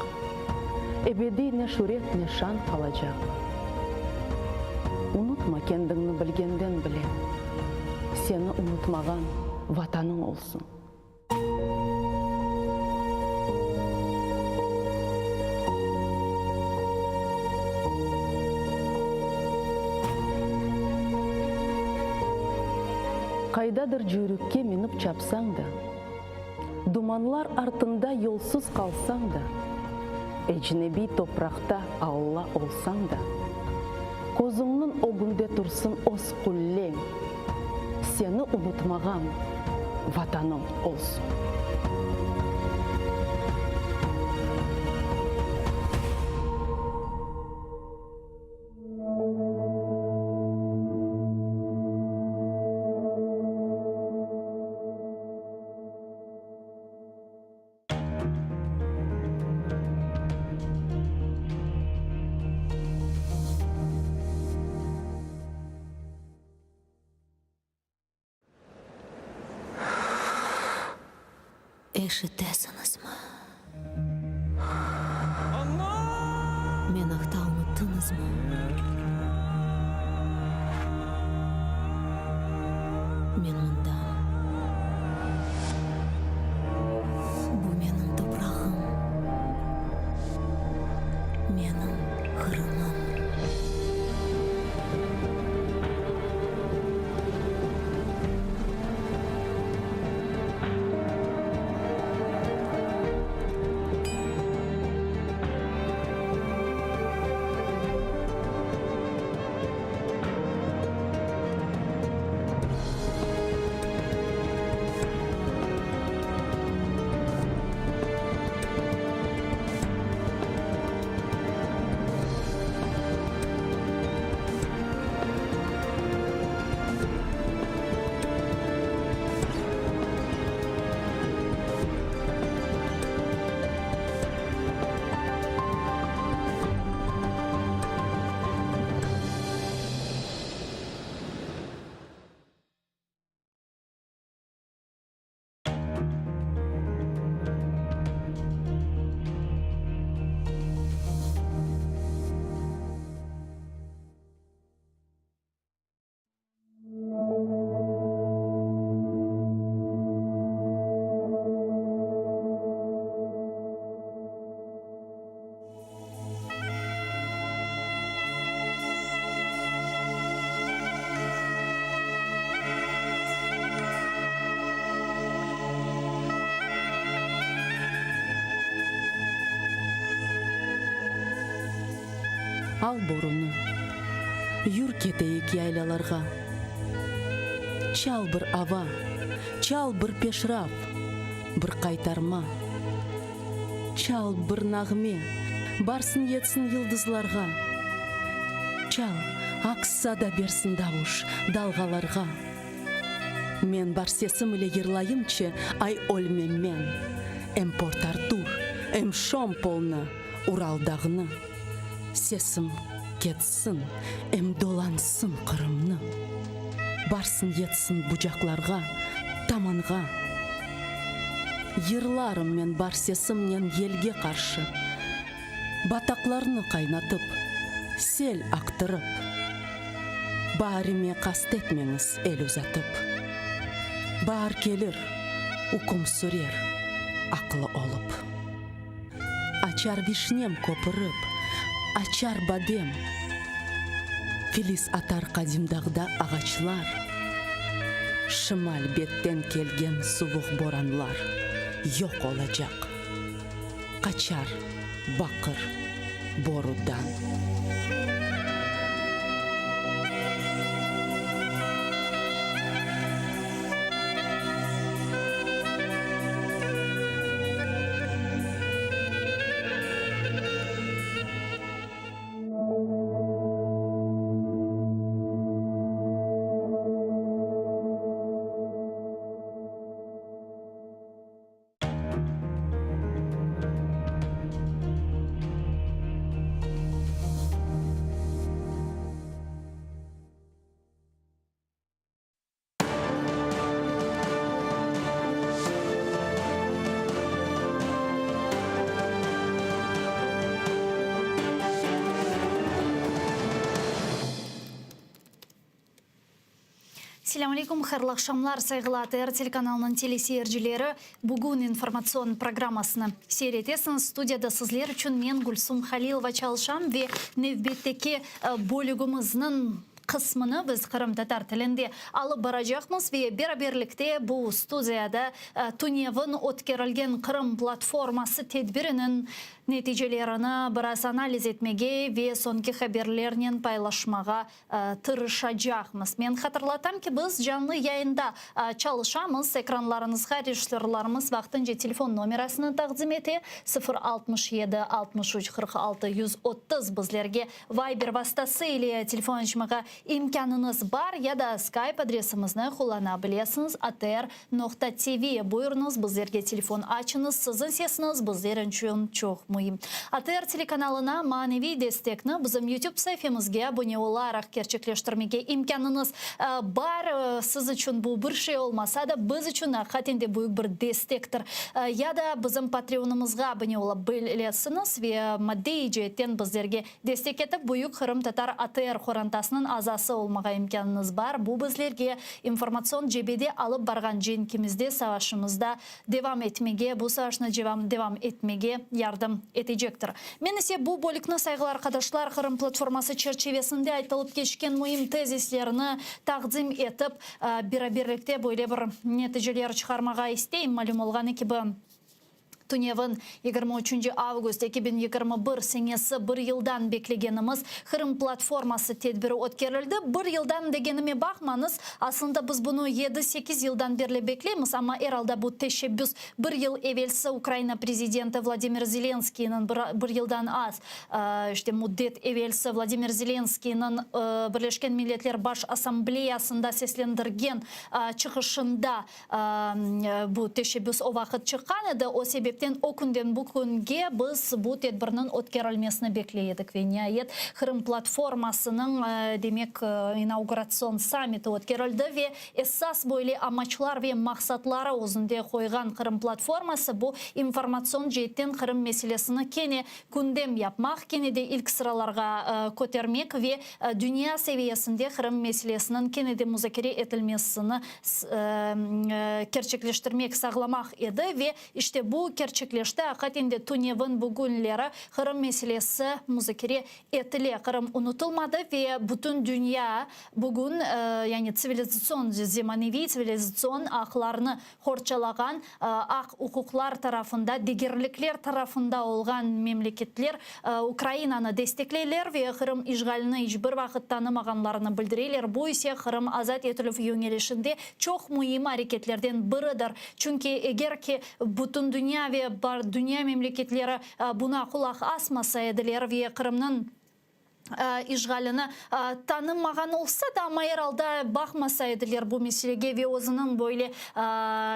Ebediy ne şüret, ne şan qalacaq. Unutma kendiñni bilgenden bile. Seni unutmağan Vatanıñ olsun. Qaydadır cüyrükke minip çapsañ da, Dumanlar artında yolsuz qalsañ da, Ecnebiy topraqta alla olsañ da, Közüñniñ ögünde tursın öz qulleñ, Seni unutmağan Vatanıñ olsun. Eşitesiñizmi? Men aqta unuttıñızmı? Men mındam. Bu menim toprağım, menim Qırımım. Al borunı, yür keteyik yaylalarğa. Çal bir ava, çal bir peşraf, bir qaytarma. Çal bir nağme, barsın yetsin yıldızlarğa. Çal, aks sada bersin davuş, dalğalarğa. Men bar sesim ile yırlayımçı, ay ölmem men. Em Port-Artur, em Şompolnı, Ural dağnı. Sesim ketsin, em dolansın Qırımnı. Barsın yetsin bucaqlarğa, tamanğa. Yırlarım men bar sesimnen yelge qarşı, Bataqlarnı qaynatıp, sel aqtırıp. Baarime qast etmeñiz el uzatıp. Baar kelir, üküm sürer aqlı olıp. Açar vişnem köpürip, açar badem, Filiz atar qadim dağda ağaçlar, Şimal betten kelgen suvuq boranlar Yoq olacaq, qaçar baqır borudan. Selâm aleykum, hayırlı aqşamlar, sayğılı ATR telekanalınıñ teleseyircileri. Bugün informatsion programmasını seyir etesiñiz. Studiyada sizler içün men, Gülsum Halilova, çalışam ve nevbetteki bölügimizniñ qısmını biz qırımtatar tilinde alıp baracaqmız ve beraberlikte bu studiyada tünevin ötkerilgen Qırım platforması tedbiriniñ neticelerini biraz analiz etmege ve soñki haberlernen paylaşmağa tırışacaqmız. Men hatırlatam ki, biz canlı yayında çalışamız. Ekranlarıñızğa rejissörlarımız vaqtınca telefon nomerasını taqdim ete, 0 67 63 46 130 bizlerge Viber vastası ile telefon açmağa. imkânıñız bar ya da Skype adresimizni qullana bilesiñiz, atr noqta tv. Buyurıñız, bizlerge telefon açıñız, siziñ sesiñiz bizler içün çoq müim. ATR telekanalına maneviy destekni bizim YouTube saifemizge abone olaraq kerçekleştirmege imkânıñız bar. Siz içün bu bir şey olmasa da, biz içün aqiqaten de büyük bir destektir. Ya da bizim Patreonımızğa abone ola bilesiñiz ve maddiy ceetten bizlerge destek etip, büyük qırımtatar ATR qorantasınıñ azası olmağa imkânıñız bar. Bu bizlerge informatsion cebede alıp barğan cenkimizde, savaşımızda devam etmege, bu savaşnı devam etmege yardım etecektir. Men ise bu bölükni, sayğılı arqadaşlar, Qırım platforması çerçivesinde aytılıp keçken müim tezislerni taqdim etip, beraberlikte böyle bir neticeler çıqarmağa isteyim. Malüm olğanı kibi, Tünevin, 23 avgust 2021 senesi bir yıldan beklegenimiz Qırım platforması tedbiri ötkerildi. Bir yıldan degenime baqmañız, aslında biz bunı yedi-sekiz yıldan berli bekleymiz, amma er alda bu teşebbüs bir yıl evelsi Ukraina prezidenti Vladimir Zelenskıynıñ bir bir yıldan az işte müddet evelsi Vladimir Zelenskıynıñ Birleşken Milletler Baş Assambleyasında seslendirgen çıqışında Bu teşebbüs o vaqıt çıqqan edi, o sebepten o künden bu künge biz bu tedbirniñ ötkerilmesini bekley edik. Ve niayet, Qırım platformasınıñ, demek, inauguratsion sammiti ötkerildi ve esas böyle amaçlar ve maqsatları özünde qoyğan Qırım platforması bu informatsion ceetten Qırım meselesini kene kündem yapmaq, kene de ilk sıralarğa kötermek ve dünya seviyesinde Qırım meselesiniñ kene de muzakere etilmesini kerçekleştirmek, sağlamaq edi ve işte bu kerçekleşti. Aqiqaten de tünevin bu künleri Qırım meselesi muzakere etile. Qırım unutılmadı ve bütün dünya bugün, yani tsivilizatsion, zemaneviy tsivilizatsion aqlarnı qorçalağan, aq-uquqlar tarafında, degerlikler tarafında olğan memleketler Ukrainanı destekleyler ve Qırım işğalini iç bir vaqıt tanımağanlarını bildireler. Bu ise Qırım azat etilüv yöñelişinde çoq müim areketlerden biridir. Çünki eger ki bütün dünya ve dünya memleketleri buna qulaq asmasa ediler ve Qırımnıñ işğalini tanımağan olsa da, amma er alda baqmasa ediler bu meselege ve özüniñ böyle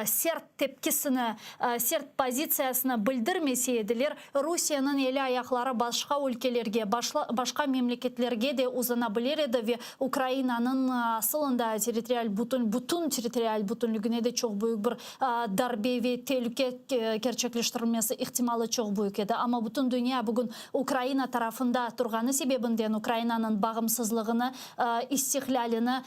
sert tepkisini, sert pozitsiyasını bildirmese ediler, Rusiyeniñ eli-ayaqları başqa ülkelerge, başqa memleketlerge de uzana bilir edi ve Ukrainanıñ asılında territorial bütün, bütün territorial bütünligine de çoq büyük bir darbe ve telüke kerçekleştirilmesi ihtimalı çoq büyük edi. Amma bütün dünya bugün Ukraina tarafında turğanı sebebinden Ukrainanıñ bağımsızlığını, istiqlâlini,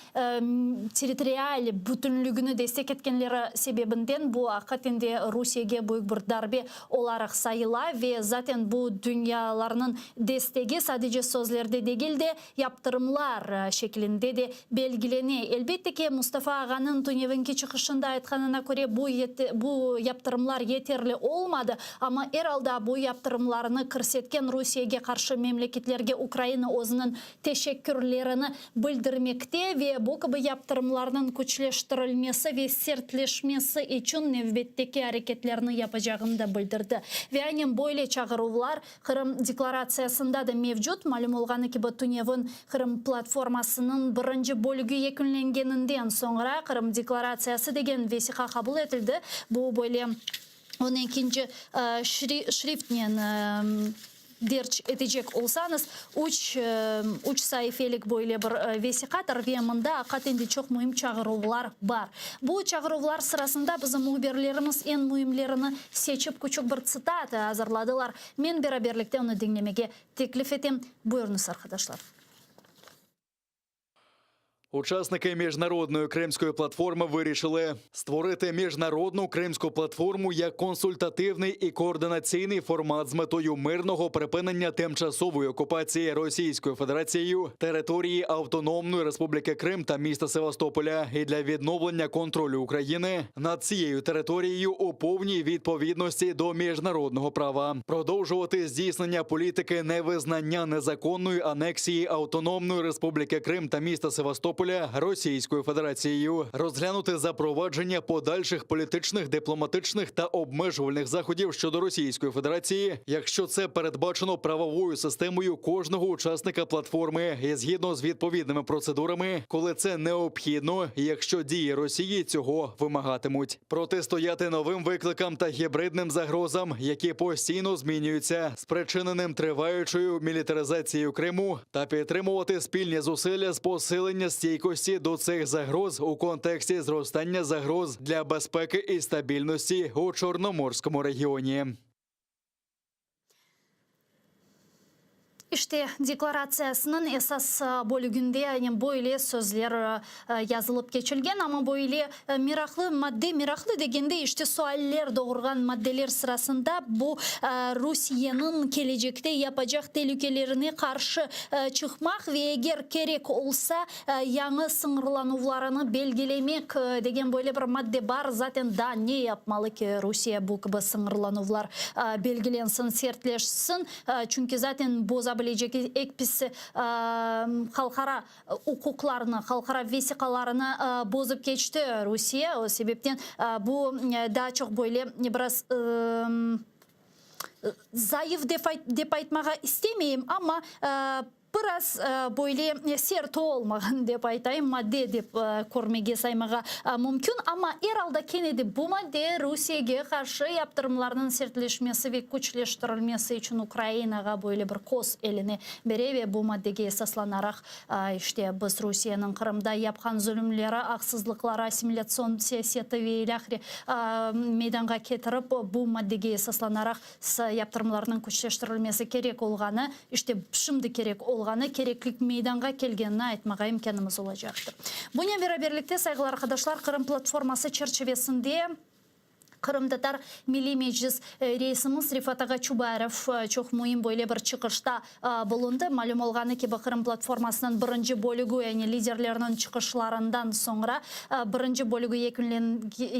territorial bütünligini destek etkenleri sebebinden bu aqiqaten de Rusiyege büyük bir darbe olaraq sayıla ve zaten bu dünyalarnıñ destegi sadece sözlerde degil de, yaptırımlar şeklinde de belgilene. Elbette ki, Mustafa ağanıñ tünevinki çıqışında aytqanına köre, bu bu yaptırımlar yeterli olmadı, amma er alda bu yaptırımlarnı kirsetken Rusiyege qarşı memleketlerge Ukraina özüniñ teşekkürlerini bildirmekte ve bu kibi yaptırımlarnıñ küçleştirilmesi ve sertleşmesi içün nevbetteki areketlerni yapacağını da bildirdi. Ve aynen böyle çağıruvlar Qırım deklaratsiyasında da mevcut. Malüm olğanı kibi, tünevin Qırım platformasınıñ birinci bölügi yekünlengeninden soñra Qırım deklaratsiyası degen vesiqa qabul etildi. Bu böyle on ekinci şriftnen derc etecek olsañız, üç üç saifelik böyle bir vesiqadır ve mında aqiqaten de çoq müim çağıruvlar bar. Bu çağıruvlar sırasında bizim mühbirlerimiz eñ müimlerini seçip küçük bir tsitata azırladılar. Men beraberlikte onı diñlemege teklif etem. Buyurıñız, arqadaşlar. Учасники Міжнародної кримської платформи вирішили створити міжнародну кримську платформу як консультативний і координаційний формат з метою мирного припинення тимчасової окупації Російською Федерацією території Автономної Республіки Крим та міста Севастополя і для відновлення контролю України над цією територією у повній відповідності до міжнародного права, продовжувати здійснення політики невизнання незаконної анексії Автономної Республіки Крим та міста Севастополя. Севастополя Російською Федерацією, розглянути запровадження подальших політичних, дипломатичних та обмежувальних заходів щодо Російської Федерації, якщо це передбачено правовою системою кожного учасника платформи і згідно з відповідними процедурами, коли це необхідно, і якщо дії Росії цього вимагатимуть, протистояти новим викликам та гібридним загрозам, які постійно змінюються, спричиненим триваючою мілітаризацією Криму, та підтримувати спільні зусилля з посилення стійкості до цих загроз у контексті зростання загроз для безпеки і стабільності у Чорноморському регіоні. İşte, deklaratsiyasınıñ esas bölüginde yani böyle sözler yazılıp keçilgen, amma böyle meraqlı madde, meraqlı degende, işte, sualler doğurğan maddeler sırasında bu Rusiyeniñ kelecekte yapacaq telükelerine qarşı çıqmaq ve eger kerek olsa, yañı sıñırlanuvlarını belgilemek degen böyle bir madde bar. Zaten daa ne yapmalı ki, Rusiye bu kibi sıñırlanuvlar belgilensin, sertleşsin? Çünki zaten boza bilecek episi halqara uquqlarnı, halqara vesiqalarını bozıp keçti Rusiye. O sebepten bu daa çoq böyle biraz zayıf dep aytmağa istemeyim, amma Biraz böyle sert olmağan, dep aytayım, madde dep körmege, saymağa mümkün. Amma er alda kene de bu madde Rusiyege qarşı yaptırımlarnıñ sertleşmesi ve küçleştirilmesi içün Ukrainağa böyle bir koz eline bere ve bu maddege esaslanaraq, işte, biz Rusiyeniñ Qırımda yapqan zulümleri, aqsızlıqları, assimilâtsion siyaseti ve ilâhre meydanğa ketirip, bu maddege esaslanaraq yaptırımlarnıñ küçleştirilmesi kerek olğanı, işte, şimdi kerek olğanı, kereklik meydanğa kelgenini aytmağa imkânımız olacaqtır. Bunen beraberlikte, sayğılı arqadaşlar, Qırım platforması çerçivesinde Qırımtatar Milliy Meclis reisimiz Refat ağa Çubarov çoq müim böyle bir çıqışta bulundı. Malüm olğanı kibi, Qırım platformasınıñ birinci bölügi, yani liderlerniñ çıqışlarından soñra birinci bölügi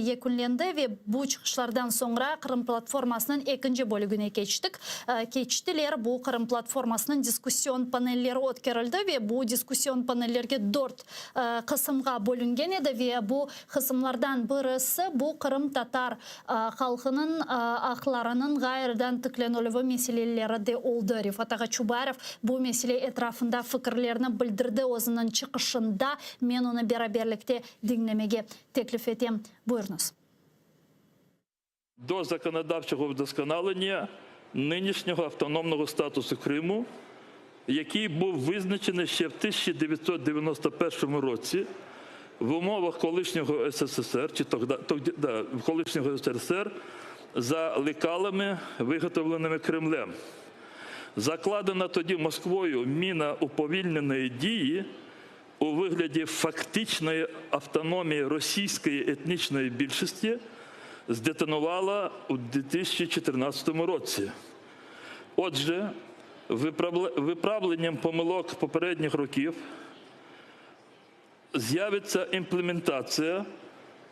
yekünlendi ve bu çıqışlardan soñra Qırım platformasınıñ ekinci bölügine keçtik. Keçtiler. Bu Qırım platformasınıñ diskussion panelleri ötkerildi ve bu diskussion panellerge dört qısımğa bölüngen edi ve bu qısımlardan birisi bu qırımtatar halqınıñ aqlarınıñ ğayrıdan tiklenilüvi meseleleri de oldı. Refat ağa Çubarov bu mesele etrafında fikirlerini bildirdi özüniñ çıqışında. Men onı beraberlikte diñlemege teklif etem. Buyurıñız. До законодавчого вдосконалення нинішнього автономного статусу Криму, який був визначений ще в 1991 році в умовах колишнього СССР, чи тогда, да, колишнього СРСР за лекалами, виготовленими Кремлем. Закладена тоді Москвою міна уповільненої дії у вигляді фактичної автономії російської етнічної більшості здетонувала у 2014 році. Отже, виправленням помилок попередніх років з'явиться імплементація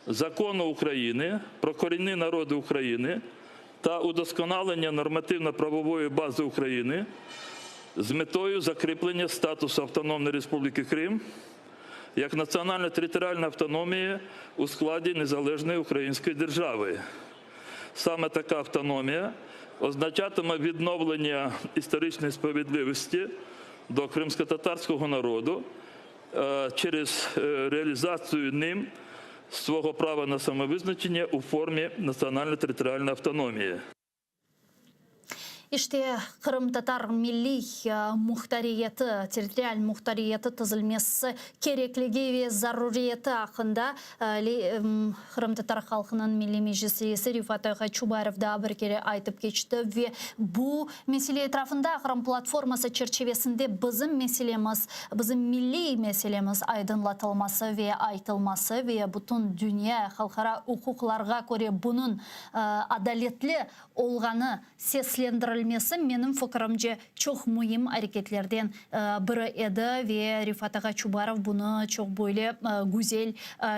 Закону України про корінні народи України та удосконалення нормативно-правової бази України з метою закріплення статусу Автономної Республіки Крим як національно-територіальної автономії у складі незалежної української держави. Саме така автономія означатиме відновлення історичної справедливості до кримськотатарського народу через реалізацію ним свого права на самовизначення у формі національно-територіальної автономії. İşte, qırımtatar milliy muhtariyeti, territorial muhtariyeti tizilmesi kerekligi ve zaruriyeti aqqında Qırımtatar halqınıñ Milliy Meclis reisi Refat ağa Çubarov daa bir kere aytıp keçti ve bu mesele etrafında Qırım platforması çerçivesinde bizim meselemiz, bizim milliy meselemiz aydınlatılması ve aytılması ve bütün dünya halqara uquqlarğa köre bunıñ adaletli olğanı seslendirilmesi. seslendirilmesi, menim fikirimce, çoq müim areketlerden biri edi ve Refat ağa Çubarov bunı çoq böyle güzel,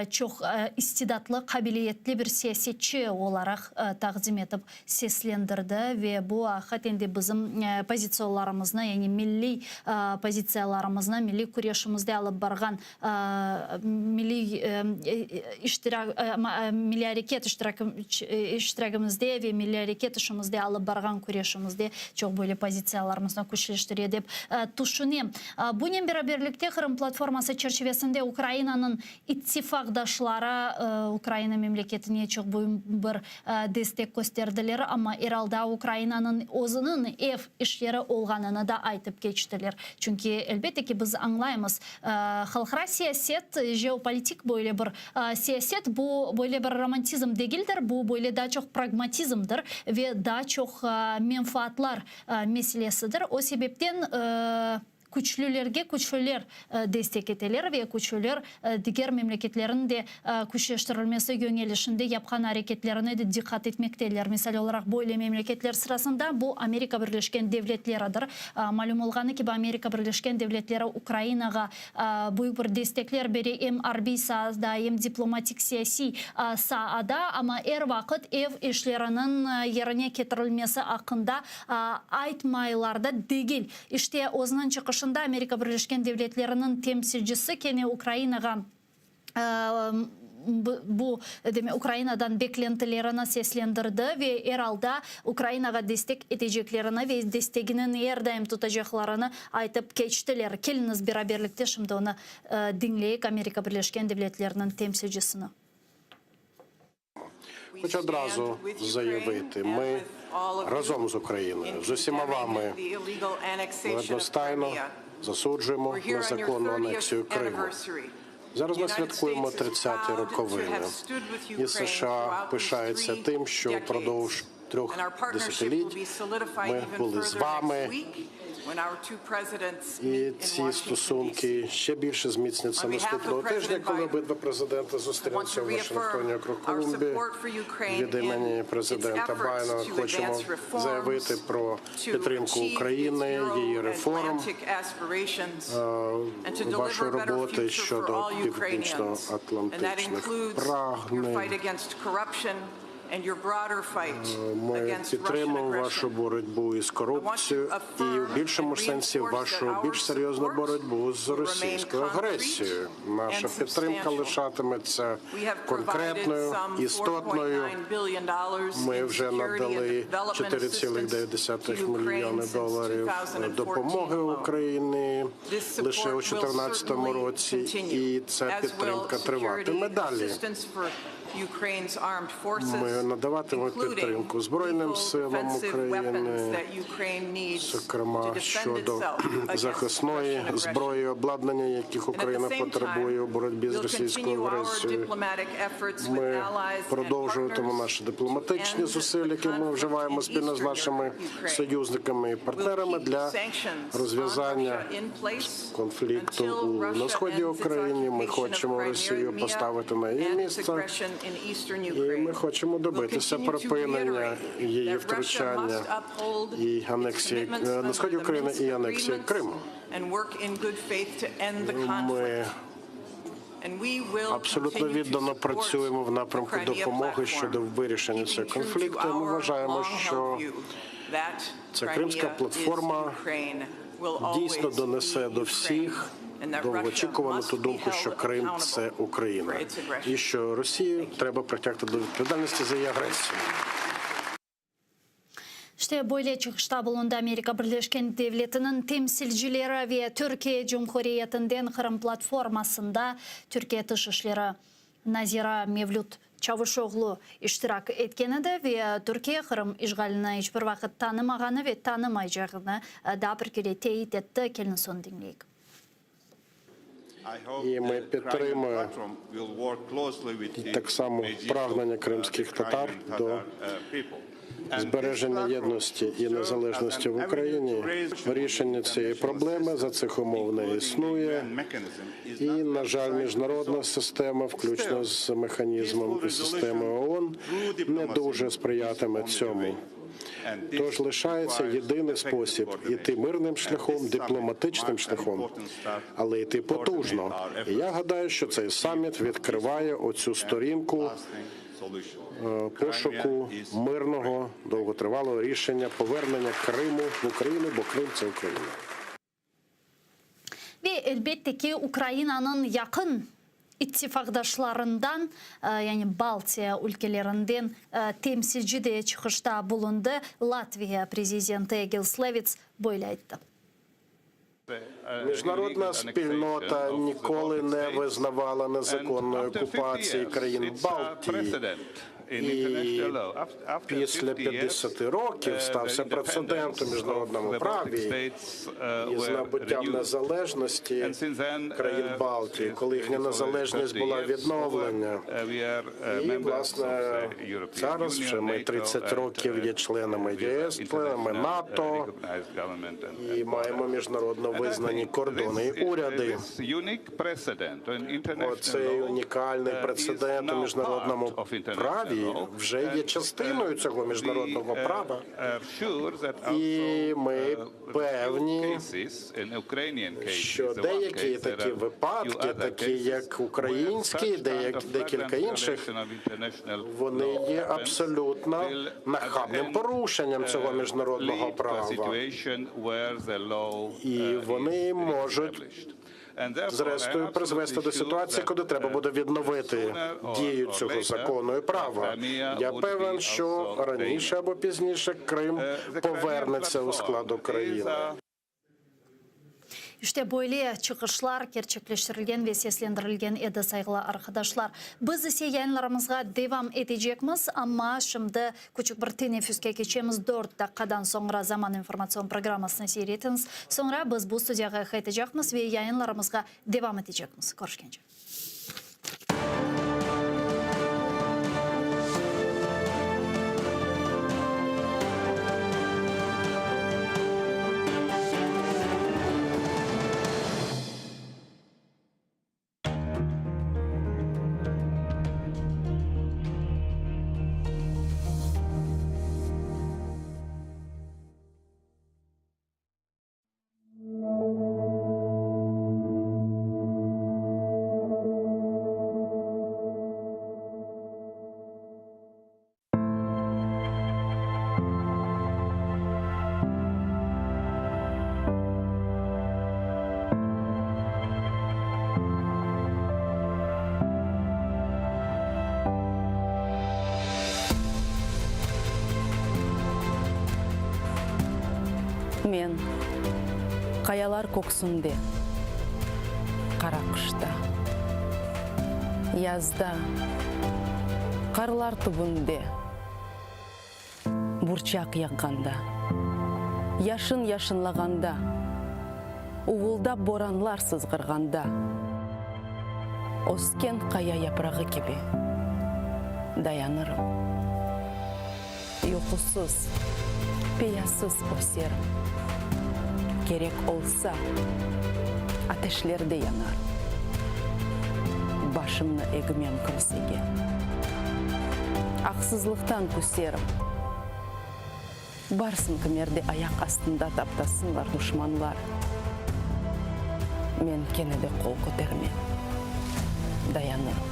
çoq istidatlı, qabiliyetli bir siyasetçi olaraq taqdim etip seslendirdi ve bu aqiqaten de bizim pozitsiyalarımıznı, yani milliy pozitsiyalarımıznı, milliy küreşimizde alıp barğan milliy iştirak, milliy areket iştiragimizde ve milliy areket işimizde alıp barğan küreşimizde çoq böyle pozitsiyalarımıznı küçleştire dep tüşünem. Bunen beraberlikte Qırım platforması çerçivesinde Ukrainanıñ ittifaqdaşları Ukraina memleketine çoq büyük bir destek kösterdiler, amma er alda Ukrainanıñ özüniñ ev işleri olğanını da aytıp keçtiler. Çünki, elbette ki, biz añlaymız, halqara siyaset, jeopolitik böyle bir siyaset, bu böyle bir romantizm degildir, bu böyle daa çoq pragmatizmdir ve daa çoq menfaatlar meselesidir. O sebepten Küçlülerge küçlüler destek eteler ve küçlüler diger memleketlerniñ de küçleştirilmesi yöñelişinde yapqan areketlerine de diqqat etmekteler. Misal olaraq, böyle memleketler sırasında bu Amerika Birleşken Devletleridir. Malüm olğanı kibi, Amerika Birleşken Devletleri Ukrainağa büyük bir destekler bere em arbiy saada, em diplomatik-siyasiy saada, amma er vaqıt ev işleriniñ yerine ketirilmesi aqqında aytmaylar da degil. İşte, özüniñ çıqışında Amerika Birleşken Devletleriniñ temsilcisi kene Ukrainağa bu, demek, Ukrainadan beklentilerini seslendirdi ve er alda Ukrainağa destek eteceklerini ve destegini er daim tutacaqlarını aytıp keçtiler. Keliñiz, beraberlikte şimdi onı diñleyik, Amerika Birleşken Devletleriniñ temsilcisini. Хочу одразу заявити, ми разом з Україною, з усіма вами, ми одностайно засуджуємо незаконну анексію Криму. Зараз ми святкуємо 30-ті роковини, і США пишається тим, що впродовж трьох десятиліть ми були з вами, і ці стосунки ще більше зміцняться наступного тижня, коли обидва президенти зустрінуться в Вашингтоні округ Колумбії. Від імені президента Байдена хочемо заявити про підтримку України, її реформ, вашої роботи щодо північно-атлантичних прагнень. Ми підтримуємо вашу боротьбу із корупцією і в більшому сенсі вашу більш серйозну боротьбу з російською агресією. Наша підтримка лишатиметься конкретною, істотною. Ми вже надали 4,9 мільйони доларів допомоги Україні лише у 2014 році, і ця підтримка триватиме далі. Ми надаватимемо підтримку Збройним силам України, зокрема щодо захисної зброї, обладнання, яких Україна потребує у боротьбі з російською агресією. Ми продовжуватимемо наші дипломатичні зусилля, які ми вживаємо спільно з нашими союзниками і партнерами для розв'язання конфлікту на сході України. Ми хочемо Росію поставити на її місце. І ми хочемо добитися припинення її втручання і анексії на сході України і анексії Криму. Ми абсолютно віддано працюємо в напрямку допомоги щодо вирішення цього конфлікту. Ми вважаємо, що ця кримська платформа дійсно донесе до всіх довгоочікувану ту думку, що Крим – це Україна, і що Росію треба притягти до відповідальності за її агресію. İşte, böyle çıqışta bulundı Amerika Birleşken Devletiniñ temsilcileri ve Türkiye Cumhuriyetinden Qırım platformasında Türkiye Tış işleri naziri Mevlüt Çavuşoğlu iştirak etken edi ve Türkiye Qırım işğalini iç bir vaqıt tanımağanı ve tanımaycağını daa bir kere teyit etti. Keliñiz onı diñleyik. І ми підтримуємо так само прагнення кримських татар до збереження єдності і незалежності в Україні. Рішення цієї проблеми за цих умов не існує. І, на жаль, міжнародна система, включно з механізмом і системою ООН, не дуже сприятиме цьому. Тож лишається єдиний спосіб іти мирним шляхом, дипломатичним шляхом, але йти потужно. І я гадаю, що цей саміт відкриває оцю сторінку пошуку мирного довготривалого рішення повернення Криму в Україну, бо Крим це Україна. Ve elbette ki, Ukrainanıñ yaqın ittifaqdaşlarından, yani Baltiya ülkelerinden temsilci de çıqışta bulundı, Latviya prezidenti Egils Levits böyle ayttı. Міжнародна спільнота ніколи не визнавала незаконної окупації країн Балтії. І після 50 років стався прецедент у міжнародному праві із набуттям незалежності країн Балтії, коли їхня незалежність була відновлена. І, власне, зараз вже ми 30 років є членами ЄС, членами НАТО і маємо міжнародно визнані кордони і уряди. Оцей унікальний прецедент у міжнародному праві вже є частиною цього міжнародного права. І ми певні, що деякі такі випадки, такі як українські, деякі, декілька інших, вони є абсолютно нахабним порушенням цього міжнародного права. І вони можуть зрештою призвести до ситуації, коли треба буде відновити дію цього закону і права. Я певен, що раніше або пізніше Крим повернеться у склад України. İşte böyle çıqışlar kerçekleştirilgen ve seslendirilgen edi, sayğılı arqadaşlar. Biz ise yayınlarımızğa devam etecekmiz, amma şimdi küçük bir teneffüske keçemiz. Dört daqqadan soñra Zaman informatsion programmasını seyir etiñiz. Soñra biz bu studiyağa qaytacaqmız ve yayınlarımızğa devam etecekmiz. Körüşkence. Men qayalar köksünde, qara qışta, Yazda, qarlar tübünde, burçaq yaqqanda, Yaşın yaşınlağanda, uvuldap boranlar sızğırğanda, Ösken qaya yaprağı kibi dayanırım. Yuqusız, peyasız öserim. Kerek olsa, ateşlerde yanarım. Başımnı egmem kimsege. Aqsızlıqtan küserim. Barsın kimerde ayaq astında taptasınlar duşmanlar. Men kene de qol kötermem. Dayanırım.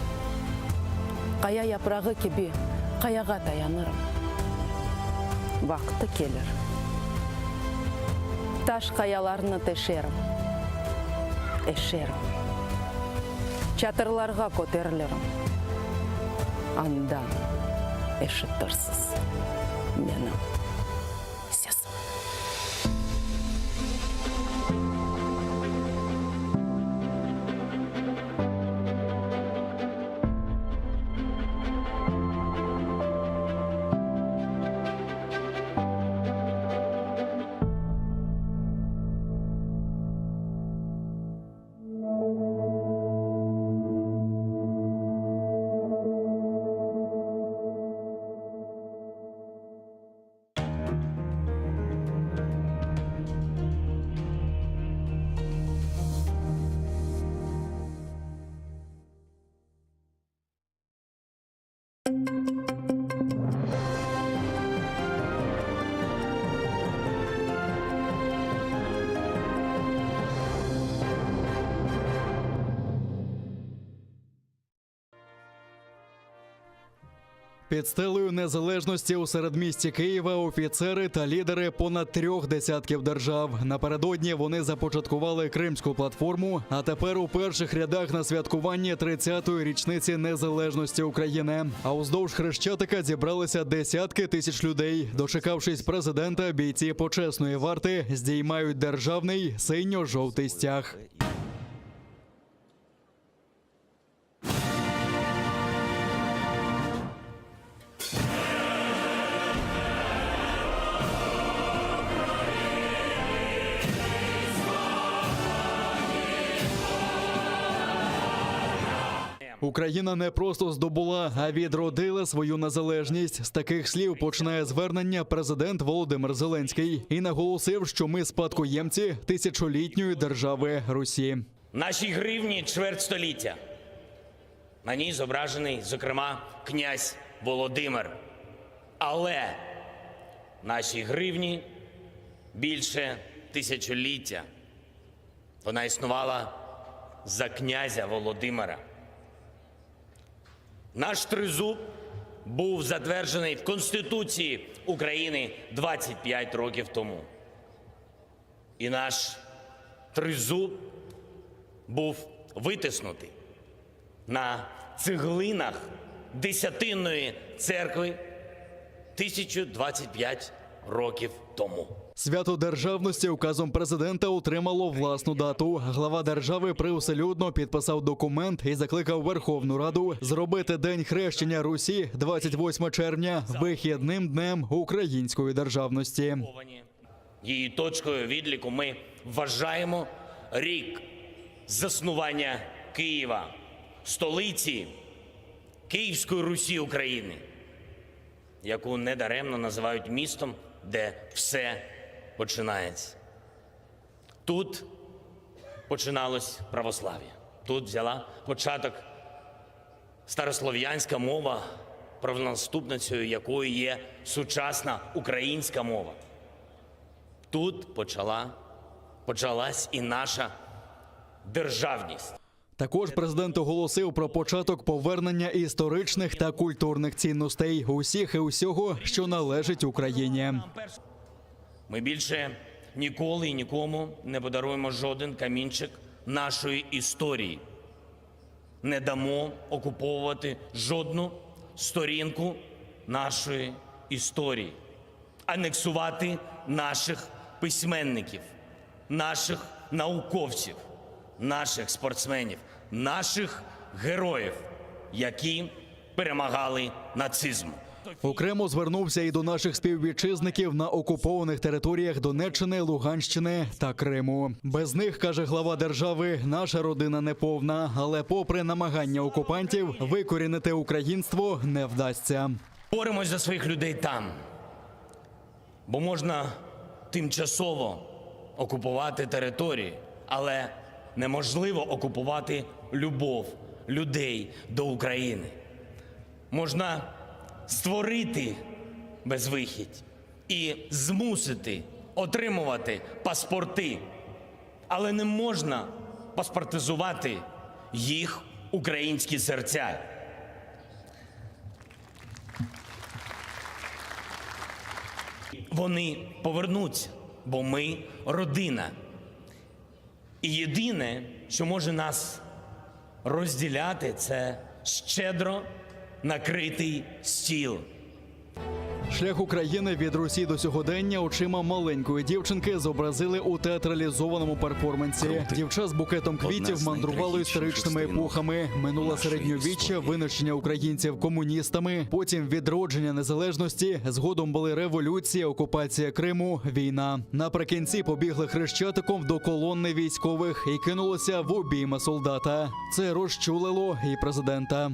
Qaya yaprağı kibi qayağa tayanırım. Vaqtı kelir. Taş qayalarnı teşerim. Eşerim. Çatırlarğa köterilirim. Andan eşitirsiz menim sesim. Під стелею незалежності у середмісті Києва офіцери та лідери понад трьох десятків держав. Напередодні вони започаткували Кримську платформу. А тепер у перших рядах на святкуванні 30-ї річниці незалежності України. А уздовж Хрещатика зібралися десятки тисяч людей. Дочекавшись президента, бійці почесної варти здіймають державний синьо-жовтий стяг. Україна не просто здобула, а відродила свою незалежність. З таких слів починає звернення президент Володимир Зеленський і наголосив, що ми спадкоємці тисячолітньої держави Русі. Нашій гривні чверть століття. На ній зображений, зокрема, князь Володимир. Але нашій гривні більше тисячоліття. Вона існувала за князя Володимира. Наш тризуб був затверджений в Конституції України 25 років тому. І наш тризуб був витиснутий на цеглинах Десятинної церкви 1025 років тому. Свято державності указом президента отримало власну дату. Глава держави привселюдно підписав документ і закликав Верховну Раду зробити День хрещення Русі 28 червня вихідним днем української державності. Її точкою відліку ми вважаємо рік заснування Києва, столиці Київської Русі України, яку недаремно називають містом, де все починається. Тут починалось православ'я. Тут взяла початок старослов'янська мова, правонаступницею якої є сучасна українська мова. Тут почала, почалась і наша державність. Також президент оголосив про початок повернення історичних та культурних цінностей усіх і усього, що належить Україні. Ми більше ніколи і нікому не подаруємо жоден камінчик нашої історії. Не дамо окуповувати жодну сторінку нашої історії, анексувати наших письменників, наших науковців, наших спортсменів, наших героїв, які перемагали нацизм. Окремо звернувся і до наших співвітчизників на окупованих територіях Донеччини, Луганщини та Криму. Без них, каже глава держави, наша родина не повна, але попри намагання окупантів викорінити українство не вдасться. Боремось за своїх людей там, бо можна тимчасово окупувати території, але неможливо окупувати любов людей до України. Можна створити безвихідь і змусити отримувати паспорти, але не можна паспортизувати їх українські серця. Вони повернуться, бо ми родина. І єдине, що може нас розділяти, це щедро накритий стіл. Шлях України від Русі до сьогодення очима маленької дівчинки зобразили у театралізованому перформансі. Дівча з букетом квітів з мандрувало найтрагічніших історичними сторінок епохами. Минуле нашої середньовіччя, винищення українців комуністами, потім відродження незалежності. Згодом були революція, окупація Криму, війна. Наприкінці побігли хрещатиком до колони військових і кинулося в обійми солдата. Це розчулило і президента.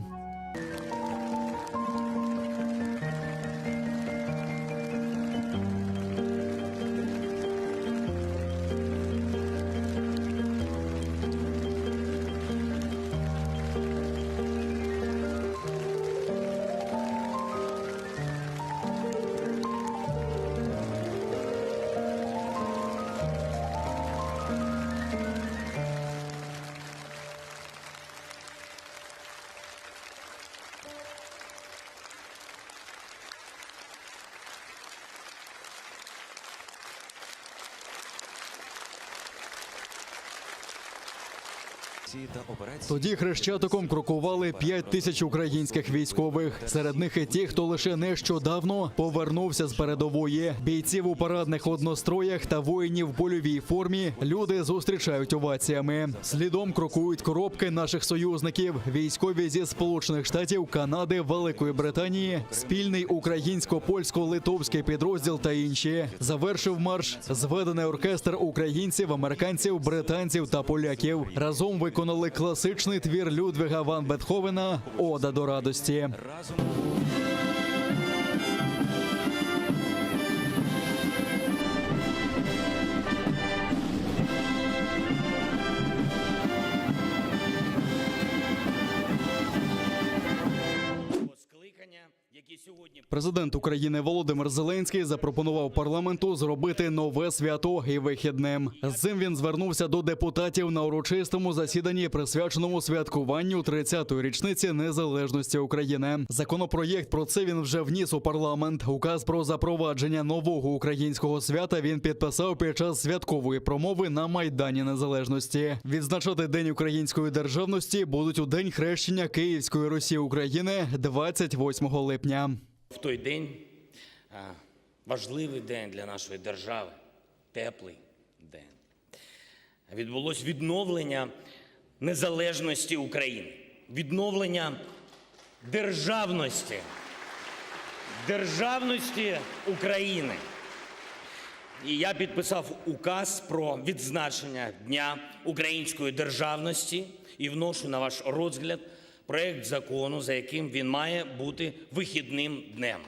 Тоді хрещатиком крокували 5 тисяч українських військових. Серед них і ті, хто лише нещодавно повернувся з передової. Бійців у парадних одностроях та воїнів в польовій формі люди зустрічають оваціями. Слідом крокують коробки наших союзників, військові зі Сполучених Штатів, Канади, Великої Британії, спільний українсько-польсько-литовський підрозділ та інші. Завершив марш зведений оркестр українців, американців, британців та поляків. Разом виконали класичний твір Людвіга ван Бетховена Ода до радості. Президент України Володимир Зеленський запропонував парламенту зробити нове свято і вихідним. З цим він звернувся до депутатів на урочистому засіданні, присвяченому святкуванню 30-ї річниці незалежності України. Законопроєкт про це він вже вніс у парламент. Указ про запровадження нового українського свята він підписав під час святкової промови на Майдані Незалежності. Відзначати День української державності будуть у день хрещення Київської Русі України 28 липня. В той день а, важливий день для нашої держави, теплий день. Відбулось відновлення незалежності України, відновлення державності, державності України. І я підписав указ про відзначення Дня української державності і вношу на ваш розгляд проект закону, за яким він має бути вихідним днем.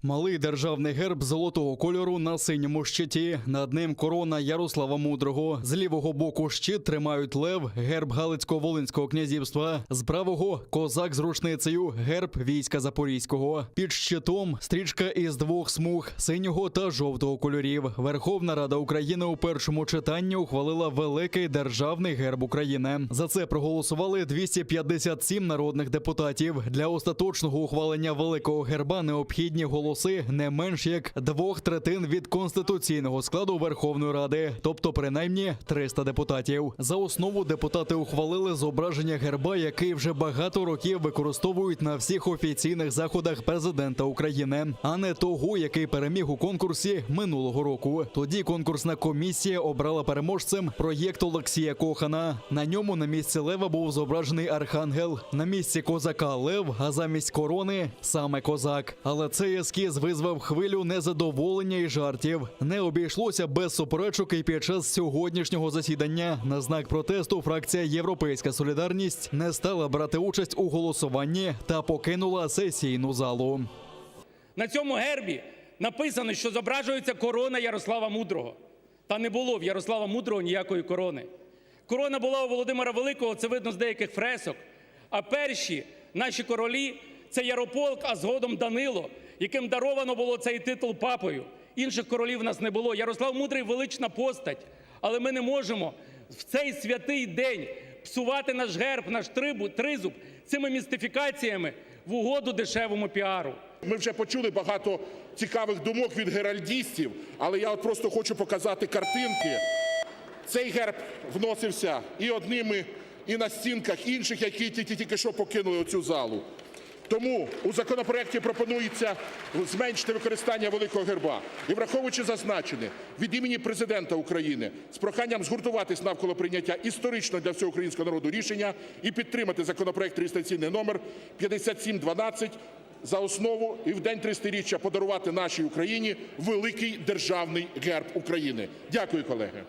Малий державний герб золотого кольору на синьому щиті. Над ним корона Ярослава Мудрого. З лівого боку щит тримають лев, герб Галицько-Волинського князівства. З правого козак з рушницею, герб війська Запорізького. Під щитом стрічка із двох смуг синього та жовтого кольорів. Верховна Рада України у першому читанні ухвалила великий державний герб України. За це проголосували 257 народних депутатів. Для остаточного ухвалення великого герба необхідні голоси не менш як двох третин від конституційного складу Верховної Ради, тобто принаймні 300 депутатів. За основу депутати ухвалили зображення герба, який вже багато років використовують на всіх офіційних заходах президента України, а не того, який переміг у конкурсі минулого року. Тоді конкурсна комісія обрала переможцем проєкт Олексія Кохана. На ньому на місці лева був зображений архангел, на місці козака лев, а замість корони саме козак. Але цей ескіз визвав хвилю незадоволення і жартів. Не обійшлося без суперечок і під час сьогоднішнього засідання. На знак протесту фракція Європейська Солідарність не стала брати участь у голосуванні та покинула сесійну залу. На цьому гербі написано, що зображується корона Ярослава Мудрого. Та не було в Ярослава Мудрого ніякої корони. Корона була у Володимира Великого, це видно з деяких фресок. А перші наші королі це Ярополк, а згодом Данило, яким даровано було цей титул папою. Інших королів в нас не було. Ярослав Мудрий велична постать, але ми не можемо в цей святий день псувати наш герб, наш тризуб цими містифікаціями в угоду дешевому піару. Ми вже почули багато цікавих думок від геральдістів, але я от просто хочу показати картинки. Цей герб вносився і одними, і на стінках інших, які тільки-тільки що покинули оцю залу. Тому у законопроекті пропонується зменшити використання великого герба. І враховуючи зазначене, від імені Президента України з проханням згуртуватись навколо прийняття історичного для всього українського народу рішення і підтримати законопроект реєстраційний номер 5712 за основу і в день 300-річчя подарувати нашій Україні великий державний герб України. Дякую, колеги.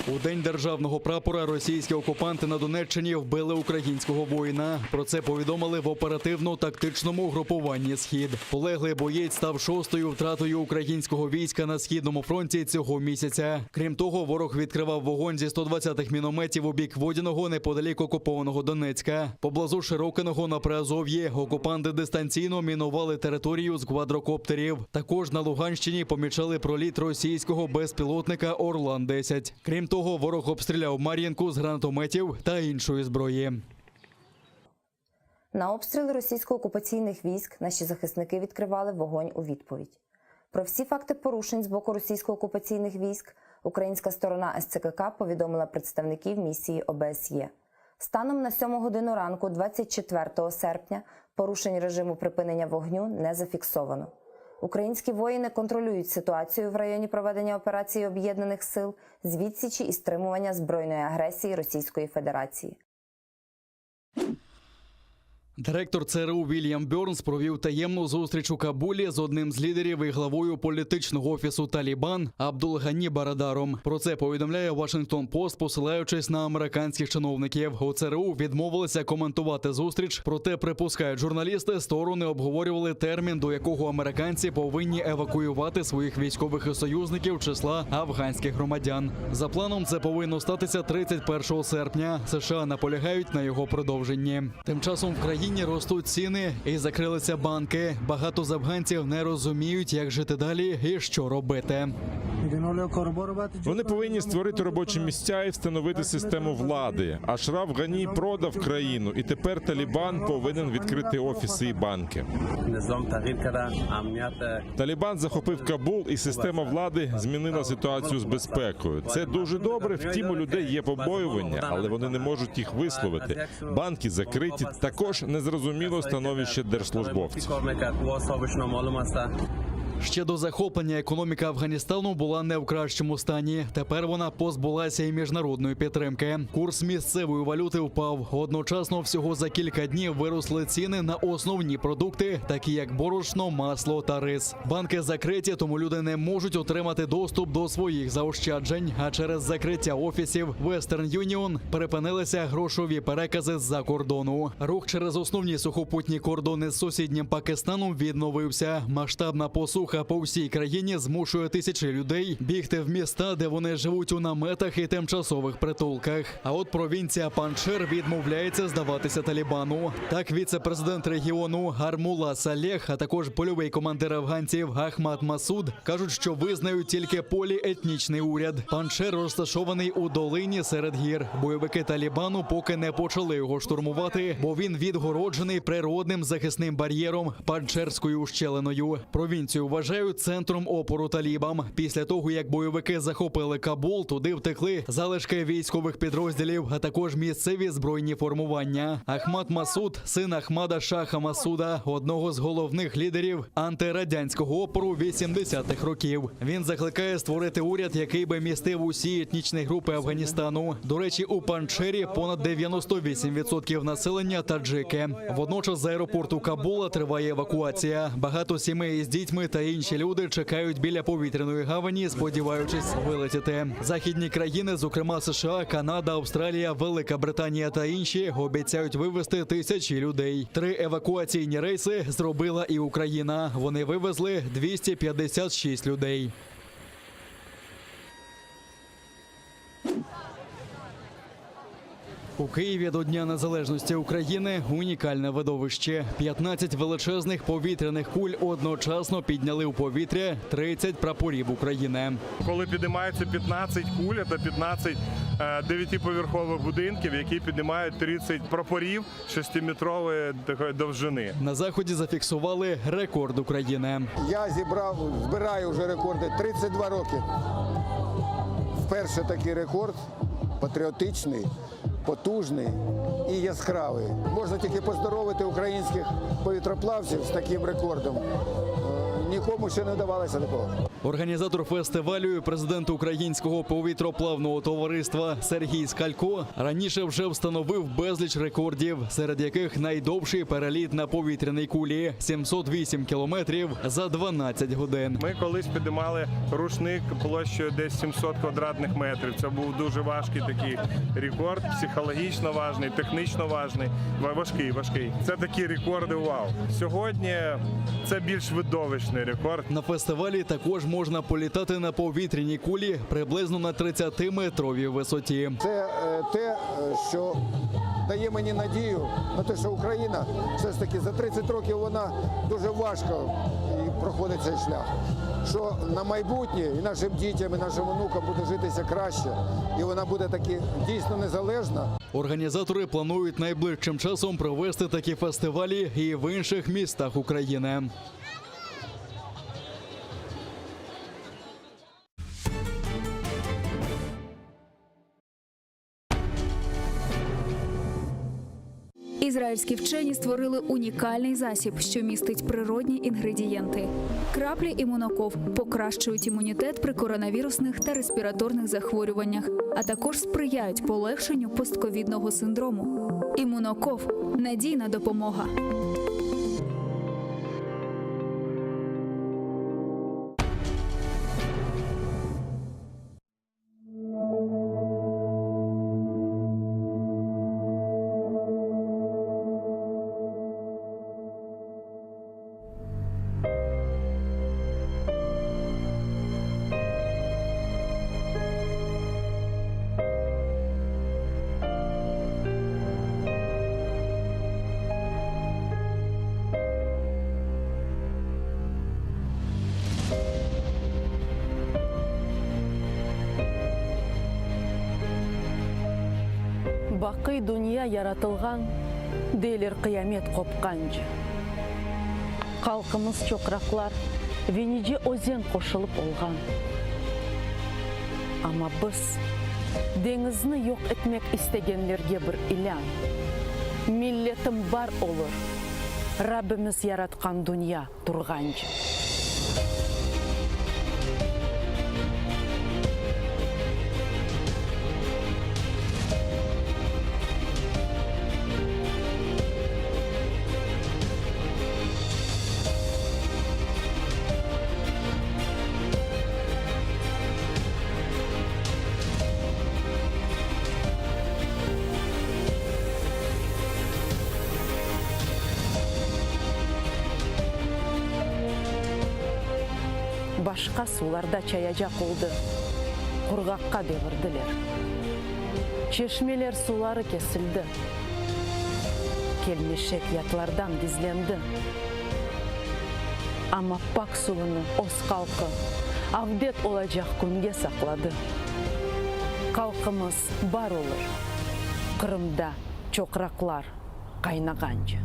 У день державного прапора російські окупанти на Донеччині вбили українського воїна. Про це повідомили в оперативно-тактичному угрупуванні Схід. Полеглий боєць став шостою втратою українського війська на східному фронті цього місяця. Крім того, ворог відкривав вогонь зі 120-х мінометів у бік Водяного неподалік окупованого Донецька. Поблизу Широкиного на Приазов'ї окупанти дистанційно мінували територію з квадрокоптерів. Також на Луганщині помічали проліт російського безпілотника Орлан 10 Крім того, ворог обстріляв Мар'їнку з гранатометів та іншої зброї. На обстріли російсько-окупаційних військ наші захисники відкривали вогонь у відповідь. Про всі факти порушень з боку російсько-окупаційних військ українська сторона СЦКК повідомила представників місії ОБСЄ. Станом на 7 годину ранку, 24 серпня, порушень режиму припинення вогню не зафіксовано. Українські воїни контролюють ситуацію в районі проведення операції Об'єднаних сил з відсічі і стримування збройної агресії Російської Федерації. Директор ЦРУ Вільям Бьорнс провів таємну зустріч у Кабулі з одним з лідерів і главою політичного офісу Талібан Абдулгані Барадаром. Про це повідомляє Вашингтон Пост, посилаючись на американських чиновників. У ЦРУ відмовилися коментувати зустріч, проте припускають журналісти, сторони обговорювали термін, до якого американці повинні евакуювати своїх військових і союзників числа афганських громадян. За планом, це повинно статися 31 серпня. США наполягають на його продовженні. Тим часом в країні ростуть ціни і закрилися банки. Багато з афганців не розуміють, як жити далі і що робити. Вони повинні створити робочі місця і встановити систему влади. Ашраф Гані продав країну, і тепер Талібан повинен відкрити офіси і банки. Талібан захопив Кабул, і система влади змінила ситуацію з безпекою. Це дуже добре. Втім, у людей є побоювання, але вони не можуть їх висловити. Банки закриті. Також незрозуміло становище держслужбовців. Ще до захоплення економіка Афганістану була не в кращому стані. Тепер вона позбулася і міжнародної підтримки. Курс місцевої валюти впав. Одночасно всього за кілька днів виросли ціни на основні продукти, такі як борошно, масло та рис. Банки закриті, тому люди не можуть отримати доступ до своїх заощаджень. А через закриття офісів Western Union припинилися грошові перекази з-за кордону. Рух через основні сухопутні кордони з сусіднім Пакистаном відновився. Масштабна посуха по всій країні змушує тисячі людей бігти в міста, де вони живуть у наметах і тимчасових притулках. А от провінція Панчер відмовляється здаватися Талібану. Так, віце-президент регіону Гармула Салех, а також польовий командир афганців Ахмад Масуд кажуть, що визнають тільки поліетнічний уряд. Панчер розташований у долині серед гір. Бойовики Талібану поки не почали його штурмувати, бо він відгороджений природним захисним бар'єром Панчерською ущелиною. Провінцію вважають центром опору талібам. Після того, як бойовики захопили Кабул, туди втекли залишки військових підрозділів, а також місцеві збройні формування. Ахмад Масуд, син Ахмада Шаха Масуда, одного з головних лідерів антирадянського опору 80-х років. Він закликає створити уряд, який би містив усі етнічні групи Афганістану. До речі, у Панчері понад 98% населення таджики. Водночас з аеропорту Кабула триває евакуація. Багато сімей з дітьми та інші люди чекають біля повітряної гавані, сподіваючись вилетіти. Західні країни, зокрема США, Канада, Австралія, Велика Британія та інші, обіцяють вивезти тисячі людей. Три евакуаційні рейси зробила і Україна. Вони вивезли 256 людей. У Києві до Дня Незалежності України унікальне видовище. 15 величезних повітряних куль одночасно підняли у повітря 30 прапорів України. Коли піднімається 15 куль, це 15 е, дев'ятиповерхових будинків, які піднімають 30 прапорів 6-метрової такої довжини. На заході зафіксували рекорд України. Я зібрав, збираю вже рекорди 32 роки. Вперше такий рекорд патріотичний, потужний і яскравий. Можна тільки поздоровити українських повітроплавців з таким рекордом. Е, Нікому ще не давалося такого. Організатор фестивалю і президент Українського повітроплавного товариства Сергій Скалько раніше вже встановив безліч рекордів, серед яких найдовший переліт на повітряній кулі 708 кілометрів за 12 годин. Ми колись піднімали рушник площею десь 700 квадратних метрів. Це був дуже важкий такий рекорд, психологічно важний, технічно важний, Ва- важкий, важкий. Це такі рекорди вау. Сьогодні це більш видовищний рекорд. На фестивалі також можна політати на повітряній кулі приблизно на 30-метровій висоті. Це е, те, е, що дає мені надію на те, що Україна все ж таки за 30 років вона дуже важко і проходить цей шлях. Що на майбутнє і нашим дітям, і нашим онукам буде житися краще, і вона буде таки дійсно незалежна. Організатори планують найближчим часом провести такі фестивалі і в інших містах України. Ізраїльські вчені створили унікальний засіб, що містить природні інгредієнти. Краплі імуноков покращують імунітет при коронавірусних та респіраторних захворюваннях, а також сприяють полегшенню постковідного синдрому. Імуноков надійна допомога. Baqıy dünya yaratılğan, deyler qıyamet qopqance. Halqımız çoqraqlar ve nice özen qoşulıp olğan. Amma biz, deñizni yoq etmek istegenlerge bir ilân, Milletim bar olur, Rabbimiz yaratqan dünya turğance. Başqa suvlarda çayacaq oldı, qurğaqqa devirdiler. Çeşmeler suları kesildi. Kelmeşek yatlardan gizlendi. Amma pak suvunı öz halqı avdet olacaq künge saqladı. Halqımız bar olur, Qırımda çoqraqlar qaynağance.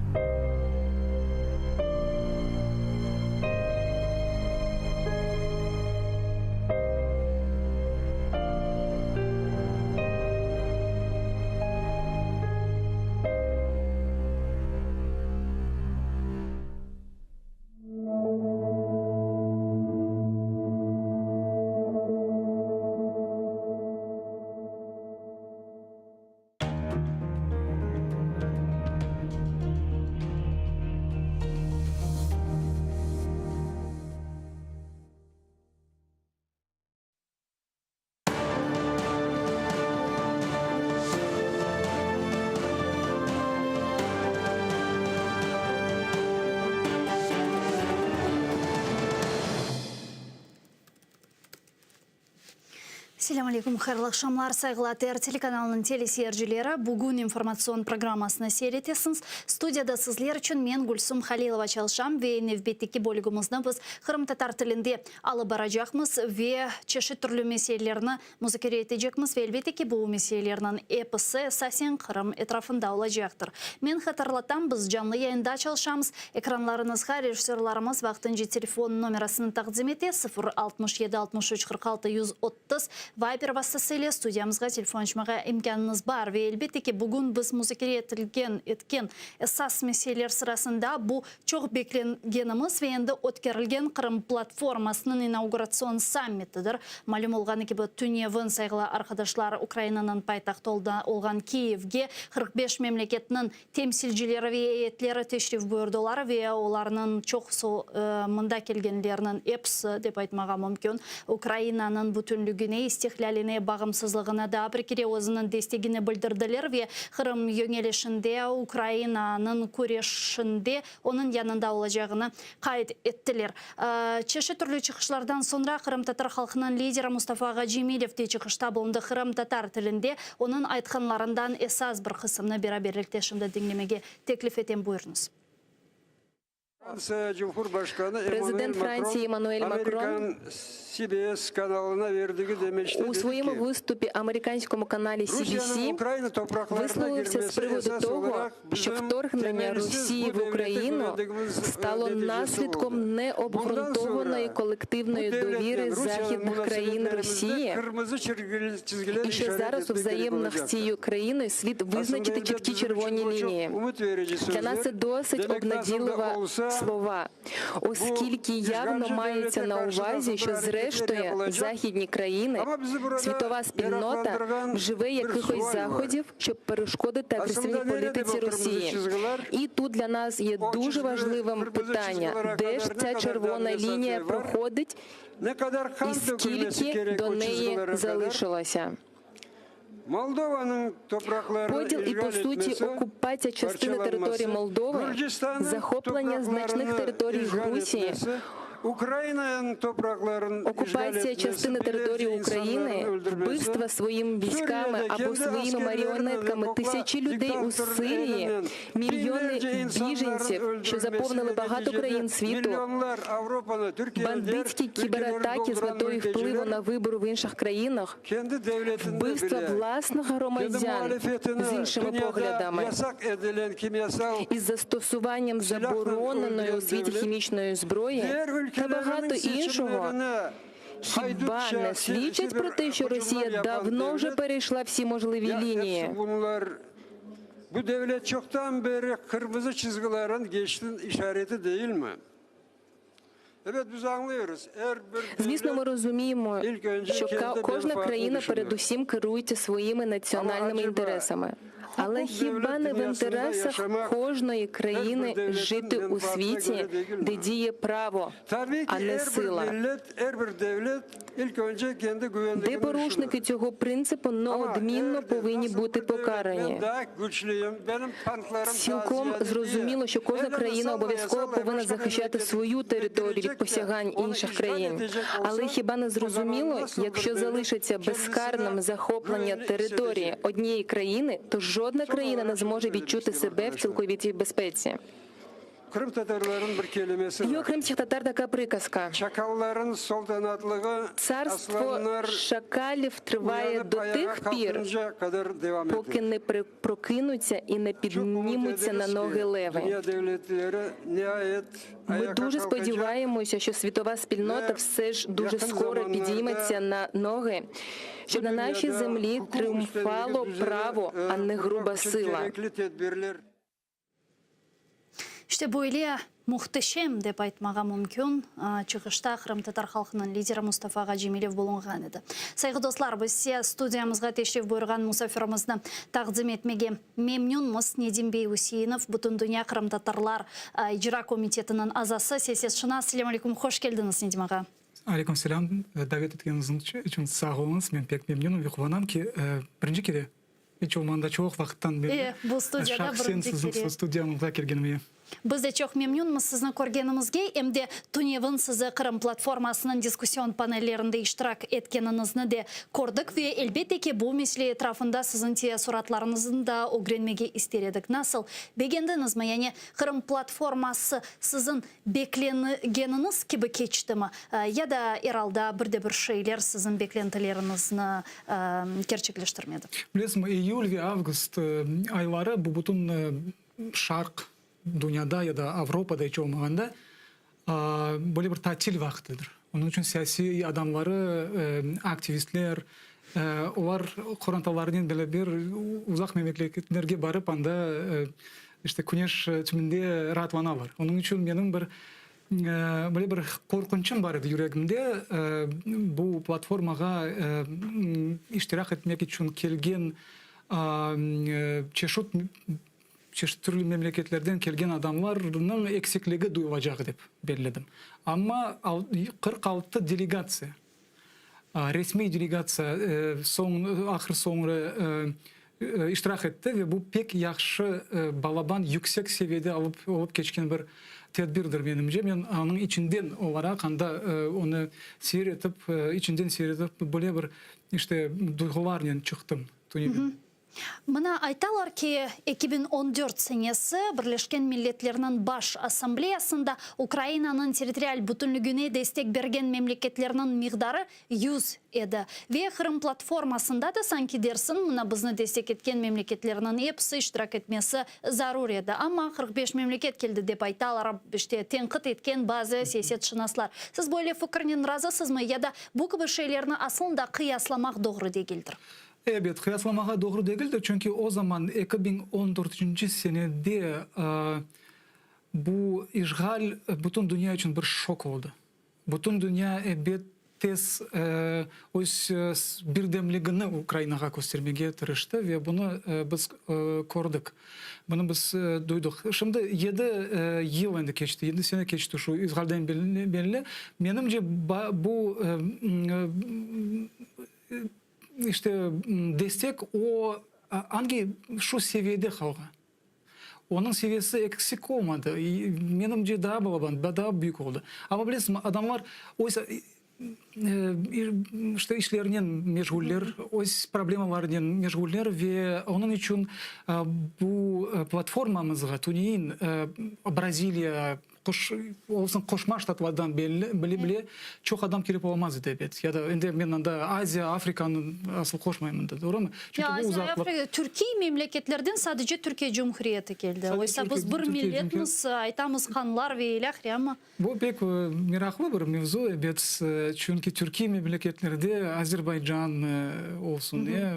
Selâm aleyküm, hayırlı aqşamlar, sayğılı ATR telekanalınıñ teleseyircileri. Bugün informatsion programmasını seyir etesiñiz. Studiyada sizler içün men, Gülsum Halilova, çalışam ve nevbetteki bölügimizni biz qırımtatar tilinde alıp baracaqmız ve çeşit türlü meselelerni muzakere etecekmiz ve elbette ki, bu meselelerniñ episi esasen Qırım etrafında olacaqtır. Men hatırlatam, biz canlı yayında çalışamız. Ekranlarıñızğa rejissörlarımız vaqtınca telefon nomerasını taqdim ete, 0 67 63 46 130, Viber vastası ile studiyamızğa telefon açmağa imkânıñız bar. Ve elbette ki, bugün biz muzakere etilgen, etken esas meseleler sırasında bu Çoq beklengenimiz ve endi ötkerilgen Qırım platformasınıñ inauguratsion sammitidir. Malüm olğanı kibi, tünevin, sayğılı arqadaşlar, Ukrainanıñ paytahtı olğan Kiyevge 45 memleketniñ temsilcileri ve eyyetleri teşrif buyurdılar ve olarnıñ çoqusı, mında kelgenlerniñ episi, dep aytmağa mümkün, Ukrainanıñ bütünlügine, istiqlâline, bağımsızlığına daa bir kere özüniñ destegini bildirdiler ve Qırım yöñelişinde Ukrainanıñ küreşinde onıñ yanında olacağını qayd ettiler. Çeşit türlü çıqışlardan soñra qırımtatar halqınıñ lideri Mustafa ağa Cemilev de çıqışta bulundı qırımtatar tilinde. Onıñ aytqanlarından esas bir qısımnı beraberlikte şimdi diñlemege teklif etem. Buyurıñız. Президент Франції Еммануель Макрон у своєму виступі американському каналі CBC висловився з приводу того, що вторгнення Росії в Україну стало наслідком необґрунтованої колективної довіри західних країн Росії, і що зараз у взаєминах з цією країною слід визначити чіткі червоні лінії. Для нас це досить обнадійлива слова, оскільки явно мається на увазі, що зрештою західні країни, світова спільнота вживе якихось заходів, щоб перешкодити агресивній політиці Росії. І тут для нас є дуже важливим питання, де ж ця червона лінія проходить і скільки до неї залишилося. Поділ і, по суті, окупація частини території Молдови, захоплення значних територій Грузії, окупація частини території України, вбивства своїми військами або своїми маріонетками тисячі людей у Сирії, мільйони біженців, що заповнили багато країн світу, бандитські кібератаки з метою впливу на вибори в інших країнах, вбивства власних громадян з іншими поглядами із застосуванням забороненої у світі хімічної зброї та багато іншого, хіба не свідчать про те, що Росія давно вже перейшла всі можливі лінії? Bu devlet çoktan beri kırmızı çizgilerin geçtiğinin işareti değil mi? Evet biz anlıyoruz. Her bir Звісно, ми розуміємо, що кожна країна передусім керується своїми національними інтересами. Але хіба не в інтересах кожної країни жити у світі, де діє право, а не сила? Де порушники цього принципу неодмінно повинні бути покарані? Цілком зрозуміло, що кожна країна обов'язково повинна захищати свою територію від посягань інших країн. Але хіба не зрозуміло, якщо залишиться безкарним захоплення території однієї країни, то жодна країна не зможе відчути себе в цілковитій безпеці. Kırım Tatarların bir kelimesi Є у var. кримських татар така приказка. Çakalların saltanatlığı Царство aslanlar шакалів триває uyanıp до ayağa тих пір, kalkınca kadar devam поки eder. не при- прокинуться і не Çok umut піднімуться на ederiz ноги ki леви. Dünya devletleri nihayet Ми ayağa дуже kalkacak сподіваємося, що світова спільнота все ж дуже yakın скоро zamanlarda підійметься на ноги, щоб на нашій dünyada землі hukuk тріумфало üstünlüğü düzeni, право, e, а не груба kurmak için сила. gerekli tedbirler İşte böyle muhteşem dep aytmağa mümkün çıqışta qırımtatar halqınıñ lideri Mustafa Cemilev bulunğan edi. Sayğılı dostlar, biz size studiyamızğa teşrif buyurğan musafirimizni taqdim etmege memnünmiz. Nedim bey Useinov, Bütündünya qırımtatarlar icra komitetiniñ azası, siyasetşınas. Selâm aleyküm, hoş keldiñiz, Nedim ağa. Aleyküm selâm, davet etkeniñiz içün sağ oluñız. Men pek memnünim ve quvanam ki, birinci kere, iç olmağanda çoq vaqıttan berli E, bu studiyada şahsen birinci siziñ kere. studiyamızğa kelgenime. Biz de çoq memnünmiz sizni körgenimizge, em de tünevin sizi Qırım platformasınıñ diskussion panellerinde iştirak etkeniñizni de kördik ve, elbette ki, bu mesele etrafında siziñ teessuratlarıñıznı da ögrenmege ister edik. Nasıl, begendiñizmi? Yani Qırım platforması siziñ beklengeniñiz kibi keçtimi? Ya da er alda bir de bir şeyler siziñ beklentileriñizni kerçekleştirmedi? Bilesiñmi, iyül ve avgust ayları bu bütün Şarq dünyada ya da Avropada iç olmağanda böyle bir tatil vaqtıdır. Onıñ içün siyasiy adamları, aktivistler, olar qorantalarınen beraber uzaq memleketlerge barıp, anda işte küneş tübünde raatlanalar. Onıñ içün menim bir böyle bir qorqunçım bar edi yüregimde, bu platformağa iştirak etmek içün kelgen çeşit Çeşit türlü memleketlerden kelgen adamlarnıñ eksikligi duyulacaq dep belledim. Amma 46 delegatsiya, resmiy delegatsiya soñ, ahır-soñra iştirak etti ve bu pek yahşı, balaban, yüksek seviyede alıp olıp keçken bir tedbirdir menimce. Men onıñ içinden olaraq anda onı seyir etip, içinden seyir etip, böyle bir işte duyğularnen çıqtım tünevin. Mına aytalar ki, 2014 senesi Birleşken Milletlerniñ Baş Assambleyasında Ukrainanıñ territorial bütünligine destek bergen memleketlerniñ miqdarı 100 edi. Ve Qırım platformasında da sanki dersiñ, mına bizni destek etken memleketlerniñ episi iştirak etmesi zarur edi. Amma 45 memleket keldi, dep aytalar, işte, tenqit etken bazı siyasetşınaslar. Siz böyle fikirnen razısızmı ya da bu kibi şeylerni aslında qıyaslamaq doğru degildir? Ebet, qıyaslamağa doğru degildir, çünki o zaman, 2014-nci senede, bu işğal bütün dünya içün bir şok oldı. Bütün dünya, ebet, tez öz birdemligini Ukrainağa köstermege tırıştı ve bunı biz kördik, bunı biz duydıq. Şimdi yedi yıl endi keçti, yedi sene keçti şu işğalden berli. Menimce, bu işte destek o angi şu seviyede qalğan. Onıñ seviyesi eksik olmadı, menimce, daa balaban, daa büyük oldı. Amma bilesiñmi, adamlar öz işte işlerinen meşğuller, öz problemalarınen meşğuller ve onıñ içün bu platformamızğa tünevin Braziliya, Olsun, Qoşma Ştatlardan belli, bile bile çoq adam kelip olamaz edi, ebet. Ya da endi men anda Aziya, Afrikanı asıl qoşmayım indi, doğrumı? Çünki bu Aziya, uzaqlıq. Afrika, türkiy memleketlerden sadece Türkiye Cumhuriyeti keldi. Oysa biz bir milletmiz, aytamız hanlar ve ilâhre, amma. Bu pek meraqlı bir mevzu, ebet, çünki türkiy memleketlerde Azerbaycan olsun, e,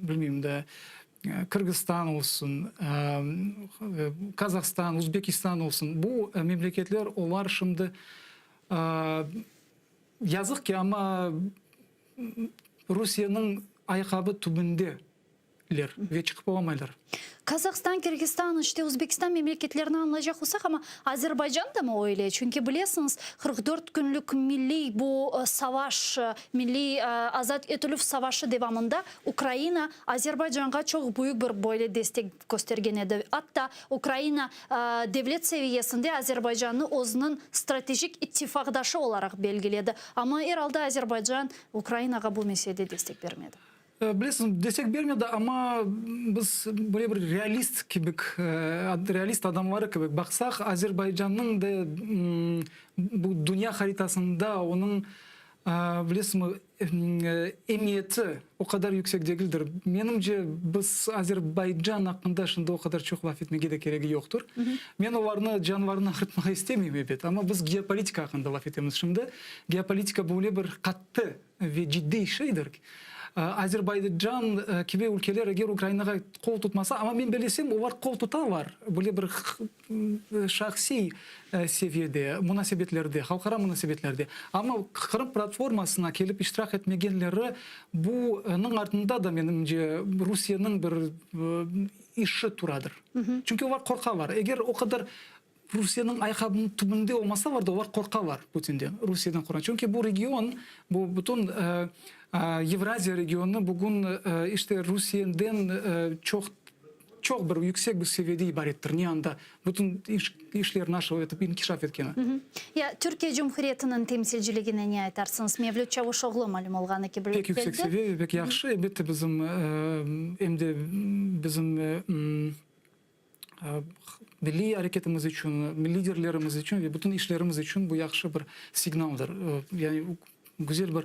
bilmeyim da, Qırğızstan olsun, Qazahstan, Uzbekistan olsun, bu memleketler olar şimdi yazıq ki, amma Rusiyeniñ ayaqqabı tübündeler ve çıqıp olamaylar. Qazahstan, Kirgizstan, işte Uzbekistan memleketlerini añlaycaq olsaq, amma Azerbaycan da mı öyle? Çünki bilesiñiz, 44 künlük milliy bu savaş, milliy azat etilüv savaşı devamında Ukraina Azerbaycanğa çoq büyük bir böyle destek köstergen edi. Atta Ukraina devlet seviyesinde Azerbaycannı özüniñ stratejik ittifaqdaşı olaraq belgiledi. Amma er alda Azerbaycan Ukrainağa bu meselede destek bermedi. Bilesiñiz, destek bermedi, amma biz böyle bir realist kibik, realist adamları kibik baqsaq, Azerbaycannıñ da bu dünya haritasında onıñ, bilesiñmi, Emiyeti o qadar yüksek degildir. Menimce, biz Azerbaycan aqqında şimdi o qadar çoq laf etmege de keregi yoqtır. Men olarnı canlarını ağırtmağa istemeyim, ebet, amma biz geopolitika aqqında laf etemiz şimdi. Geopolitika böyle bir qattı ve ciddiy şeydir. Azerbaycan kibi ülkeler eger Ukrainağa qol tutmasa, amma men bilesem, olar qol tutalar, böyle bir şahsiy seviyede, munasebetlerde, halqara munasebetlerde. Amma Qırım platformasına kelip iştirak etmegenleri, bunıñ artında da, menimce, Rusiyeniñ bir işi turadır. Çünki olar qorqalar. Eger o qadar Rusiyeniñ ayaqqabınıñ tübünde olmasalar da, olar qorqalar Putinden, Rusiyeden qorqalar. Çünki bu region, bu bütün Evraziya regionı bugün işte Rusiyeden çoq Çoq bir yüksek bir seviyede ibarettir, ne anda bütün işler nasıl etip inkişaf etkeni. Ya Türkiye Cumhuriyetiniñ temsilciligine ne aytarsıñız? Mevlüt Çavuşoğlu, malüm olğanı kibi, Pek yüksek keldi. seviye ve pek yahşı. Elbette, bizim em de bizim milliy areketimiz içün, liderlerimiz içün ve bütün işlerimiz içün bu yahşı bir signaldır. Yani Güzel bir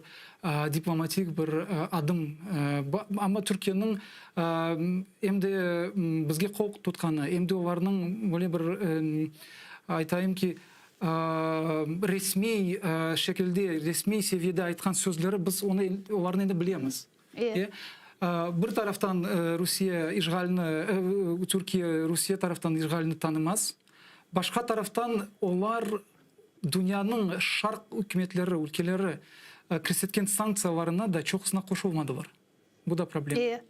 diplomatik bir adım. Amma Türkiyeniñ em de bizge qol tutqanı, em de olarnıñ böyle bir, aytayım ki, resmiy şekilde, resmiy seviyede aytqan sözleri, biz onı, olarnı endi bilemiz. Bir taraftan Rusiye işğalni, Türkiye Rusiye taraftan işğalni tanımaz, başqa taraftan olar Dünyanıñ şarq ükümetleri, ülkeleri kirsetken sanktsiyalarına da çoqusına qoşulmadılar. Bu da problem.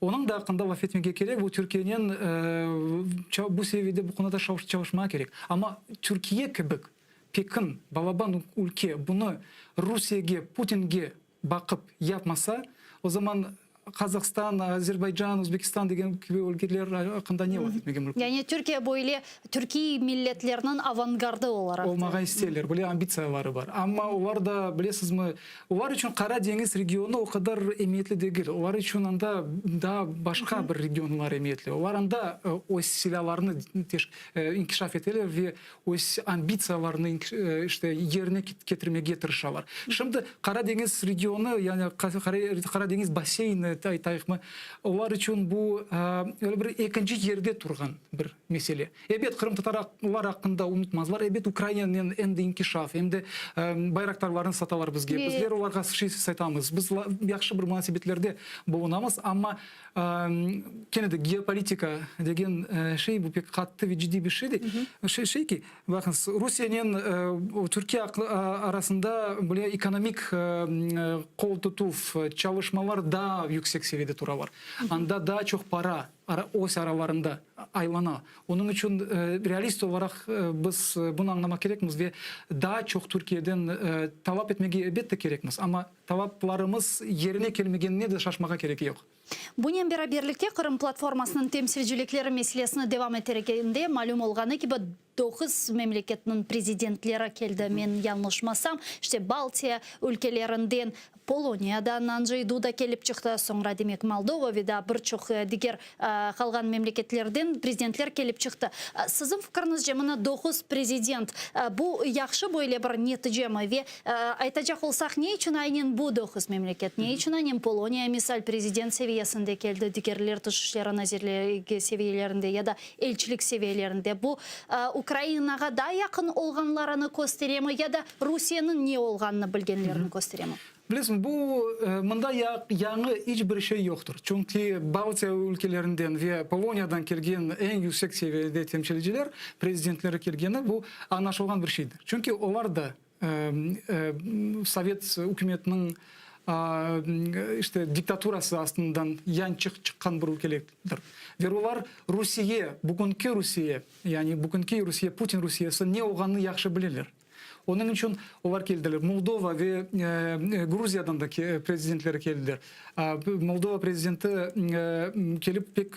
Onıñ da aqqında laf etmege kerek, bu Türkiyenen bu seviyede bu konuda çalışmağa kerek. Amma Türkiye kibi pekin, balaban ülke bunı Rusiyege, Putinge baqıp yapmasa, o zaman. Qazahstan, Azerbaycan, Özbekistan degen kibi ülkeler aqqında ne laf etmege mümkün? Yani Türkiye böyle türkiy milletlerniñ avangardı olaraq. Olmağa isteyler, böyle ambitsiyaları bar. Amma olar da, bilesizmi, olar içün Qara deñiz regionı o qadar emiyetli degil. Olar içün anda daa başqa bir regionlar emiyetli. Olar anda öz silâlarını inkişaf eteler ve öz ambitsiyalarını işte yerine ketirmege tırışalar. Şimdi Qara deñiz regionı, yani Qara deñiz basseyni aytayıqmı, olar içün bu öyle bir ekinci yerde turğan bir mesele. Ebet, qırımtatarlar aqqında unutmazlar, ebet, Ukrainanen em de inkişaf, em de bayraktarlarnı satalar bizge, bizler olarğa şey satamız, biz yahşı bir munasebetlerde bulunamız, amma Kene de geopolitika degen şey, bu pek qattı ve ciddiy bir şey, şey ki, baqıñız, Rusiyenen Türkiye arasında böyle ekonomik qol tutuv, çalışmalar daa yüksek seviyede turalar. Anda daa çoq para öz aralarında aylana. Onıñ içün realist olaraq biz bunı añlamaq kerekmiz ve daa çoq Türkiyeden talap etmege elbette kerekmiz, amma Talaplarımız yerine kelmegenine de şaşmağa kerek yoq. Bunen beraberlikte Qırım platformasınıñ temsilcilikleri meselesini devam etergende malüm olğanı kibi, doquz memleketniñ prezidentleri keldi, men yañlışmasam, işte Baltiya ülkelerinden Poloniyadan Andjey Duda kelip çıqtı, soñra demek Moldova ve daa bir çoq diger qalğan memleketlerden prezidentler kelip çıqtı. Siziñ fikriñizce, mına doquz prezident, bu yahşı böyle bir neticemi ve Aytacaq olsaq, ne içün aynen bu doquz memleket, ne içün aynen Poloniya, misal, prezident seviyesinde keldi, digerler Tış işleri nazirligi seviyelerinde ya da elçilik seviyelerinde, bu Ukrainağa daa yaqın olğanlarını kösteremi ya da Rusiyeniñ ne olğanını bilgenlerini kösteremi? Bilesiñ, bu mında yañı iç bir şey yoqtır. Çünki Baltiya ülkelerinden ve Poloniyadan kelgen eñ yüksek seviyede temsilciler, prezidentleri kelgeni, bu añlaşılğan bir şeydir. Çünki olar da Sovet ükümetiniñ işte diktaturası astından yançıq çıqqan bir ülkelerdir. Ve olar Rusiye, bugünki Rusiye, yani bugünki Rusiye, Putin Rusiyesi ne olğanını yahşı bileler. Onıñ içün olar keldiler. Moldova ve Gruziyadan da prezidentleri keldiler. Moldova prezidenti kelip pek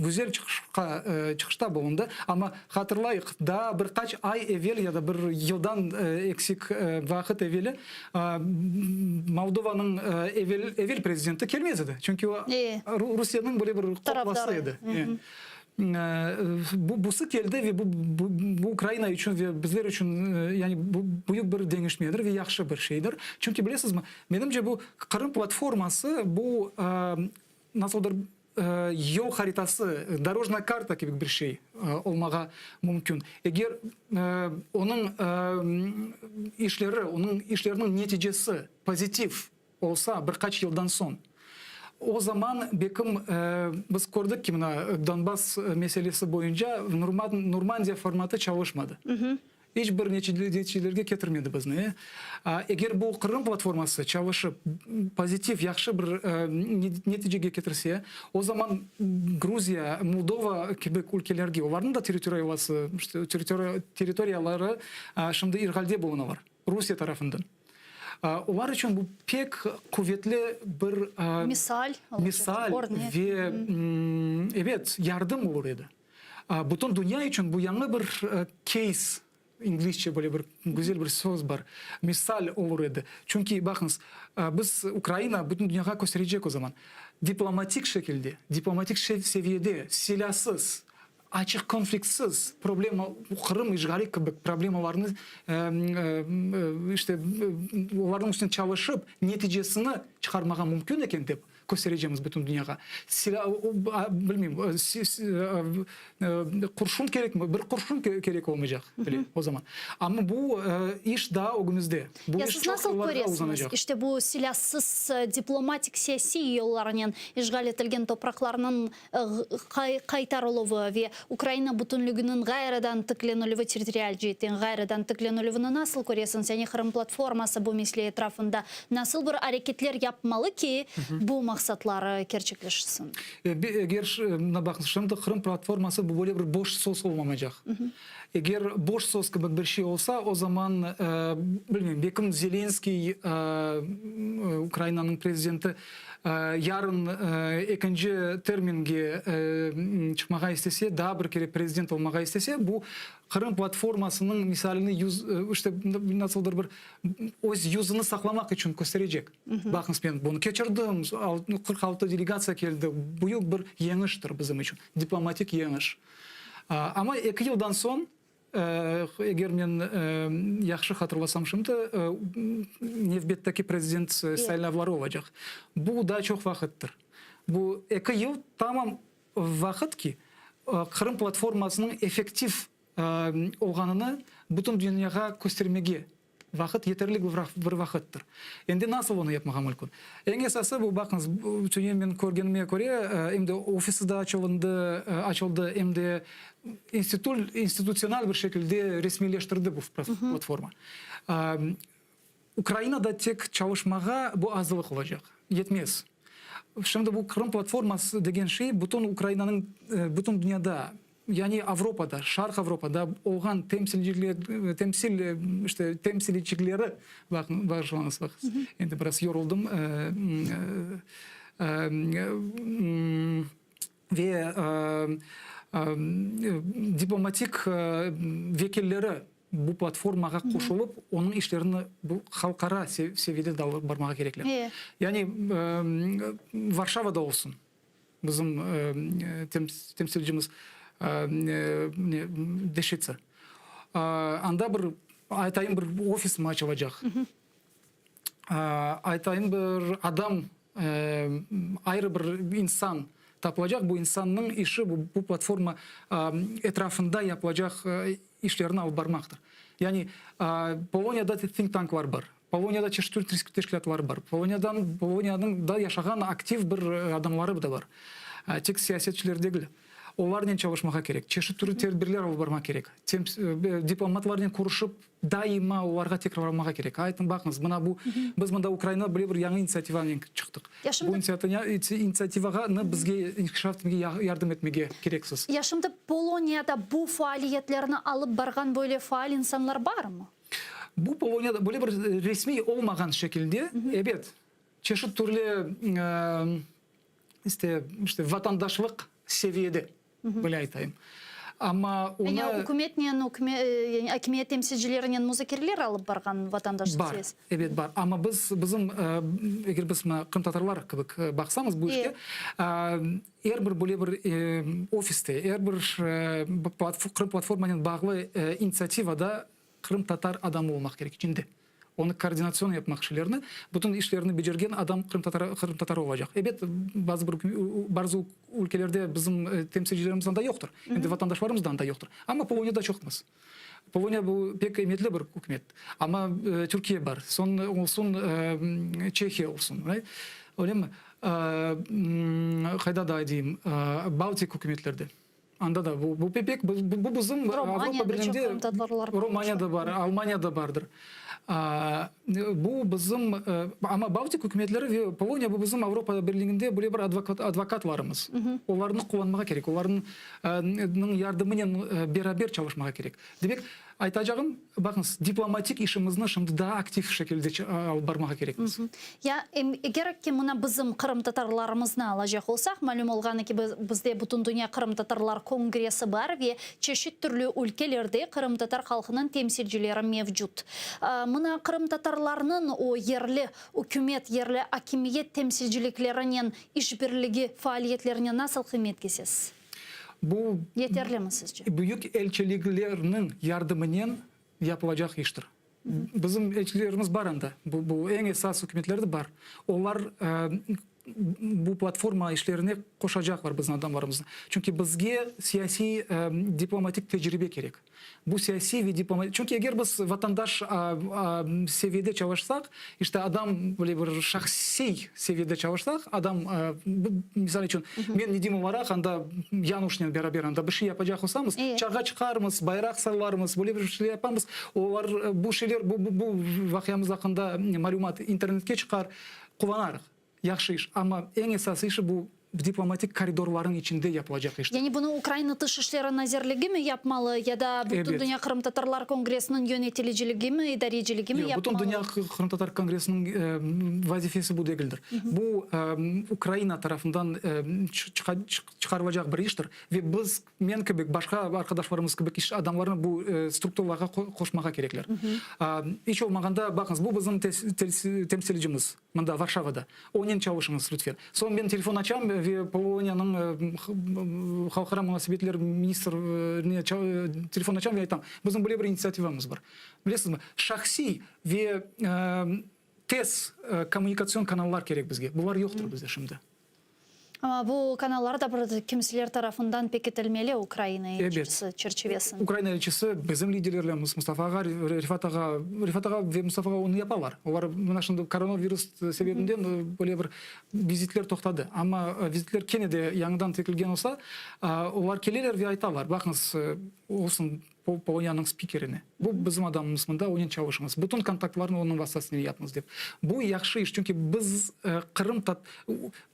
güzel çıqışqa çıqışta bulundı. Amma hatırlayıq, daa bir qaç ay evel ya da bir yıldan eksik vaqıt eveli Moldovanıñ evel evel prezidenti kelmez edi. Çünki o Rusiyeniñ böyle bir qoqlası edi. Bu busı keldi ve bu bu Ukraina içün ve bizler içün yani bu büyük bir deñişmedir ve yahşı bir şeydir. Çünki bilesizmi, menimce bu Qırım platforması bu nasıldır yol haritası, dorojnaya karta kibi bir şey olmağa mümkün. Eger onıñ işleri, onıñ işleriniñ neticesi pozitiv olsa, bir qaç yıldan soñ, o zaman bekim biz kördik ki, mına Donbass meselesi boyunca Normandiya formatı çalışmadı. İç bir neticelerge ketirmedi bizni. Eger bu Qırım platforması çalışıp, pozitiv, yahşı bir neticege ketirse, o zaman Gruziya, Moldova kibi ülkelerge, olarnıñ da territoriyaları şimdi işğalde bulunalar, Rusiye tarafından. Olar içün bu pek quvetli bir misal, misal ve, ebet, yardım olur edi. Bütün dünya içün bu yañı bir keys, inglizce böyle bir güzel bir söz bar, misal olur edi. Çünki, baqıñız, biz, Ukraina bütün dünyağa kösterecek o zaman, diplomatik şekilde, diplomatik seviyede, silâsız, açıq konfliktsiz problema, Qırım işğali kibi problemalarnı, işte, olarnıñ üstünde çalışıp, neticesini çıqarmağa mümkün eken dep kösterecemiz bütün dünyağa. Silâ, bilmeyim, qurşun kerekmi? Bir qurşun kerek olmaycaq bile o zaman. Amma bu iş daa ögümizde. Bu Ya iş siz çoq nasıl yıllarğa köresiñiz, uzanacaq. işte bu silâsız diplomatik siyasiy yollarnen işğal etilgen topraqlarnıñ qaytarıluvı ve Ukraina bütünliginiñ ğayrıdan tiklenilüvi, territorial ceetten ğayrıdan tiklenilüvini nasıl köresiñiz? Yani Qırım platforması bu mesele etrafında nasıl bir areketler yapmalı ki, bu maqsatları kerçekleşsin? Eger, mına baqıñız, şimdi Qırım platforması bu böyle bir boş söz olmamaycaq. Eger boş söz kibi bir şey olsa, o zaman, bilmeyim, belkim Zelenskiy, Ukrainanıñ prezidenti. Yarın ekinci terminge çıqmağa istese, daa bir kere prezident olmağa istese, bu Qırım platformasınıñ misalini yüz, işte, nasıldır bir öz yüzüni saqlamaq içün kösterecek. Baqıñız, men bunı keçirdim, 46 delegatsiya keldi, büyük bir yeñiştir bizim içün, diplomatik yeñiş. Amma eki yıldan soñ Eger men yahşı hatırlasam şimdi, nevbetteki prezident saylavları olacaq. Bu daa çoq vaqıttır. Bu eki yıl tamam vaqıt ki, Qırım platformasınıñ effektiv olğanını bütün dünyağa köstermege Vaqıt yeterli bir vaqıttır. Endi nasıl onı yapmağa mülkün? Eñ esası bu, baqıñız, tünevin men körgenime köre, em de ofisi de açılındı, açıldı, em de institutsional bir şekilde resmiyleştirdi bu platforma. Ukrainada tek çalışmağa bu azlıq olacaq, yetmez. Şimdi bu Qırım platforması degen şey bütün Ukrainanıñ, bütün dünyada Yani Avropada, Şarq Avropada olğan temsilciler, temsil, işte, temsilcileri, baqıñ, bağışlañız, baq, endi biraz yoruldım, ve diplomatik vekilleri bu platformağa qoşulıp, onıñ işlerini bu halqara seviyede de alıp barmağa kerekler. Yani Varşavada olsun. Bizim temsilcimiz Deşitsa. Anda bir, aytayım, bir ofis açılacaq. Aytayım, bir adam, ayrı bir insan tapılacaq. Bu insannıñ işi bu platforma etrafında yapılacaq işlerni alıp barmaqtır. Yani Poloniyada think tanklar bar. Poloniyada çeşit türlü teşkilâtlar bar. Poloniyadan, Poloniyanıñ da yaşağan aktiv bir adamları da bar. Tek siyasetçiler degil. Olarnen çalışmağa kerek, çeşit türlü tedbirler alıp barmaq kerek. Diplomatlarnen körüşip, daima olarğa tekrarlamağa kerek. Aytıñ, baqıñız, mına bu, biz mında Ukrainada böyle bir yañı initsiativanen çıqtıq. Bu initsiativağa bizge inkişaf etmege yardım etmege kereksiz. Ya şimdi Poloniyada bu faaliyetlerni alıp barğan böyle faal insanlar barmı? Bu Poloniyada böyle bir resmiy olmağan şekilde, ebet, çeşit türlü işte, işte vatandaşlıq seviyede, böyle aytayım. Amma onı... Yani ükümetnen, yani akimiyet temsilcilerinen muzakereler alıp barğan vatandaşlıq Bar, seviyesi? ebet, bar. Amma biz, bizim, eger biz mına qırımtatarlar kibi baqsamız bu işke, er bir böyle bir ofiste, er bir Qırım platformanen bağlı initsiativada Qırımtatar adamı olmaq kerek içinde. Onı koordinatsion yapmaq işlerni, bütün işlerni becergen adam qırımtatar, qırımtatarı olacaq. Ebet, bazı bir bazı ülkelerde bizim temsilcilerimiz anda yoqtır. Endi vatandaşlarımız da anda yoqtır. Amma Poloniyada çoqmız. Poloniya bu pek emiyetli bir ükümet. Amma Türkiye bar, soñ olsun Çehiya olsun, öylemi? Qayda daa deyim, Baltik ükümetlerde. Anda da bu, bu pek, bu bizim Avropa Birliğinde, Romaniyada bar, Almaniyada bardır. Bu bizim, amma Baltik ükümetleri ve Poloniya bu bizim Avropa Birliğinde böyle bir advokatlarımız. Olarnı qullanmağa kerek, olarnıñ yardımınen beraber çalışmağa kerek. Demek, aytacağım, baqıñız, diplomatik işimizni şimdi daa aktiv şekilde alıp barmağa kerekmiz. Ya, eger ki, mına bizim qırımtatarlarımıznı alacaq olsaq, malüm olğanı kibi, bizde Bütündünya qırımtatarlar kongressi bar ve çeşit türlü ülkelerde qırımtatar halqınıñ temsilcileri mevcut. Mına qırımtatarlarnıñ o yerli ükümet, yerli akimiyet temsilciliklerinen işbirligi faaliyetlerine nasıl qıymet kesesiz? Bu Yeterlimi sizce? büyük elçiliklerniñ yardımınen yapılacaq iştir. Bizim elçilerimiz bar anda, bu, bu eñ esas ükümetlerde bar. Olar bu platforma işlerine qoşacaqlar bizim adamlarımıznı. Çünki bizge siyasiy, diplomatik tecribe kerek. Bu siyasiy ve diplomatik, çünki eger biz vatandaş seviyede çalışsaq, işte adam böyle bir şahsiy seviyede çalışsaq, adam, misal içün, men Nedim olaraq anda Yanuşnen beraber anda bir şey yapacaq olsamız, çağa çıqarmız, bayraq sallarmız, böyle bir şeyler yapamız, olar bu şeyler, bu bu vaqiamız aqqında malümat internetke çıqar, quvanarıq, yahşı iş. Amma eñ esası işi bu. Diplomatik koridorlarnıñ içinde yapılacaq iştir. Yani bunı Ukraina Tış işleri nazirligi mi yapmalı ya da Bütündünya qırımtatarlar kongressiniñ yönetiliciligi mi, idareciligi mi Yoq, yapmalı? Bütündünya qırımtatar kongressiniñ vazifesi bu degildir. Bu Ukraina tarafından çıqarılacaq bir iştir ve biz, men kibi, başqa arqadaşlarımız kibi iş adamlarını bu strukturalarğa qoşmağa kerekler. İç olmağanda, baqıñız, bu bizim temsilcimiz. Mında, Varşavada. Onen çalışıñız, lütfen. Soñ men telefon açam ve Poloniyanıñ halqara munasebetler ministrine telefon açam ve aytam, bizim böyle bir initsiativamız bar. Bilesizmi, şahsiy ve tez kommunikatsion kanallar kerek bizge. Bular yoqtır bizde şimdi. Amma bu kanallar da bir kimseler tarafından pekitilmeli Ukraina elçisi çerçivesinde. Ukraina elçisi, bizim liderlerimiz Mustafa ağa, Refat ağa, Refat ağa ve Mustafa ağa onı yapalar. Olar mına şimdi koronavirus sebebinden böyle bir vizitler toqtadı. Amma vizitler kene de yañıdan tikilgen olsa, olar keleler ve aytalar, baqıñız, olsun Poloniyanıñ spikerine, bu bizim adamımız mında, onen çalışıñız, bütün kontaktlarnı onıñ vastasınen yapıñız dep. Bu yahşı iş, çünki biz Qırım,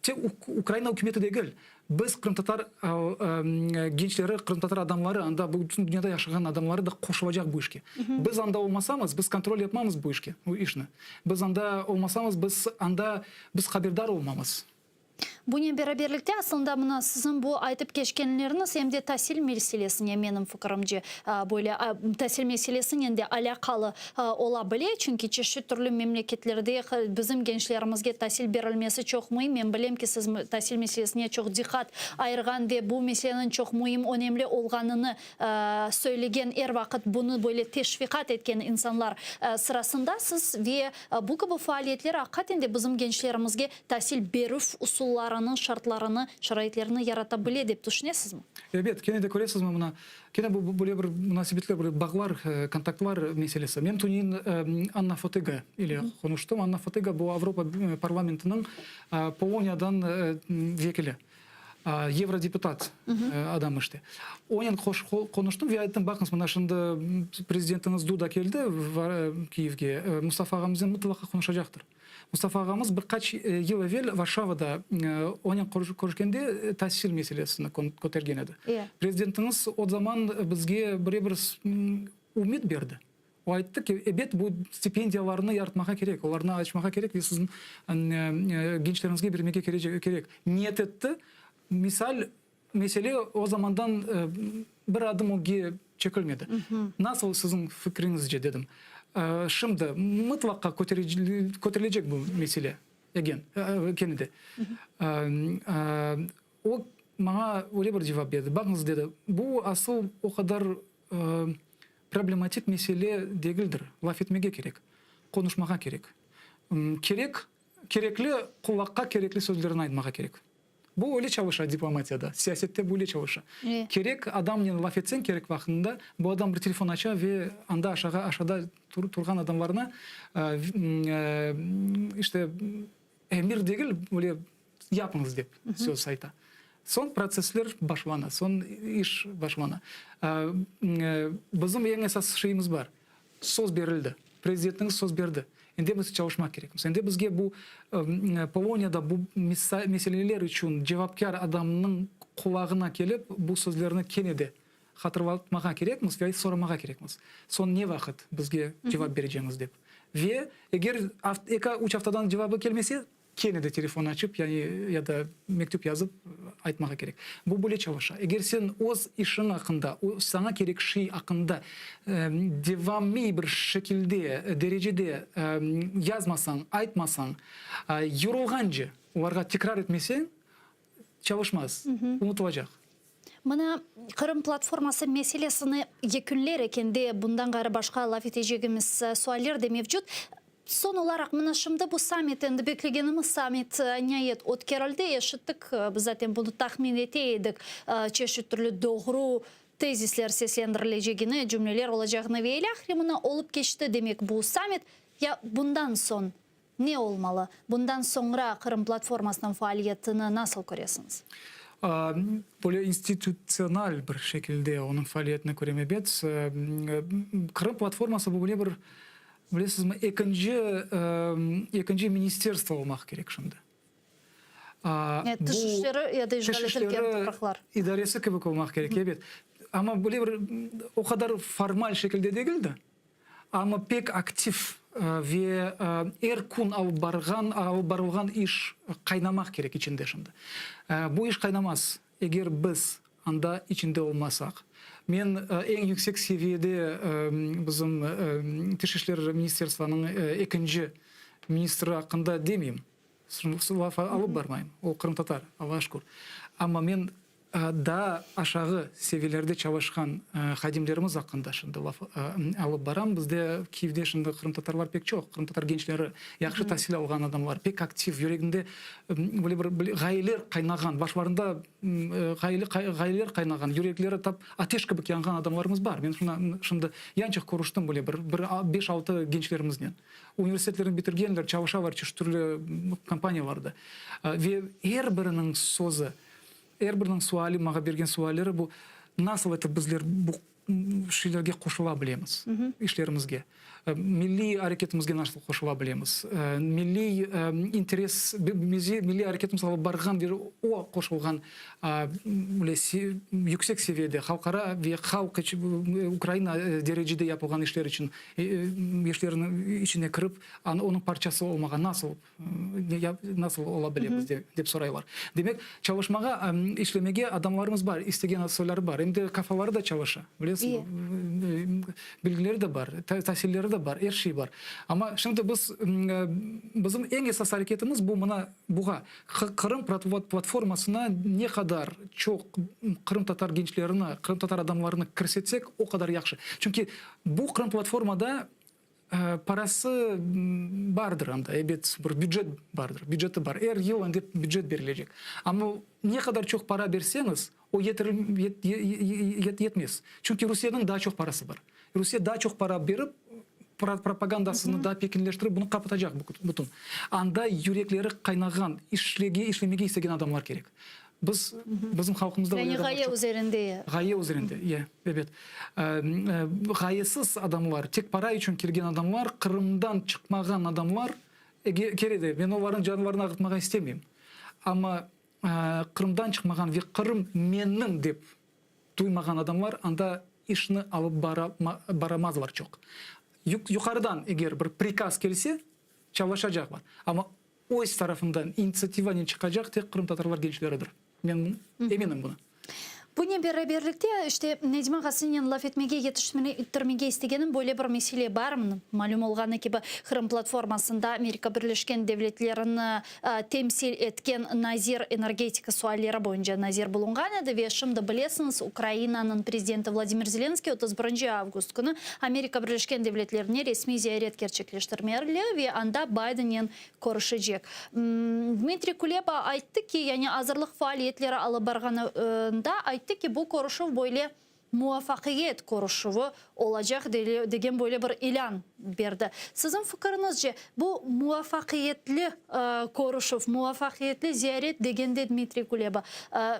tek Ukraina ükümeti degil, biz qırımtatar gençleri, qırımtatar adamları, anda bütün dünyada yaşağan adamları da qoşulacaq bu işke. Biz anda olmasamız, biz kontrol yapmamız bu işke, bu işni. Biz anda olmasamız, biz anda biz haberdar olmamız. Bunen beraberlikte, aslında, mına siziñ bu aytıp keçkenleriñiz em de tasil meselesine, menim fikirimce, böyle tasil meselesinen de alâqalı ola bile, çünki çeşit türlü memleketlerde bizim gençlerimizge tasil berilmesi çoq müim. Men bilem ki, siz tasil meselesine çoq diqqat ayırğan ve bu meseleniñ çoq müim, önemli olğanını söylegen, er vaqıt bunı böyle teşviqat etken insanlar sırasındasız ve bu kibi faaliyetler aqiqaten de bizim gençlerimizge tasil berüv usullarını, şartlarını, şaraitlerini yarata bile dep tüşünesizmi? Ebet, kene de köresizmi mına, kene bu böyle bir munasebetler, böyle bağlar, kontaktlar meselesi. Men tünevin Anna Fotıga ile qonuştım. Anna Fotıga bu Avropa parlamentiniñ Poloniyadan vekili, yevrodeputat adam işte. Onen qonuştım ve ayttım, baqıñız, mına şimdi prezidentiñiz Duda keldi Kiyevge, Mustafa ağamıznen mıtlaqa qonuşacaqtır. Mustafa ağamız bir qaç yıl evel Varşavada onen körüşkende tasil meselesini kötergen edi. Prezidentiñiz o zaman bizge bire bir ümüt berdi. O ayttı ki, ebet, bu stipendiyalarnı yaratmağa kerek, olarnı açmağa kerek ve siziñ gençleriñizge bermege kerek. Niyet etti. Misal, mesele o zamandan bir adım ögge çekilmedi. Nasıl siziñ fikriñizce, dedim. Şimdi mıtlaqa köterilecek bu mesele, egen, kene de. O maña öyle bir cevap berdi, Baqıñız, dedi, bu asıl o qadar problematik mesele degildir, laf etmege kerek, qonuşmağa kerek. Kerek, kerekli qulaqqa kerekli sözlerni aytmağa kerek. Bu öyle çalışa diplomatiyada, siyasette böyle çalışa. Kerek adamnen laf etseñ kerek vaqtında, bu adam bir telefon aça ve anda aşağı, aşağıda turğan adamlarına işte emir degil, böyle yapıñız dep söz ayta. Soñ protsessler başlana, soñ iş başlana. Bizim eñ esas şeyimiz bar, Söz berildi. Prezidentimiz söz berdi. Endi biz çalışmaq kerekmiz. Endi bizge bu Poloniyada bu meseleler içün cevapkâr adamnıñ qulağına kelip, bu sözlerni kene de hatırlatmağa kerekmiz ve soramağa kerekmiz. Soñ ne vaqıt bizge cevap bereceñiz dep. Ve eger eki, üç aftadan cevabı kelmese, Kene de telefon açıp, yani ya da mektüp yazıp aytmağa kerek. Bu böyle çalışa. Eger sen öz işiñ aqqında, saña kerek şey aqqında devammiy bir şekilde, derecede yazmasañ, aytmasañ, yorulğance olarğa tekrar etmeseñ, çalışmaz, unutılacaq. Mına, Qırım platforması meselesini yekünler ekende, bundan ğayrı başqa laf etecegimiz sualler de mevcut. Soñ olaraq, mına şimdi bu sammit, endi beklegenimiz sammit niayet ötkerildi, eşittik, biz zaten bunı tahmin ete edik, çeşit türlü doğru tezisler seslendirilecegini, cümleler olacağını ve ilâhre, mına olıp keçti, demek, bu sammit. Ya bundan soñ ne olmalı? Bundan soñra Qırım platformasınıñ faaliyetini nasıl köresiñiz? Böyle institutsional bir şekilde onıñ faaliyetini körem, ebet. Qırım platforması bu böyle bir, bilesizmi, ekinci, ekinci ministerstvo olmaq kerek şimdi. Tış işleri ya da işğal etilgen topraqlar. İdaresi kibi olmaq kerek, ebet. Amma böyle bir o qadar formal şekilde degil de, amma pek aktiv ve er kün alıp barğan, alıp barılğan iş qaynamaq kerek içinde şimdi. Bu iş qaynamaz, eger biz anda içinde olmasaq. Men eñ yüksek seviyede bizim Tış işler ministerstvonıñ ekinci ministri aqqında demeyim. Laf alıp barmayım, o qırımtatar, Allağa şükür. Amma men daa aşağı seviyelerde çalışqan hadimlerimiz aqqında şimdi laf alıp baram. Bizde Kiyevde şimdi qırımtatarlar pek çoq, qırımtatar gençleri, yahşı tasil alğan adamlar, pek aktiv, yüreginde böyle bir ğayeler qaynağan, başlarında ğayeler qaynağan, yürekleri tap ateş kibi yanğan adamlarımız bar. Men şimdi yançıq körüştim böyle bir beş-altı gençlerimiznen. Universitetlerni bitirgenler, çalışalar çeşit türlü kompaniyalarda. Ve er biriniñ sözü, er biriniñ suali, maña bergen sualleri bu, nasıl etip bizler bu şeylerge qoşula bilemiz, işlerimizge, milliy areketimizge nasıl qoşula bilemiz, milliy interes, milliy areketimiz alıp barğan ve o qoşulğan Böyle yüksek seviyede, halqara ve halq Ukraina derecede yapılğan işler içün, işlerniñ içine kirip, onıñ parçası olmağa nasıl, nasıl ola bilemiz, dep soraylar. Demek, çalışmağa, işlemege adamlarımız bar, istegen soyları bar. Em de kafaları da çalışa, bilesiñmi, bilgileri de bar, tasilleri de bar, er şey bar. Amma şimdi biz, bizim eñ esas areketimiz bu, mına buğa. Qırım platformasına ne qadar çoq qırımtatar gençlerini, qırımtatar adamlarını kirsetsek, o qadar yahşı. Çünki bu Qırım platformada parası bardır anda, ebet, bir bücet bardır, büceti bar. Er yıl anda bücet berilecek. Amma ne qadar çoq para berseñiz, o yetmez. Çünki Rusiyeniñ daa çoq parası bar. Rusiye daa çoq para berip, propagandasını daa pekinleştirip, bunı qapatacaq bütün. Anda yürekleri qaynağan, işlege, işlemege istegen adamlar kerek. Biz, bizim halqımızda öyle Yani adamlar ğaye çoq. üzerinde. Ğaye üzerinde, ye, ebet. Ğayesiz adamlar, tek para içün kelgen adamlar, Qırımdan çıqmağan adamlar, kere de, men olarnıñ canlarını ağırtmağa istemeyim, amma Qırımdan çıqmağan ve Qırım menim dep duymağan adamlar anda işni alıp baramazlar çoq. Yuqarıdan eger bir prikaz kelse, çalışacaqlar. Amma öz tarafından initsiativanen çıqacaq tek qırımtatarlar gençleridir. Men eminim buna. Bunen beraberlikte, işte, Necmi ağasınen laf etmege yetiştirmege istegenim böyle bir mesele bar. Malüm olğanı kibi, Qırım platformasında Amerika Birleşken Devletlerini temsil etken nazir, energetika sualleri boyunca nazir bulunğan edi ve şimdi bilesiñiz, Ukrainanıñ prezidenti Vladimir Zelenskiy 31 avgust künü Amerika Birleşken Devletlerine resmiy ziyaret kerçekleştirmeli ve anda Baydennen körüşecek. Dmitriy Kuleba ayttı ki, yani azırlıq faaliyetleri alıp barğanında ayttı ki, bu körüşüv böyle muvafaqiyet körüşüvi olacaq degen böyle bir ilân berdi. Siziñ fikiriñizce, bu muvafaqiyetli körüşüv, muvafaqiyetli ziyaret degende Dmitriy Kuleba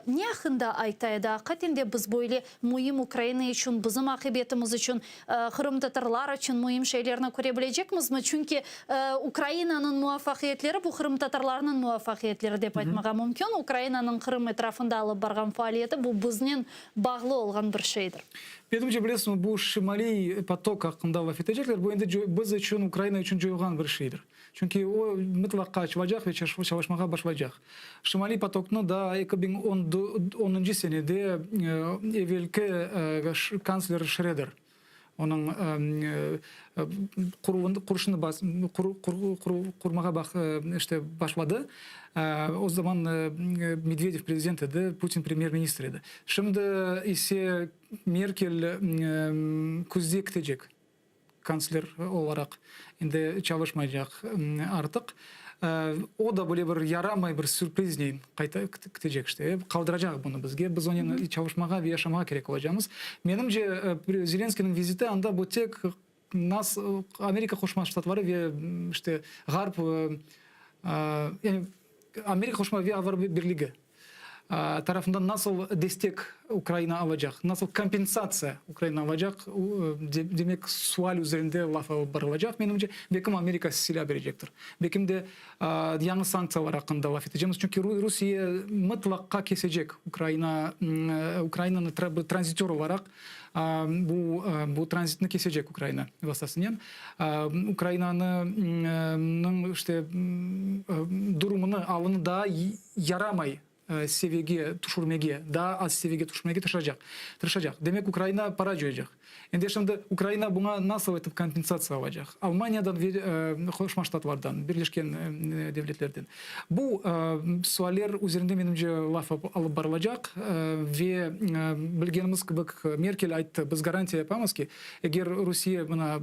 ne aqqında ayta edi? Aqiqaten de biz böyle müim Ukraina içün, bizim aqibetimiz içün, qırımtatarlar içün müim şeylerni köre bilecekmizmi? Çünki Ukrainanıñ muvafaqiyetleri bu qırımtatarlarnıñ muvafaqiyetleri dep aytmağa mümkün. Ukrainanıñ Qırım etrafında alıp barğan faaliyeti bu biznen bağlı olğan bir şeydir. Menimce, bilesiñmi, bu Şimaliy potok aqqında laf etecekler, bu endi biz içün, Ukraina içün coyulğan bir şeydir. Çünki o mıtlaqqa açılacaq ve çalışmağa başlaycaq. Şimaliy potoknı daa 2010-ncı senede evelki kantsler Şreder onıñ quruşını qurmağa işte başladı. O zaman Medvedev prezident edi, Putin premyer-ministr edi. Şimdi ise Merkel küzde ketecek kantsler olaraq, endi çalışmaycaq artıq. O da böyle bir yaramay bir sürpriznen qayta ketecek işte, qaldıracaq bunı bizge. Biz onen çalışmağa ve yaşamağa kerek olacamız. Menimce, Zelenskıynıñ viziti anda bu tek nas Amerika Qoşma Ştatları ve işte Ğarp, yani Amerika Qoşma ve Avropa Birligi. tarafından nasıl destek Ukraina alacaq, nasıl kompensatsiya Ukraina alacaq, demek, sual üzerinde laf alıp barılacaq, menimce. Belkim Amerika silâ berecektir. Belkim de yañı sanktsiyalar aqqında laf etecekmiz, çünki Rusiye mıtlaqqa kesecek Ukraina, Ukrainanı tranzitör olaraq bu, bu tranzitni kesecek Ukraina vastasınen. Ukrainanıñ işte durumını, alını daa yaramay seviyege tüşürmege, daa az seviyege tüşürmege tırışacaq, tırışacaq. Demek, Ukraina para coyacaq. Endi şimdi Ukraina buña nasıl etip kompensatsiya alacaq? Almaniyadan ve Qoşma Ştatlardan, Birleşken Devletlerden. Bu sualler üzerinde, menimce, laf alıp barılacaq. Ve bilgenimiz kibi, Merkel ayttı, biz garantiya yapamız ki, eger Rusiye mına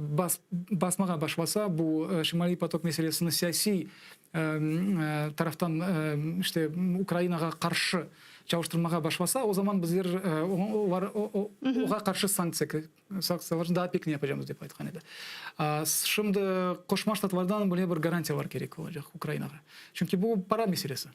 basmağa başlasa, bu Şimaliy potok meselesini siyasiy taraftan işte Ukrainağa qarşı çalıştırmağa başlasa, o zaman bizler olar oğa qarşı sanktsiya sanktsiyalarnı daa pek ne yapacamız dep aytqan edi. Şimdi Qoşma Ştatlardan böyle bir garantiyalar kerek olacaq Ukrainağa. Çünki bu para meselesi.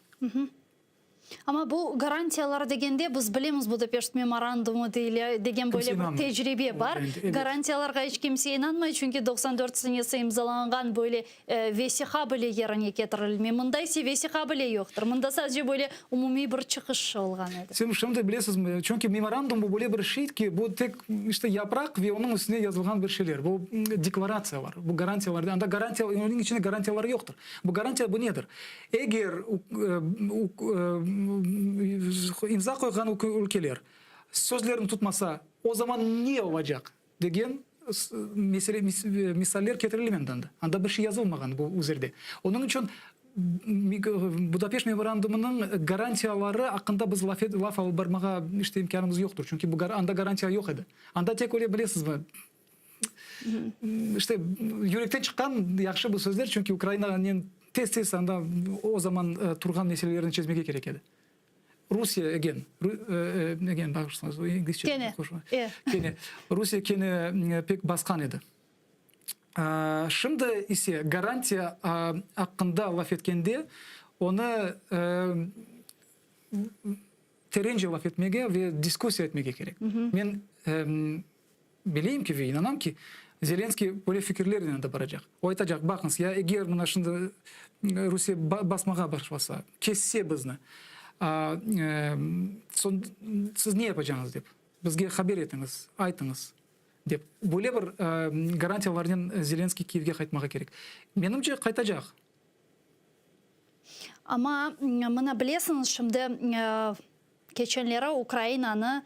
Amma bu garantiyalar degende, biz bilemiz Budapeşt memorandumı deyle, degen böyle bir tecribe bar. Garantiyalarğa iç kimse inanmay, çünki 94 senesi imzalanğan böyle vesiqa bile yerine ketirilmey. Mında ise vesiqa bile yoqtır. Mında sadece böyle umumiy bir çıqış olğan edi. Siz şimdi bilesizmi, çünki memorandum bu böyle bir şey ki, bu tek işte yapraq ve onıñ üstüne yazılğan bir şeyler. Bu deklaratsiyalar, bu garantiyalar, anda garantiya, onıñ içinde garantiyalar yoqtır. Bu garantiya bu nedir? Eger imza qoyğan ülkeler sözlerini tutmasa, o zaman ne olacaq degen mesele, misaller ketirilmedi anda. Anda bir şey yazılmağan bu üzerde. Onıñ içün Budapeşt memorandumınıñ garantiyaları aqqında biz laf alıp barmağa işte imkânımız yoqtır. Çünki bu anda garantiya yoq edi. Anda tek öyle bilesizmi, İşte, yürekten çıqqan yahşı bu sözler, çünki Ukrainanen tez-tez anda o zaman turğan meselelerni çezmege kerek edi. Rusiye, egen, egen, bağışlañız, inglizce Kene, e. Kene, Rusiye kene pek basqan edi. Şimdi ise garantiya aqqında laf etkende, onı terence laf etmege ve diskussiya etmege kerek. Men Bileyim ki ve inanam ki, Zelenskıy böyle fikirlernen de baracaq. O aytacaq, baqıñız, ya eger mına şimdi Rusiye basmağa başlasa, kesse bizni, soñ siz ne yapacañız dep, bizge haber etiñiz, aytıñız dep. Böyle bir garantiyalarnen Zelenskıy Kiyevge qaytmağa kerek. Menimce, qaytacaq. Amma mına bilesiñiz, şimdi Keçenleri Ukrainanı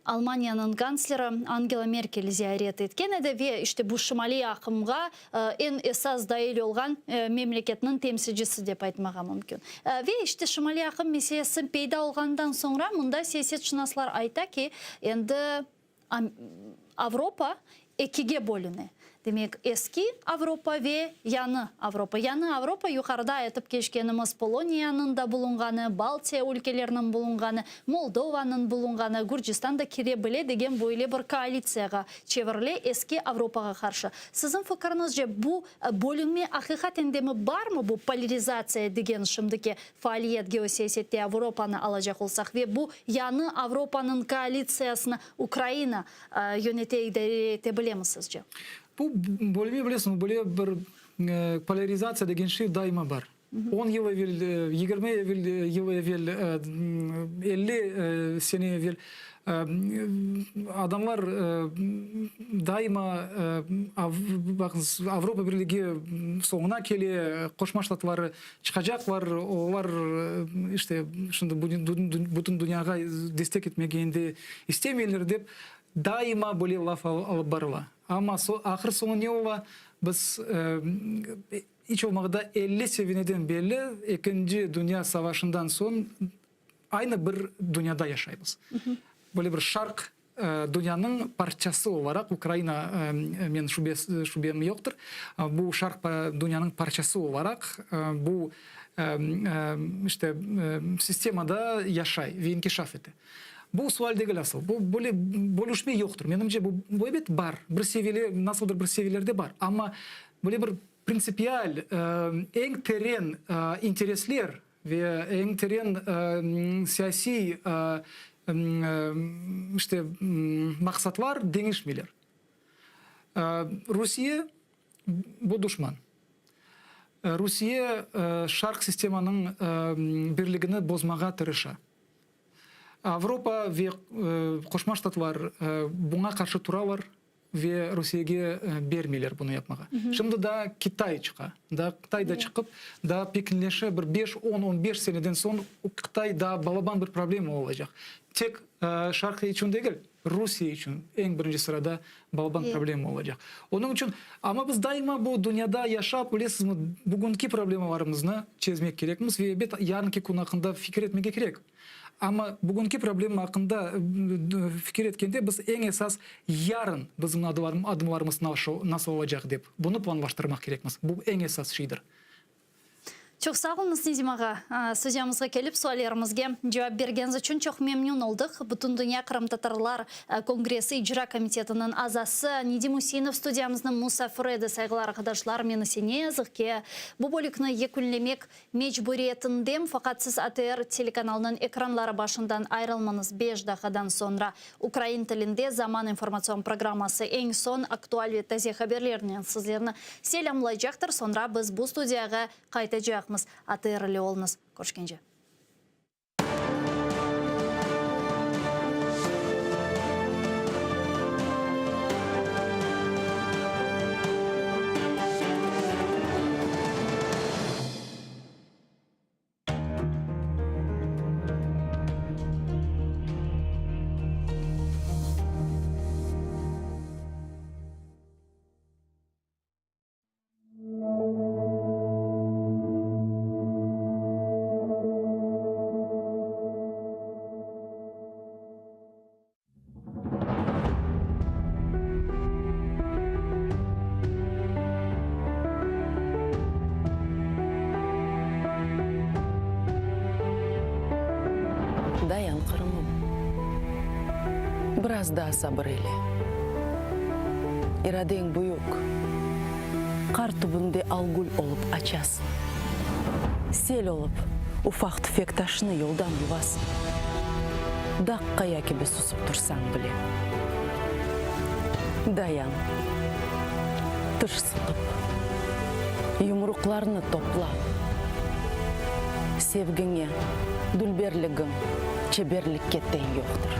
Almaniyanıñ kantsleri Angela Merkel ziyaret etken edi ve işte bu Şimaliy aqımğa eñ esas dail olğan memleketniñ temsilcisi dep aytmağa mümkün. Ve işte Şimaliy aqım meselesi peyda olğanından soñra mında siyasetşınaslar ayta ki, endi Avropa ekige bölüne. Demek, eski Avropa ve yañı Avropa. Yañı Avropa, yuqarıda aytıp keçkenimiz Poloniyanıñ da bulunğanı, Baltiya ülkeleriniñ bulunğanı, Moldovanıñ bulunğanı, Gürcistan da kire bile degen böyle bir koalitsiyağa çevirile eski Avropağa qarşı. Siziñ fikiriñizce, bu bölünme aqiqaten demi barmı, bu polarizatsiya degen şimdiki faaliyet geosiyasette Avropanı alacaq olsaq ve bu yañı Avropanıñ koalitsiyasını Ukraina yönete, idare ete bilemi sizce? Bu bölme, bilesiñmi, böyle bir polârizatsiya degen şey daima bar. On yıl evel, 20 evel, yıl evel, 50 sene evel adamlar daima, baqıñız, Avropa Birligi soñuna kele, Qoşma Ştatları Çıqacaqlar, olar, işte, şimdi bütün dünyağa destek etmege endi istemeyler dep, daima böyle laf alıp barıla. Amma ahır-soñu ne ola? Biz iç olmağanda 50 seveneden berli Ekinci dünya savaşından soñ aynı bir dünyada yaşaymız. Böyle bir şarq Dünyanıñ parçası olaraq Ukraina, men şübem yoqtır, bu şarq dünyanıñ parçası olaraq bu işte sistemada yaşay ve inkişaf ete. Bu sual degil asıl. Bu böyle bölüşme yoqtır. Menimce, bu ebet bar, bir seviyeli, nasıldır bir seviyelerde bar. Amma böyle bir printsipial, eñ teren interesler. Ve eñ teren siyasiy işte maqsatlar deñişmeyler. Rusiye bu duşman. Rusiye Şarq sistemanıñ birligini bozmağa tırışa. Avropa ve Qoşma Ştatlar buña qarşı turalar ve Rusiyege bermeyler bunı yapmağa. Şimdi daa Kitay çıqa. Daa Qıtay da çıqıp, daa pekinleşe, bir beş, on, on beş seneden soñ Qıtay daa balaban bir problema olacaq. Tek Şarq içün degil, Rusiye içün eñ birinci sırada balaban problema olacaq. Onıñ içün, amma biz daima bu dünyada yaşap, bilesizmi, bugünki problemalarımıznı çezmek kerekmiz ve ebet yarınki kün aqqında fikir etmege kerek. Amma bugünki problema aqqında fikir etkende biz eñ esas yarın bizim adımlarımız nasıl olacaq dep, bunı planlaştırmaq kerekmiz. Bu eñ esas şeydir. Çoq sağ oluñız, Nedim ağa. Studiyamızğa kelip suallerimizge cevap bergeniñiz içün çoq memnün oldıq. Bütündünya qırımtatarlar kongressi icra komitetiniñ azası Nedim Üseinov studiyamıznıñ musafiri edi. Sayğılı arqadaşlar, men ise ne yazıq ki, bu bölükni yekünlemek Mecburiyetindem, faqat siz ATR telekanalınıñ ekranları başından ayrılmañız, beş daqiqadan soñra ukrain tilinde Zaman informatsion programması eñ soñ aktual ve taze haberlernen sizlerni selâmlaycaqtır, soñra biz bu studiyağa qaytacaqmız. ATR ile oluñız. Körüşkence. Dayan, Qırımım, biraz daa sabır eyle. İradeñ büyük, qar tübünde algül olıp açasıñ. Sel olıp, ufaq-tüfek taşnı yoldan yuvasıñ. Dağ qaya kibi susıp tursañ bile. Dayan, tış sıqıp, yumruqlarnı toplap, sevgiñe, dülberligiñ çeberlikke teñ yoqtır.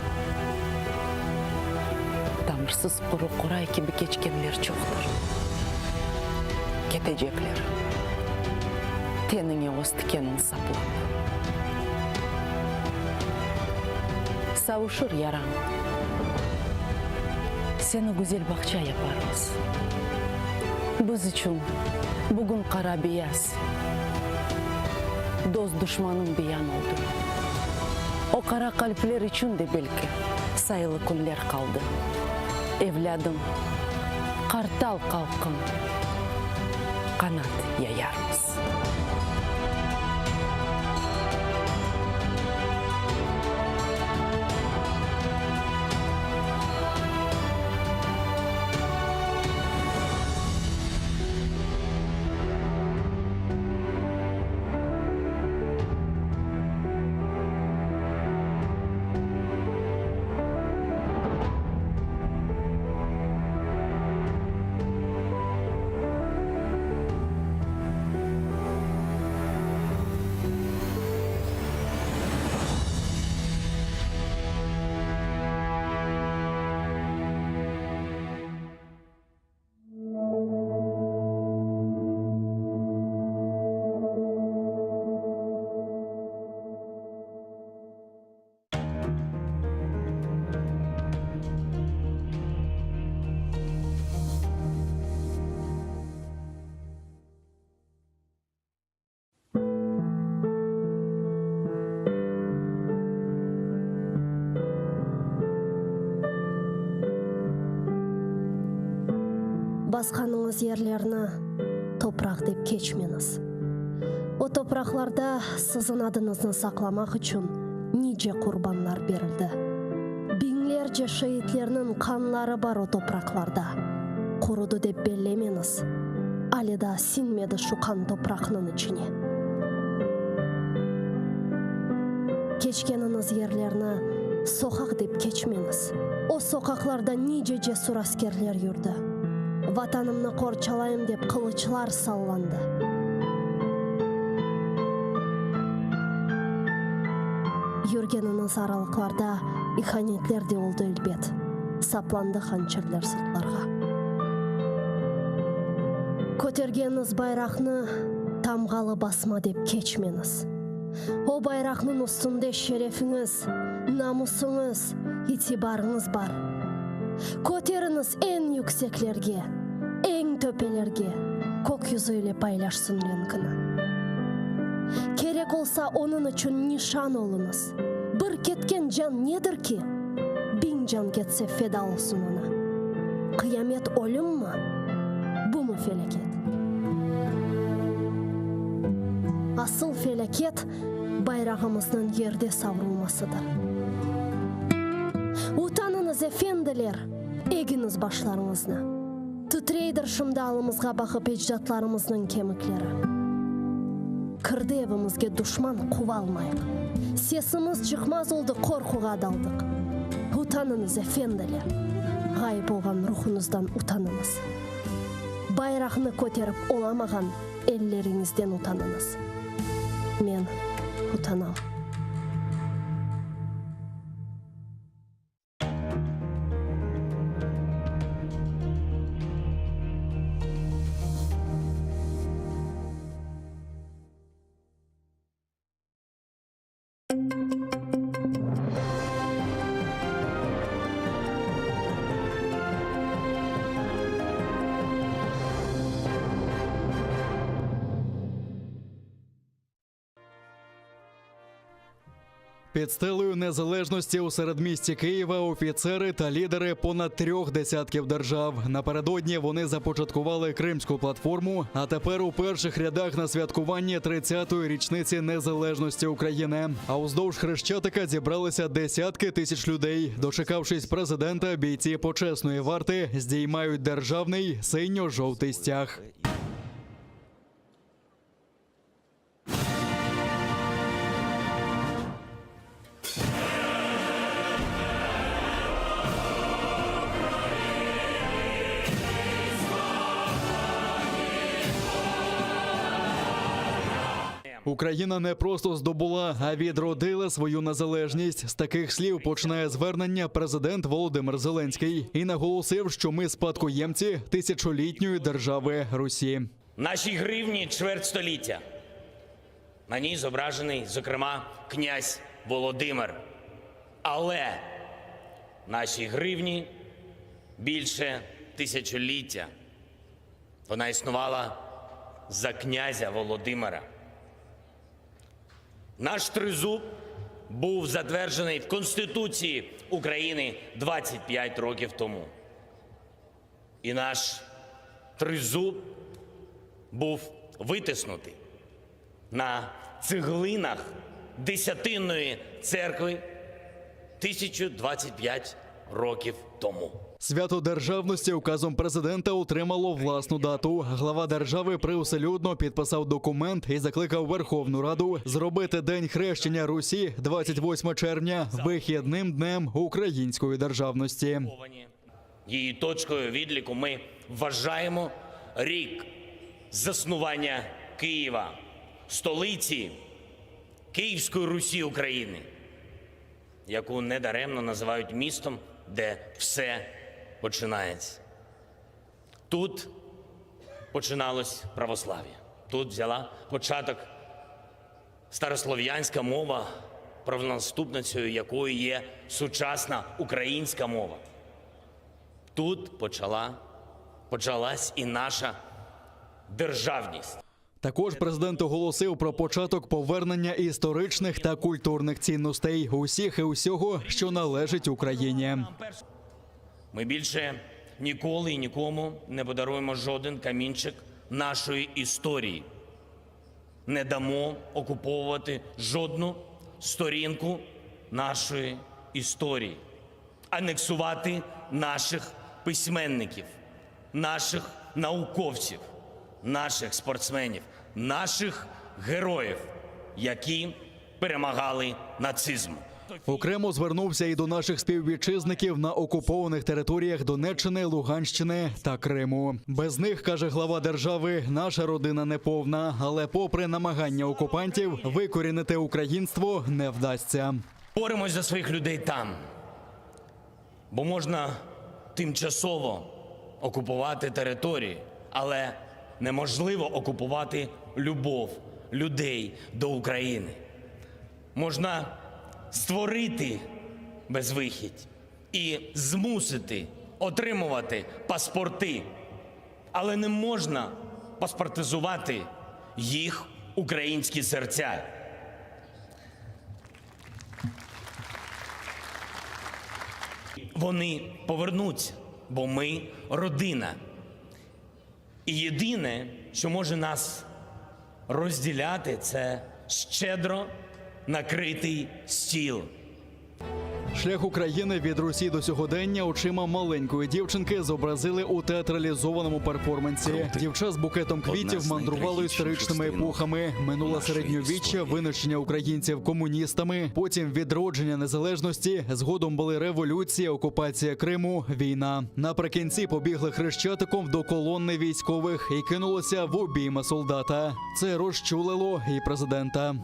Tamırsız quru qoray kibi keçkenler çoqtır. Ketecekler, teniñe öz tikenin saplap. Savuşır yarañ. Seni güzel bağça yaparmız. Biz içün bugün qara-beyaz, dost-duşmanıñ beyan oldı. O qara qalpler içün de belki sayılı künler qaldı. Evlâdım, qartal qalqın, qanat yayarmız. Basqanıñız yerlerni topraq dep keçmeñiz. O topraqlarda siziñ adıñıznı saqlamaq içün nice qurbanlar berildi. Biñlerce şeitlerniñ qanları bar o topraqlarda. Qurudı dep bellemeñiz, ale daa siñmedi şu qan topraqnıñ içine. Keçkeniñiz yerlerni soqaq dep keçmeñiz. O soqaqlarda nice cesur askerler yürdi. Vatanımnı qorçalayım dep qılıçlar sallandı. Yürgeniñiz aralıqlarda ihanetler de oldı elbet, saplandı hançerler sırtlarğa. Kötergeniñiz bayraqnı tamğalı basma dep keçmeñiz. O bayraqnıñ üstünde şerefiñiz, namusıñız, itibarıñız bar. Köteriñiz eñ yükseklerge, eñ töpelerge, kök yüzü ile paylaşsın renkini. Kerek olsa, onıñ içün nişan oluñız. Bir ketken can nedir ki? 1000 can ketse feda olsun oña. Qıyamet ölümmi? Bumı felâket? Asıl felâket bayrağımıznıñ yerde savrulmasıdır. Utanıñız, efendiler, egiñiz başlarıñıznı. Titreydir şimdi alımızğa baqıp ecdatlarımıznıñ kemikleri. Kirdi evimizge duşman, quvalmayıq. Sesimiz çıqmaz oldı, qorquğa daldıq. Utanıñız, efendiler, ğayıp olğan ruhuñızdan utanıñız. Bayraqnı köterip olamağan elleriñizden utanıñız. Men utanam. Під стелею незалежності у середмісті Києва офіцери та лідери понад трьох десятків держав. Напередодні вони започаткували Кримську платформу. А тепер у перших рядах на святкуванні 30-ї річниці незалежності України. А уздовж Хрещатика зібралися десятки тисяч людей. Дочекавшись президента, бійці почесної варти здіймають державний синьо-жовтий стяг. Україна не просто здобула, а відродила свою незалежність. З таких слів починає звернення президент Володимир Зеленський і наголосив, що ми спадкоємці тисячолітньої держави Русі. Нашій гривні чверть століття. На ній зображений, зокрема, князь Володимир. Але нашій гривні більше тисячоліття. Вона існувала за князя Володимира. Наш тризуб був затверджений в Конституції України 25 років тому. І наш тризуб був витиснутий на цеглинах Десятинної церкви 1025 років тому. Свято державності указом президента отримало власну дату. Глава держави привселюдно підписав документ і закликав Верховну Раду зробити День хрещення Русі 28 червня вихідним днем української державності. Її точкою відліку ми вважаємо рік заснування Києва, столиці Київської Русі України, яку недаремно називають містом, де все починається. Тут починалось православ'я. Тут взяла початок старослов'янська мова, правонаступницею якої є сучасна українська мова. Тут почала, почалась і наша державність. Також президент оголосив про початок повернення історичних та культурних цінностей усіх і усього, що належить Україні. Ми більше ніколи і нікому не подаруємо жоден камінчик нашої історії. Не дамо окуповувати жодну сторінку нашої історії, анексувати наших письменників, наших науковців, наших спортсменів, наших героїв, які писали. Перемагали нацизм. Окремо звернувся і до наших співвітчизників на окупованих територіях Донеччини, Луганщини та Криму. Без них, каже глава держави, наша родина не повна. Але попри намагання окупантів, викорінити українство не вдасться. Боремось за своїх людей там, бо можна тимчасово окупувати території, але неможливо окупувати любов людей до України. Можна створити безвихідь і змусити отримувати паспорти, але не можна паспортизувати їх українські серця. Вони повернуться, бо ми родина. І єдине, що може нас розділяти, це щедро накритий стіл. Шлях України від Русі до сьогодення очима маленької дівчинки зобразили у театралізованому перформансі. Дівча з букетом квітів мандрувало історичними епохами. Минуле середньовіччя, винищення українців комуністами, потім відродження незалежності. Згодом були революція, окупація Криму, війна. Наприкінці побігли хрещатиком до колони військових і кинулося в обійми солдата. Це розчулило і президента.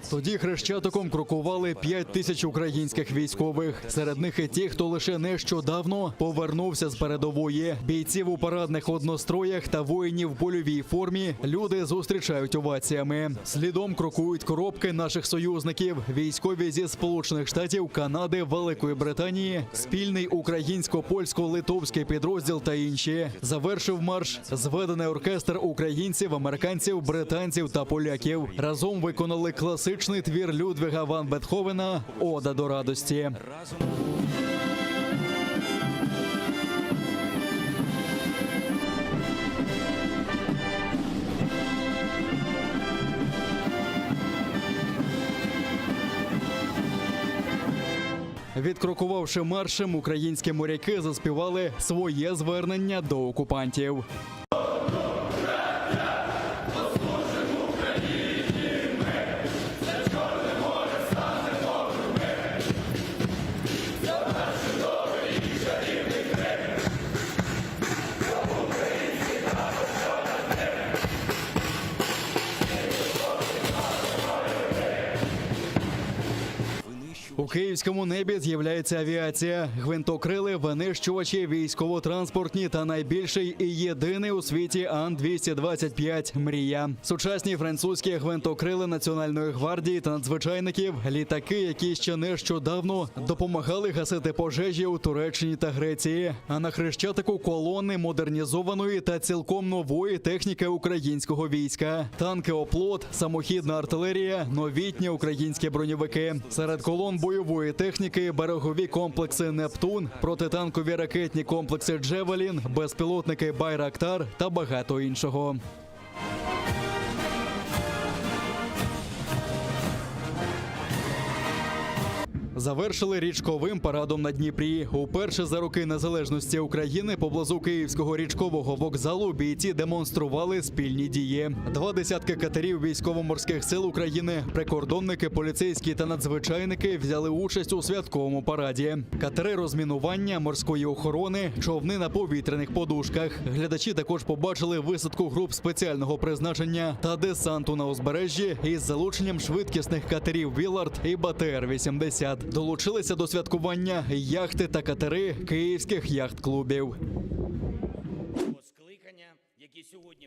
Тоді хрещатиком крокували 5 тисяч українських військових. Серед них і ті, хто лише нещодавно повернувся з передової. Бійців у парадних одностроях та воїнів в польовій формі люди зустрічають оваціями. Слідом крокують коробки наших союзників, військові зі Сполучених Штатів, Канади, Великої Британії, спільний українсько-польсько-литовський підрозділ та інші. Завершив марш зведений оркестр українців, американців, британців та поляків. Разом виконали класичний твір Людвіга ван Бетховена Ода до радості. Відкрокувавши маршем, українські моряки заспівали своє звернення до окупантів. У київському небі з'являється авіація, гвинтокрили, винищувачі, військово-транспортні та найбільший і єдиний у світі Ан-225 «Мрія». Сучасні французькі гвинтокрили Національної гвардії та надзвичайників, літаки, які ще нещодавно допомагали гасити пожежі у Туреччині та Греції. А на Хрещатику колони модернізованої та цілком нової техніки українського війська. Танки «Оплот», самохідна артилерія, новітні українські броньовики. Серед колон бойової техніки берегові комплекси «Нептун», протитанкові ракетні комплекси «Джевелін», безпілотники «Байрактар» та багато іншого. Завершили річковим парадом на Дніпрі. Уперше за роки незалежності України поблизу Київського річкового вокзалу бійці демонстрували спільні дії. Два десятки катерів військово-морських сил України, прикордонники, поліцейські та надзвичайники взяли участь у святковому параді. Катери розмінування, морської охорони, човни на повітряних подушках. Глядачі також побачили висадку груп спеціального призначення та десанту на узбережжі із залученням швидкісних катерів «Вілард» і БТР-80. Долучилися до святкування яхти та катери київських яхт-клубів.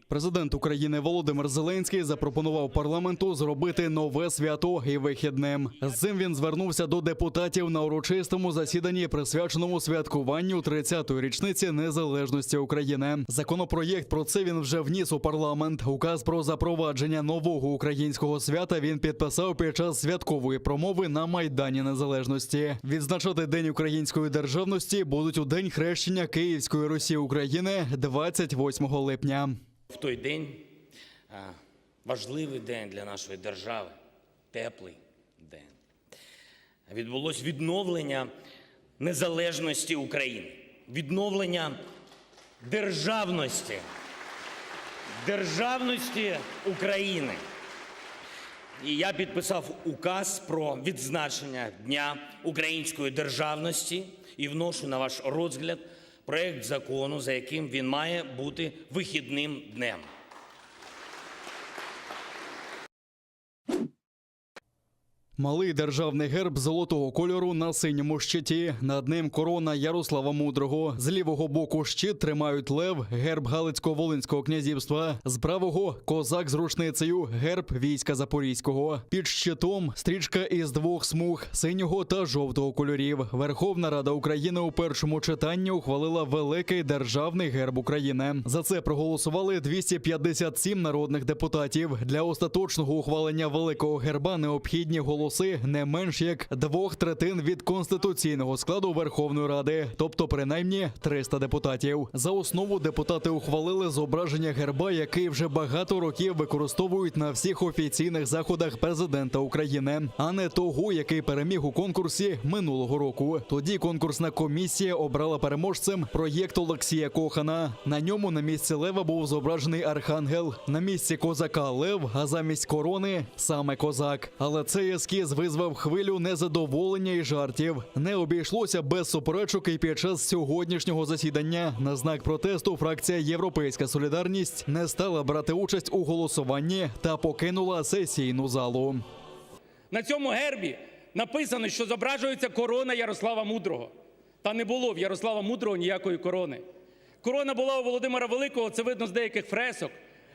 Президент України Володимир Зеленський запропонував парламенту зробити нове свято і вихідним. З цим він звернувся до депутатів на урочистому засіданні, присвяченому святкуванню 30-ї річниці незалежності України. Законопроєкт про це він вже вніс у парламент. Указ про запровадження нового українського свята він підписав під час святкової промови на Майдані Незалежності. Відзначати День української державності будуть у день хрещення Київської Русі України 28 липня. В той день а, важливий день для нашої держави, теплий день. Відбулось відновлення незалежності України, відновлення державності, державності України. І я підписав указ про відзначення Дня української державності і вношу на ваш розгляд проект закону, за яким він має бути вихідним днем. Малий державний герб золотого кольору на синьому щиті. Над ним корона Ярослава Мудрого. З лівого боку щит тримають лев, герб Галицько-Волинського князівства. З правого козак з рушницею, герб війська Запорізького. Під щитом стрічка із двох смуг синього та жовтого кольорів. Верховна Рада України у першому читанні ухвалила великий державний герб України. За це проголосували 257 народних депутатів. Для остаточного ухвалення великого герба необхідні голоси не менш як двох третин від конституційного складу Верховної Ради, тобто принаймні 300 депутатів. За основу депутати ухвалили зображення герба, який вже багато років використовують на всіх офіційних заходах президента України, а не того, який переміг у конкурсі минулого року. Тоді конкурсна комісія обрала переможцем проєкт Олексія Кохана. На ньому на місці лева був зображений архангел, на місці козака лев, а замість корони саме козак. Але цей ескіз визвав хвилю незадоволення і жартів. Не обійшлося без суперечок і під час сьогоднішнього засідання. На знак протесту фракція Європейська Солідарність не стала брати участь у голосуванні та покинула сесійну залу. На цьому гербі написано, що зображується корона Ярослава Мудрого. Та не було в Ярослава Мудрого ніякої корони. Корона була у Володимира Великого, це видно з деяких фресок.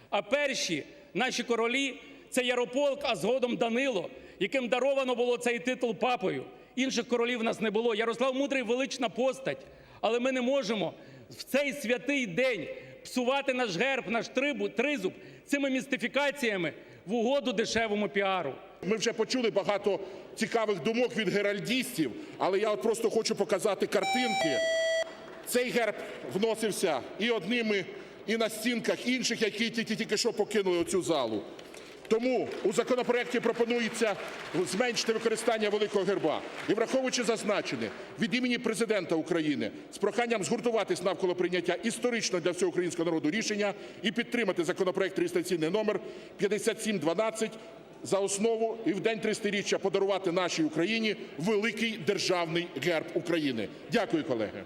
А перші наші королі це Ярополк, а згодом Данило, яким даровано було цей титул папою. Інших королів в нас не було. Ярослав Мудрий велична постать, але ми не можемо в цей святий день псувати наш герб, наш трибу, тризуб цими містифікаціями в угоду дешевому піару. Ми вже почули багато цікавих думок від геральдістів, але я от просто хочу показати картинки. Цей герб вносився і одними, і на стінках інших, які тільки, тільки що покинули оцю залу. Тому у законопроекті пропонується зменшити використання великого герба. І враховуючи зазначене, від імені президента України з проханням згуртуватись навколо прийняття історично для всього українського народу рішення і підтримати законопроект реєстраційний номер 5712 за основу і в день 300-річчя подарувати нашій Україні великий державний герб України. Дякую, колеги.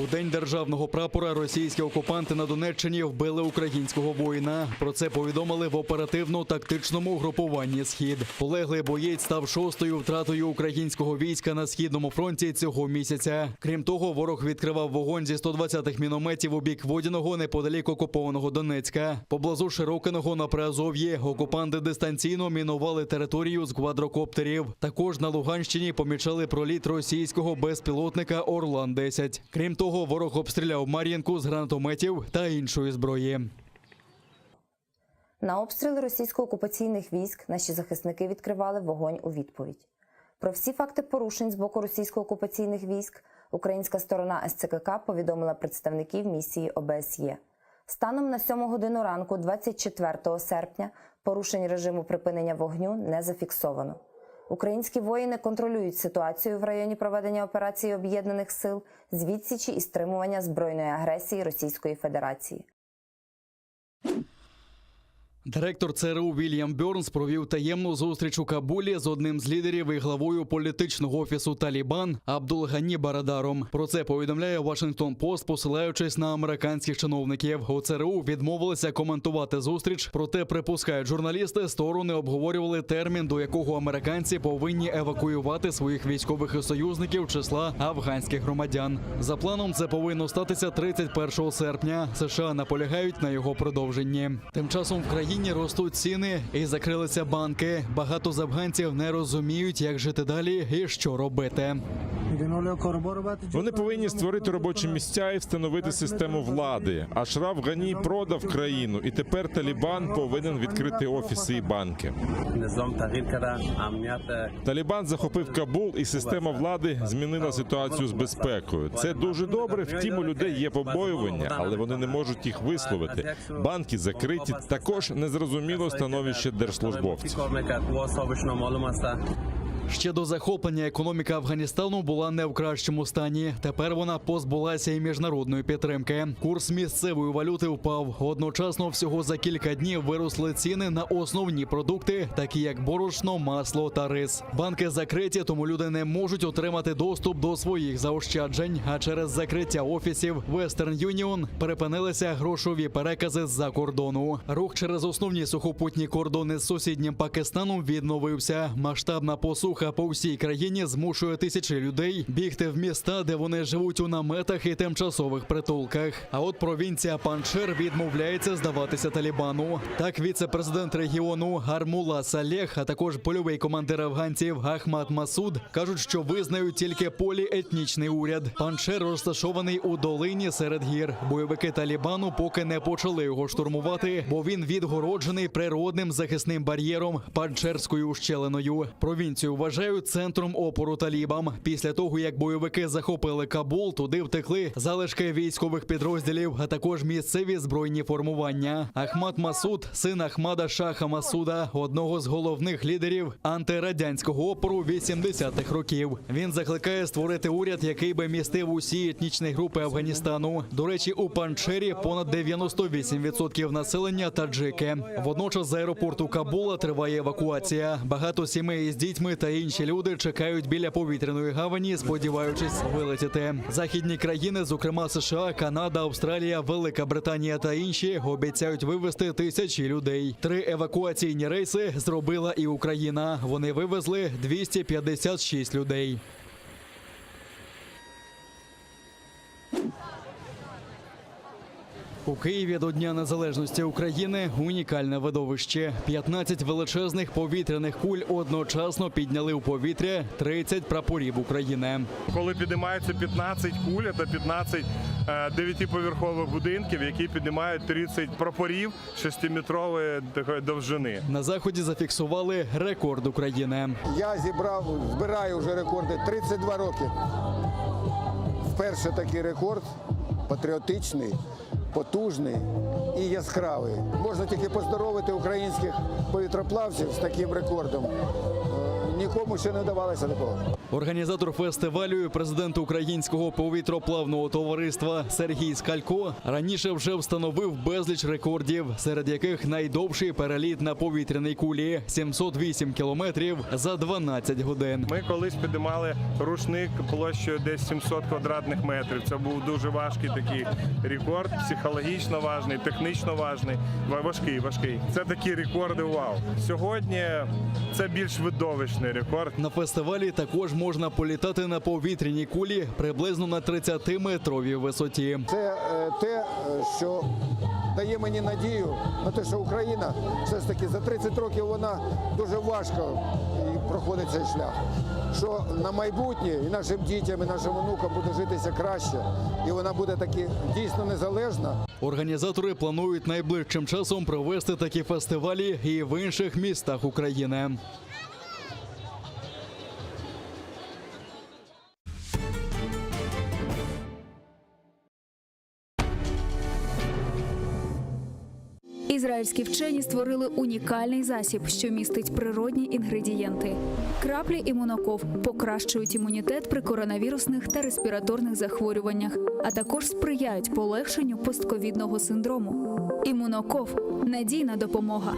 У день державного прапора російські окупанти на Донеччині вбили українського воїна. Про це повідомили в оперативно-тактичному угрупуванні Схід. Полеглий боєць став шостою втратою українського війська на східному фронті цього місяця. Крім того, ворог відкривав вогонь зі 120-х мінометів у бік Водяного неподалік окупованого Донецька. Поблизу Широкиного на Приазов'ї окупанти дистанційно мінували територію з квадрокоптерів. Також на Луганщині помічали проліт російського безпілотника Орлан 10 Крім того, ворог обстріляв Мар'їнку з гранатометів та іншої зброї. На обстріли російсько-окупаційних військ наші захисники відкривали вогонь у відповідь. Про всі факти порушень з боку російсько-окупаційних військ українська сторона СЦКК повідомила представників місії ОБСЄ. Станом на 7 годину ранку, 24 серпня, порушень режиму припинення вогню не зафіксовано. Українські воїни контролюють ситуацію в районі проведення операції Об'єднаних сил з відсічі і стримування збройної агресії Російської Федерації. Директор ЦРУ Вільям Бьорнс провів таємну зустріч у Кабулі з одним з лідерів і главою політичного офісу Талібан Абдулгані Барадаром. Про це повідомляє Вашингтон Пост, посилаючись на американських чиновників. У ЦРУ відмовилися коментувати зустріч, проте припускають журналісти, сторони обговорювали термін, до якого американці повинні евакуювати своїх військових і союзників числа афганських громадян. За планом це повинно статися 31 серпня. США наполягають на його продовженні. Тим часом в країні ростуть ціни і закрилися банки. Багато з афганців не розуміють, як жити далі і що робити. Вони повинні створити робочі місця і встановити систему влади. Ашраф Гані продав країну, і тепер Талібан повинен відкрити офіси і банки. Талібан захопив Кабул, і система влади змінила ситуацію з безпекою. Це дуже добре. Втім, у людей є побоювання, але вони не можуть їх висловити. Банки закриті. Також незрозуміло становище держслужбовців. Ще до захоплення економіка Афганістану була не в кращому стані. Тепер вона позбулася і міжнародної підтримки. Курс місцевої валюти впав. Одночасно всього за кілька днів виросли ціни на основні продукти, такі як борошно, масло та рис. Банки закриті, тому люди не можуть отримати доступ до своїх заощаджень. А через закриття офісів Western Union припинилися грошові перекази з-за кордону. Рух через основні сухопутні кордони з сусіднім Пакистаном відновився. Масштабна посуха по всій країні змушує тисячі людей бігти в міста, де вони живуть у наметах і тимчасових притулках. А от провінція Панчер відмовляється здаватися Талібану. Так, віце-президент регіону Гармула Салех, а також польовий командир афганців Ахмад Масуд кажуть, що визнають тільки поліетнічний уряд. Панчер розташований у долині серед гір. Бойовики Талібану поки не почали його штурмувати, бо він відгороджений природним захисним бар'єром Панчерською ущелиною. Провінцію вважають центром опору талібам. Після того, як бойовики захопили Кабул, туди втекли залишки військових підрозділів, а також місцеві збройні формування. Ахмад Масуд, син Ахмада Шаха Масуда, одного з головних лідерів антирадянського опору 80-х років. Він закликає створити уряд, який би містив усі етнічні групи Афганістану. До речі, у Панчері понад 98% населення таджики. Водночас з аеропорту Кабула триває евакуація. Багато сімей із дітьми та інші люди чекають біля повітряної гавані, сподіваючись вилетіти. Західні країни, зокрема США, Канада, Австралія, Велика Британія та інші, обіцяють вивезти тисячі людей. Три евакуаційні рейси зробила і Україна. Вони вивезли 256 людей. У Києві до Дня Незалежності України унікальне видовище. 15 величезних повітряних куль одночасно підняли у повітря 30 прапорів України. Коли піднімаються 15 куль, це 15 е, дев'ятиповерхових будинків, які піднімають 30 прапорів 6-метрової такої довжини. На заході зафіксували рекорд України. Я зібрав, збираю вже рекорди 32 роки. Вперше такий рекорд патріотичний, потужний і яскравий. Можна тільки поздоровити українських повітроплавців з таким рекордом. Е, Нікому ще не вдавалося такого. Організатор фестивалю і президент Українського повітроплавного товариства Сергій Скалько раніше вже встановив безліч рекордів, серед яких найдовший переліт на повітряній кулі 708 кілометрів за 12 годин. Ми колись піднімали рушник площею десь 700 квадратних метрів. Це був дуже важкий такий рекорд, психологічно важний, технічно важний, Ва- важкий, важкий. Це такі рекорди вау. Сьогодні це більш видовищний рекорд. На фестивалі також можна політати на повітряній кулі приблизно на 30-метровій висоті. Це е, те, е, що дає мені надію на те, що Україна все ж таки за 30 років вона дуже важко і проходить цей шлях. Що на майбутнє і нашим дітям, і нашим онукам буде житися краще, і вона буде таки дійсно незалежна. Організатори планують найближчим часом провести такі фестивалі і в інших містах України. Ізраїльські вчені створили унікальний засіб, що містить природні інгредієнти. Краплі імуноков покращують імунітет при коронавірусних та респіраторних захворюваннях, а також сприяють полегшенню постковідного синдрому. Імуноков надійна допомога.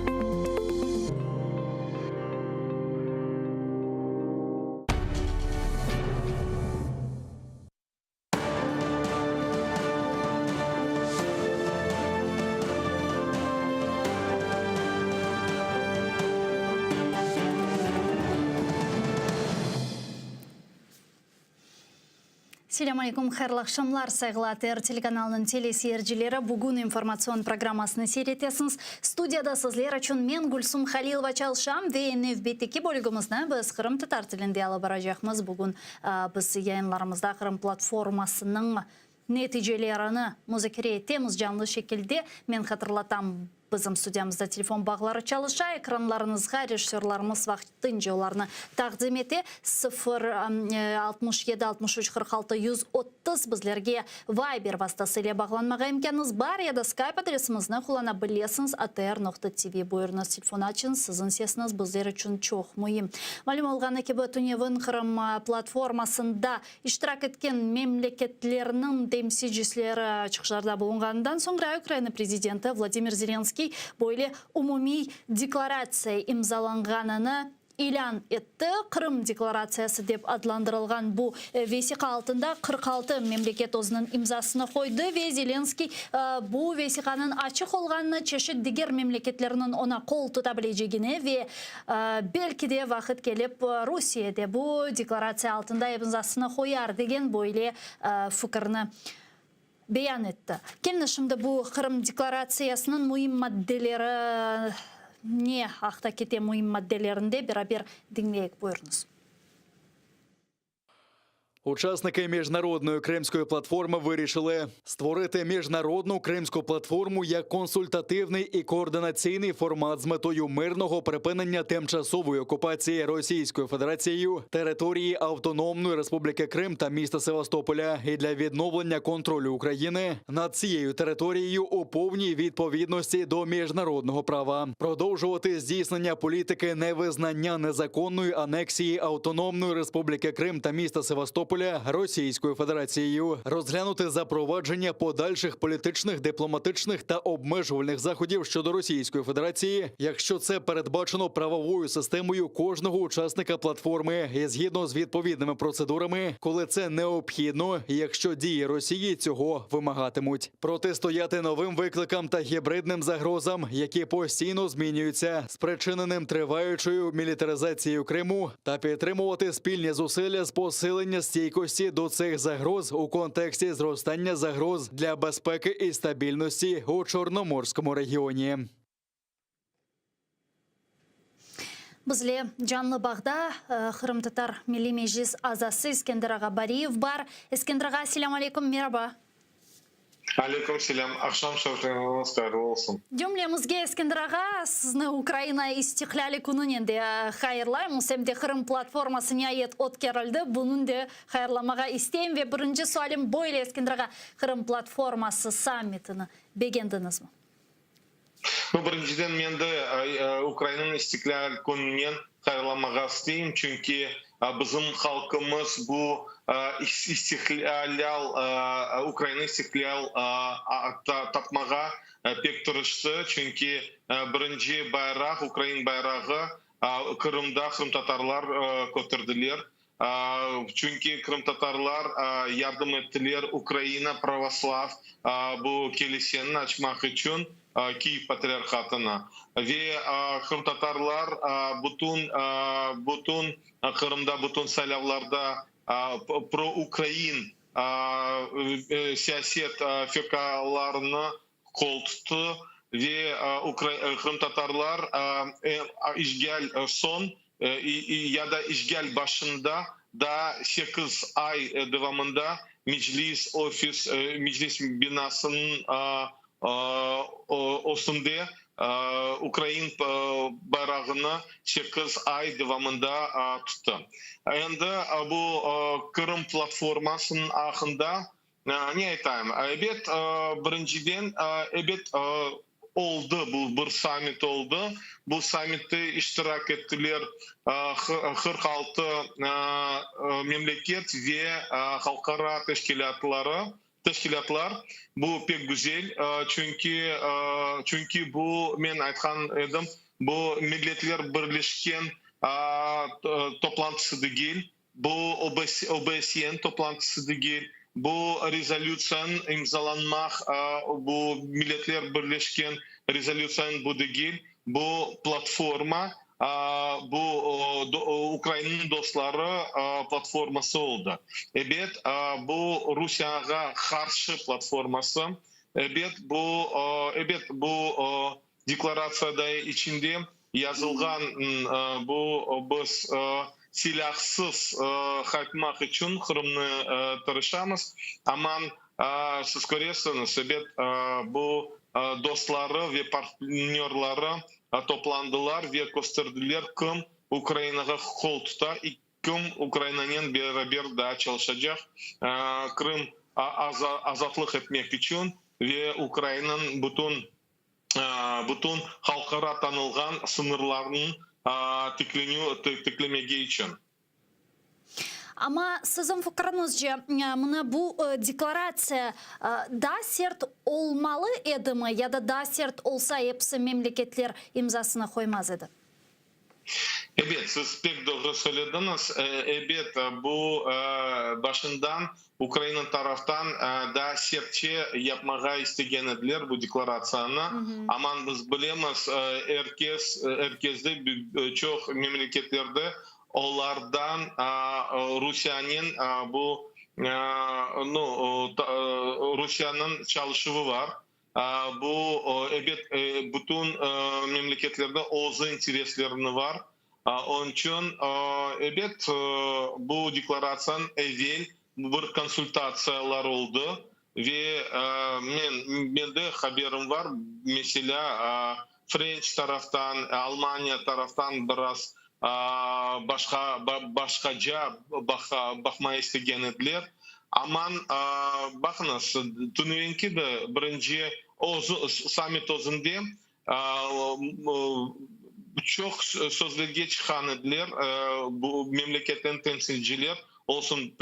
Selâm aleyküm, hayırlı aqşamlar, sayğılı ATR telekanalınıñ teleseyircileri. Bugün informatsion programmasını seyir etesiñiz. Studiyada sizler içün men, Gülsum Halilova, çalışam ve nevbetteki bölügimizni biz qırımtatar tilinde alıp baracaqmız. Bugün biz yayınlarımızda Qırım platformasınıñ neticelerini muzakere etemiz canlı şekilde. Men hatırlatam, Bizim studiyamızda telefon bağları çalışa, ekranlarıñızğa rejissörlarımız vaqtınca olarnı taqdim ete, sıfır 67 63 46 130 bizlerge Viber vastası ile bağlanmağa imkânıñız bar ya da Skype adresimizni qullana bilesiñiz, atr noqta tv. Buyurıñız, telefon açıñız, siziñ sesiñiz bizler içün çoq müim. Malüm olğanı kibi, tünevin Qırım platformasında İştirak etken memleketlerniñ temsilcisleri çıqışlarda bulunğanından soñra Ukraina prezidenti Vladimir Zelenskiy böyle umumiy deklaratsiya imzalanğanını ilân etti. Qırım deklaratsiyası dep adlandırılğan bu vesiqa altında 46 memleket özüniñ imzasını qoydı ve Zelenskiy bu vesiqanıñ açıq olğanını, çeşit diger memleketlerniñ oña qol tuta bilecegini ve Belki de vaqıt kelip, Rusiye de bu deklaratsiya altında imzasını qoyar, degen böyle fikirni beyan etti. Keliñiz, şimdi bu Qırım deklaratsiyasınıñ müim maddeleri ne aqta kete, müim maddelerinde beraber diñleyik, buyurıñız. Учасники міжнародної кримської платформи вирішили створити міжнародну кримську платформу як консультативний і координаційний формат з метою мирного припинення тимчасової окупації Російською Федерацією території Автономної Республіки Крим та міста Севастополя і для відновлення контролю України над цією територією у повній відповідності до міжнародного права, продовжувати здійснення політики невизнання незаконної анексії Автономної Республіки Крим та міста Севастополя Російською Федерацією, розглянути запровадження подальших політичних, дипломатичних та обмежувальних заходів щодо Російської Федерації, якщо це передбачено правовою системою кожного учасника платформи і згідно з відповідними процедурами, коли це необхідно, якщо дії Росії цього вимагатимуть, протистояти новим викликам та гібридним загрозам, які постійно змінюються, спричиненим триваючою мілітаризацією Криму, та підтримувати спільні зусилля з посилення стійкості до цих загроз у контексті зростання загроз для безпеки і стабільності у Чорноморському регіоні. Bizle canlı bağda Qırımtatar Milliy Meclis azası Eskender ağa Bariyev bar. Eskender ağa, selâm aleyküm, meraba. Aleyküm selâm, aqşam sofrañız hayırlı olsun. Cümlemizge, Eskender ağa, sizni Ukraina İstiqlâli kününen de hayırlaymız, em de Qırım platforması niayet ötkerildi, bunıñ de hayırlamağa isteyim. Ve birinci sualim böyle, Eskender ağa, Qırım platforması sammitini begendiñizmi? Nu, birinciden, men de Ukrainanıñ İstiqlâl kününen hayırlamağa isteyim, çünki bizim halqımız bu istiqlâl, Ukraina istiqlâl tapmağa pek tırıştı, çünki birinci bayraq, ukrain bayrağı Qırımda qırımtatarlar köterdiler. Çünki qırımtatarlar yardım ettiler Ukraina pravoslav bu keliseni açmaq içün Kiyev patriarhatına. Ve qırımtatarlar bütün, bütün Qırımda, bütün saylavlarda proukrain siyaset firqalarını qol tuttı ve qırımtatarlar işğal soñ ya da işğal başında daa sekiz ay devamında Meclis ofis, Meclis binasınıñ östünde ukrain bayrağını sekiz ay devamında tuttı. Endi bu Qırım platformasınıñ aqqında Ne aytayım? Ebet, birinciden, ebet, oldı, bu bir sammit oldı. Bu sammitte iştirak ettiler 46 memleket ve halqara teşkilâtları, teşkilâtlar. Bu pek güzel, çünki, çünki bu, men aytqan edim, bu Milletler Birleşken toplantısı degil, Bu OBSYEniñ toplantısı degil, bu rezolütsiyanıñ imzalanmaq, bu Milletler Birleşken rezolütsiyanıñ bu degil, bu platforma, bu Ukrainanıñ dostları platforması oldı. Ebet, bu Rusiyağa qarşı platforması, ebet, bu, ebet, bu Deklaratsiyada içinde yazılğan bu biz silâhsız qaytmaq içün Qırımnı tırışamız, aman siz köresiñiz, ebet, bu dostları ve partnörları toplandılar ve kösterdiler, kim Ukrainağa qol tuta, kim Ukrainanen beraber daa çalışacaq, Qırım azatlıq etmek içün ve Ukrainanıñ bütün bütün halqara tanılğan sıñırlarnıñ tiklemege içün. Amma siziñ fikriñizce, mına bu deklaratsiya daa sert olmalı edimi ya da daa sert olsa episi memleketler imzasını qoymaz edi? Ebet, siz pek doğru söylediñiz. Ebet, bu başından Ukraina taraftan daa sertçe yapmağa istegen ediler bu deklaratsiyanı. Aman biz bilemiz, er kes, er kesde, çoq memleketlerde olardan Rusiyanen bu, nu, Rusiyanıñ çalışuvı bar. Bu, ebet, bütün memleketlerde özü intereslerini var. Onıñ içün, ebet, bu deklaratsiyanıñ evel bir konsultatsiyalar oldı ve men, mende haberim var, meselâ, frenç taraftan, Almaniya taraftan biraz başqa, başqaca baqmağa istegen ediler. Aman, baqıñız, tünevinki de birinci sammit özünde çoq sözlerge çıqqan ediler, bu memleketten temsilciler, olsun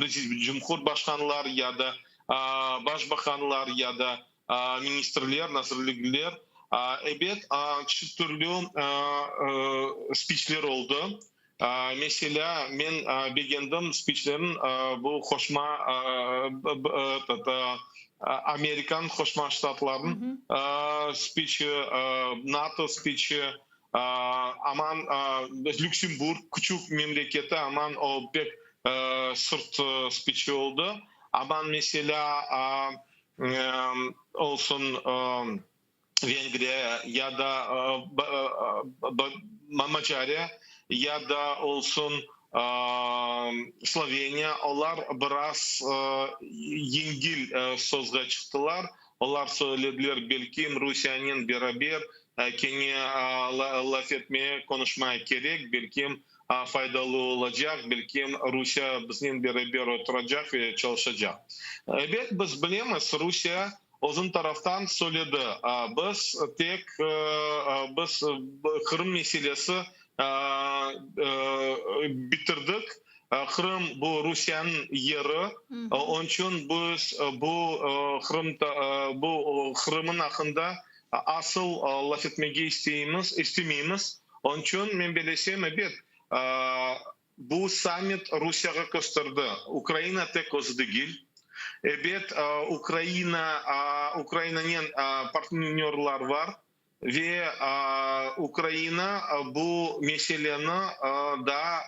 cumhurbaşqanlar ya da başbaqanlar ya da ministrler, nazirlikler. Ebet, çeşit türlü spiçler oldı. Meselâ, men begendim spiçlerin bu Qoşma Amerikan Qoşma Ştatlarınıñ spiçi, NATO spiçi, aman Lüksemburg küçük memleketi, aman o pek sırt spiçi oldı. Aman meselâ, olsun Vengriya ya da Macariya ya da olsun Sloveniya, olar biraz yengil sözge çıqtılar. Olar söylediler, belkim Rusiyanen beraber kene laf etmeye, qonuşmaya kerek, belkim faydalı olacaq, belkim Rusiya biznen beraber oturacaq ve çalışacaq. Ebet, biz bilemiz, Rusiya Özüñ taraftan söyledi, biz tek biz Qırım meselesi bitirdik, Qırım bu Rusiyeniñ yeri, onıñ içün biz bu Qırım bu Qırımnıñ aqqında asıl laf etmege isteymiz, istemeymiz. Onıñ içün men belesem, ebet, Bu sammit Rusiyağa kösterdi, Ukraina tek özü degil. Ebet, Ukraina, Ukrainanen partnörlar bar ve Ukraina bu meseleni daa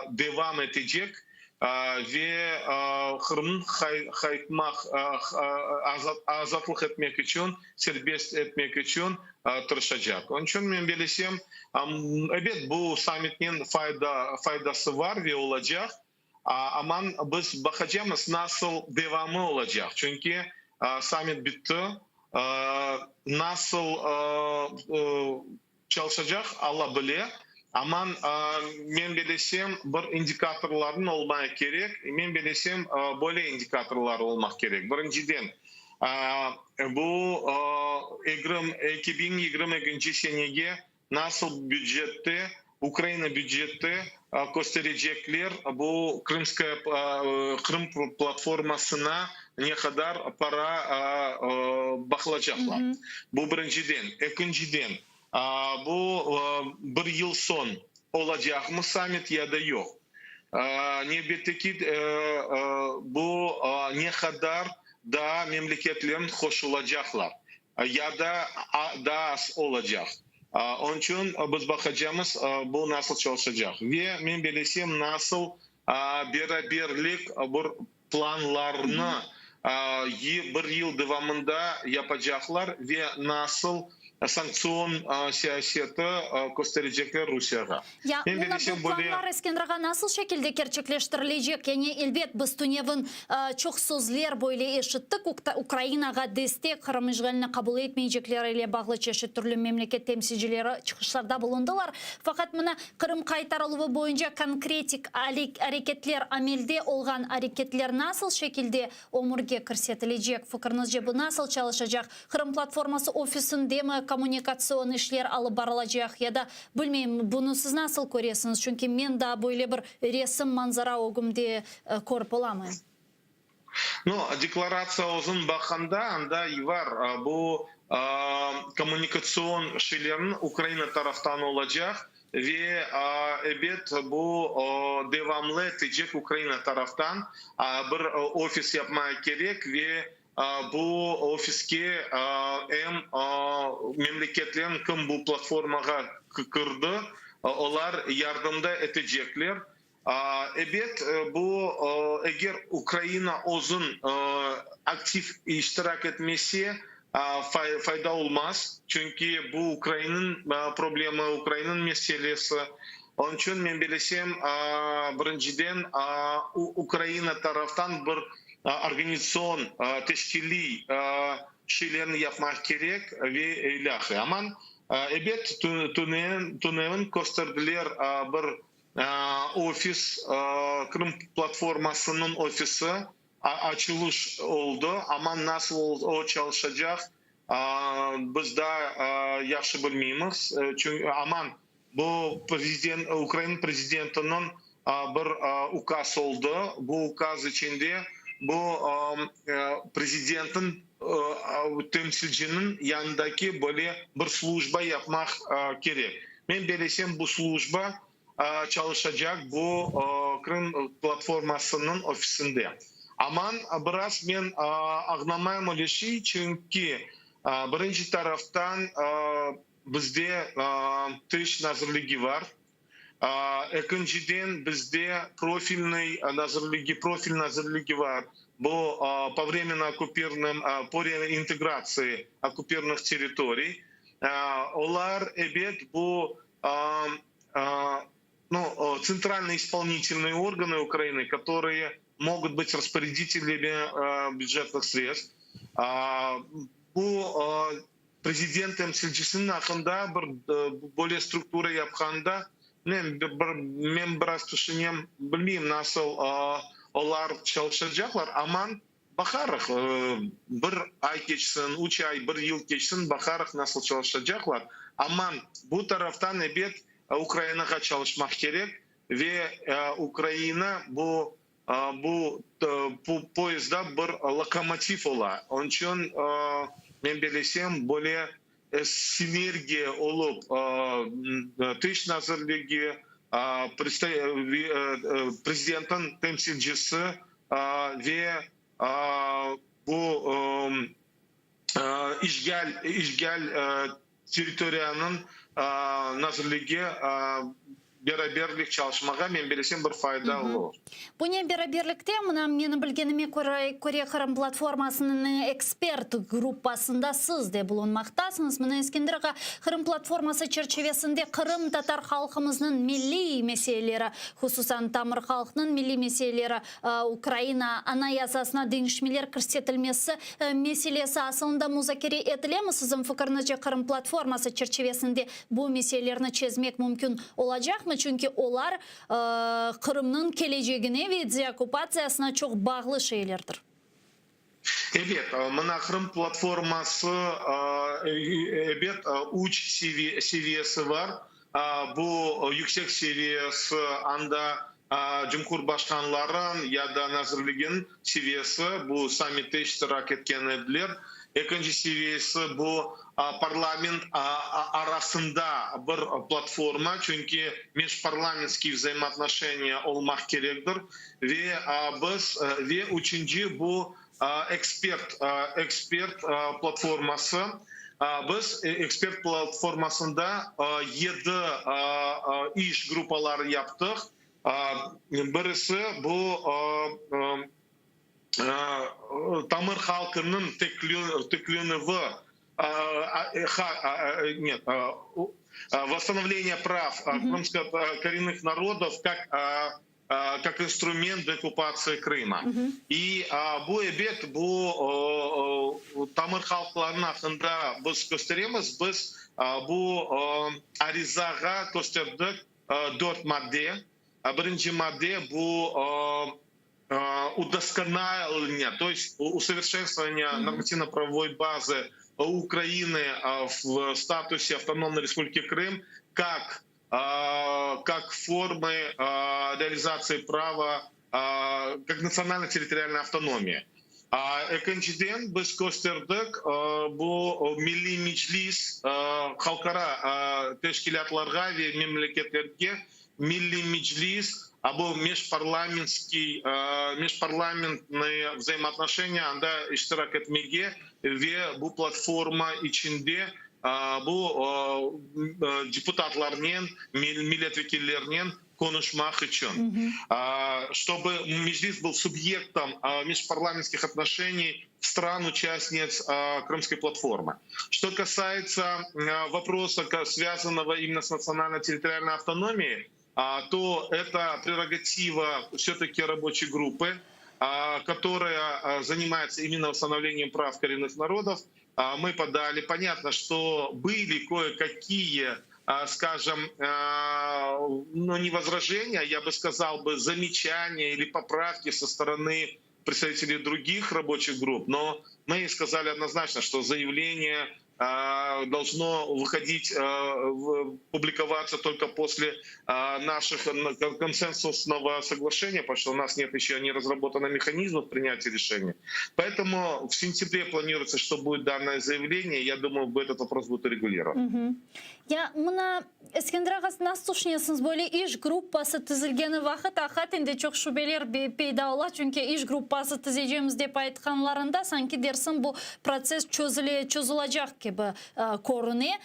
devam etecek ve Qırımnı qaytmaq, azatlıq etmek içün, serbest etmek içün tırışacaq. Onıñ içün men belesem, ebet, bu sammitniñ fayda, faydası bar ve olacaq, aman biz baqacamız nasıl devamı olacaq, çünki sammit bitti, nasıl çalışacaq, Alla bile, aman men belesem, bir indikatorlarnıñ olmaya kerek, men belesem, böyle indikatorlar olmaq kerek, birinciden. Bu 2022 senege nasıl bücette, Ukraina bücette kösterecekler, bu Krımskaya, Qırım platformasına ne qadar para baqılacaqlar. Bu birinciden. Ekinciden, bu bir yıl soñ olacaqmı sammit ya da yoq? Nevbetteki bu ne qadar daa memleketler qoşulacaqlar ya da daa az olacaq? Onıñ içün biz baqacamız, bu nasıl çalışacaq. Ve men belesem, nasıl beraberlik bir planlarnı bir yıl devamında yapacaqlar ve nasıl sanktsion siyaseti kösterecekler Rusiyağa. Ya, Men mına belesem, bu böyle. planlar, Eskender ağa, nasıl şekilde kerçekleştirilecek? Yani, elbet, biz tünevin çoq sözler böyle eşittik, Ukrainağa destek, Qırım işğalini qabul etmeycekleri ile bağlı çeşit türlü memleket temsilcileri çıqışlarda bulundılar. Faqat mına Qırım qaytarıluvı boyunca konkretik areketler, amelde olğan areketler nasıl şekilde ömürge kirsetilecek? Fikriñizce, bu nasıl çalışacaq? Qırım platforması ofisindemi kommunikatsion işler alıp barılacaq ya da, bilmeyim, bunı siz nasıl köresiñiz? Çünki men daa böyle bir resim, manzara ögümde körip olamayım. No, deklaratsiya özün baqqanda, anda var bu kommunikatsion şeylerniñ Ukraina taraftan olacaq ve ebet bu devamlı etecek Ukraina taraftan bir ofis yapmağa kerek ve bu ofiske em memleketlerniñ kim bu platformağa kirdi, olar yardımda etecekler. Ebet, bu, eger Ukraina özün aktiv iştirak etmese, fayda olmaz, çünki bu Ukrainıñ problemi, Ukrainıñ meselesi. Onıñ içün men belesem, birinciden, Ukraina taraftan bir organizatsion, teşkiliy şeylerni yapmaq kerek ve ilâhre. Aman, ebet, tünevin kösterdiler bir Ofis, Qırım platformasınıñ ofisi açılış oldı, amma nasıl o çalışacaq, biz daa yahşı bilmeymiz. Çünki aman bu prezident, Ukraina prezidentiniñ bir ukaz oldı, bu ukaz içinde bu prezidentniñ temsilciniñ yanındaki böyle bir slujba yapmaq kerek. Men belesem, bu slujba çalışacaq bu Krım platformasınıñ ofisinde. Aman, biraz men ağnamayım öyle şey, çünki birinci taraftan bizde Tış nazirligi bar, ekinciden bizde profilnıy nazirligi, profil nazirligi bar, bu po vremенно okkupirnım, po reintegratsiya okkupirnıh territoriy. Olar, ebet, bu ну, центральные исполнительные органы Украины, которые могут быть распорядителями бюджетных средств. Bu prezident temsilcisiniñ aqqında bir böyle struktura yapqanda, men men biraz tüşünem, bilmeyim nasıl olar çalışacaqlar, aman Baqarıq, bir ay keçsin, üç ay, bir yıl keçsin, baqarıq nasıl çalışacaqlar. Amma bu taraftan, ebet, Ukrainağa çalışmaq kerek ve Ukraina bu bu poyezdda bir lokomotiv ola. Onıñ içün, men belesem, böyle sinergiya olıp, Tış nazirligi, prezidentniñ temsilcisi ve bu işğal işğal territoriyanıñ nazirligi beraberlik çalışmağa, men bilesem, bir fayda olur. Bunen beraberlikte, mına, menim bilgenime köre, Qırım platformasınıñ ekspert gruppasında siz de bulunmaqtasıñız. Mına, Eskender ağa, Qırım platforması çerçivesinde qırımtatar halqımıznıñ milliy meseleleri, hususan tamır halqnıñ milliy meseleleri, Ukraina Anayasasına deñişmeler kirsetilmesi meselesi asılında muzakere etilemi? Siziñ fikiriñizce, Qırım platforması çerçivesinde bu meselelerni çezmek mümkün olacaqmı? Çünki olar Qırımnıñ kelecegine ve deokkupatsiyasına çoq bağlı şeylerdir. Ebet, mına Qırım platforması, ebet, üç seviyesi bar. Bu yüksek seviyesi, anda cumhurbaşqanlarıñ ya da nazirliginiñ seviyesi, bu sammitte iştirak etken ediler. Ekinci seviyesi, bu parlament arasında bir platforma, çünki mejparlamentskiy vzaimootnoşeniya olmaq kerektir. Ve biz, ve üçünci, bu ekspert, ekspert platforması. Biz ekspert platformasında yedi iş gruppaları yaptıq. Birisi bu tamır halqınıñ tiklenüvi, vosstanovleniye prav korennıh narodov kak kak instrument deokupatsiya Krıma. İ bu, ebet, bu tamır halqlarnıñ aqqında biz kösteremiz. Biz bu arizağa kösterdik dört madde. Birinci madde bu udoskonaleniye, to est usoverşenstvovaniye normativno-pravovoy bazı Ukraины v statuсе Avtonomnoy Respubliki Krım kak kak formı realizatsiyi prava kak natsionalno-territorialnoy avtonomiya. Ekinciden, biz kösterdik, bu Milliy Meclis halqara teşkilâtlarğa ve memleketlerge Milliy Meclis, bu mejparlamentskiy, mejparlamentnıye vzaimootnoşeniya, anda iştirak etmege ve bu platforma içinde bu deputatlarnen, milletvekillernen qonuşmaq içün, ştobı Meclis byl subyektom mejparlamentskih otnoşeniy stran-uçastnits Krımskoy platformı. Çto kasayetsâ voprosa, svâzannogo imенно s natsionalno-territorialnoy avtonomiyey, to eto prerogativa vse-taki raboçey gruppı, kotoraya zanimayetsâ imенно vosstanovleniем prav korennıh narodov. Mı podali, ponyatno, çto byli koye-kakiye, skajem, nu, ne vozraženiya, ya bı skazal bı, zameçaniya ili popravki so storony predstaviteley drugih raboçih grupp, no mı skazali odnoznaçno, çto zayavleniye dolžno vıhodit, publikovatsâ tolko posle naših konsensusnogo soglaşeniya, potomu çto u nas net eşe ne razrabotano mehanizmov prinyatiya rešeniy. Poetomu v sentâbre planiruetsâ, çto budet dannoye zayavleniye, ya dumayu, etot vopros budet uregulirovan. Ya mına, Eskender ağa, nasıl tüşünesiñiz, böyle iş gruppası tizilgeni vaqıt aqiqaten de çoq şübeler peyda ola, çünki iş gruppası tizecemiz dep aytqanlarında sanki dersiñ bu protsess çözüle, çözülacaq kibi körüne.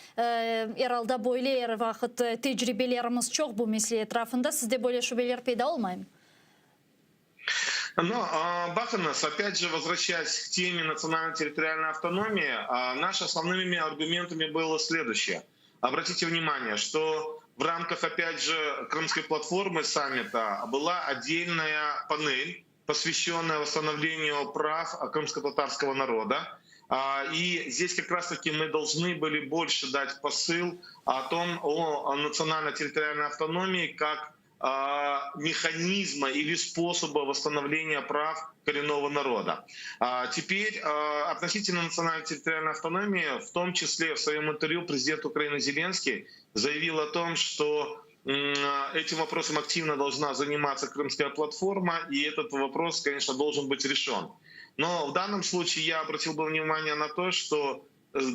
Er alda böyle er vaqıt tecribelerimiz çoq bu mesele etrafında. Sizde böyle şübeler peyda olmaymı? No, baqıñız, opyat je, vozvraşçayas k teme natsionalno-territorialnoy avtonomiyi, naş osnovnımi argumentami bylo sleduşçeye. Obratite vnimaniye, çto v ramkah, opyat je, Krımskoy platformı sammita byla otdelnaya panel, posvyaşçennaya vosstanovleniyu prav krımsko-tatarskogo naroda. I zdes kak raz taki mı dolžnı byli bolše dat posıl o tom, o natsionalno-territorialnoy avtonomiyi kak mehanizma ili sposoba vosstanovleniya prav korennogo naroda. Teper otnositelno natsionalno-territorialnoy avtonomiyi, v tom çisle v svoyem intervyu prezident Ukrainı Zelenskiy zayavil o tom, çto etim voprosom aktivno dolžna zanimatsâ Krımskaya platforma, i etot vopros, koneçno, dolžen byt rešen. No v dannom sluçaye ya obratil bı vnimaniye na to, çto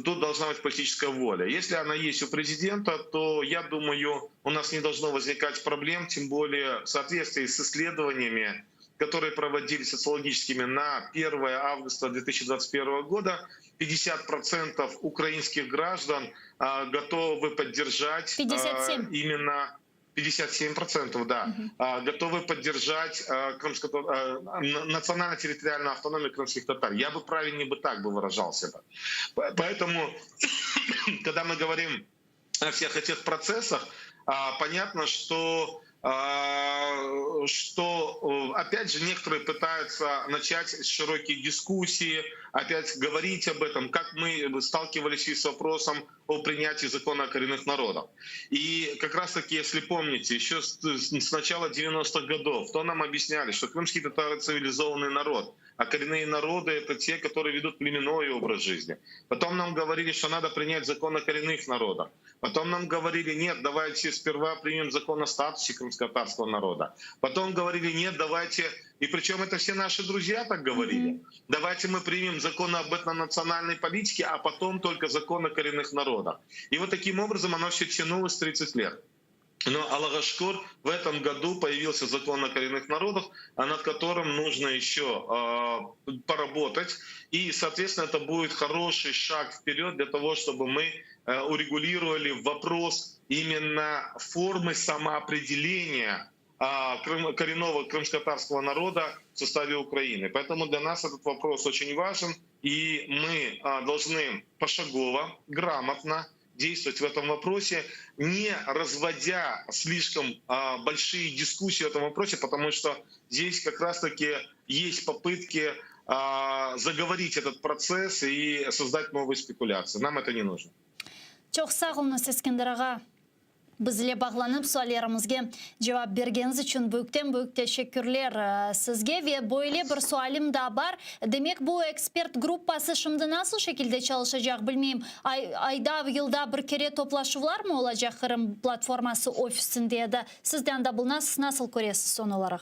Тут должна быть политическая воля. Если она есть у президента, то, я думаю, у нас не должно возникать проблем, тем более в соответствии с исследованиями, которые проводились социологическими на 1 августа 2021 года, 50% украинских граждан готовы поддержать, 57. именно 57%, да, готовы поддержать национально-территориальную автономию крымских татар. Я бы правильнее бы так бы выражался бы. Поэтому, когда мы говорим о всех этих процессах, понятно, что, опять же, некоторые пытаются начать широкие дискуссии, опять говорить об этом, как мы сталкивались и с вопросом о принятии закона о коренных народах. И как раз-таки, если помните, еще с начала 90-х годов, то нам объясняли, что крымские татары цивилизованный народ. А коренные народы это те, которые ведут племенной образ жизни. Потом нам говорили, что надо принять закон о коренных народах. Потом нам говорили, нет, давайте сперва примем закон о статусе крымско-татарского народа. Потом говорили, нет, давайте... И причем это все наши друзья так говорили. Mm-hmm. Давайте мы примем закон об этнонациональной политике, а потом только закон о коренных народах. И вот таким образом оно все тянулось 30 лет. Но Allağa şükür в этом году появился закон о коренных народах, над которым нужно еще э, поработать. И, соответственно, это будет хороший шаг вперед для того, чтобы мы э, урегулировали вопрос именно формы самоопределения э, коренного крымско-татарского народа в составе Украины. Поэтому для нас этот вопрос очень важен, и мы э, должны пошагово, грамотно действовать в этом вопросе, не разводя слишком а, большие дискуссии в этом вопросе, потому что здесь как раз-таки есть попытки а, заговорить этот процесс и создать новые спекуляции. Нам это не нужно. Çoq sağ oluñız, Eskender ağa. Bizle bağlanıp suallerimizge cevap bergeniñiz içün büyükten büyük teşekkürler sizge. Ve böyle bir sualim daa bar. Demek, bu ekspert gruppası şimdi nasıl şekilde çalışacaq, bilmeyim, ay, ayda, yılda bir kere toplaşuvlar mı olacaq Qırım platforması ofisinde ya da siz de anda bulunasız, nasıl köresiz soñ olaraq?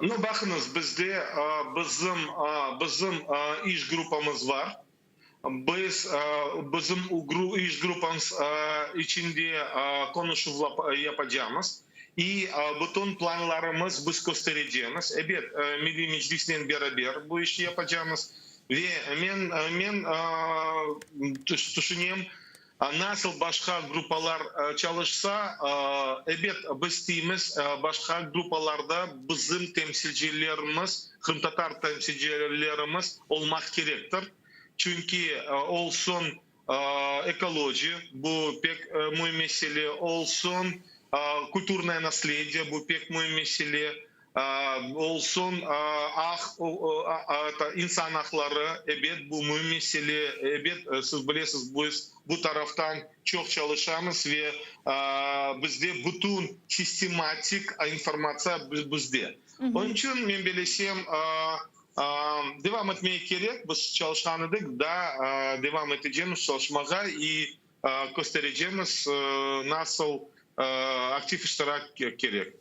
Nu, baqıñız, bizde bizim, bizim iş gruppamız bar. Biz, bizim iş gruppamız içinde qonuşuv yapacamız. İ bütün planlarımız biz kösterecemiz. Ebet, Milliy Meclisnen beraber bu işi yapacamız. Ve men, men tüşünem, nasıl başqa gruppalar çalışsa, ebet, biz isteymiz, başqa gruppalarda bizim temsilcilerimiz, qırımtatar temsilcilerimiz olmaq kerektir. Çünki olsun ekoloji, bu pek müim mesele, olsun kulturnoye naslediye, bu pek müim mesele, olsun aq, insan aqları, ebet, bu müim mesele, ebet, siz bilesiz, biz bu taraftan çoq çalışamız ve bizde bütün sistematik informatsiya bizde. Onıñ içün men belesem, Devam etmege kerek, biz çalışqan edik, daa devam etecemiz çalışmağa i kösterecemiz, nasıl aktiv iştirak kerek.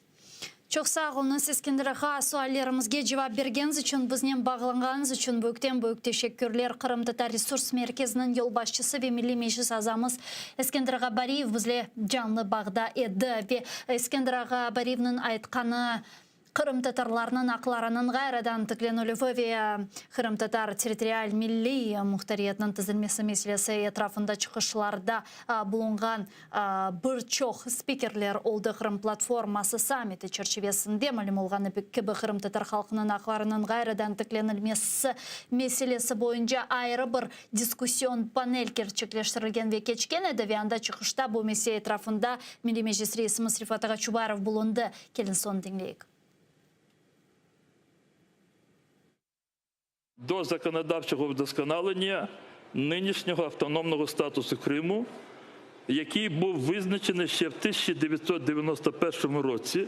Çoq sağ oluñız, Eskender ağa, suallerimizge cevap bergeniñiz içün, biznen bağlanğanıñız içün büyükten büyük teşekkürler. Qırımtatar Resurs Merkeziniñ yolbaşçısı ve Milliy Meclis azamız Eskender ağa Bariyev bizle canlı bağda edi. Ve Eskender ağa Bariyevniñ aytqanı Qırımtatarlarnıñ aqlarınıñ ğayrıdan tiklenilüvi ve qırımtatar territorial milliy muhtariyetiniñ tizilmesi meselesi etrafında çıqışlarda bulunğan bir çoq spikerler oldı. Qırım platforması sammiti çerçivesinde malüm olğanı kibi, qırımtatar halqınıñ aqlarınıñ ğayrıdan tiklenilmesi meselesi boyunca ayrı bir diskussion panel kerçekleştirilgen ve keçken edi ve anda çıqışta bu mesele etrafında Milliy Meclis reisimiz Refat ağa Çubarov bulundı. Keliñ soñ diñleyik. До законодавчого вдосконалення нинішнього автономного статусу Криму, який був визначений ще в 1991 році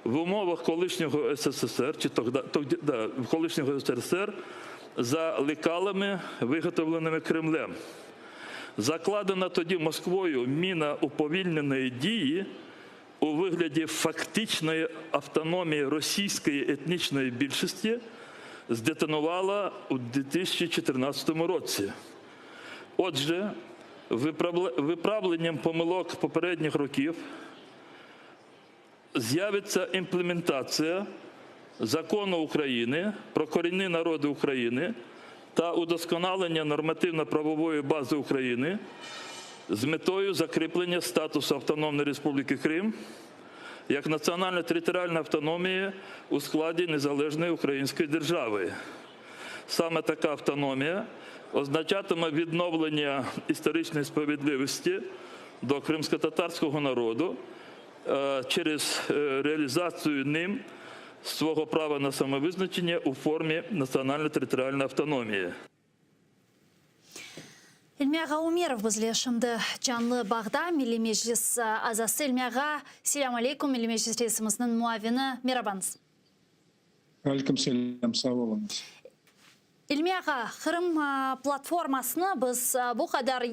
в умовах колишнього СССР, чи тогда, тогда, да, колишнього СРСР за лекалами, виготовленими Кремлем. Закладена тоді Москвою міна уповільненої дії у вигляді фактичної автономії російської етнічної більшості здетонувала у 2014 році. Отже, виправленням помилок попередніх років з'явиться імплементація Закону України про корінні народи України та удосконалення нормативно-правової бази України з метою закріплення статусу Автономної Республіки Крим як національно-територіальної автономії у складі незалежної української держави. Саме така автономія означатиме відновлення історичної справедливості до кримськотатарського народу через реалізацію ним свого права на самовизначення у формі національно-територіальної автономії. İlmi ağa Umerov bizle şimdi canlı bağda, Milliy Meclis azası. İlmi ağa, selâm aleyküm, Milliy Meclis reisimizniñ muavini, merabañız. Aleyküm selâm, sağ oluñız. İlmi ağa, Qırım platformasını biz bu qadar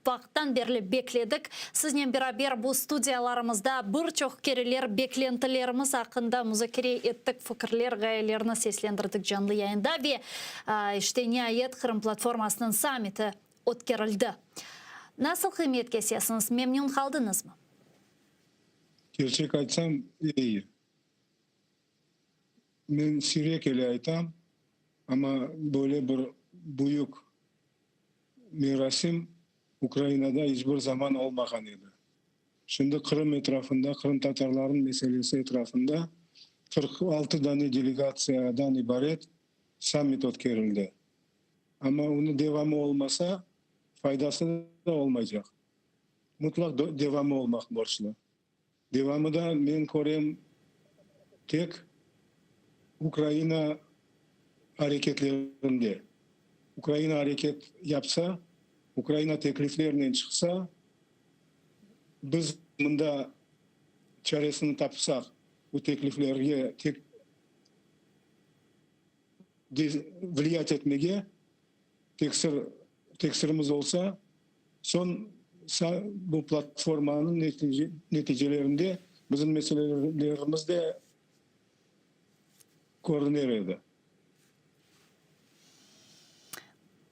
vaqıttan berli bekledik. Siznen beraber bu studiyalarımızda bir çoq kereler beklentilerimiz aqqında muzakere ettik, fikirler, ğayelerni seslendirdik canlı yayında ve, işte, niayet Qırım platformasınıñ sammiti ötkerildi. Nasıl qıymet kesesiñiz, memnün qaldıñızmı? Kerçek aytsam, eyi. Men siyrek ele aytam, amma böyle bir büyük merasim Ukrainada iç bir zaman olmağan edi. Şimdi Qırım etrafında, qırımtatarlarnıñ meselesi etrafında 46 dane delegatsiyadan ibaret sammit ötkerildi. Amma onıñ devamı olmasa, faydası da olmaycaq. Mutlaq devamı olmaq borclu. Devamı da men körem tek Ukraina areketlerinde. Ukraina areket yapsa, Ukraina tekliflernen çıqsa, biz mında çaresini tapsaq, bu tekliflerge tek vliyat etmege teksir teksirimiz olsa, soñ bu platformanıñ neticelerinde bizim meselelerimiz de körüner edi.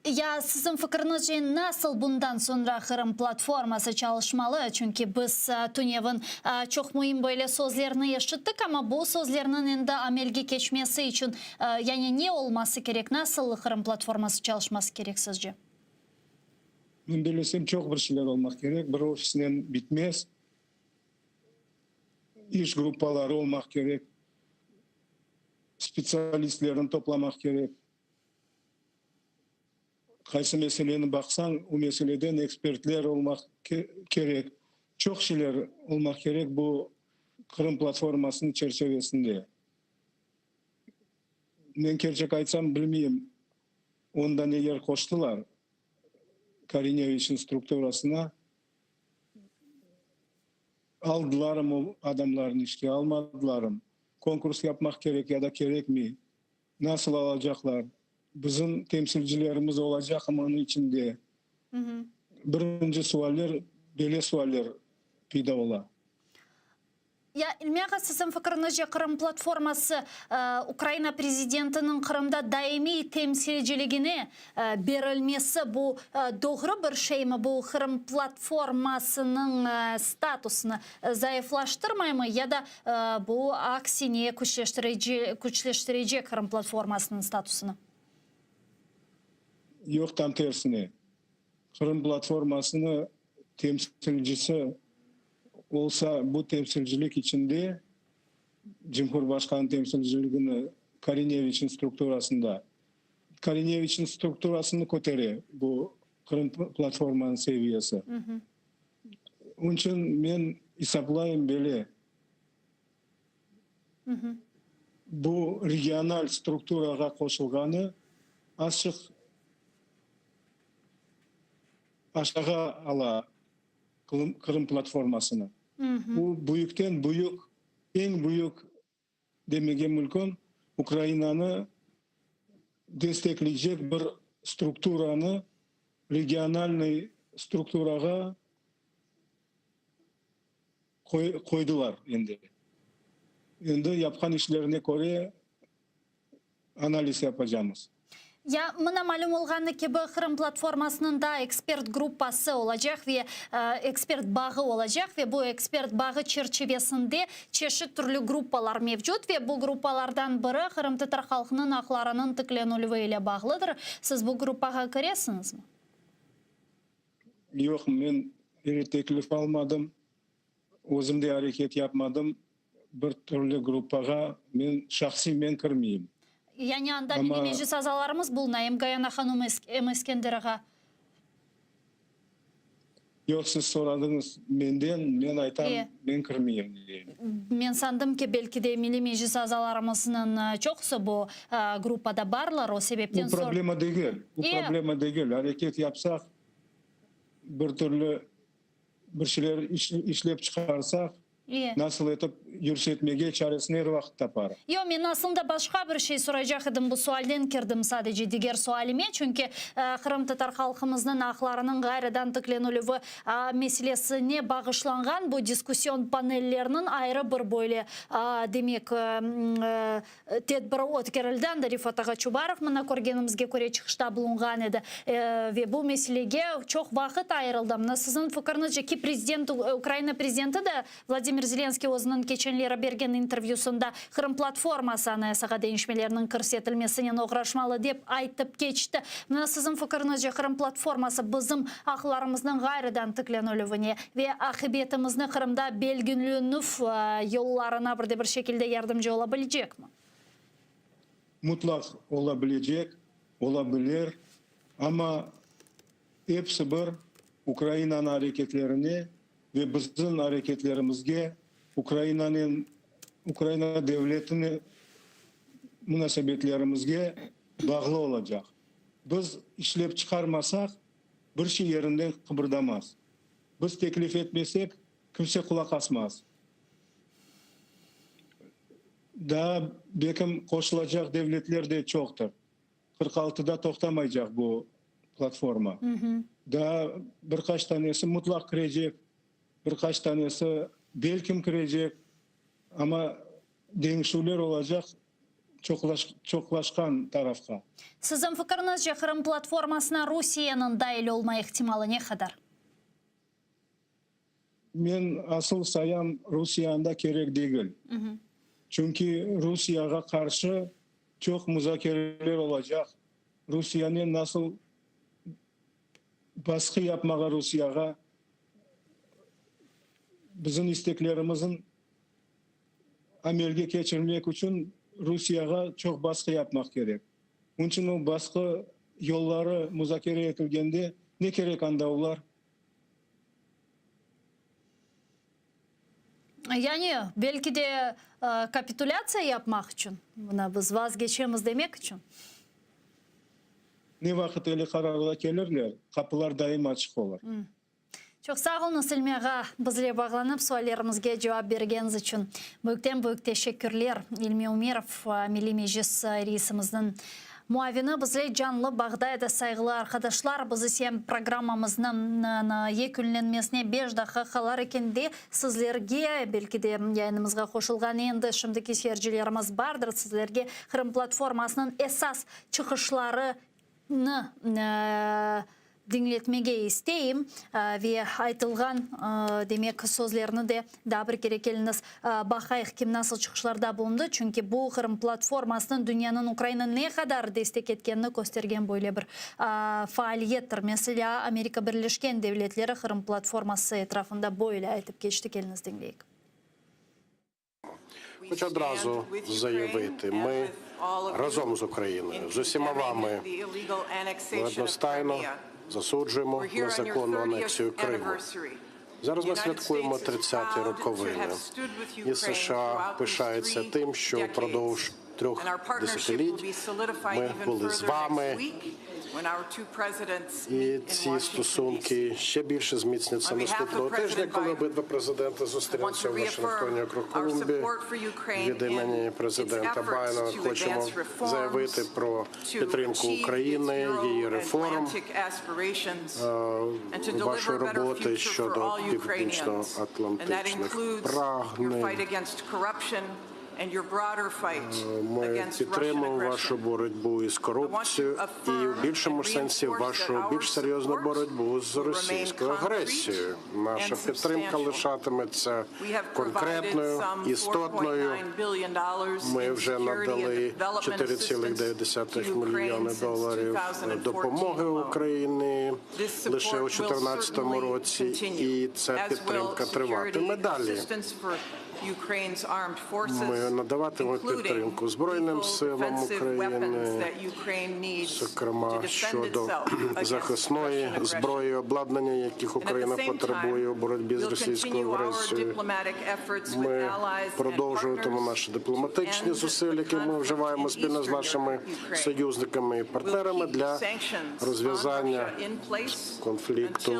Ya siziñ fikriñizce, nasıl bundan soñra Qırım platforması çalışmalı? Çünki biz tünevin çoq müim böyle sözlerni eşittik, amma bu sözlerniñ endi amelge keçmesi içün, yani ne olması kerek, nasıl Qırım platforması çalışması kerek sizce? Men bellesem, çoq bir şeyler olmaq kerek, bir ofisnen bitmez. İş gruppaları olmaq kerek, spetsialistlerni toplamaq kerek. Qaysı meseleni baqsañ, o meseleden ekspertler olmaq kerek. Çoq şeyler olmaq kerek bu Qırım platformasınıñ çerçevesinde. Men kerçek aytsam, bilmeyim, onda neler qoştılar Korineviçniñ strukturasına. Aldılarmı o adamlarnı işke, almadılarmı? Konkurs yapmaq kerek ya da kerekmey? Nasıl alacaqlar? Bizim temsilcilerimiz olacaqmı onıñ içinde? Birinci sualler, böyle sualler peyda ola. Ya, İlmi ağa, siziñ fikriñizce, Qırım platforması Ukraina prezidentiniñ Qırımda daimiy temsilciligine berilmesi bu doğru bir şeymi, bu Qırım platformasınıñ statusını zayıflaştırmaymı ya da bu aksine küçleştirecek Qırım platformasınıñ statusını? Yoq, tam tersine. Qırım platformasını temsilcisi olsa, bu temsilcilik içinde Cumhurbaşqanı temsilciligini Korineviçniñ strukturasında, Korineviçniñ strukturasını kötere bu Qırım platformanıñ seviyesi. Onıñ içün men esaplayım böyle, bu regional strukturağa qoşulğanı azçıq aşağı ala Qırım platformasını. Bu büyükten büyük, eñ büyük demege mümkün, Ukrainanı destekleycek bir strukturanı, regionalnıy strukturağa qoydılar endi. Endi yapqan işlerine köre analiz yapacamız. Ya, mına malüm olğanı kibi, Qırım platformasınıñ da ekspert gruppası olacaq ve ekspert bağı olacaq ve bu ekspert bağı çerçivesinde çeşit türlü gruppalar mevcut ve bu gruppalardan biri qırımtatar halqınıñ aqlarınıñ tiklenilüvi ile bağlıdır. Siz bu gruppağa kiresiñizmi? Yoq, men öyle teklif almadım, özüm de areket yapmadım. Bir türlü gruppağa men şahsiy men kirmeyim. Yani anda Milliy Meclis azalarımız buluna, em Gayana hanım, em Eskender ağa. Yoq, siz soradıñız menden, men aytam, men kirmeyim deyim. Men sandım ki, belki de Milliy Meclis azalarımıznıñ çoqusı bu gruppada barlar, o sebepten Bu problema degil, bu problema degil. Areket yapsaq, bir türlü bir şeyler işlep çıqarsaq. Nasıl etip yürsetmege çaresini er vaqıt tapar. Yoq, men aslında başqa bir şey soraycaq edim, bu sualden kirdim sadece diger sualime, çünki qırımtatar halqımıznıñ aqlarınıñ ğayrıdan tiklenilüvi meselesine bağışlanğan bu diskussion panellerniñ ayrı bir böyle, demek, Tedbir ötkerildi, anda Refat ağa Çubarov, mına körgenimizge köre, çıqışta bulunğan edi. Ve bu meselege çoq vaqıt ayırıldı. Mına siziñ fikiriñizce, ki prezident, Ukraina prezidenti de Vladimir Zelenskiy özüniñ keçenleri bergen intervyüsında Qırım platforması Anayasağa deñişmelerniñ kirsetilmesinen oğraşmalı, dep aytıp keçti. Mına siziñ fikiriñizce, Qırım platforması bizim aqlarımıznıñ ğayrıdan tiklenilüvine ve aqibetimizni Qırımda belgilenüv yollarına bir de bir şekilde yardımcı ola bilecekmi? Mutlaq ola bilecek, ola bilir, amma episi bir Ukrainanıñ areketlerine ve bizim areketlerimizge, Ukrainanen, Ukraina devletine munasebetlerimizge bağlı olacaq. Biz işlep çıqarmasaq, bir şey yerinden qıbırdamaz. Biz teklif etmesek, kimse qulaq asmaz. Daa bekim qoşulacaq devletler de çoqtır. 46-da toqtamaycaq bu platforma. Daa bir qaç tanesi mutlaq kirecek, bir qaç tanesi belkim kirecek, amma deñişüvler olacaq çoqlaşqan tarafqa. Siziñ fikiriñizce, Qırım platformasına Rusiyeniñ dail olma ihtimalı ne qadar? Men asıl sayam, Rusiye anda kerek degil. Çünki Rusiyağa qarşı çoq muzakereler olacaq, Rusiyanen nasıl basqı yapmağa Rusiyağa, bizim isteklerimizin amelge keçirmek içün Rusiyağa çoq basqı yapmaq kerek. Onıñ içün o basqı yolları muzakere etilgende ne kerek anda olar? Yani, belki de, kapitulâtsiya yapmaq içün, mına biz vazgeçemiz demek içün? Ne vaqıt eli qararğa kelirler, qapılar daim açıq olur. Çoq sağ oluñız, İlmi ağa, bizle bağlanıp, suallerimizge cevap bergeniñiz içün. Büyükten-büyük teşekkürler. İlmi Ümerov, Milliy Meclis reisimizniñ muavini bizle canlı bağda edi. Sayğılı arqadaşlar, biz ise programmamıznıñ yekünlenmesine beş daqqa qalar eken de, sizlerge, belki de, yayınımızğa qoşulğan endi şimdiki seyircilerimiz bardır, sizlerge Qırım platformasınıñ esas çıqışları nı diñletmege isteyim ve aytılğan, demek, sözlerni de daa bir kere keliñiz baqayıq, kim nasıl çıqışlarda bulundı, çünki bu Qırım platformasınıñ dünyanıñ Ukraina ne qadar destek etkenini köstergen böyle bir faaliyettir. Meselâ, Amerika Birleşken Devletleri Qırım platforması etrafında böyle aytıp keçti, keliñiz diñleyik. Хочу одразу заявити, ми разом з Україною, з усіма вами, ми одностайно засуджуємо незаконну анексію Криму. Зараз ми святкуємо 30-ті роковини, і США пишається тим, що впродовж трьох десятиліть ми були з вами, і ці стосунки ще більше зміцняться наступного тижня, коли обидва президенти зустрінуться в Вашингтоні округ Колумбії. Від імені президента Байдена хочемо заявити про підтримку України, її реформ, вашої роботи щодо північно-атлантичних прагнень. Ми підтримуємо вашу боротьбу із корупцією і в більшому сенсі вашу більш серйозну боротьбу з російською агресією. Наша підтримка лишатиметься конкретною, істотною. Ми вже надали 4,9 мільйони доларів допомоги Україні лише у 2014 році, і ця підтримка триватиме далі. Ми надаватимемо підтримку Збройним силам України, зокрема щодо захисної зброї, обладнання, яких Україна потребує у боротьбі з російською агресією. Ми продовжуватимемо наші дипломатичні зусилля, які ми вживаємо спільно з нашими союзниками і партнерами для розв'язання конфлікту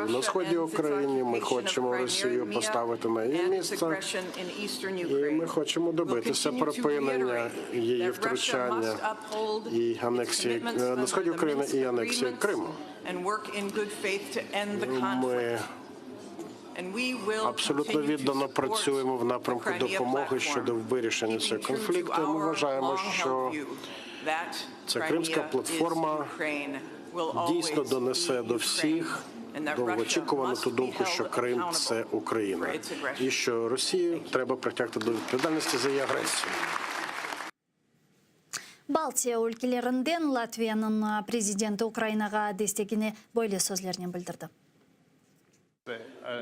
на сході України. Ми хочемо Росію поставити на її місце, і ми хочемо добитися припинення її втручання і анексії на сході України і анексії Криму. Ми абсолютно віддано працюємо в напрямку допомоги щодо вирішення цього конфлікту. Ми вважаємо, що ця кримська платформа дійсно донесе до всіх довгоочікувану ту думку, що Крим це Україна, і що Росію треба притягти до відповідальності за її агресію. Baltiya ülkelerinden Latviyanıñ prezidenti Ukrainağa destegini böyle sözlernen bildirdi.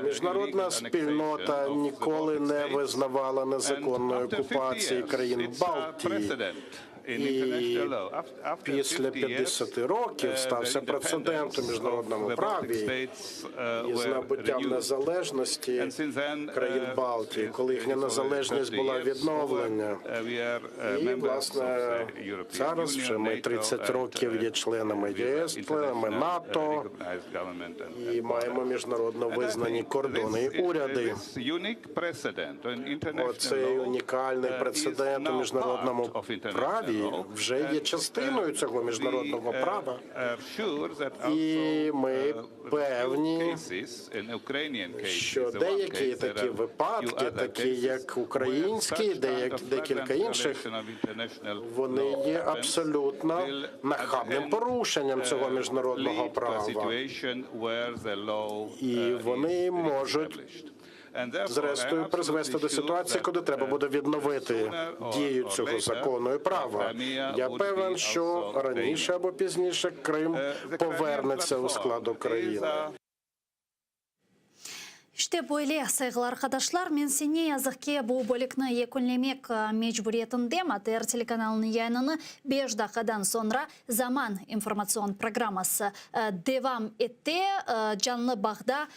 Міжнародна спільнота ніколи не визнавала незаконної окупації країн Балтії. І після 50 років стався прецедент у міжнародному праві із набуттям незалежності країн Балтії, коли їхня незалежність була відновлена. І, власне, зараз вже ми 30 років є членами ЄС, членами НАТО і маємо міжнародно визнані кордони і уряди. Оцей унікальний прецедент у міжнародному праві вже є частиною цього міжнародного права. І ми певні, що деякі такі випадки, такі як українські, деякі декілька інших, вони є абсолютно нахабним порушенням цього міжнародного права. І вони можуть зрештою призвести до ситуації, коли треба буде відновити дію цього закону і права. Я певен, що раніше або пізніше Крим повернеться у склад України. İşte böyle, sayğılı arqadaşlar, men ne yazıq ki bu bölükni yekünlemek mecburiyetindem. ATR telekanalınıñ yayınını 5 daqiqadan soñra Zaman informatsion programması devam ete. Canlı bağda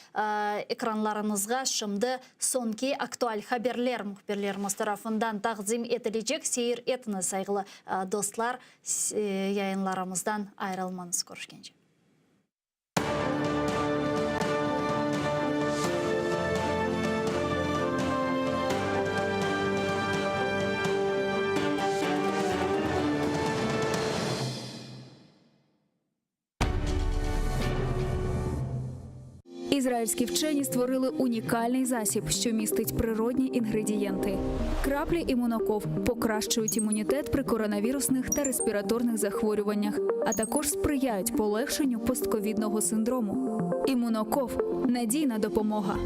ekranlarıñızğa şimdi soñki aktual haberler mühbirlerimiz tarafından taqdim etilecek. Seyir etiñiz, sayğılı dostlar, yayınlarımızdan ayırılmañız. Körüşkence. Ізраїльські вчені створили унікальний засіб, що містить природні інгредієнти. Краплі імуноков покращують імунітет при коронавірусних та респіраторних захворюваннях, а також сприяють полегшенню постковідного синдрому. Імуноков надійна допомога.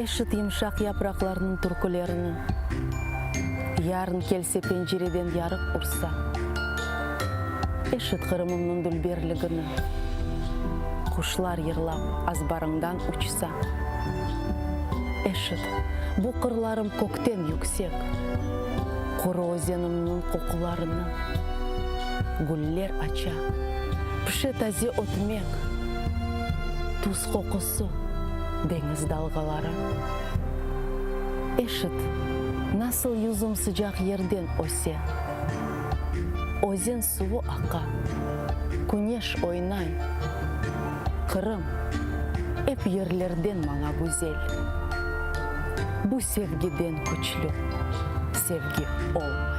Eşit yımşaq yapraqlarnıñ türkülerini, Yarın kelse pencereden yarıq ursa. Eşit Qırımımnıñ dülberligini, Quşlar yırlap azbarıñdan uçsa. Eşit, bu qırlarım kökten yüksek, Quru özenimniñ qoqularını. Güller aça, pişe taze ötmek, Tuz qoqusı, deñiz dalğaları. Eşit, nasıl yüzüm sıcaq yerden öse, Özen suvu aqa, küneş oynay. Qırım, ep yerlerden maña güzel. Bu sevgiden küçlü sevgi olmay.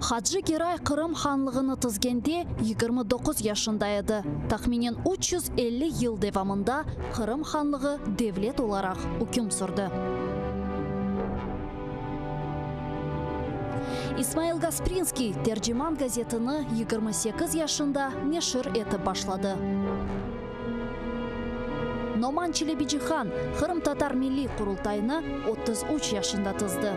Hacı Geray Qırım hanlığını tizgende 29 yaşında edi. Tahminen 350 yıl devamında Qırım hanlığı devlet olaraq üküm sürdi. İsmail Gasprinskiy Terciman gazetini 28 yaşında neşir etip başladı. Noman Çelebicihan Qırımtatar Milliy Qurultayını 33 yaşında tizdi.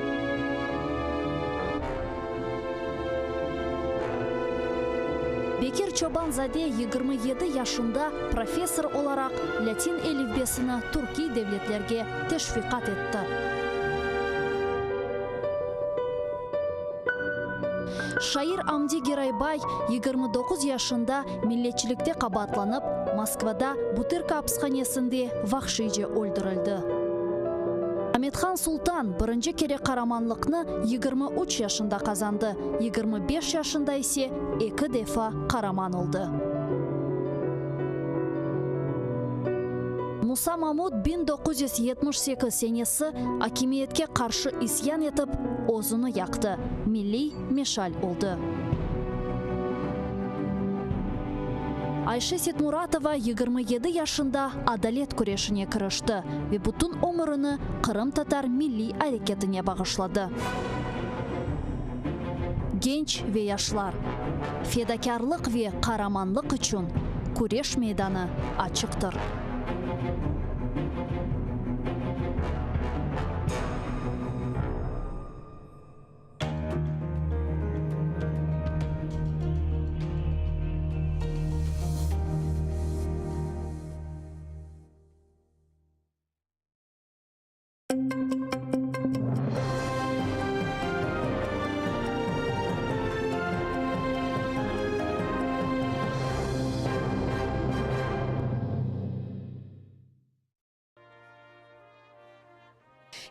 Bekir Çoban-zade 27 yaşında professor olaraq lâtin elifbesini türkiy devletlerge teşviqat etti. Şair Amdi Geraybay 29 yaşında milletçilikte qabaatlanıp, Moskvada Butırka apishanesinde vahşiyce öldürildi. Amethan Sultan birinci kere qaramanlıqnı 23 yaşında qazandı, 25 yaşında ise eki defa qaraman oldı. Musa Mamut 1978 senesi akimiyetke qarşı isyan etip, özüni yaqtı, milliy meşal oldı. Ayşe Setmuratova 27 yaşında adalet küreşine kirişti ve bütün ömürini qırımtatar milliy areketine bağışladı. Genç ve yaşlar, fedakârlıq ve qaramanlıq içün küreş meydanı açıqtır.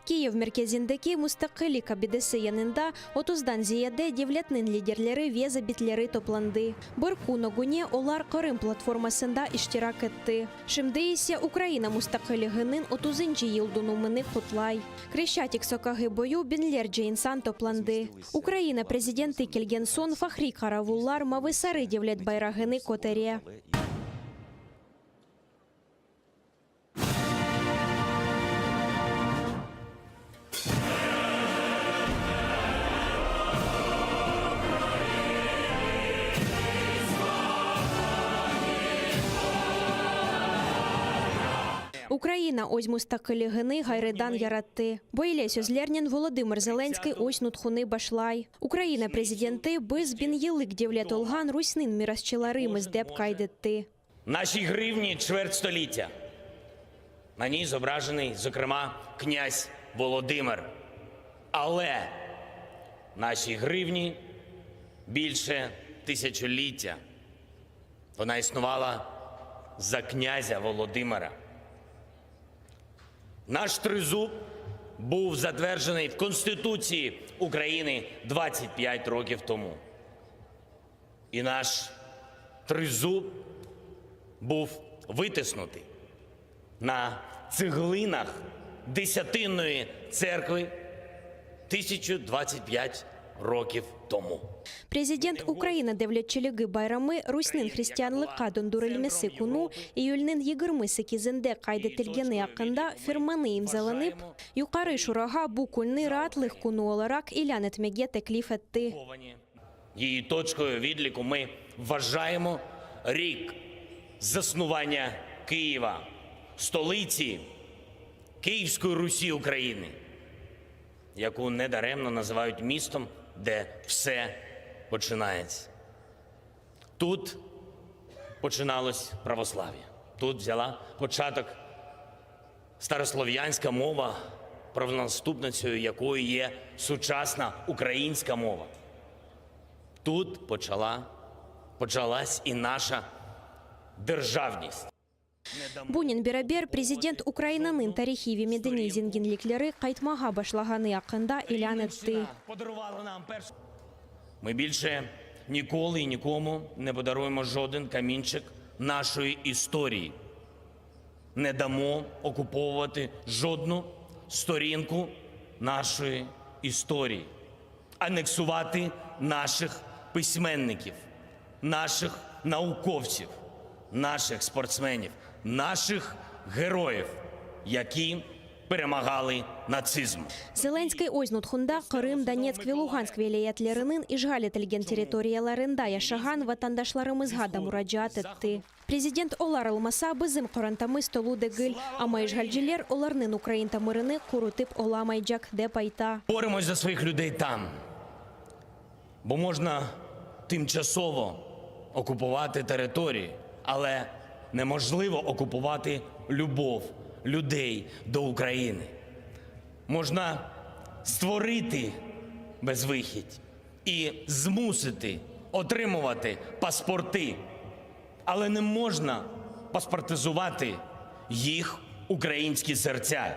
Kiyev merkezindeki Mustaqillik abidesi yanında otuzdan ziyade devletniñ liderleri ve zabitleri toplandı. Bir kün ögüne olar Qırım platformasında iştirak etti. Şimdi ise Ukraina mustaqilliginiñ otuzıncı yıldönümini qutlay. Kreşçatik soqağı boyu biñlerce insan toplandı. Ukraina prezidenti kelgen soñ fahriy qaravullar mavı-sarı devlet bayrağını kötere. Ukraina öz mustaqilligini ğayrıdan yarattı. Böyle sözlernen Volodımır Zelenskıy öz nutqunı başlay. Ukraina prezidenti, biz biñyıllıq devlet olğan Rusniñ mirasçılarımız, dep qayd etti. Naşiy ğrıvni çvert stolittâ. Na niy zobrajenıy, zokrema, knâz Volodımır. Ale naşiy ğrıvni bilşe tısâçolittâ. Vona isnuvala za knâzâ Volodımıra. Naş trızub buv zatverjenıy v Konstitutsiyi Ukrainı 25 rokiv tomu. İ naş trızub buv vıtısnutıy na tsığlınah Desâtinnoyi tserkvı 1025 rokiv tomu. Prezident Ukraina devletçiligi bayramı Rusniñ hristianlıqqa döndürilmesi künü, iyülniñ 28-inde qayd etilgeni aqqında fermanı imzalanıp, Yuqarı Şurağa bu künni raatlıq künü olaraq ilân etmege teklif etti. Yiyi toçkoyu vidliku mı vvajayemo rik zasnuvanya Kıyeva, stolıtsi Kıyivskoyi Rusi Ukrayiny, yaku nedaremno nazıvayut mistom, de vse poçınayetsâ. Tut poçınalos pravoslavye, tut vzâla poçatok Старослов'янська мова, правонаступницею якої є сучасна українська мова. Тут почала, почалась і наша державність. Bunen beraber, prezident Ukrainanıñ tarihiy ve medeniy zenginlikleri qaytmağa başlağanı aqqında ilân etti. Ми більше ніколи і нікому не подаруємо жоден камінчик нашої історії. Не дамо окуповувати жодну сторінку нашої історії, анексувати. наших письменників, наших науковців, наших спортсменів, наших героїв, які перемагали нацизм. Zelenskıy öz nutqunda Qırım, Donetsk ve Lugansk vilâyetleriniñ işğal etilgen territoriyalarında yaşağan vatandaşlarımızğa da muracaat etti. Prezident olar olmasa, bizim qorantamız tolu degil, amma işğalciler olarnıñ ukrain tamırını qurutıp olamaycaq, dep ayta. Боремось за своїх людей там, бо можна тимчасово окупувати території, але неможливо окупувати любов людей до України. Можна створити безвихідь і змусити отримувати паспорти, але не можна паспортизувати їх українські серця.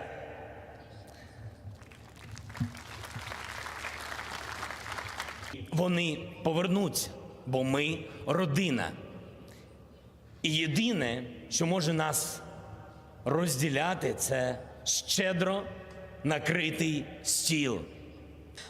Вони повернуться, бо ми родина. І єдине, що може нас розділяти, це щедро накритий стіл.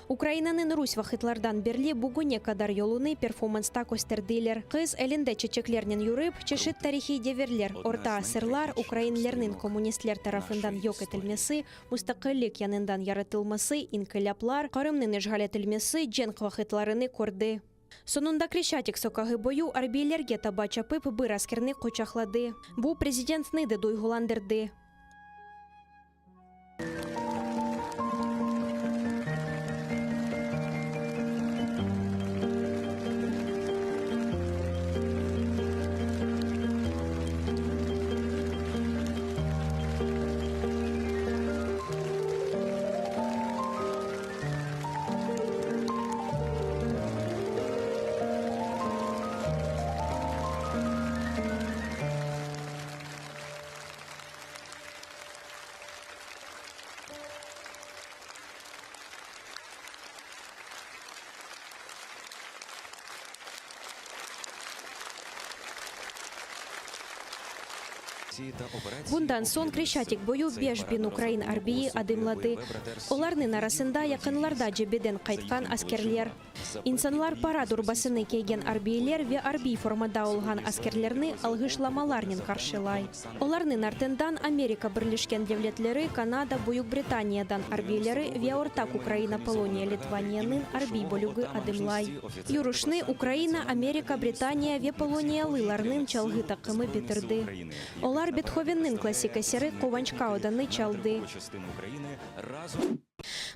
Ukrainanıñ rus vaqıtlardan berli bugüne qadar yolunı performansta kösterdiler. Qız elinde çeçeklernen yürip, çeşit tarihiy devirler, orta asırlar, ukrainlerniñ kommunistler tarafından yoq etilmesi, mustaqillik yañıdan yaratılması, inqilâplar, Qırımnıñ işğal etilmesi, cenk vaqıtlarını kördi. Soñunda Kreşçatik soqağı boyu arbiylerge taba çapıp, bir askerni quçaqladı. Bu, prezidentni de duyğulandırdı. Bundan soñ Kreşçatik boyu 5000 ukrain arbiyi adımladı. Olarnıñ arasında yaqınlarda cebeden qaytqan askerler. İnsanlar parad urbasını kiygen arbiyler ve arbiy formada olğan askerlerni alğışlamalarnen qarşılay. Olarnıñ artından Amerika Birleşken Devletleri, Kanada, Büyük Britaniyadan arbiyleri ve ortaq Ukraina-Poloniya-Litvaniyanıñ arbiy bölügi adımlay. Yürüşni Ukraina, Amerika, Britaniya ve poloniyalılarnıñ çalğı taqımı bitirdi. Olar Bethovenniñ klassik eseri Quvançqa odanı çaldı.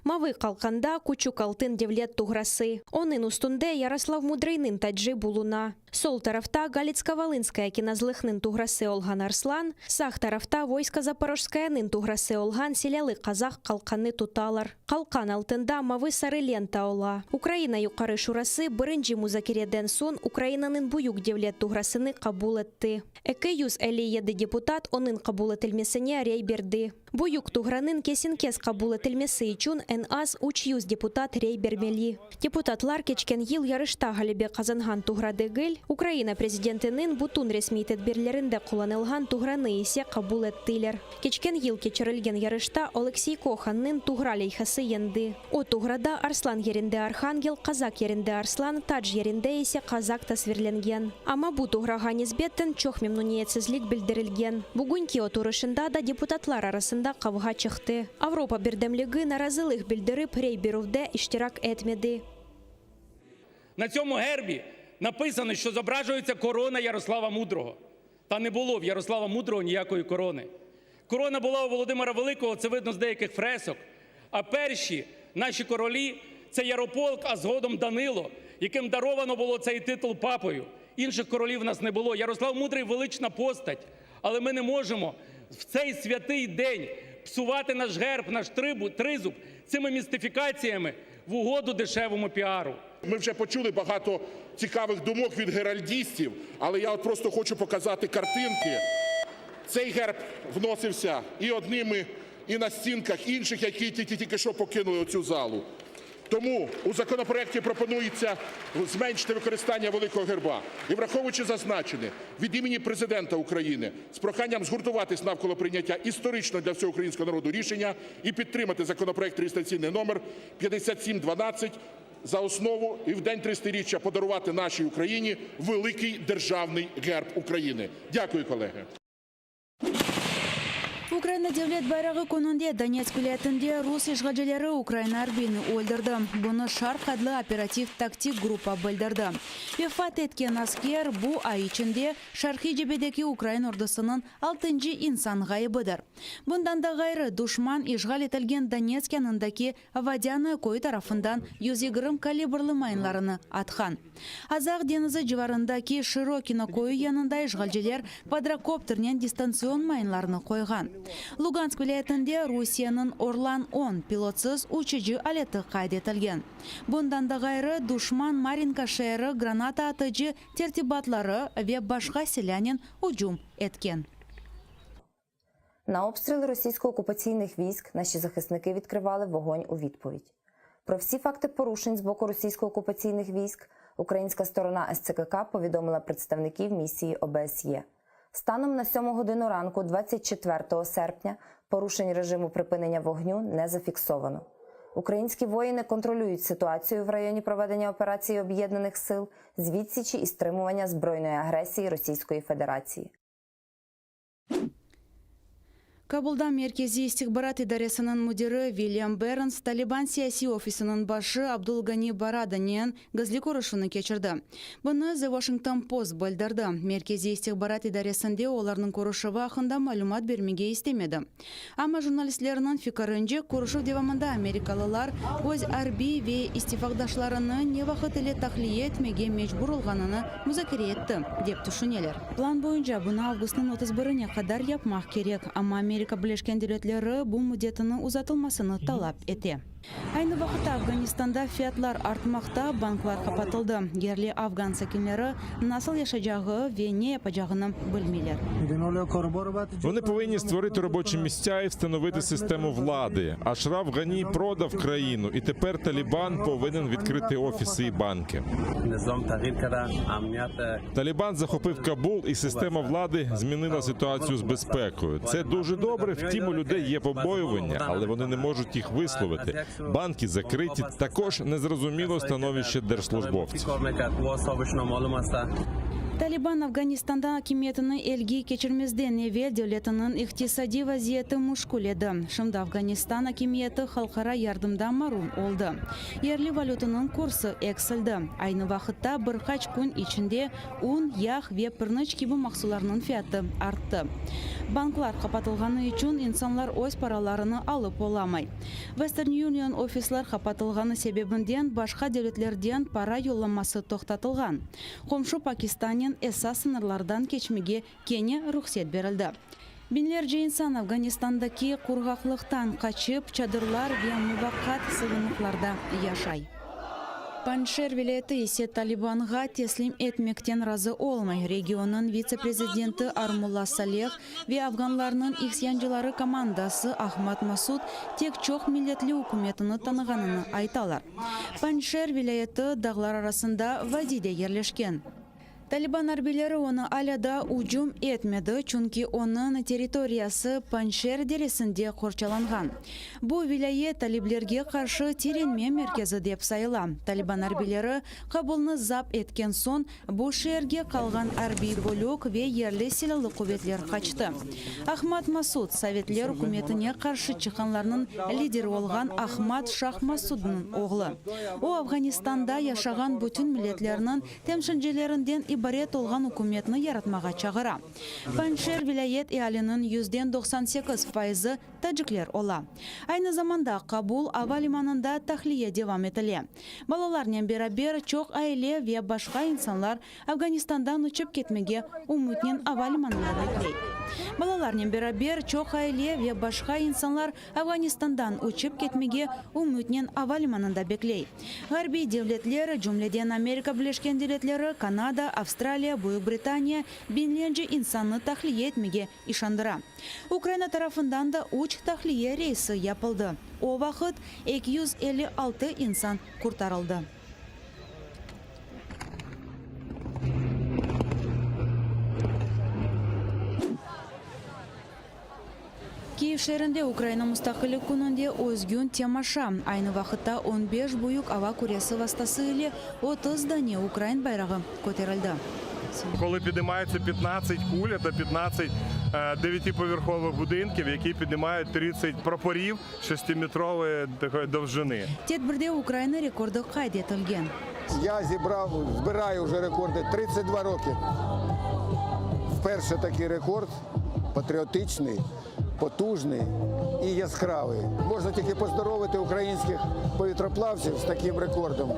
Mavı qalqanda küçük altın devlet tuğrası. Onıñ üstünde Yaroslav Mudrıynıñ tacı buluna. Sol tarafta Galitsko-Volınskaya kinazlıqnıñ tuğrası olğan arslan, sağ tarafta Voysko Zaporojskayanıñ tuğrası olğan silâlı qazaq qalqanı tutalar. Qalqan altında mavı-sarı lenta ola. Ukraina Yuqarı Şurası birinci muzakereden soñ Ukrainanıñ büyük devlet tuğrasını qabul etti. 257 deputat onıñ qabul etilmesine rey berdi. Büyük tuğranıñ kesen-kes qabul etilmesi içün eñ az 300 deputat rey bermeli. Deputatlar keçken yıl yarışta ğalebe qazanğan tuğra degil, Ukraina prezidentiniñ bütün resmiy tedbirlerinde qullanılğan tuğranı ise qabul ettiler. Keçken yıl keçirilgen yarışta Oleksiy Kohannıñ tuğra leyhası yeñdi. O tuğrada arslan yerinde arhangel, qazaq yerinde arslan, tac yerinde ise qazaq tasvirlengen. Amma bu tuğrağa nisbeten çoq memnüniyetsizlik bildirilgen. Bugünki oturışında da deputatlar arasında qavğa çıqtı. Avropa birdemligi narazılıq bildirip, rey berüvde iştirak etmedi. На цьому гербі написано, що зображується корона Ярослава Мудрого. Та не було в Ярослава Мудрого ніякої корони. Корона була у Володимира Великого, це видно з деяких фресок. А перші наші королі це Ярополк, а згодом Данило, яким даровано було цей титул папою. Інших королів в нас не було. Ярослав Мудрий велична постать, але ми не можемо в цей святий день псувати наш герб, наш тризуб цими містифікаціями в угоду дешевому піару. Ми вже почули багато цікавих думок від геральдістів, але я от просто хочу показати картинки. Цей герб вносився і одними, і на стінках інших, які тільки що покинули оцю залу. Тому у законопроекті пропонується зменшити використання великого герба. І враховуючи зазначене, від імені Президента України з проханням згуртуватись навколо прийняття історичного для всього українського народу рішення і підтримати законопроект реєстраційний номер 5712. за основу і в день 300-річчя подарувати нашій Україні великий державний герб України. Дякую, колеги. Ukraina devlet bayrağı kününde Donetsk vilâyetinde rus işğalcileri ukrain arbiyini öldürdi. Bunı Şarq adlı operativ-taktik gruppa bildirdi. Vefat etken asker bu ay içinde şarqiy cebedeki ukrain ordusınıñ altıncı insan ğayıbıdır. Bundan da ğayrı, duşman işğal etilgen Donetsk yanındaki Vodânıye köyü tarafından 120 kalibrlı mayınlarını atqan. Azaq deñizi civarındaki Şırokino köyü yanında işğalciler kvadrokopternen distantsion mayınlarını qoyğan. Lugansk vilâyetinde Rusiyeniñ Orlan on pilotsız uçucı aleti qayd etilgen. Bundan da ğayrı, duşman Marinka şeeri granata atıcı tertibatları ve başqa silânen ücüm etken. На обстріли російсько-окупаційних військ наші захисники відкривали вогонь у відповідь. Про всі факти порушень з боку російсько-окупаційних військ українська сторона СЦКК повідомила представників місії ОБСЄ. Станом на 7 годину ранку, 24 серпня, порушень режиму припинення вогню не зафіксовано. Українські воїни контролюють ситуацію в районі проведення операції Об'єднаних сил з відсічі і стримування збройної агресії Російської Федерації. Kabulda Merkeziy istihbarat idaresiniñ müdiri Vilyam Berns Taliban siyasiy ofisiniñ başı Abdul Gani Baradanen gizli körüşüvni keçirdi. Bunı The Washington Post bildirdi. Merkeziy istihbarat idaresinde olarnıñ körüşüvi aqqında malümat bermege istemedi. Amma jurnalistlerniñ fikirince, körüşüv devamında amerikalılar öz arbiy ve istifaqdaşlarını ne vaqıt ile tahliye etmege mecbur olğanını muzakere etti, dep tüşüneler. Plan boyunca bunı avgustnıñ 31-ine qadar yapmaq kerek, amma Amerika Birleşken Devletleri bu müddetiniñ uzatılmasını talap ete. Aynı vaqıtta Afganistanda fiyatlar artmaqta, banklar qapatıldı. Yerli afgan sakinleri nasıl yaşacağı ve ne yapacağını bilmeyler. Вони повинні створити робочі місця і встановити систему влади. Ашраф Гані продав країну, і тепер Талібан повинен відкрити офіси і банки. Талібан захопив Кабул, і система влади змінила ситуацію з безпекою. Це дуже добре. Втім, у людей є побоювання, але вони не можуть їх висловити. Банки закриті. Також незрозуміло становище держслужбовців. Taliban Afganistanda akimiyetini elge keçirmezden evel devletiniñ iqtisadiy vaziyeti muşkül edi. Şimdi Afganistan akimiyeti halqara yardımdan marum oldı. Yerli valütanıñ kursı eksildi. Aynı vaqıtta bir qaç kün içinde un, yağ ve pirniç kibi mahsullarnıñ fiyatı arttı. Banklar qapatılğanı içün insanlar öz paralarını alıp olamay. Western Union ofisler qapatılğanı sebebinden başqa devletlerden para yollaması toqtatılğan. Qomşu Pakistannen esas sıñırlardan keçmege kene ruhset berildi. Biñlerce insan Afganistandaki qurğaqlıqtan qaçıp, çadırlar ve muvaqqat sığınıqlarda yaşay. Panjşer vilâyeti ise Talibanğa teslim etmekten razı olmay. Regionnıñ vitse-prezidenti Armulla Saleh ve afganlarnıñ isyancıları komandası Ahmad Masud tek çoq milletli ükümetini tanığanını aytalar. Panjşer vilâyeti dağlar arasında vadiyde yerleşken. Taliban arbiyleri onı alâ daa ücüm etmedi, çünki onıñ territoriyası Panjşer deresinde qorçalanğan. Bu vilâyet taliblerge qarşı tirenme merkezi dep sayıla. Taliban arbiyleri Kabulnı zapt etken soñ, Bu şeerge qalğan arbiy bölük ve yerli silâlı quvetler qaçtı. Ahmad Masud, Sovetler ükümetine qarşı çıqqanlarnıñ lideri olğan Ahmad Şah Masudnıñ oğlu. O, Afğanistanda yaşağan bütün milletlerniñ temsilcilerinden ibaret olğan ükümetni yaratmağa çağıra. Panjşer vilâyet ealiniñ yüzden 98 fayızı tacikler ola. Aynı zamanda Kabul ava limanında tahliye devam etile. Balalarnen beraber çoq aile ve başqa insanlar Afganistandan uçıp ketmege ümütnen ava limanında bekley. Balalarnen beraber çoq aile ve başqa insanlar Afganistandan uçıp ketmege ümütnen ava limanında bekley. Ğarbiy devletler, cümleden Amerika Birleşken Devletleri, Kanada, Avstraliya, Büyük Britaniya biñlerce insannı tahliye etmege işandıra. Ukraina tarafından da üç tahliye reysi yapıldı, o vaqıt 256 insan qurtarıldı. Kiyev. şeerinde Ukraina Mustaqillik kününde özgün temaşa, aynı vaqıtta on beş büyük ava küresi vastası ile 30 dane ukrain bayrağı köterildi. Коли підіймаються 15 куль, це 15 дев'ятиповерхових будинків, які піднімають 30 прапорів шестиметрової такої довжини. Tedbirde Ukraina rekordı qayd etilgen. Я зібрав, збираю вже рекорди 32 роки. Вперше такий рекорд патріотичний, потужний і яскравий. Можна тільки поздоровити українських повітроплавців з таким рекордом. Е,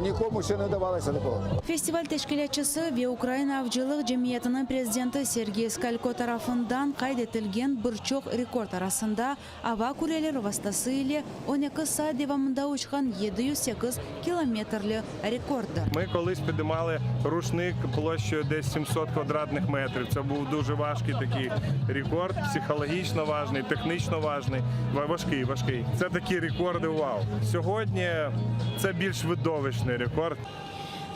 Нікому ще не давалося такого. Festival teşkilâtçısı ve Ukraina avcılıq cemiyetiniñ prezidenti Sergey Skalko tarafından qayd etilgen bir çoq rekord arasında ava küreleri vastası ile on eki saat devamında uçqan 708 kilometrli rekorddır. Ми колись підіймали рушник площею десь 700 квадратних метрів. Це був дуже важкий такий рекорд, психологічно важний, технічно важний, важкий, важкий. Це такі рекорди вау. Сьогодні це більш видовищний рекорд.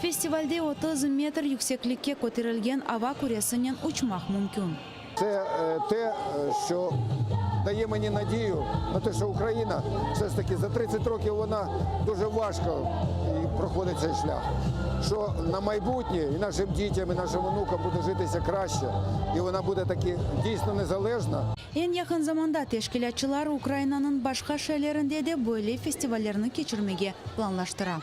Festivalde 30 metr yükseklikke köterilgen ava küresinen uçmaq mümkün. Це е, те, е, що дає мені надію на те, що Україна все ж таки за 30 років вона дуже важко і проходить цей шлях. Що на майбутнє і нашим дітям, і нашим онукам буде житися краще, і вона буде таки дійсно незалежна. Eñ yaqın zamanda teşkilâtçılar Ukrainanıñ başqa şeerlerinde de böyle festivallerni keçirmege planlaştıra.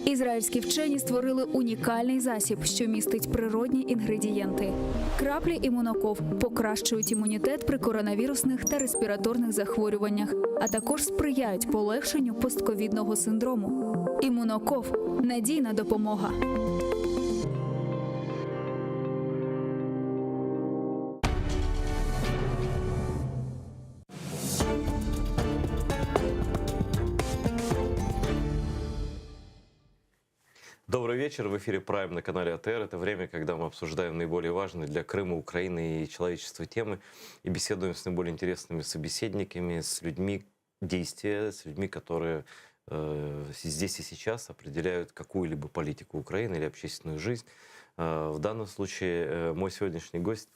Ізраїльські вчені створили унікальний засіб, що містить природні інгредієнти. Краплі імуноков покращують імунітет при коронавірусних та респіраторних захворюваннях, а також сприяють полегшенню постковідного синдрому. Імуноков надійна допомога. Добрый вечер. В эфире Прайм на канале АТР. Это время, когда мы обсуждаем наиболее важные для Крыма, Украины и человечества темы и беседуем с наиболее интересными собеседниками, с людьми действия, с людьми, которые э, здесь и сейчас определяют какую-либо политику Украины или общественную жизнь. Э, в данном случае э, мой сегодняшний гость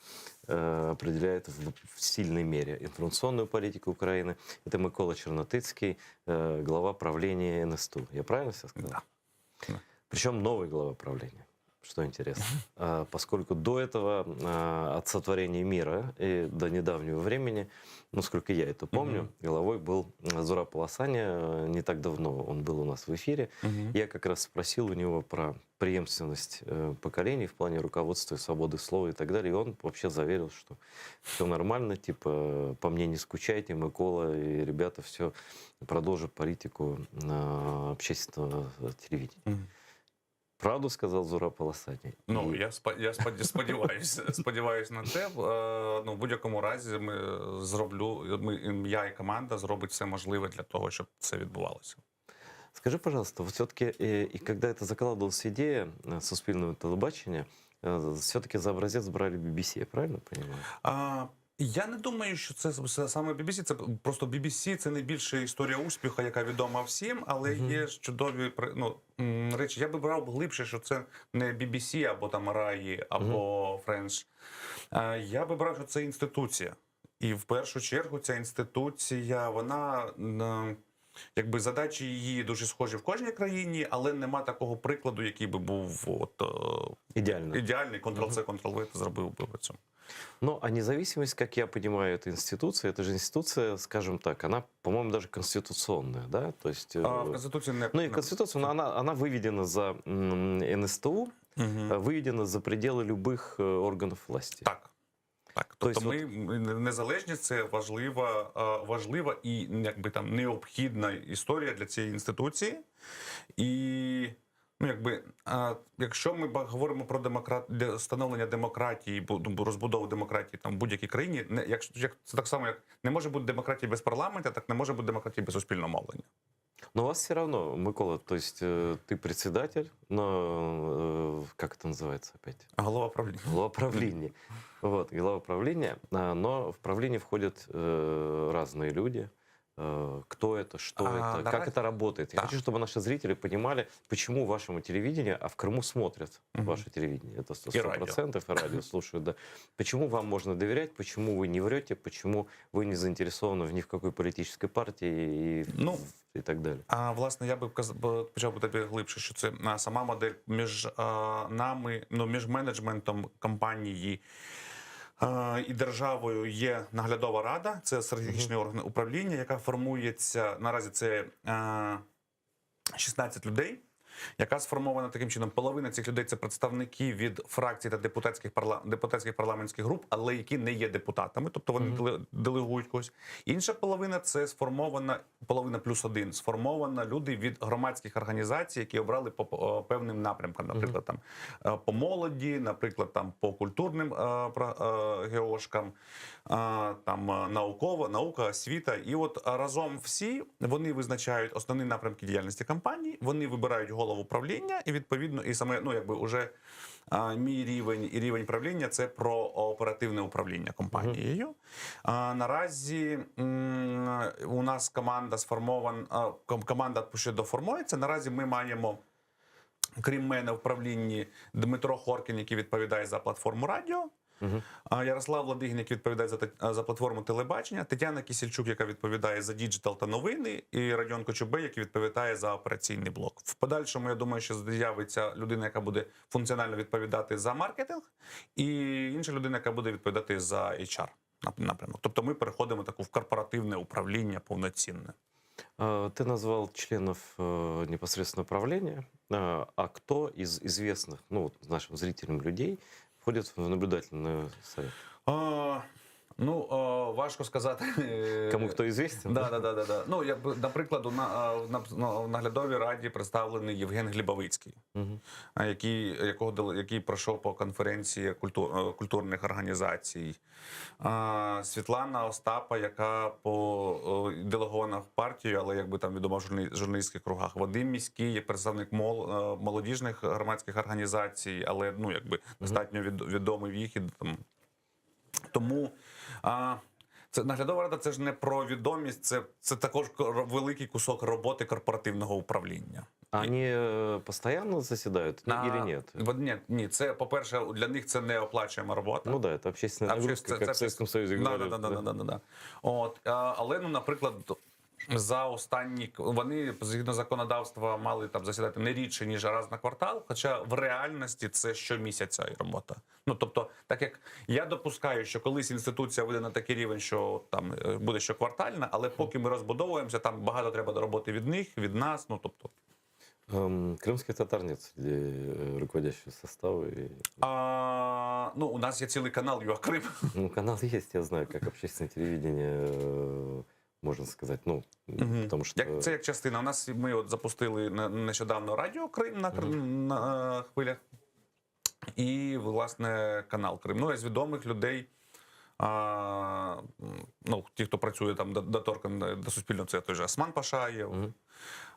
э, определяет в, в сильной мере информационную политику Украины. Это Микола Чернотыцкий, э, глава правления НСТУ. Я правильно все сказал? Да. Причем новый глава правления, что интересно. А, Поскольку до этого, а, от сотворения мира и до недавнего времени, насколько я это помню, главой был Зураб Аласания. Не так давно он был у нас в эфире. Я как раз спросил у него про преемственность э, поколений в плане руководства и свободы слова и так далее. И он вообще заверил, что все нормально, типа, по мне не скучайте, Микола и ребята все продолжат политику э, общественного телевидения. Правду сказал Зураб Аласания? Ну, я спа- я спод- сподіваюся, сподіваюся на це. Е, Ну, в будь-якому разі ми зроблю, ми, я і команда зробить все можливе для того, щоб це відбувалося. Скажи, пожалуйста, вот все-таки, и когда это закладывалась идея э, суспільного телебачення, все-таки за образец брали BBC, я правильно понимаю? А, я не думаю, що це с- саме BBC. Це просто BBC – це найбільша історія успіху, яка відома всім, але є ж чудові при- ну, м, речі. Я би брав глибше, що це не BBC або там Раї, або Френч. А, Я би брав, що це інституція. І в першу чергу ця інституція, вона. м, Якби задачі її дуже схожі в кожній країні, але нема такого прикладу, який би був от, е, ідеальний, ідеальний Ctrl-C, Ctrl-V ти зробив би в цьому. Ну, а независимость, как я понимаю, этой институции, это же институция, скажем так, она, по-моему, даже конституционная, да? То есть, А, в Конституції не Ну и Конституция, но она, она выведена за м, НСТУ, э, выведена за пределы любых э, органов власти. Так. Так, То тобто есть ми незалежність це важлива, е, важлива і якби там необхідна історія для цієї інституції. І ну, якби, е, якщо ми ба- говоримо про демократ для становлення демократії, бу- ну, розбудову демократії там в будь-якій країні, не якщо як це так само, як не може бути демократії без парламенту, так не може бути демократії без суспільного мовлення. Но у вас все равно, Микола, то есть э, ты председатель, но э, как это называется опять? Голова правління. Голова правления. Вот, глава правления. А, Но в правление входят э, разные люди. Э, Кто это, что А, это, как давай. это работает. Я хочу, чтобы наши зрители понимали, почему вашему телевидению, а в Крыму смотрят ваше телевидение, это И радио. 100% и радио слушают, да. Почему вам можно доверять, почему вы не врете, почему вы не заинтересованы в ни в какой политической партии и, Ну, и так далее. А власне, я би вказ- б- почав би тобі глибше, що це а, сама модель між а, нами, ну між менеджментом компанії. а, І державою є наглядова рада, це стратегічний орган управління, яка формується наразі. Це а, 16 людей, яка сформована таким чином. Половина цих людей це представники від фракцій та депутатських парла... депутатських парламентських груп, але які не є депутатами, тобто вони деле- делегують когось. Інша половина це сформована половина плюс один, сформована люди від громадських організацій, які обрали по, по певним напрямкам, наприклад, там е, по молоді, наприклад, там по культурним е, про- е, геошкам, е, там е, наукова, наука, освіта. І от разом всі вони визначають основні напрямки діяльності компанії, вони вибирають голову правління, і відповідно, і саме ну якби уже а, мій рівень і рівень правління це про оперативне управління компанією. А, наразі м, у нас команда сформована, а, ком- команда ще доформується. Наразі ми маємо. Крім мене, в правлінні Дмитро Хоркін, який відповідає за платформу радіо, а Ярослав Ладигін, який відповідає за, те- за платформу телебачення, Тетяна Кісільчук, яка відповідає за діджитал та новини, і Радіон Кочубей, який відповідає за операційний блок. В подальшому, я думаю, що з'явиться людина, яка буде функціонально відповідати за маркетинг, і інша людина, яка буде відповідати за HR напрямок. Тобто ми переходимо таку в корпоративне управління повноцінне. Э, Ты назвал членов э, непосредственно правления. Э, А кто из известных, ну, вот нашим зрителям людей входит в наблюдательный совет? А, ну, а, важко сказати. Кому хто известен? Да, да, да, да, да. Ну, я б, наприклад, у на, а, в на, ну, в наглядовій раді представлений Євген Глібовицький, а, який, якого, дели- який пройшов по конференції культур, е, культурних організацій. А, Світлана Остапа, яка по е, делегована в партію, але якби там відома в журні- журналістських кругах. Вадим Міський є представник мол, е, молодіжних громадських організацій, але ну, якби достатньо від, відомий в їх і там тому а, це наглядова рада це ж не про відомість, це, це також кор- великий кусок роботи корпоративного управління. А Они э, постоянно заседают ну, А, или нет? бо Ні, ні, це, по-перше, для них це не оплачуєма робота. Ну да, это общественная нагрузка, как в Советском Союзе Да, говорили. да, да, да, да, да, да. От, а, але, ну, наприклад, за останні вони згідно законодавства мали там засідати не рідше ніж раз на квартал, хоча в реальності це щомісяця і робота. Ну тобто, так як я допускаю, що колись інституція вийде на такий рівень, що там е, буде щоквартальна, але поки ми розбудовуємося, там багато треба роботи від них, від нас. Ну тобто, Эм, Крымских татар нет среди э, руководящего состава. И... а, ну у нас є цілий канал UA Крим. Ну, канал есть, я знаю, как общественное телевидение, э, можно сказать. Ну, потому что... Як, це як частина. У нас ми от запустили не- нещодавно Радіо Крим на, Крим- на е, хвилях. І, власне, канал Крим. Ну, а з відомих людей, а, м, ну, ті, хто працює там доторкан до Суспільного, це той же Осман Пашаєв.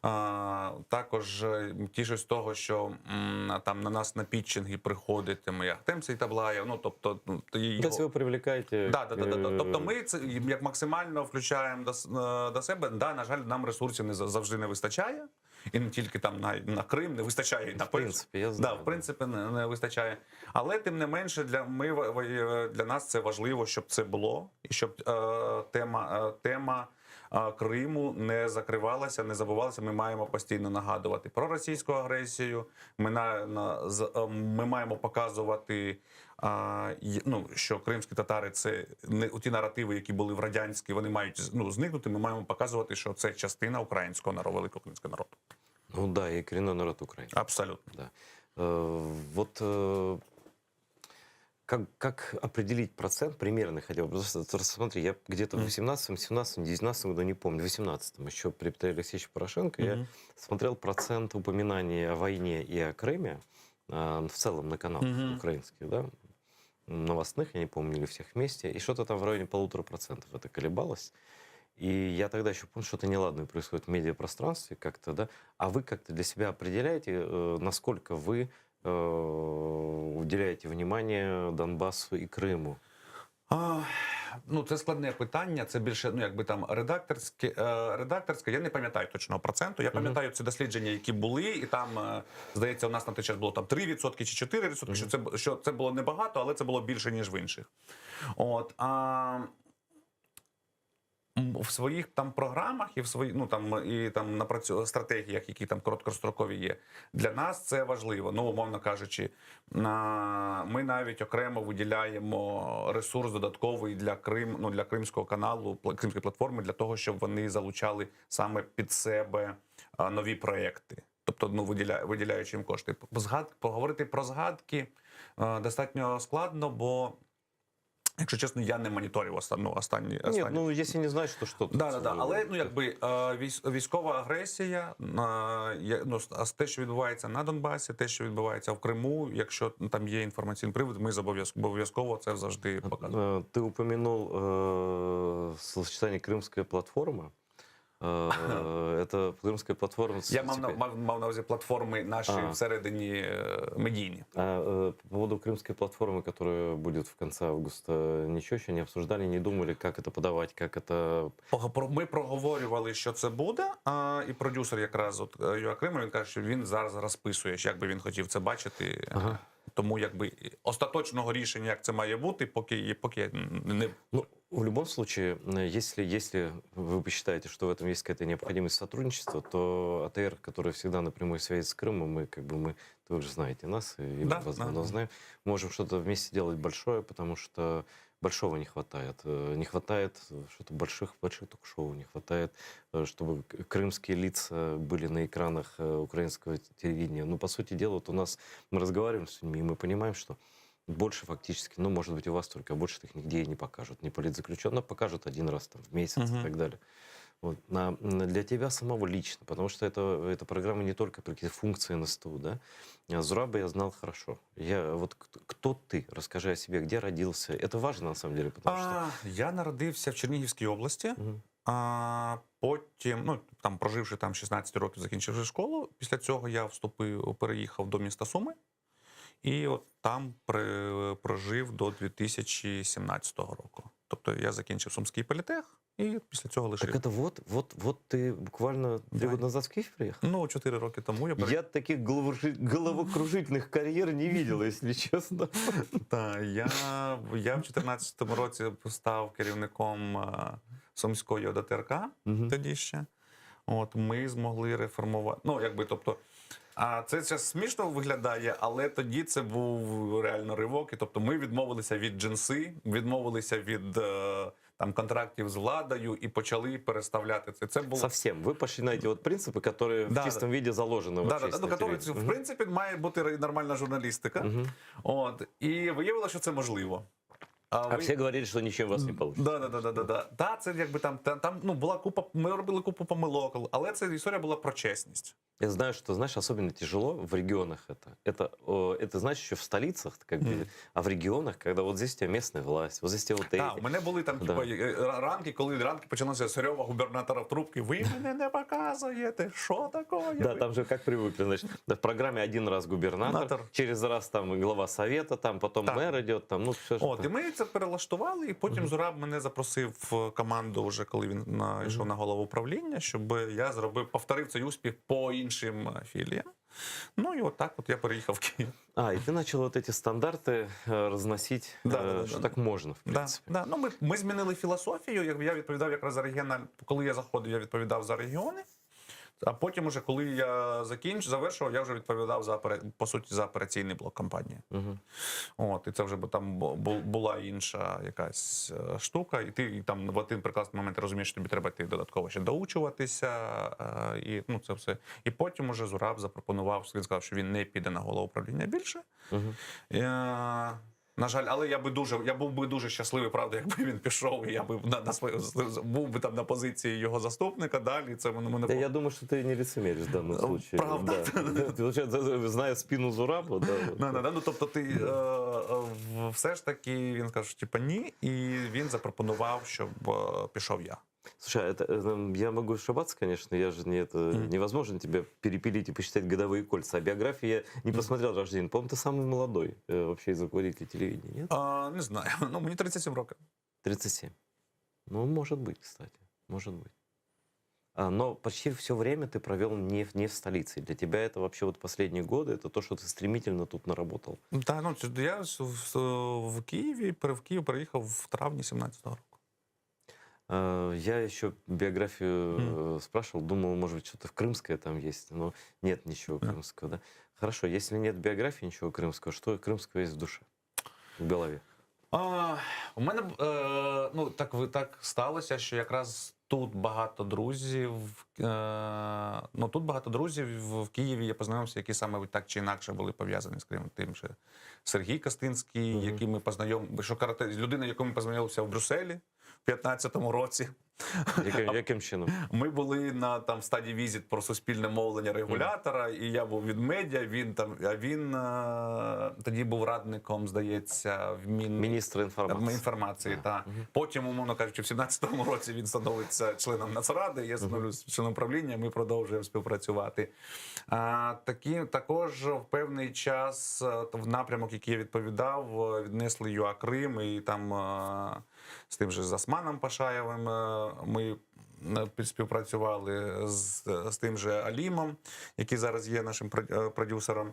А, також е, тішусь з того, що м, там на нас на пітчинги приходить там, і Ахтем Сейтаблаєв. Ну, тобто, ну, то То есть його- вы привлекаете... Да, да, да, да, да. э, Тобто ми це як максимально включаємо до, с- е, до себе. Да, на жаль, нам ресурсів не за- завжди не вистачає. І не тільки там на, на Крим, не вистачає і на В принципі, я Да, в принципі, не, не вистачає. Але тим не менше, для, ми, ва- ва- е, для нас це важливо, щоб це було, і щоб е, тема, е, тема е, Криму не закривалася, не забувалася. Ми маємо постійно нагадувати про російську агресію. Ми, на, на, з- е, ми маємо показувати, а, й- ну, що кримські татари це не ті наративи, які були в радянській, вони мають ну, зникнути. Ми маємо показувати, що це частина українського народу, великого українського народу. Ну да, и коренной народ Украины. Абсолютно. Да. Э, Вот э, как, как определить процент примерно хотя бы? Просто, просто смотри, я где-то в 18 17 19 году, не помню, в 18 еще при Петре Алексеевиче Порошенко я Мгм. смотрел процент упоминаний о войне и о Крыме э, в целом на каналах Мгм. украинских, да, новостных, я не помню, или всех вместе, и что-то там в районе 1,5% это колебалось. И я тогда еще понял, что-то неладное происходит в медиапространстве как-то, да. А вы как-то для себя определяете, э, насколько вы э, уделяете внимание Донбассу и Крыму? А, ну, це складне питання. Це більше, ну, якби там редакторське, е, редакторське. Я не пам'ятаю точного проценту. Я пам'ятаю ці дослідження, які були, і там, е, здається, у нас на той час було там 3% чи 4%, що це, що це було небагато, але це було більше, ніж в інших. От, а, м, в своїх там програмах і в свої, ну там і там напрацю стратегіях, які там короткострокові є, для нас це важливо. Ну, умовно кажучи, на ми навіть окремо виділяємо ресурс додатковий для Крим, ну для Кримського каналу, пла- Кримської платформи, для того, щоб вони залучали саме під себе а, нові проекти. Тобто, ну виділя, виділяючи їм кошти. Згад, поговорити про згадки е, достатньо складно, бо. Якщо чесно, я не моніторив останню ну, останні, Нет, останні. ну если не знаешь, то что? тут, Да, да, да. э, Але ну якби е, військ- військова агресія, е, я- ну, с- а те, що відбувається на Донбасі, те, що відбувається в Криму, якщо ну, там є інформаційний привід, ми зобов'яз- обов'язково це завжди показуємо. Э, Ты упомянул э, словосочетание «крымская платформа». Э, Это крымская платформа... с- Я мав на теперь- мав, мав на увазі платформи наші А. всередині е, медійні. А, э, по поводу крымской платформы, которая будет в конце августа, ничего еще не обсуждали, не думали, как это подавать, как это... Пога- про- Ми проговорювали, що це буде. А, і продюсер якраз от е, Юа Крима, він каже, що він зараз розписує, як би він хотів це бачити. Тому якби остаточного рішення, як це має бути, поки, поки я не Ну, в любом случае, э, если, если вы посчитаете, что в этом есть какая-то необходимость сотрудничества, то АТР, который всегда на прямой связи с Крымом, мы как бы мы, вы же знаете нас, и мы Да, вас да. давно знаем, можем что-то вместе делать большое, потому что большого не хватает. Э, Не хватает э, что-то больших, больших ток-шоу, не хватает, э, чтобы к- крымские лица были на экранах э, украинского телевидения. Ну, по сути дела, вот у нас мы разговариваем с людьми, и мы понимаем, что больше фактически, ну, может быть, у вас только, а больше их нигде и не покажут. Не политзаключенных покажут один раз там в месяц Мгм. и так далее. Вот. На, на- для тебя самого лично, потому что это, эта программа не только про какие-то функции НСТУ, да? А Зураба я знал хорошо. Я, вот кто, кто ты? Расскажи о себе, где родился. Это важно, на самом деле, потому что... А, я народився в Чернігівській області. А, потім, ну там проживши там 16 років, закінчивши школу. Після цього я вступив, переїхав до міста Суми, і от там при, прожив до 2017 року. Тобто я закінчив Сумський політех, і після цього лишив. Так это вот, вот, вот ты буквально три года назад в Киев приехал? Ну, 4 роки тому я переїхав. Я таких головокружи- головокружительных карьер не видел, если честно. Так, я, я в 2014 році став керівником е, Сумської ОДТРК тоді ще. От, ми змогли реформувати. Ну, якби, тобто, а це зараз смішно виглядає, але тоді це був реально ривок. І, тобто, ми відмовилися від джинси, відмовилися від е, там, контрактів з владою і почали переставляти це. Це було Совсем. Вы пошли на эти вот принципы, которые Да, в чистом виде заложены в Да, да, да, ну, общественном который, телевидении. в принципі, має бути нормальна журналістика. От, і виявилося, що це можливо. А ви- все говорили, что ничем у вас не получится. Да, да, да, да, да, да. Да, це якби там, там, там ну, була купа, ми робили купу помилок, але це історія була про чесність. Я знаю, что, знаешь, особенно тяжело в регионах это. Это, о, это знаешь, еще в столицах, как бы, а в регионах, когда вот здесь у тебя местная власть, вот здесь у тебя вот Так, эти. у мене були там Да. типу, е, ранки, коли ранки почалися з рьова губернатора в трубки. Ви мене не показуєте, що таке? Да, там же как привыкли, значит, да, в программе один раз губернатор, Натор. через раз там глава совета, там потом Так. мэр идет, там, ну все. От, і ми це перелаштували, і потім Зураб мене запросив в команду, вже коли він на, йшов на голову управління, щоб я зробив, повторив цей успіх по іншим е, філіям. Ну і от так от я переїхав в Київ. А, и ты начал вот эти стандарты э, разносить, Да, э, да, да, что да. так можно, в Да, принципе. да. Ну, ми, ми змінили філософію. Якби я відповідав якраз за регіональ... Коли я заходив, я відповідав за регіони. А потім, уже, коли я закінчив, завершував, я вже відповідав за опере- по суті за операційний блок компанії. От, і це вже бо там бу- бу- була інша якась е, штука, і ти і там в один прекрасний момент розумієш, що тобі треба йти додатково ще доучуватися. е, І, ну, це все. І потім уже Зураб запропонував, він сказав, що він не піде на голову управління більше. Е, На жаль, але я би дуже, я був би дуже щасливий, правда, якби він пішов, і я би на, на свою був би там на позиції його заступника. Далі це мене мене Да, я думаю, что ты не лицемеришь в данном случае. правда. Да. Ты, Получается, зная спину Зураба, да. вот. Да, да, да. Ну, тобто ти е, е, в- все ж таки він сказав, що типа ні, і він запропонував, щоб е, пішов я. Слушай, а это, это, я могу ошибаться, конечно, я же не это, невозможно тебя перепилить и посчитать годовые кольца. А биографии я не посмотрел рождения. По-моему, ты самый молодой э, вообще из руководителей телевидения, нет? А, не знаю. Ну, мені 37 років. 37. Ну, может быть, кстати, может быть. А, Но почти все время ты провел не в, не в столице. Для тебя это вообще вот последние годы, это то, что ты стремительно тут наработал. Та, ну, це- я в, в, в Києві, в Київ приїхав в травні 17-го року. А, Я еще биографию э, спрашивал, думал, может быть, что-то в крымское там есть, но нет ничего крымского, да? Хорошо, если нет биографии ничего крымского, что крымского есть в душе, в голове? А, у мене е, ну, так, ви- так сталося, що якраз тут багато друзів. Е, ну, тут багато друзів в, в Києві я познайомився, які саме так чи інакше були пов'язані з Кримом. Тим же Сергій Костинський, який ми познайом, що карате, людина, яку ми познайомилися в Брюсселі в 15-му році. Яким, яким чином? Ми були на там study visit про суспільне мовлення регулятора, і я був від медіа. Він там, а він е, тоді був радником, здається, в Мін... Міністра інформації. інформації. Та. Потім, умовно кажучи, в 17-му році він становиться членом Нацради, я становлюсь членом правління, ми продовжуємо співпрацювати. А, такі, також в певний час е, в напрямок, який я відповідав, е, віднесли ЮА Крим, і там е, з тим же з Османом Пашаєвим е, ми е, співпрацювали з, з тим же Алімом, який зараз є нашим про- е, продюсером. е,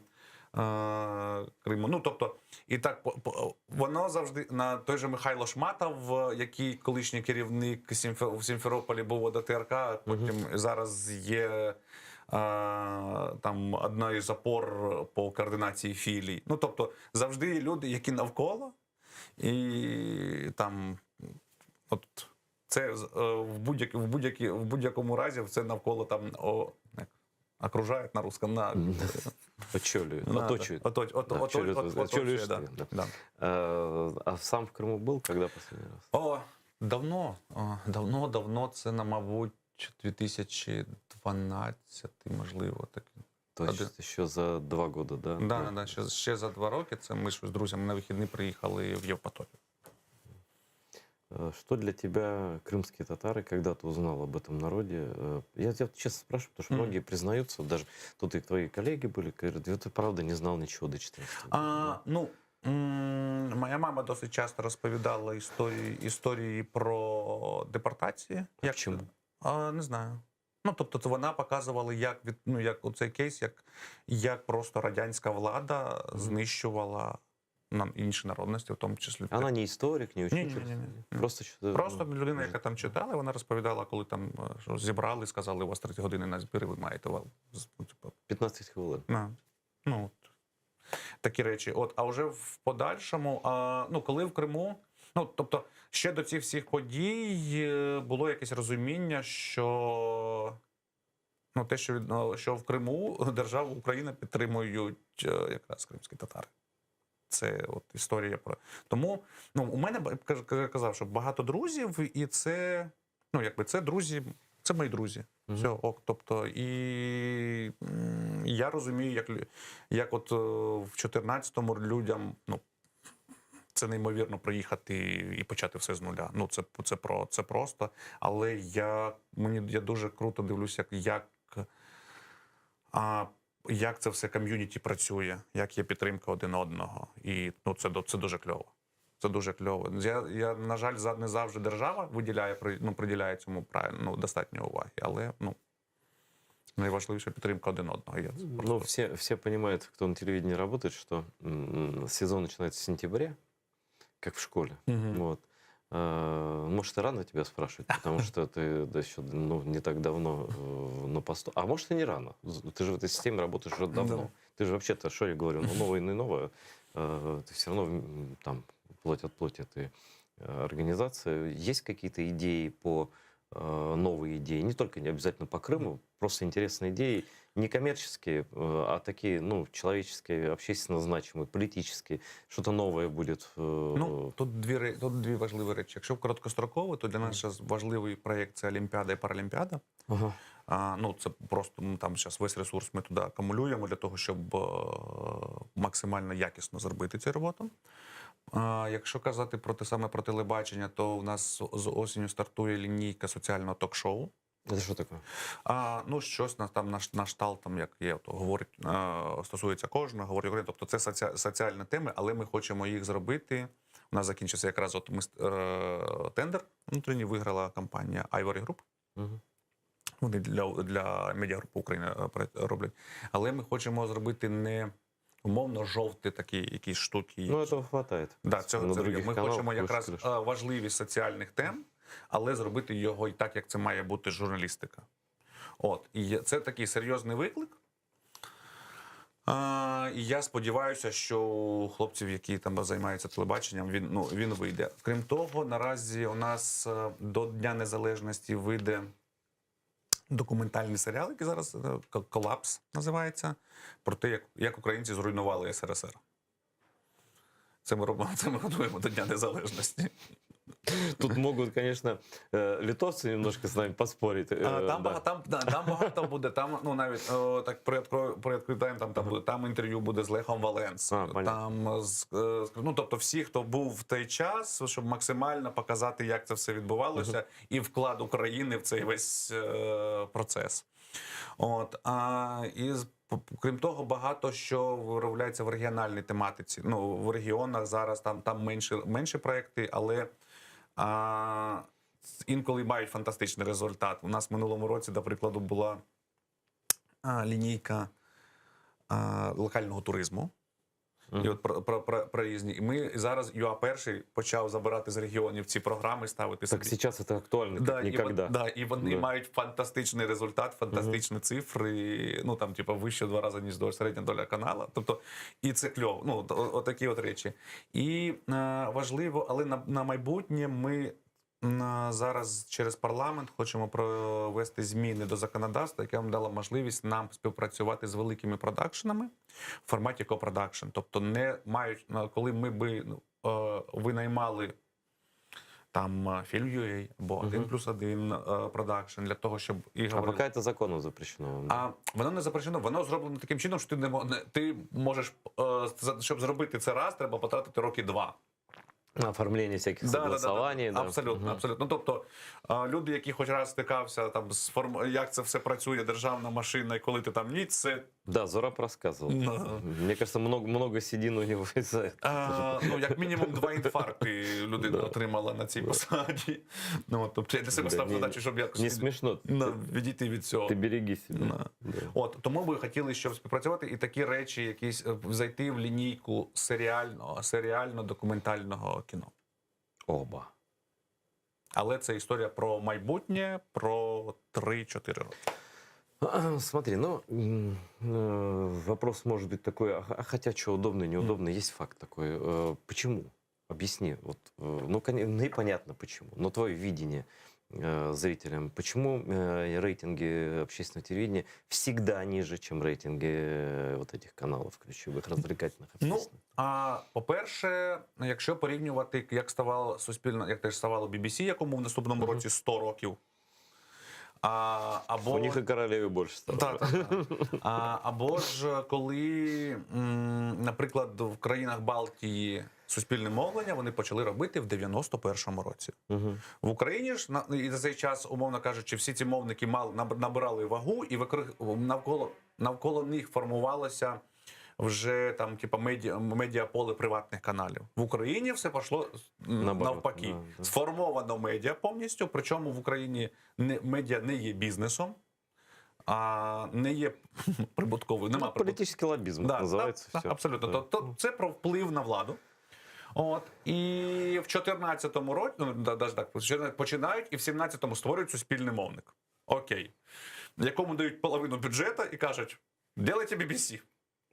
Криму. Ну, тобто, і так по- по- воно завжди на той же Михайло Шматов, е, який колишній керівник Сімфе- в Сімферополі був ОДТРК, потім зараз є е, там одна із опор по координації філій. Ну, тобто, завжди є люди, які навколо, і там от це е, в будь-як, в будь-які, в будь-якому разі це навколо там о, як, окружають на русском на Очолюють, На, оточують. да. Ото- ото- Да, ото- очолюють, от- очолюєш оточує, ти, да. да. Э, А сам в Крыму был, когда последний раз? О, давно, о, давно, давно, це, на, мабуть, 2012, можливо, так. То есть еще за два года, да? Да, да, да, ще, ще за два роки. Це ми ж з друзями на вихідні приїхали в Євпаторію. Э, Что для тебя крымские татары, когда ты узнал об этом народе? Э, Я тебя честно спрашиваю, потому что Мгм. многие признаются, даже тут и твои коллеги были, говорят, я ты правда не знал ничего до 14 А, ну, м, моя мама досить часто розповідала історії, історії про депортації. А як, чому? А, не знаю. Ну, тобто, це вона показувала, як від, ну, як оцей кейс, як, як просто радянська влада знищувала нам інші народності, в тому числі. Она не историк, не Ні, учитель. ні, ні, ні. Просто что-то, Просто ну, людина, яка там читала, вона розповідала, коли там е, що зібрали, сказали, у вас 3 години на збір, ви маєте ва- з- ну, типу, 15 хвилин. На. Ну, от. Такі речі. От, а вже в подальшому, а, ну, коли в Криму, ну, тобто, ще до цих всіх подій е, було якесь розуміння, що ну, те, що, від, ну, що в Криму державу Україна підтримують е, якраз кримські татари. Це от історія про. Тому ну, у мене ба- каж- я казав, що багато друзів, і це, ну, якби це друзі, це мої друзі. Все, ок. Тобто, і м, я розумію, як, лю- як от е, в 14-му людям, ну, це неймовірно приїхати і почати все з нуля. Ну, це, це, про, це просто. Але я, мені, я дуже круто дивлюся, як, як, а, як це все ком'юніті працює, як є підтримка один одного. І ну, це, до- це дуже кльово. Це дуже кльово. Я, я на жаль, за- не завжди держава виділяє, при- ну, приділяє цьому правильно, ну, достатньо уваги, але ну, найважливіша підтримка один одного. Я це Ну, все, все понимают, кто на телевидении работает, что м, сезон начинается в сентябре, как в школе. Мгм. Вот. Э, Может, и рано тебя спрашивать, потому что ты да, еще ну, не так давно э, на посту. А может, и не рано. Ты же в этой системе работаешь уже давно. Да. Ты же вообще-то, что я говорю, ну, новое не новое. Э, Ты все равно м, там плоть от плоти ты э, организация. Есть какие-то идеи по э, новые идеи, не только не обязательно по Крыму, просто интересные идеи, не коммерческие, э, а такие, ну, человеческие, общественно значимые, политические, что-то новое будет. э, Ну, тут дві, ре- тут дві важливі речі. Якщо короткостроково, то для нас зараз важливий проєкт це Олімпіада і Паралімпіада. Ага. А, ну, це просто ну, там зараз весь ресурс ми туди акумулюємо для того, щоб е, максимально якісно зробити цю роботу. А, якщо казати про те саме про телебачення, то у нас з осінню стартує лінійка соціального ток-шоу. Це що таке? А, ну, щось на там наш на кшталт, там як є, то говорить, е, стосується кожного, говорить Україна. Тобто це соці, соціальні теми, але ми хочемо їх зробити. У нас закінчився якраз от ми е, тендер внутрішній виграла компанія Ivory Group. Угу. Вони для, для медіагрупи України е, пре- роблять. Але ми хочемо зробити не умовно жовті такі якісь штуки. Ну, этого хватает. Да, цього, На це, других ми каналах хочемо больше якраз крыш. е, важливість соціальних тем, але зробити його і так, як це має бути журналістика. От, і є- це такий серйозний виклик. А, і я сподіваюся, що у хлопців, які там займаються телебаченням, він, ну, він вийде. Крім того, наразі у нас е, до Дня Незалежності вийде документальний серіал, який зараз е, «Ко- Колапс називається, про те, як, як українці зруйнували СРСР. Це ми робимо, це ми готуємо до Дня Незалежності. Тут могут, конечно, э, литовцы немножко с нами поспорить. А, э, там, да. багато, там, да, там багато буде. Там, ну, навіть о, так приоткрою, приоткриваємо, там, там, буде, там інтерв'ю буде з Лехом Валенсою. Там, з, е, з- ну, тобто всі, хто був в той час, щоб максимально показати, як це все відбувалося, і вклад України в цей весь е, процес. От, а, і з- п- крім того, багато що виробляється в регіональній тематиці. Ну, в регіонах зараз там, там менші, менші проекти, але а, інколи мають фантастичний результат. У нас в минулому році, до прикладу, була а, лінійка а, локального туризму. І от про, про, про, про різні. І ми зараз ЮА перший почав забирати з регіонів ці програми, ставити Так собі. сейчас это актуально, как Да, і, никогда. вон- да, і вони Да. мають фантастичний результат, фантастичні цифри. Ну там, типу, вище в два рази, ніж доля- середня доля канала. Тобто, і це кльово. Ну, от, о- отакі от речі. І е, важливо, але на, на майбутнє ми. м, Зараз через парламент хочемо провести зміни до законодавства, яке вам дало можливість нам співпрацювати з великими продакшенами в форматі копродакшн. Тобто, не мають ну, коли ми би ну, е, винаймали там е, фільм UA або «Один плюс один» е, продакшн для того, щоб і А говорили. пока это законом запрещено. да. А воно не запрещено, воно зроблено таким чином, що ти не мо- не- ти можеш, е, за- щоб зробити це раз, треба потратити роки два. На оформление всяких Да, да, да, да. согласований. да. Абсолютно, абсолютно. Ну, тобто е, люди, які хоч раз стикався там з форм, як це все працює, державна машина, і коли ти там ні, це Да, Зураб рассказывал. Да. Мне кажется, много, много седин у него из-за этого. Е, ну, як мінімум, два інфаркти людина отримала на цій посаді. Ну, от, тобто я для себе Да, став не- задачу, щоб якось Не від- смешно. Да, Ты, відійти від цього. ты береги себя. Да. От тому ми хотіли, щоб співпрацювати, і такі речі, якісь е, зайти в лінійку серіального, серіально-документального кіно. Оба. Але це історія про майбутнє, про 3-4 роки. Смотри, ну, м, э, вопрос может быть такой, а х- а хотя что, удобный, неудобный, есть факт такой. Э, Почему? Объясни. Вот, э, ну, коне- ну, и понятно почему, но твое видение э, зрителям, почему э, рейтинги общественного телевидения всегда ниже, чем рейтинги э, вот этих каналов ключевых, развлекательных, Ну, общественных? а по-перше, якщо порівнювати, як ставало суспільно, як теж ставало BBC, якому в наступному році 100 років. А, або У них и королеве больше стало. Так, так, так. А, або ж коли, м, наприклад, в країнах Балтії суспільне мовлення вони почали робити в 91-му році. В Україні ж на і за цей час, умовно кажучи, всі ці мовники мали наб- набирали вагу, і викри- навколо навколо них формувалося вже там, типа, медіа, медіаполе приватних каналів. В Україні все пішло м, Наоборот, навпаки. да, да. Сформовано медіа повністю, причому в Україні не, медіа не є бізнесом, а не є прибутковою. Нема Ну, политический лоббизм Да, называется. да, всё. да, абсолютно. Да. Тобто це про вплив на владу. От і в 14-му році, ну да, даже так, починають і в 17-му створюють суспільний мовник. Окей. Якому дають половину бюджету і кажуть: делайте BBC.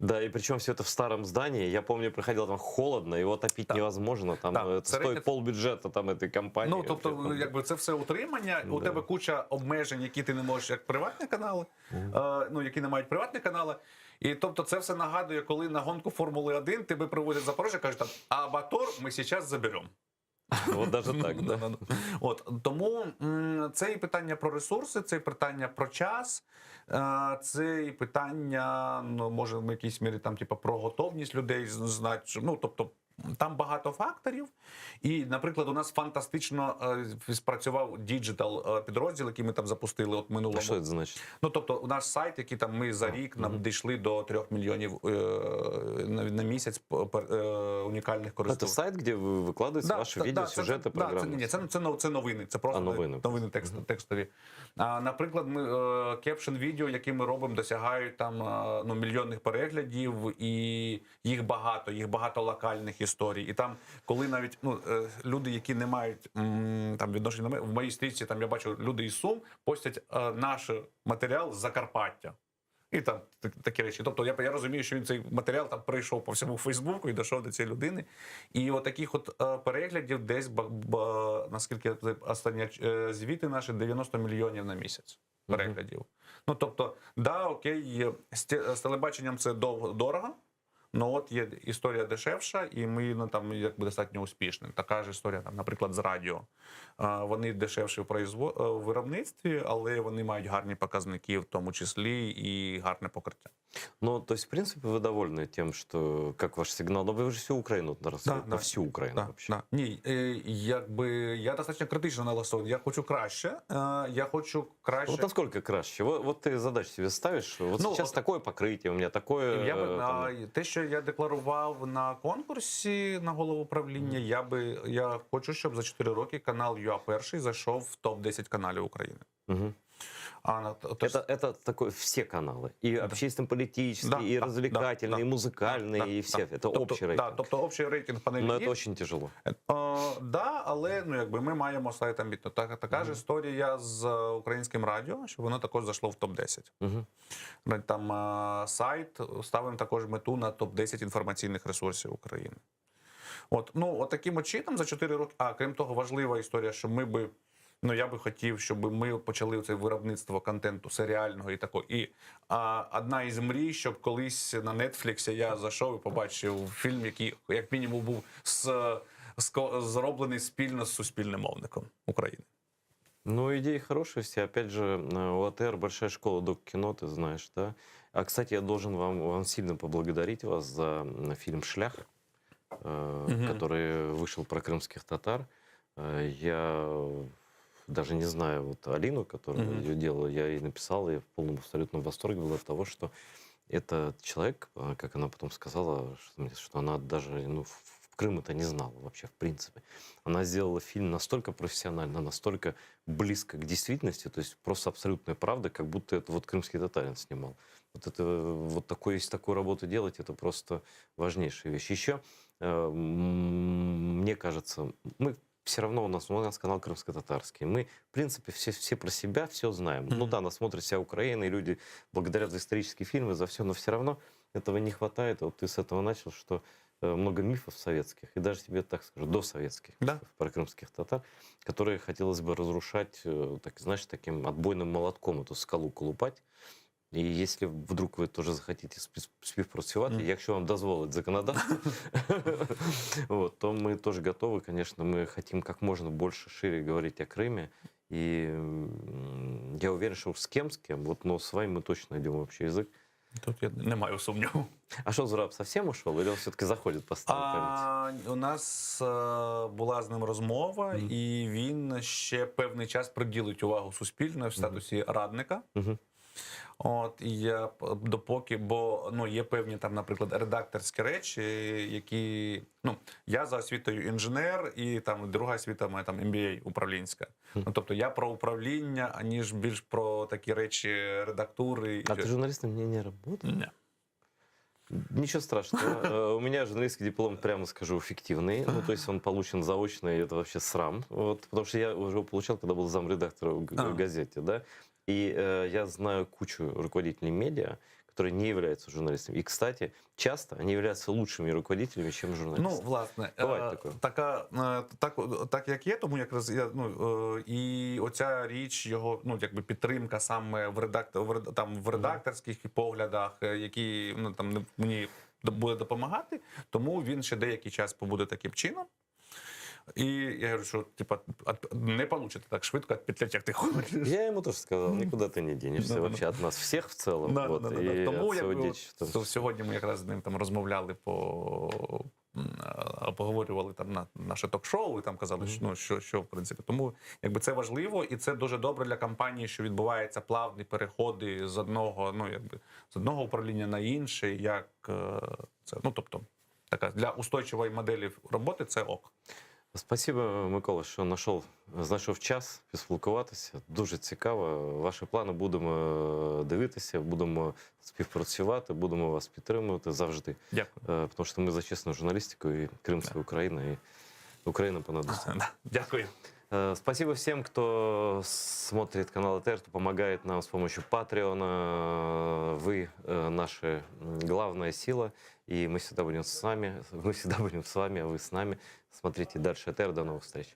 Да, и причем все это в старом здании. Я помню, приходил там холодно, его топить невозможно. Там Да. э, это Середня- стоит полбюджета там этой компании. Ну, тобто, ну, якби це все утримання, у Да. тебе куча обмежень, які ти не можеш як приватні канали, е, ну, які не мають приватні канали. І тобто це все нагадує, коли на гонку Формули 1 тебе привозять в Запорожжя, кажуть, там, а мотор ми зараз заберемо. Вот даже так, да. От тому м, це і питання про ресурси, це і питання про час, е, це і питання, ну може в якійсь мірі там, типу, про готовність людей знати. що- Ну тобто. Там багато факторів. І, наприклад, у нас фантастично е, спрацював digital е, підрозділ, який ми там запустили от минулому. А що це значить? Ну тобто, у нас сайт, який там ми за рік нам дійшли до 3 мільйонів е, на, на місяць пер- е, унікальних Это користувачів. сайт, где вы выкладываете ваши та- видео, да, це- сюжеты, це, да, программы. це, ні, це, це, нов- це новини, це просто А, новини. новини текст, текстові. А, наприклад, ми caption відео, які ми робимо, досягають там е, ну, мільйонних переглядів, і їх багато, їх багато локальних історій. І там, коли навіть ну, е, люди, які не мають м, там відношення до мене, в моїй стрічці, там я бачу люди із Сум постять е, наш матеріал з Закарпаття. І там так- такі речі. Тобто я, я розумію, що він цей матеріал там пройшов по всьому Фейсбуку і дійшов до цієї людини. І от таких от е, переглядів десь, ба- ба- наскільки це останні е, звіти наші, 90 мільйонів на місяць переглядів. Ну тобто, да, окей, є- з, те- з телебаченням це довго дорого. Ну от є історія дешевша, і ми ну, там якби достатньо успішні. Така ж історія, там, наприклад, з радіо. Е, Вони дешевші в произво... е, в виробництві, але вони мають гарні показники, в тому числі і гарне покриття. Ну, то есть, в принципе, вы довольны тем, что как ваш сигнал, но вы же всю Украину транслируете, Да, на да. всю Украину Да, вообще. да. Ні, е, якби я достатньо критично налаштований. Я хочу краще. е, Я хочу краще. Вот насколько краще? Вот, вот ты задачу себе ставишь, вот Ну, сейчас вот- такое покрытие, у меня такое... Я би э, там, а, те, що я декларував на конкурсі на голову правління, я би я хочу, щоб за 4 роки канал ЮА перший зайшов в топ 10 каналів України. Мгм. А на то, то Это, это такое все каналы. И общественно-политические, Да, и да, развлекательные, да, и музыкальные, да, и все. да. Это Тобто, общий рейтинг. Да, тобто общий рейтинг панелі Но є. это очень тяжело. Е, да, але ну якби ми маємо сайт амбітно. Так, така ж історія з е, українським радіо, що воно також зайшло в топ 10 Мгм. Там е, сайт ставимо також мету на топ 10 інформаційних ресурсів України. От, ну, от таким от чином за 4 роки. А крім того, важлива історія, що ми би. Ну, я би хотів, щоб ми почали це виробництво контенту серіального і такого. І а, одна із мрій, щоб колись на Нетфліксі я зайшов і побачив фільм, який, як мінімум, був з, з, зроблений спільно з суспільним мовником України. Ну, идеи хорошие все. Опять же, э, у АТР большая школа док-кино, ты знаешь, да? А, кстати, я должен вам, вам сильно поблагодарить вас за м, фильм «Шлях», э, Мгм. который вышел про крымских татар. Э, Я даже не знаю вот Алину, которая Мгм. ее делала, я ей написал, и в полном абсолютном восторге был от того, что этот человек, э, как она потом сказала, что, мне, что она даже ну, в в Крым это не знала вообще, в принципе. Она сделала фильм настолько профессионально, настолько близко к действительности, то есть просто абсолютная правда, как будто это вот крымский татарин снимал. Вот это вот такое, если такую работу делать, это просто важнейшая вещь. Еще, э, м, мне кажется, мы все равно у нас, у нас канал крымско-татарский. Мы, в принципе, все, все про себя все знаем. Ну да, нас смотрит вся Украина, и люди благодарят за исторические фильмы, за все, но все равно этого не хватает. Вот ты с этого начал, что э, много мифов советских, и даже тебе так скажу, досоветских Да. мифов про крымских татар, которые хотелось бы разрушать, э, так, знаешь, таким отбойным молотком эту скалу колупать. И если вдруг вы тоже захотите спів- співпрацювати, Мгм. якщо вам дозволить законодавство, вот, то мы тоже готовы, конечно, мы хотим как можно больше, шире говорить о Крыме. И м, я уверен, что с кем, с кем, вот, но с вами мы точно найдем общий язык. Тут я не маю сумніву. А что, Зураб совсем ушел или он все-таки заходит по старой памяти? А, у нас е, була з ним розмова, і він ще певний час приділить увагу суспільно в статусі радника. Мгм. От і я п- допоки, бо ну є певні там, наприклад, редакторські речі, які ну я за освітою інженер, і там друга освіта моя там MBA управлінська. Ну тобто я про управління, аніж більш про такі речі редактури. А ты журналистом не, не работал? Ні. Ничего страшного. Э, У меня журналистский диплом, прямо скажу, фиктивный. Ну, то есть он получен заочно, и это вообще срам. Вот, потому что я уже его получал, когда был замредактором в г- А. в газете, да. И э, я знаю кучу руководителей медиа, которые не являются журналистами. И, кстати, часто они являются лучшими руководителями, чем журналисты. Ну, власне, Буває е, таке. така, е, так, так як є, тому якраз я, ну, е, і оця річ, його ну, якби підтримка саме в, редакт, в, ред- там, в редакторських поглядах, е, які ну, там, не- мені до- буде допомагати, тому він ще деякий час побуде таким чином. І я говорю, що типа, от- не получите так швидко відпетлять, як ти хочеш. Я ему тоже сказал, никуда ты не денешься Да-да-да. вообще от нас всех в целом. Да, вот, да, да, да. и Тому от якби, всего от, дичь в том сьогодні ми якраз з ним там розмовляли по м, е, обговорювали там на наше ток-шоу, і там казали, що, ну, що, що в принципі. Тому якби це важливо, і це дуже добре для кампанії, що відбуваються плавні переходи з одного, ну якби з одного управління на інше, як е, це, ну тобто, така для устойчивої моделі роботи це ок. Спасибо, Микола, що знайшов, знайшов час поспілкуватися. Дуже цікаво. Ваші плани будемо дивитися, будемо співпрацювати, будемо вас підтримувати завжди. Дякую. Е, Тому що ми за чесну журналістику, і Крим це Україна, і Україна понад усе. Дякую. Э, Спасибо всем, кто смотрит канал АТР, кто помогает нам с помощью Патреона. Вы э, наша м, главная сила, и мы всегда будем с вами. Мы всегда будем с вами, а вы с нами. Смотрите дальше АТР. До новых встреч.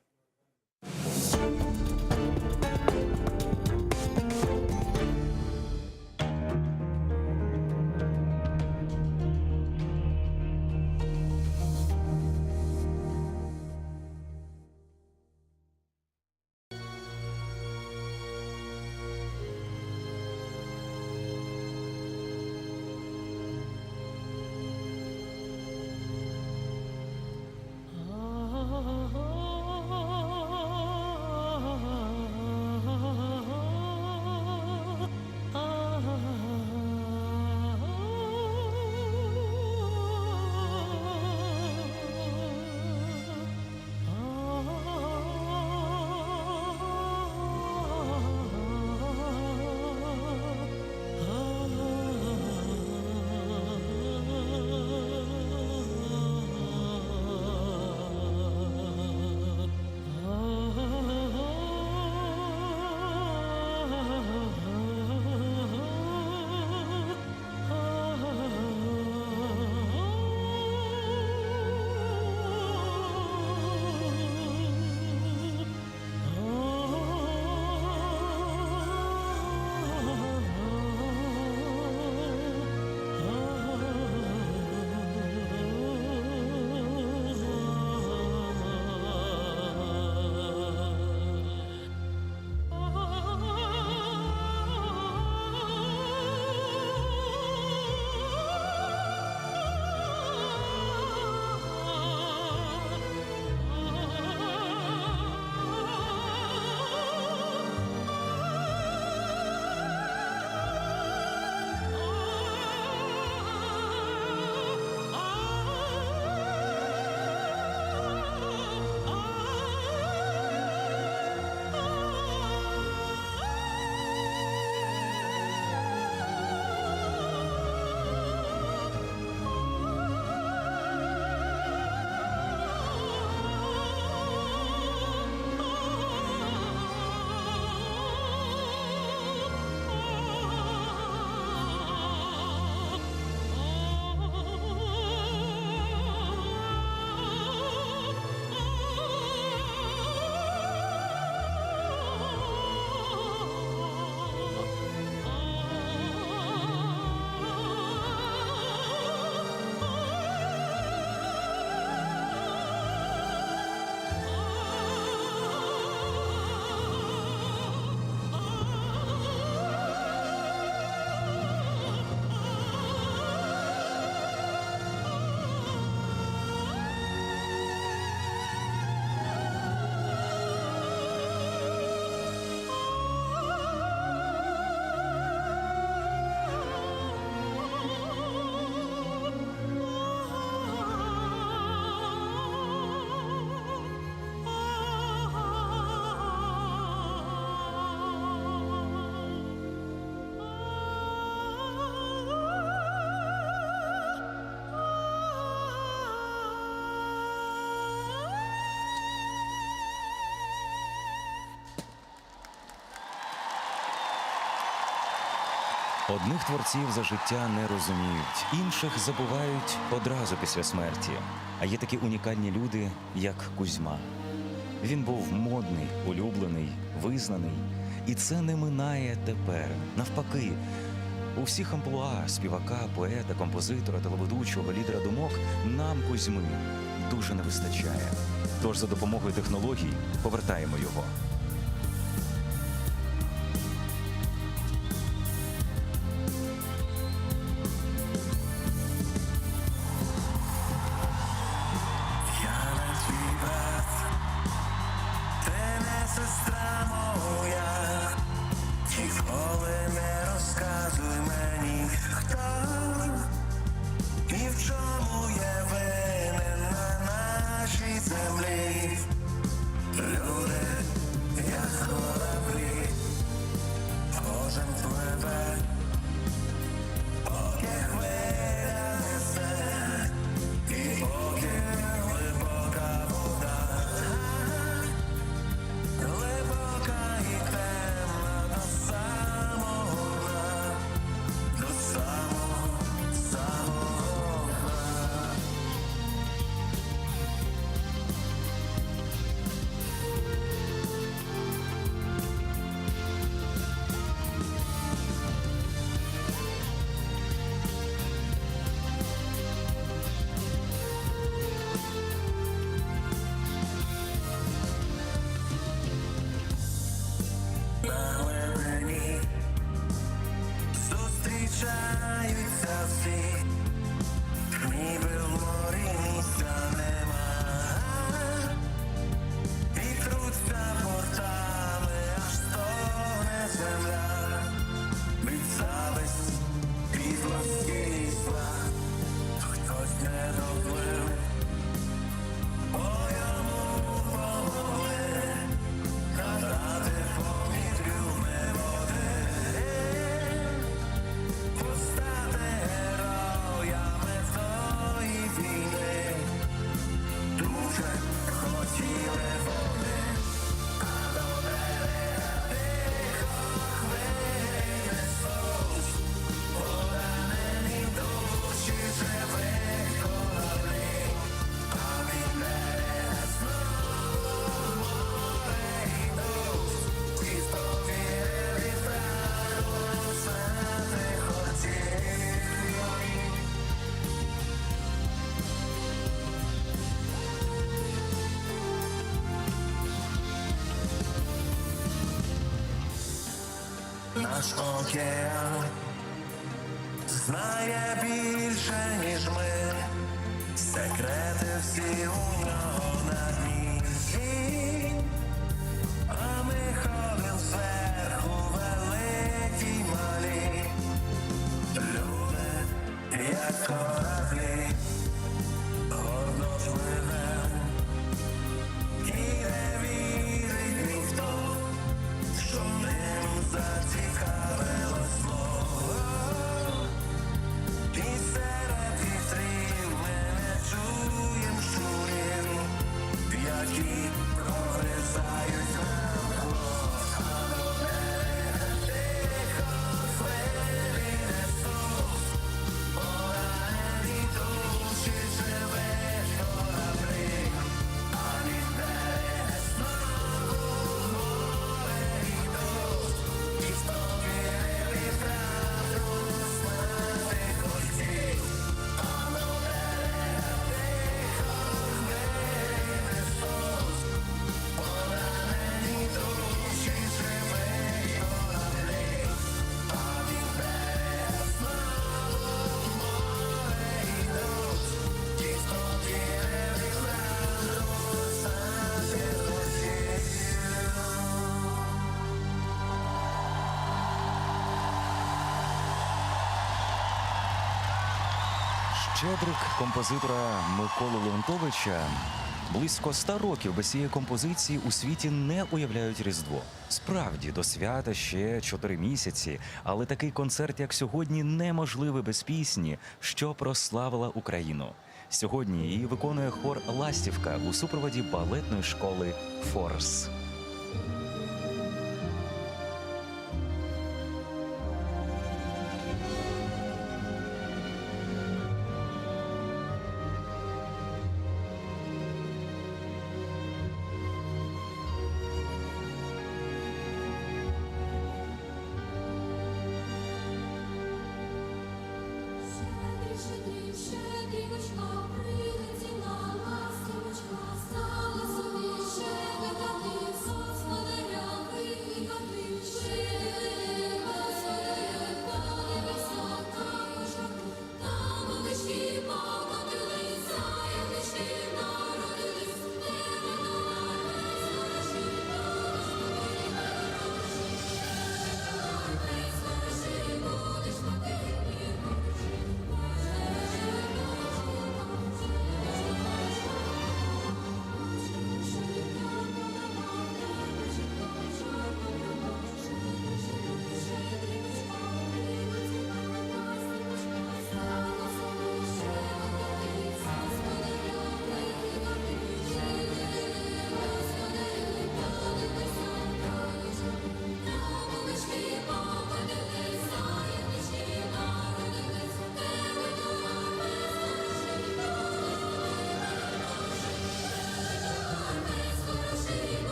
Одних творців за життя не розуміють, інших забувають одразу після смерті. А є такі унікальні люди, як Кузьма. Він був модний, улюблений, визнаний. І це не минає тепер. Навпаки, у всіх амплуа співака, поета, композитора, телеведучого, лідера думок нам Кузьми дуже не вистачає. Тож за допомогою технологій повертаємо його. Зустрічаються всі, ніби в морі місця нема, і труться бортами, аж стогне земля, від зависть, підлості і зла, хтось не доплив, бо йому помогли набрати повні трюми води. Постати героями тої війни, дуже хотіли вони, а до берега тихо хвилі несуть, поранені душі живих кораблів, а від берега знову в море йдуть, ті, хто вірив і правду знати хотів. Наш океан знає більше, ніж ми, секрети всі у нього на дні. А ми ходим зверху великі й малі, люди, як кораблі, гордо пливем, і не вірить ніхто що ним зацікавилось зло. І серед вітрів ми не чуєм щурів, які прогризають нам глот. А до берега тихо хвилі несуть, поранені душі живих кораблів, а від берега знову в море йдуть, ті, хто вірив і правду знати хотів, а до берега тихо хвилі несуть, поранені душі живих кораблів, а від берега знову в море йдуть, ті, хто вірив і правду знати хотів. Щедрик композитора Миколи Леонтовича близько 100 років без цієї композиції у світі не уявляють Різдво. Справді, до свята ще 4 місяці, але такий концерт, як сьогодні, неможливий без пісні, що прославила Україну. Сьогодні її виконує хор Ластівка у супроводі балетної школи Форс. Щедрий, щедрий, щедрівочка, прилетіла ластівочка, стала собі щедрикати, господаря викликати. Щедрик, господарю, подивися також, там овечки покотились, заявнички народились, не видала весь хороший, будеш платити, весь хороший, будеш платити, Щедрик,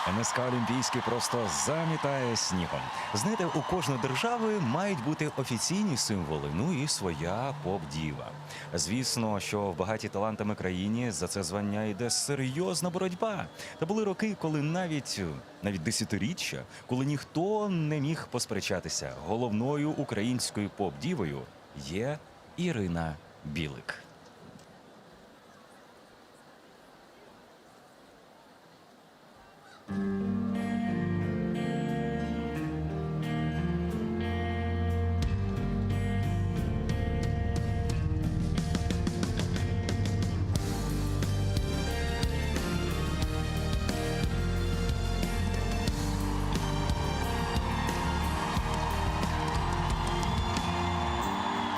НСК Олімпійський просто замітає снігом. Знаєте, у кожної держави мають бути офіційні символи, ну і своя поп-діва. Звісно, що в багатій талантами країні за це звання йде серйозна боротьба. Та були роки, коли навіть навіть десятиріччя, коли ніхто не міг посперечатися. Головною українською поп-дівою є Ірина Білик.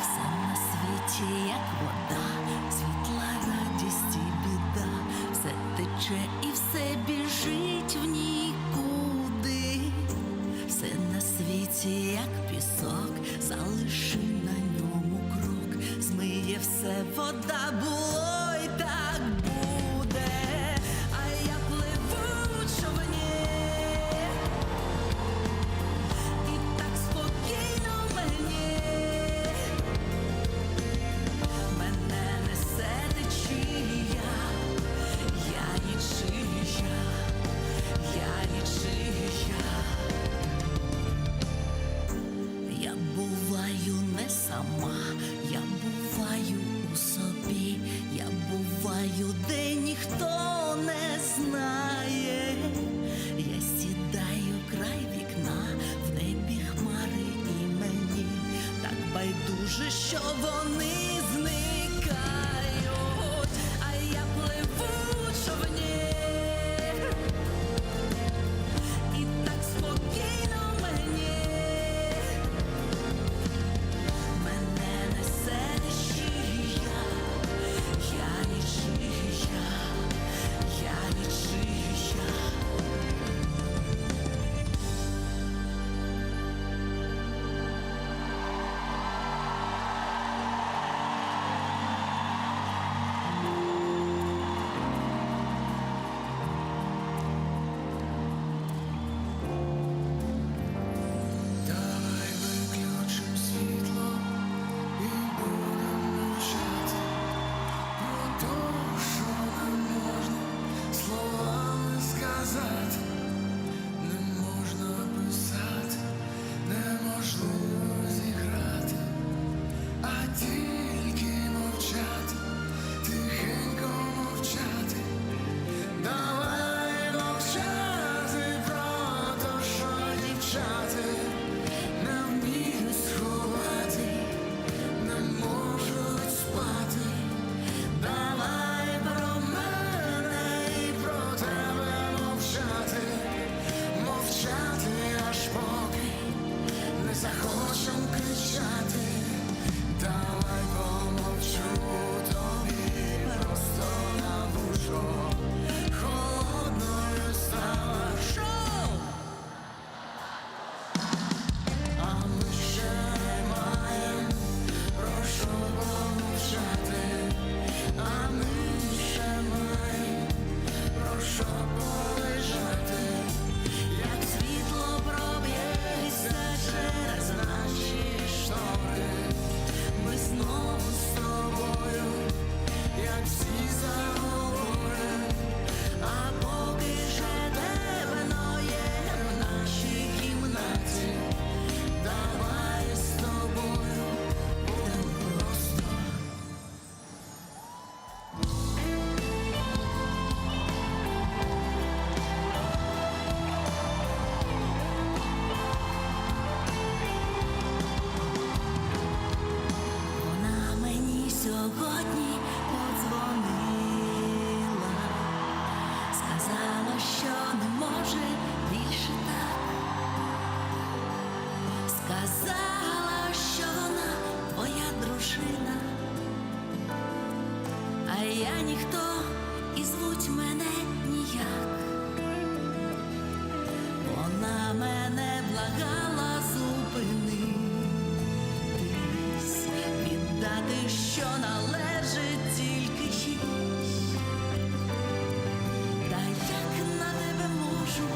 Все на світі, як вода, світла радість і біда, все тече і все біжить в нікуди. Все на світі, як пісок, залиши на ньому крок, змиє все вода, було й так буде. А я пливу в човні, і так спокійно мені. Мене несе течія, я нічия, я нічия. Я буваю не сама, я буваю у собі, я буваю, де ніхто не знає. Я сідаю край вікна, в небі хмари і мені так байдуже, що вони зникають, а я пливу в човні, і так спокійно мені. Мене несе течія, я нічия, я нічия. Давай виключим світло і будем мовчати про те, що не можна словами сказати, не можна писати, неможливо зіграти, а тільки мовчати, тихенько мовчати. Давай мовчати про те, що дівчати не вміють сховати, не можуть спати. Давай про мене і про тебе мовчати, мовчати, аж поки не захочем кричати. Давай помовчу тобі просто на вушко. Холодною стала шоу. А ми ще маєм про що помовчати, а ми ще маєм про що полежати, як Світло проб'ється через наші штори, ми знову з тобою, як всі заговорим, а поки ще темно є в нашій кімнаті, давай з тобою будем просто. Вона мені сьогодні подзвонила, сказала, що не може більше так. Сказала, що вона твоя дружина, а я ніхто і звуть мене ніяк. Вона мене благала зупинитись, віддати, що належить тільки їй. Та як на тебе можу?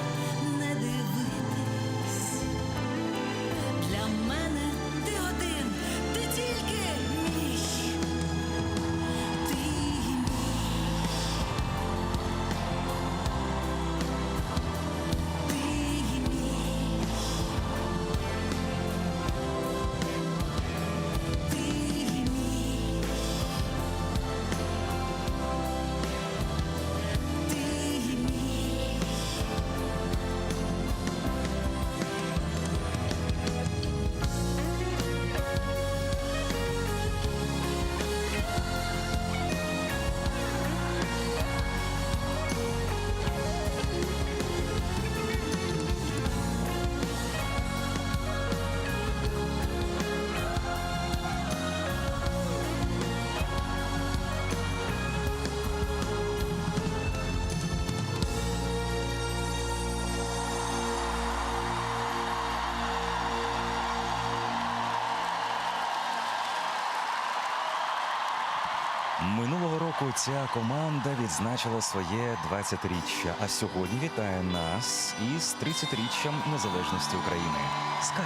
Минулого року ця команда відзначила своє 20-річчя, а сьогодні вітає нас із 30-річчям незалежності України. Скай.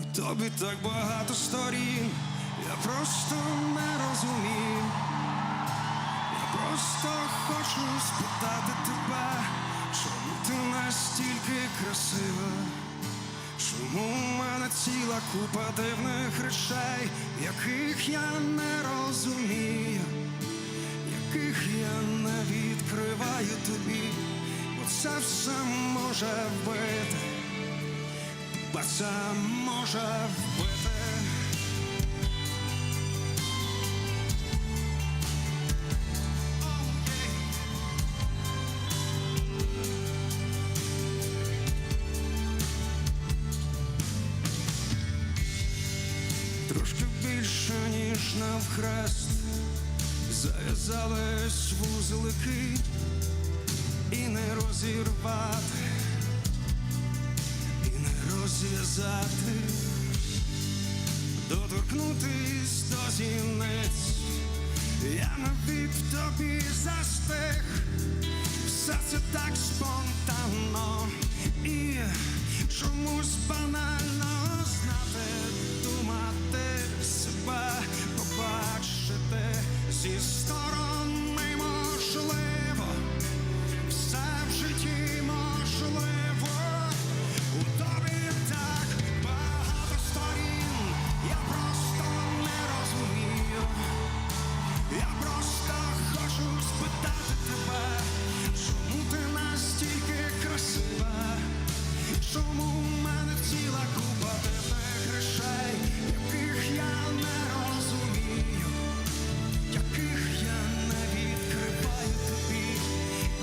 В тобі так багато сторін, я просто не розумію. Я просто хочу спитати тебе, чому ти настільки красива? Чому в мене ціла купа дивних речей, яких я не розумію, яких я не відкриваю тобі, бо це все може вбити. Бо це може вбити. Трошки більше, ніж навхрест, зав'язались вузлики і не розірвати і не розв'язати, доторкнутись до зіниць, я навік в тобі застиг, все це так спонтанно і чомусь банально знати, думати себе, побачити зі сторони можливо, все в житті можливо. У тобі так багато сторін, я просто не розумію. Я просто хочу спитати тебе, чому ти настільки красива, чому в мене ціла купа дивних речей, яких я не розумію, яких я не відкриваю тобі,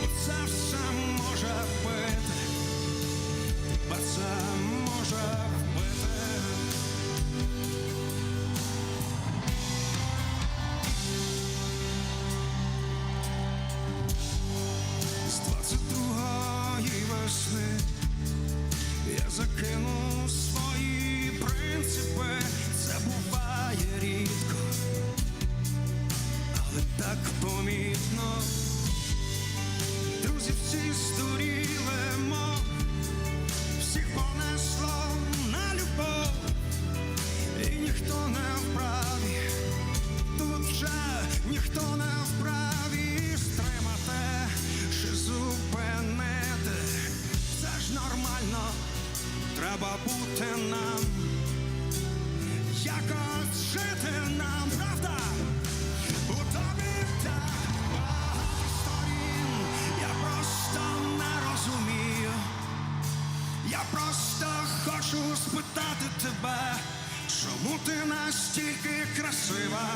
бо це все може вбити. Бо це може вбити. З 22-ї весни я закинув свої принципи. Це буває рідко, але так помітно. Друзі всі здуріли, мов всіх понесло на любов, і ніхто не вправі, тут вже ніхто не вправі стримати чи зупинити. Це ж нормально, треба бути нам, якось жити нам, правда? У тобі так багато сторін, я просто не розумію. Я просто хочу спитати тебе, чому ти настільки красива?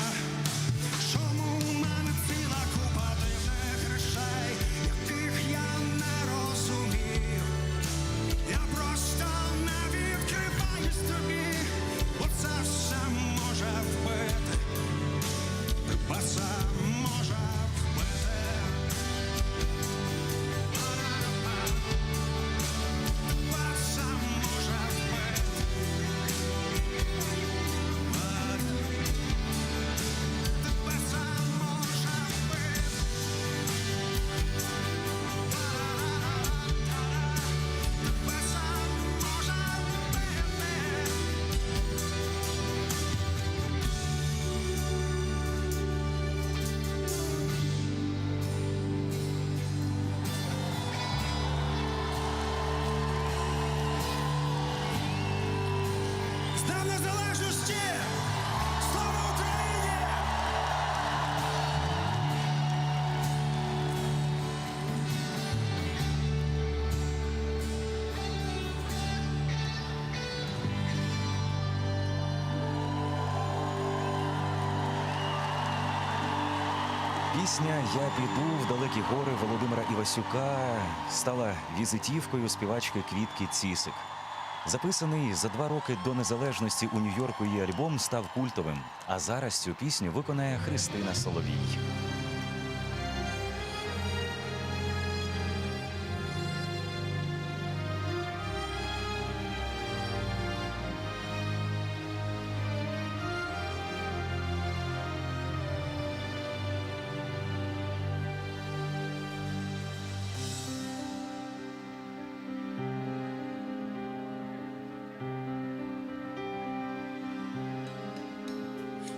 Чому в мене ціла купа дивних речей, яких я не розумію? Я просто не відкриваюсь тобі, бо це все може вбити. Тебе це може вбити. Тебе це може вбити. Тебе це може вбити. Тебе це може вбити. З Днем Незалежності! Слава Україні! Пісня Я піду в далекі гори Володимира Івасюка стала візитівкою співачки Квітки Цісик. Записаний за два роки до незалежності у Нью-Йорку її альбом став культовим. А зараз цю пісню виконає Христина Соловій.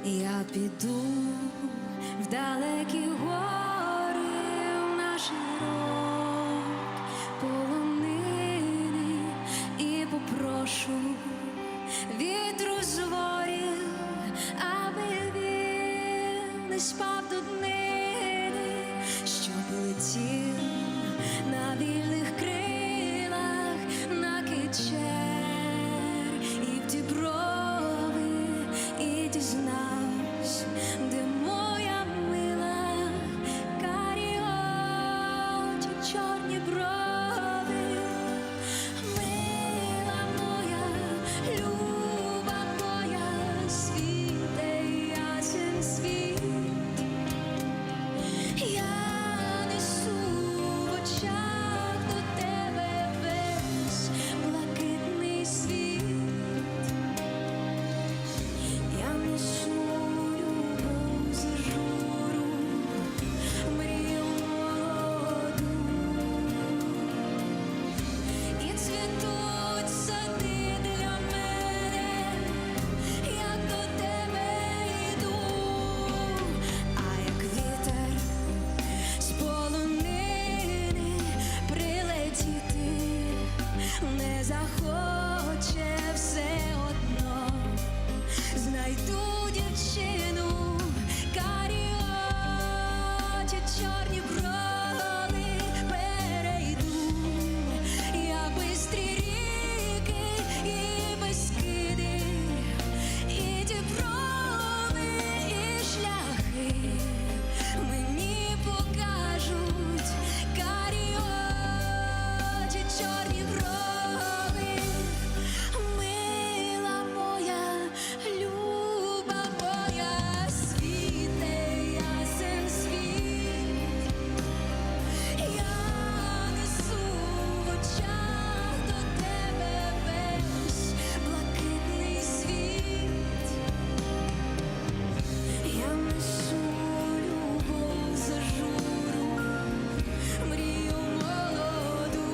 Я піду в далекі гори, в на широкі полонини і попрошу вітру з ворів, аби він не спав до днини, щоб летів на вільних крилах на кичер і в діброви, і дізнавсь, де моя мила, карі очі, чорні брови. Мила моя, люба моя, світе ясен світ. Я несу в очах до тебе весь блакитний світ. Я несу любов зажуру, мрію молоду. І цвітуть сади для мене, як до тебе йду, а як вітер з полонини прилетіти не захоче все одно. Знайду дівчину, карі очі, чорні брови перейду. Я бистрі ріки і безкиди, і діброви, і шляхи мені покажуть карі очі, чорні брови. Мила моя, люба моя, світе ясен світ. Я несу в очах до тебе весь блакитний світ. Я несу любов зажуру, мрію молоду.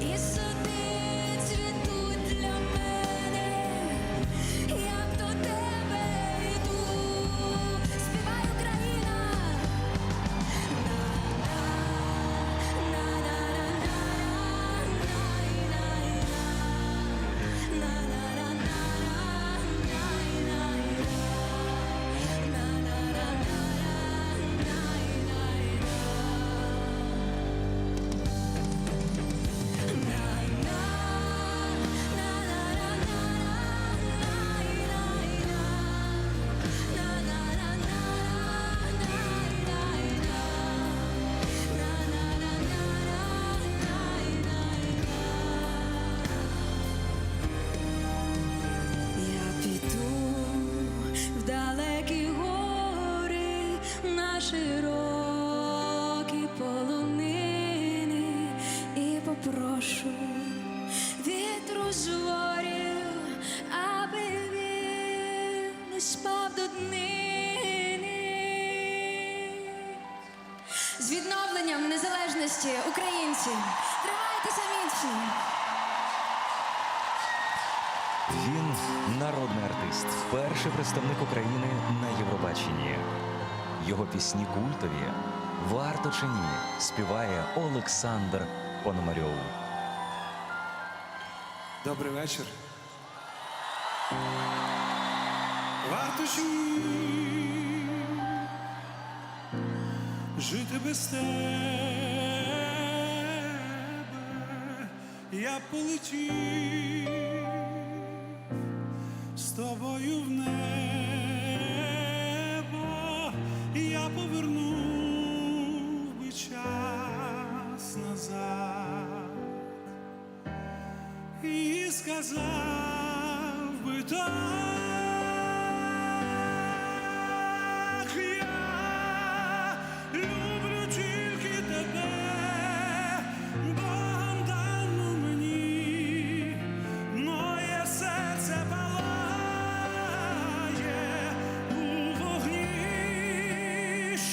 І сади цвітуть для мене, як до тебе йду, співай Україна. Я піду в далекі гори на широкі полонини і попрошу вітру з ворів, аби він не спав до днини. З відновленням незалежності українці, тримайтеся міцно! Він народний артист, перший представник України на Євробаченні. Його пісні культові. Варто чи ні співає Олександр Пономарьов. Добрий вечір. Варто чи ні жити без тебе, я полетів з тобою в небо, я повернув би час назад і сказав би так, я люблю тільки тебе, Богом дану мені, моє серце палає у вогні,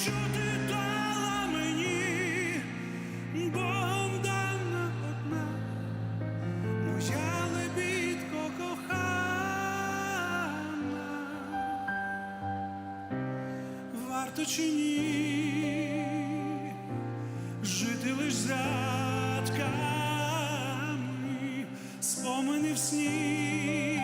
що ти дала мені, Богом дана одна. Моя лебідко кохана. Варто чи ні жити лиш зрадками, спомини в сні,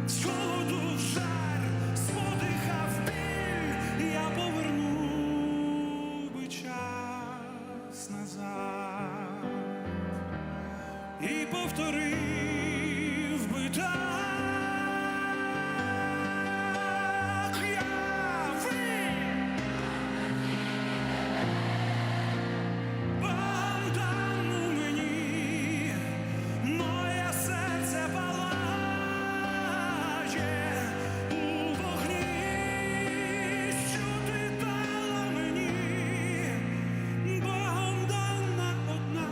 з холоду в жар, сподихав біль, я повернув би час назад і повторив би так, я ви. Богом мені, моє серце палає у вогні, що ти дала мені, Богом дана одна,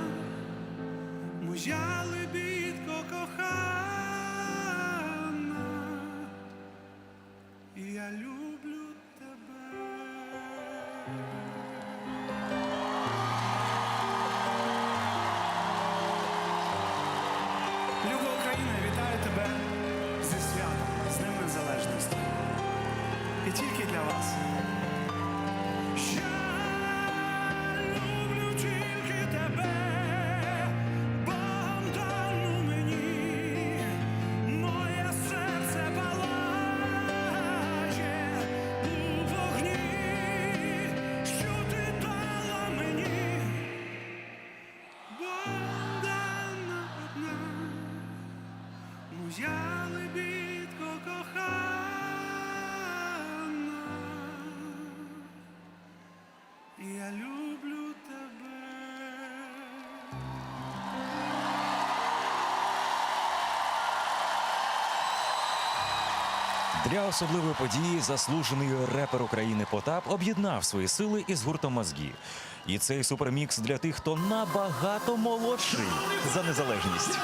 моя лебідко кохана, я люблю тебе. Люба Україна, вітаю тебе зі святом, з Днем Незалежності. І тільки для вас. Я люблю тільки тебе, Богом дану мені, моє серце палає у вогні, що ти дала мені, Богом дана одна, моя лебідко кохана. Я люблю тебе. Для особливої події заслужений репер України Потап об'єднав свої сили із гуртом Мозги. І цей супермікс для тих, хто набагато молодший за незалежність.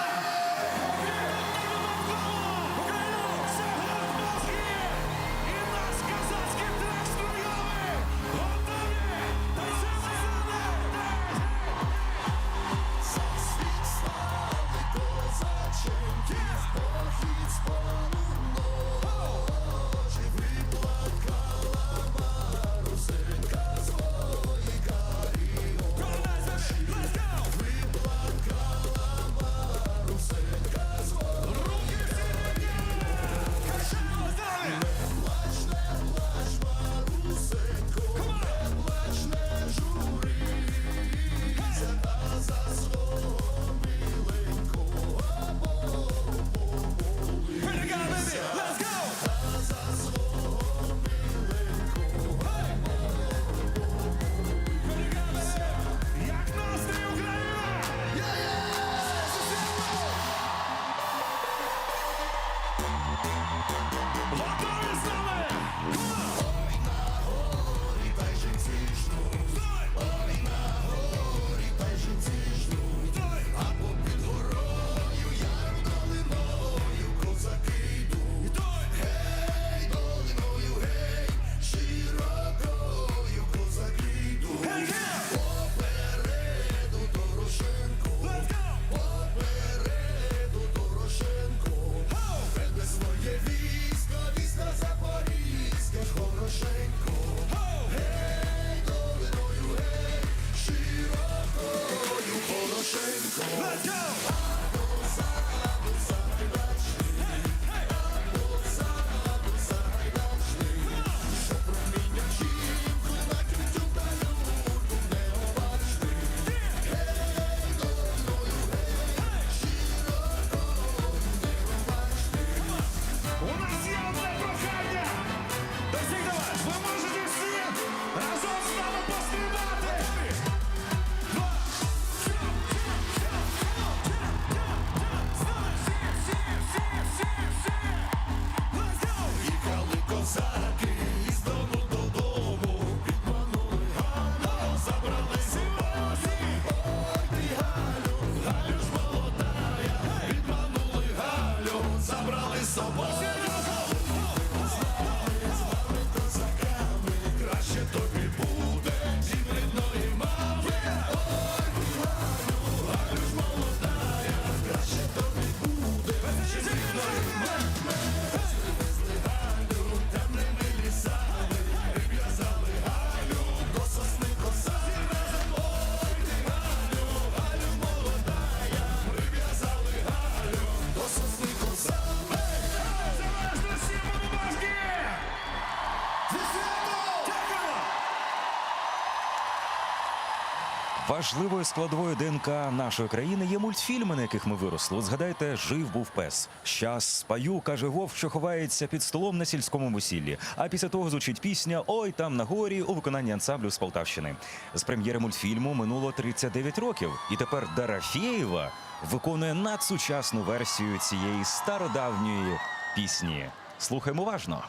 Важливою складовою ДНК нашої країни є мультфільми, на яких ми виросли. От згадайте, жив був пес. Щас спою, каже вовк, що ховається під столом на сільському весіллі. А після того звучить пісня Ой там на горі у виконанні ансамблю з Полтавщини. З прем'єри мультфільму минуло 39 років, і тепер Дарафєєва виконує надсучасну версію цієї стародавньої пісні. Слухаємо уважно.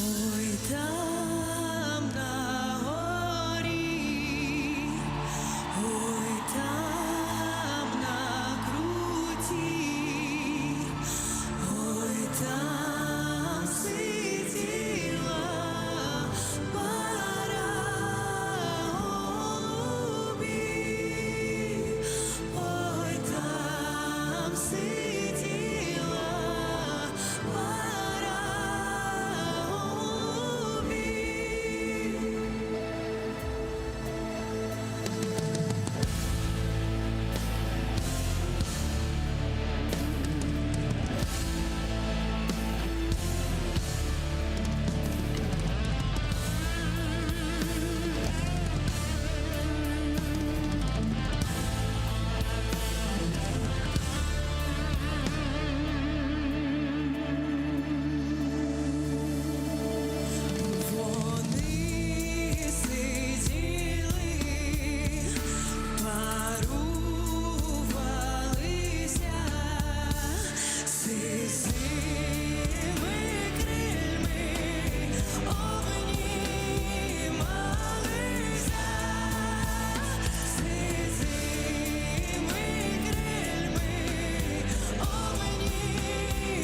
Ой, там на горі, ой, там на круті, ой, там сиділа пара голубів, ой, там сиділа пара голубів. Вони сиділи, парувалися, сизими крильми обнімалися, сизими крильми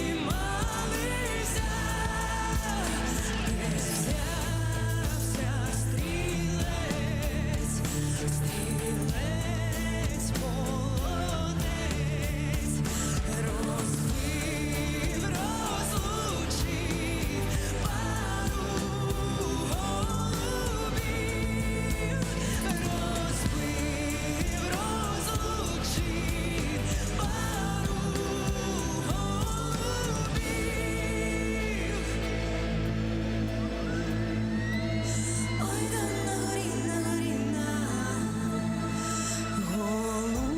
обнімалися. Десь взявся стрілець, стрілець молодець, розбив, розлучив пару голубів, розбив, розлучив пару голубів. Ой, там на горі, на горі, на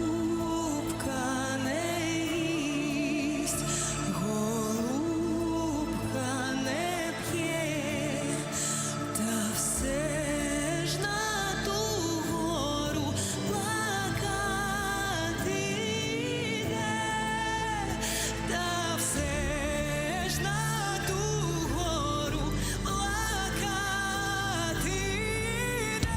голубка не їсть, голубка не п'є, та все ж на ту гору плакати йде, та все ж на ту гору плакати йде.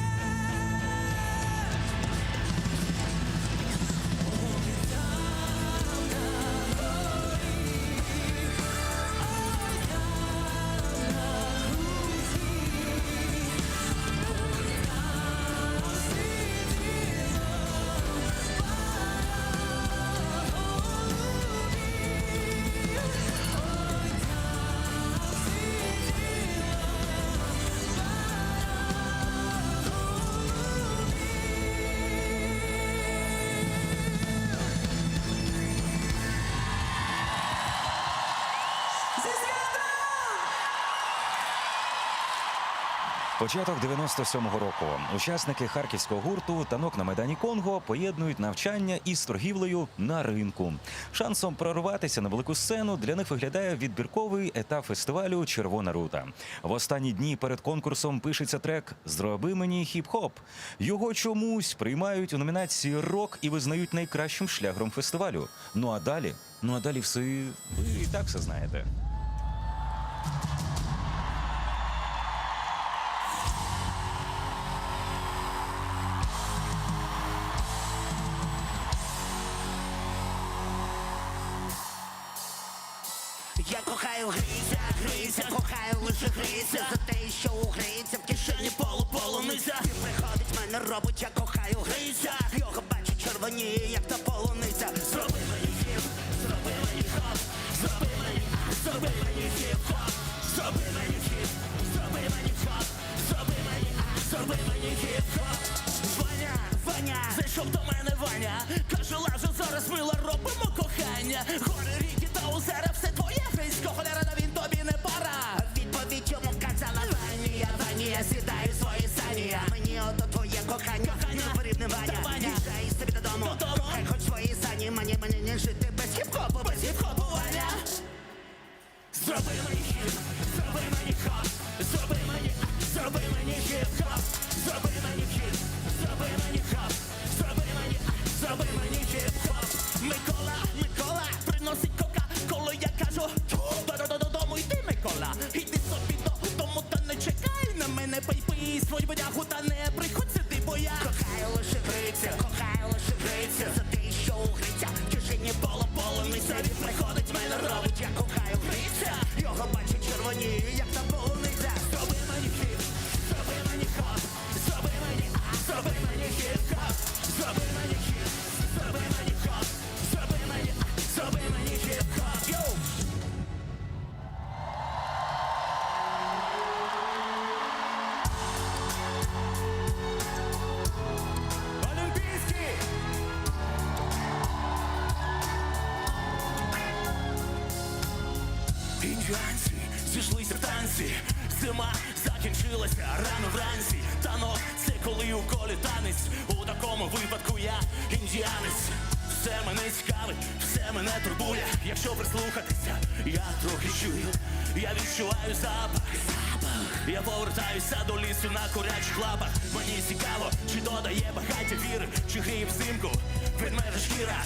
Початок 97-го року. Учасники харківського гурту Танок на майдані Конго поєднують навчання із торгівлею на ринку. Шансом прорватися на велику сцену для них виглядає відбірковий етап фестивалю Червона рута. В останні дні перед конкурсом пишеться трек Зроби мені хіп-хоп. Його чомусь приймають у номінації Рок і визнають найкращим шлягером фестивалю. Ну а далі, ну а далі все ви і так все знаєте. Я кохаю Гриця, Гриця, кохаю лише Гриця За те, що у Гриця в кишені полуполуниця Він приходить, мене робить, я кохаю Гриця Його бачу червоніє, як та полуниця Зроби мені хіп, зроби мені хоп, зроби мені, а, зроби мені хіп-хоп Зроби мені хіп, зроби мені хоп, зроби мені, а, зроби мені хіп-хоп Ваня, Ваня, зайшов до мене Ваня Каже, лажу, зараз мила, робимо кохання Гори, ріки та озера, все твоє Грицько, холера, та він тобі. Зроби мені хіп, зроби мені хоп, зроби мені, зроби мені хіп-хоп, зроби мені хіп, зроби мені хоп, зроби мені, зроби мені хіп-хоп. Микола, Микола, приносить кока, коли я кажу, до додому йди, Микола, йди собі додому та не чекай на мене, пий, пий свою бодягу та не приходь сюди, бо я кохаю лише Гриця, кохаю лише Гриця, за те, що у Гриця в кишені поло полуниця, він приходить, мене робить, я кохаю Гриця, його бачу червонію, як та полуниця. Зроби мені хіп, зроби мені хоп, зроби мені, а, зроби мені хіп-хоп, зроби мені хіп, зроби мені хоп, зроби мені, а, зроби мені хіп-хоп, йоу! Олімпійський! Індіанці зійшлися в танці, зима закінчилася рано вранці. Танок це коли у колі танець. У такому випадку я індіанець. Все мене цікавить, все мене турбує. Якщо прислухатися, я трохи чую, я відчуваю запах. Запах. Я повертаюся до лісу на курячих лапах. Мені цікаво, чи додає багаття віри, чи гріє взимку ведмежа шкіра.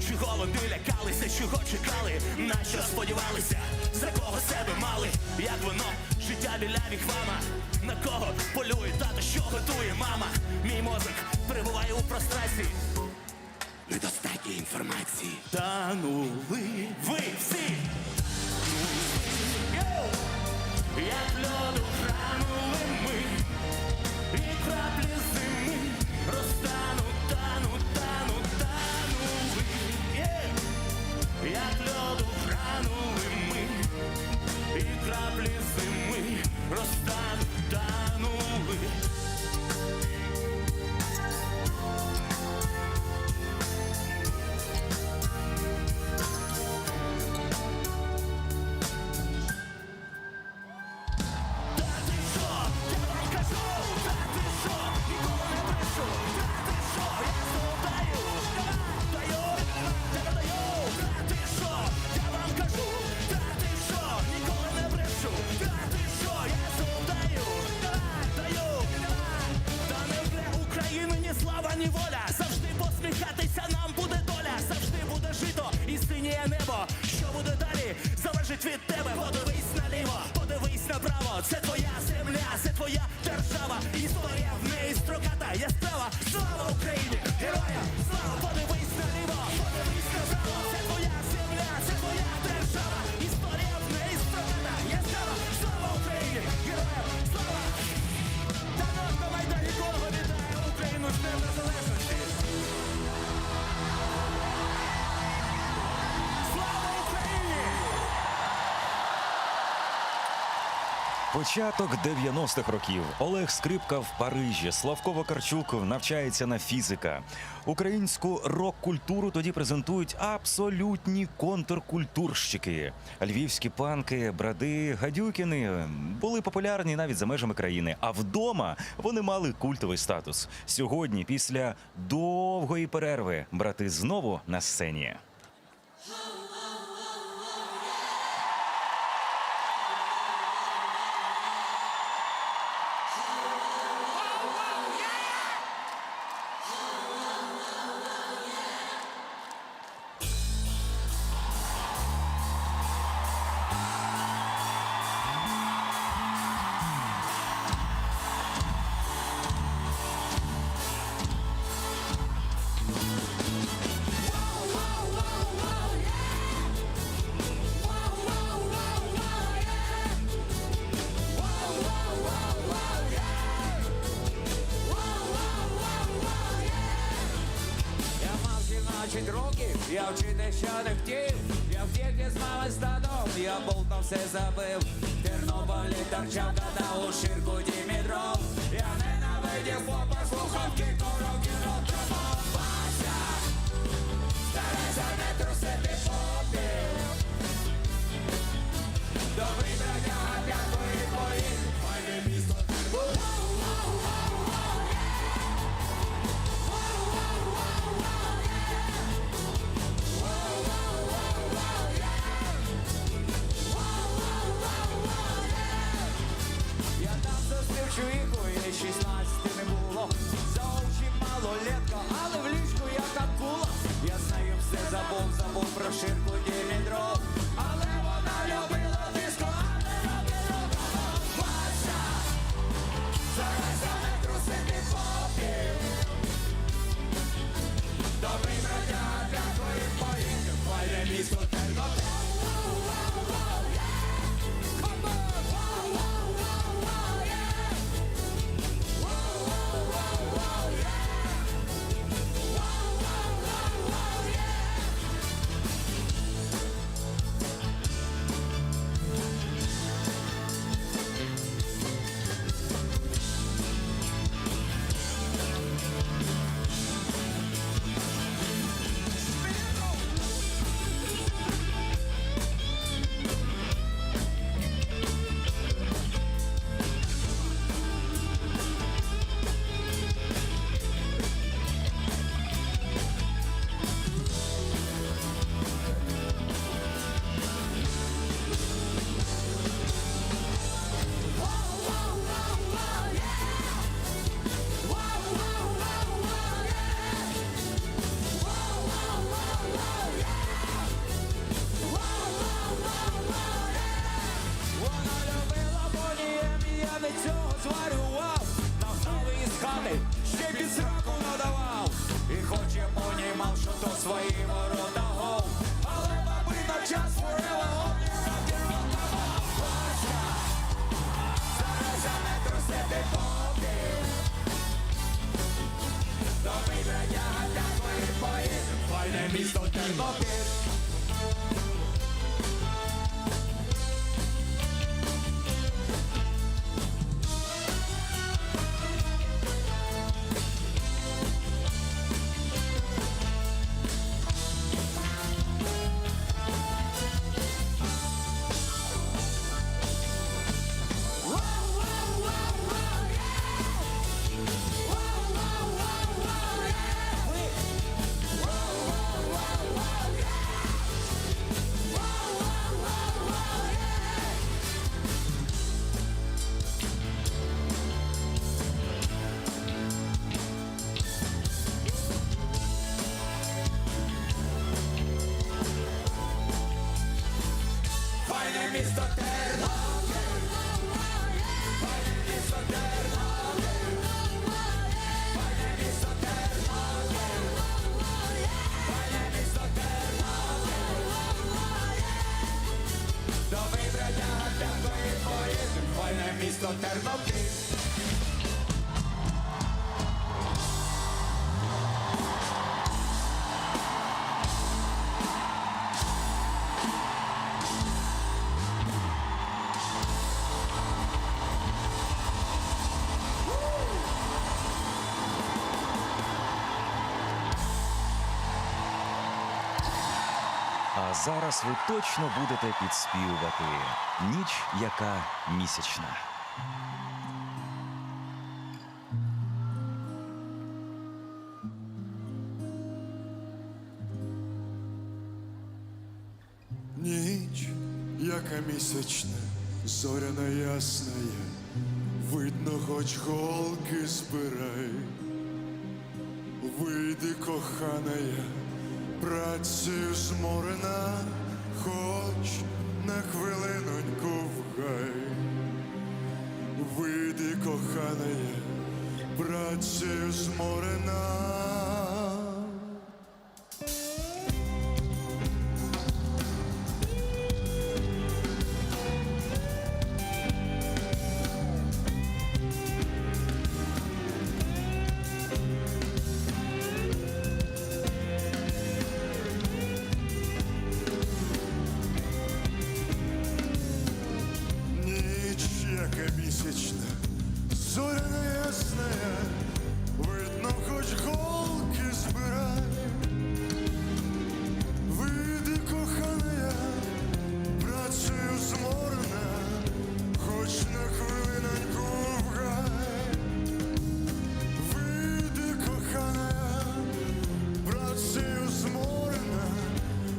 Чого вони лякалися, чого чекали, на що сподівалися, за кого себе мали, як воно, життя біля вігвама, на кого полює тато, що готує мама. Мій мозок перебуває у прострації. Недостатньо інформації. Танули ви всі. Йоу! Як льоду гранули ми, і краплі зими розтану, тану, тану, танули. Є! Як льоду гранули ми, і краплі зими розтану, танули. Та не для України ні слава, ні воля. Завжди посміхатися нам буде доля, завжди буде жито і синє небо. Що буде далі, залежить від тебе. Подивись наліво, подивись направо. Це твоя земля, це твоя держава. Історія в неї строката, яскрава. Слава Україні! Героям! Слава! Подивись наліво, подивись направо. Це твоя земля, це твоя держава. Історія в неї строката, яскрава. Слава Україні! Героям! Слава! Танок на Майдані Конго вітає Україну з Днем Незалежності! Слава Україні! Початок 90-х років. Олег Скрипка в Парижі. Славко Вакарчук навчається на фізика. Українську рок-культуру тоді презентують абсолютні контркультурщики. Львівські панки, бради, гадюкіни були популярні навіть за межами країни. А вдома вони мали культовий статус. Сьогодні, після довгої перерви, брати знову на сцені. Я мав 17 років, я вчити ще не хотів. Я втік із мами з татом, я болтом все забив. В Тернополі торчав, катав у ширку Дімітров. Я ненавидів попа, слухав кілька років рок Вася, старайся не трусити попіл. Добрий бродяга, п'ятої поїд, файне місто Wow, wow, wow, yeah. зварював, нагнав її з хати, ще під сраку надавав. І хоч я понімав, що то свої ворота гол, але баби на час forever Вася, старайся не трусити попів. Добий бродяга, дякую, поїдем, файне місто Тернопіль. Файне місто Тернопіль, файне місто Тернопіль, файне місто Тернопіль, файне місто Тернопіль. Добий бродяга, дякую, поїдем, файне місто Тернопіль. А зараз ви точно будете підспівувати. Ніч, яка місячна. Ніч, яка місячна, зоряна ясна, видно, хоч голки збирай. Вийди, кохана я, працею зморена, хоч на хвилиноньку в гай. Вийди, кохана я, працею зморена. Ніч, яка місячна, зоряна ясна, видно, хоч голки збирай. Вийди, кохана, я, працею зморена, хоч на хвилиноньку в гай. Вийди, кохана, я, працею зморена,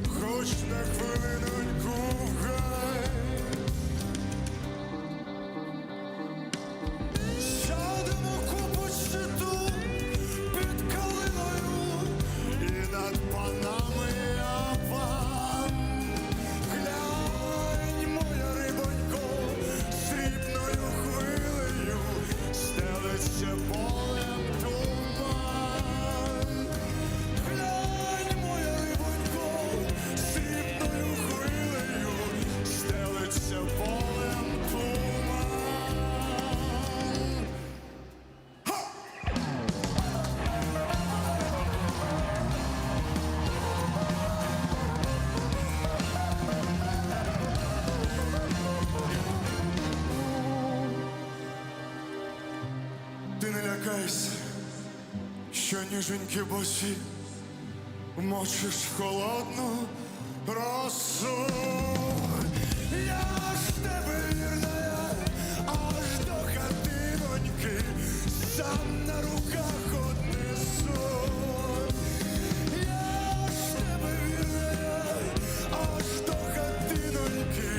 хоч на хвилиноньку в гай. Сядемо купочці тут під калиною і над панами я пан. Глянь, моя рибонько, срібною хвилею стелиться полем туман. Глянь, моя рибонько, срібною хвилею стелиться полем туман. Ти не лякайся, що ніженьки босі мочиш в холодну росу. Я ж тебе вірна, аж до хатиноньки, сам на руках однесу. Я ж тебе вірна, аж до хатиноньки,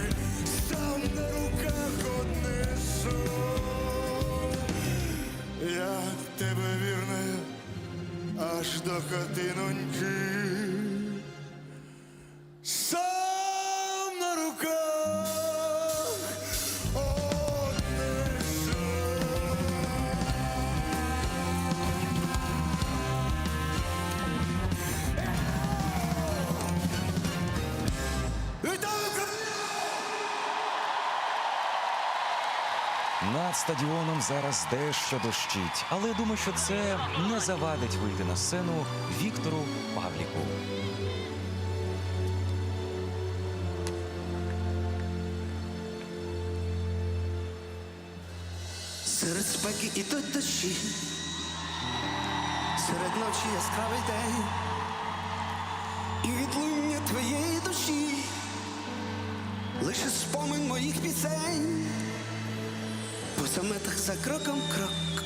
сам на руках однесу. Я тебе вірна, аж до хатиноньки. Сам на руках однесу. Над стадіоном зараз дещо дощить, але я думаю, що це не завадить вийти на сцену Віктору Павліку. Серед спеки ідуть дощі, серед ночі яскравий день, і відлуння твоєї душі, лише спомин моїх пісень, по заметах за кроком крок,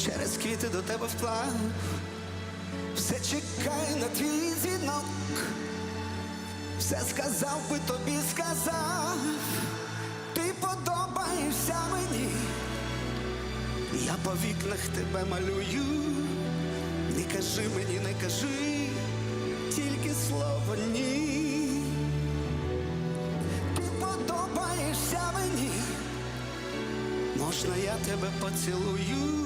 через квіти до тебе вплав, все чекаю на твій дзвінок, все сказав би тобі сказав. Ти подобаєшся мені, я по вікнах тебе малюю, не кажи мені, не кажи, тільки слово ні. Ти подобаєшся мені, можна я тебе поцілую,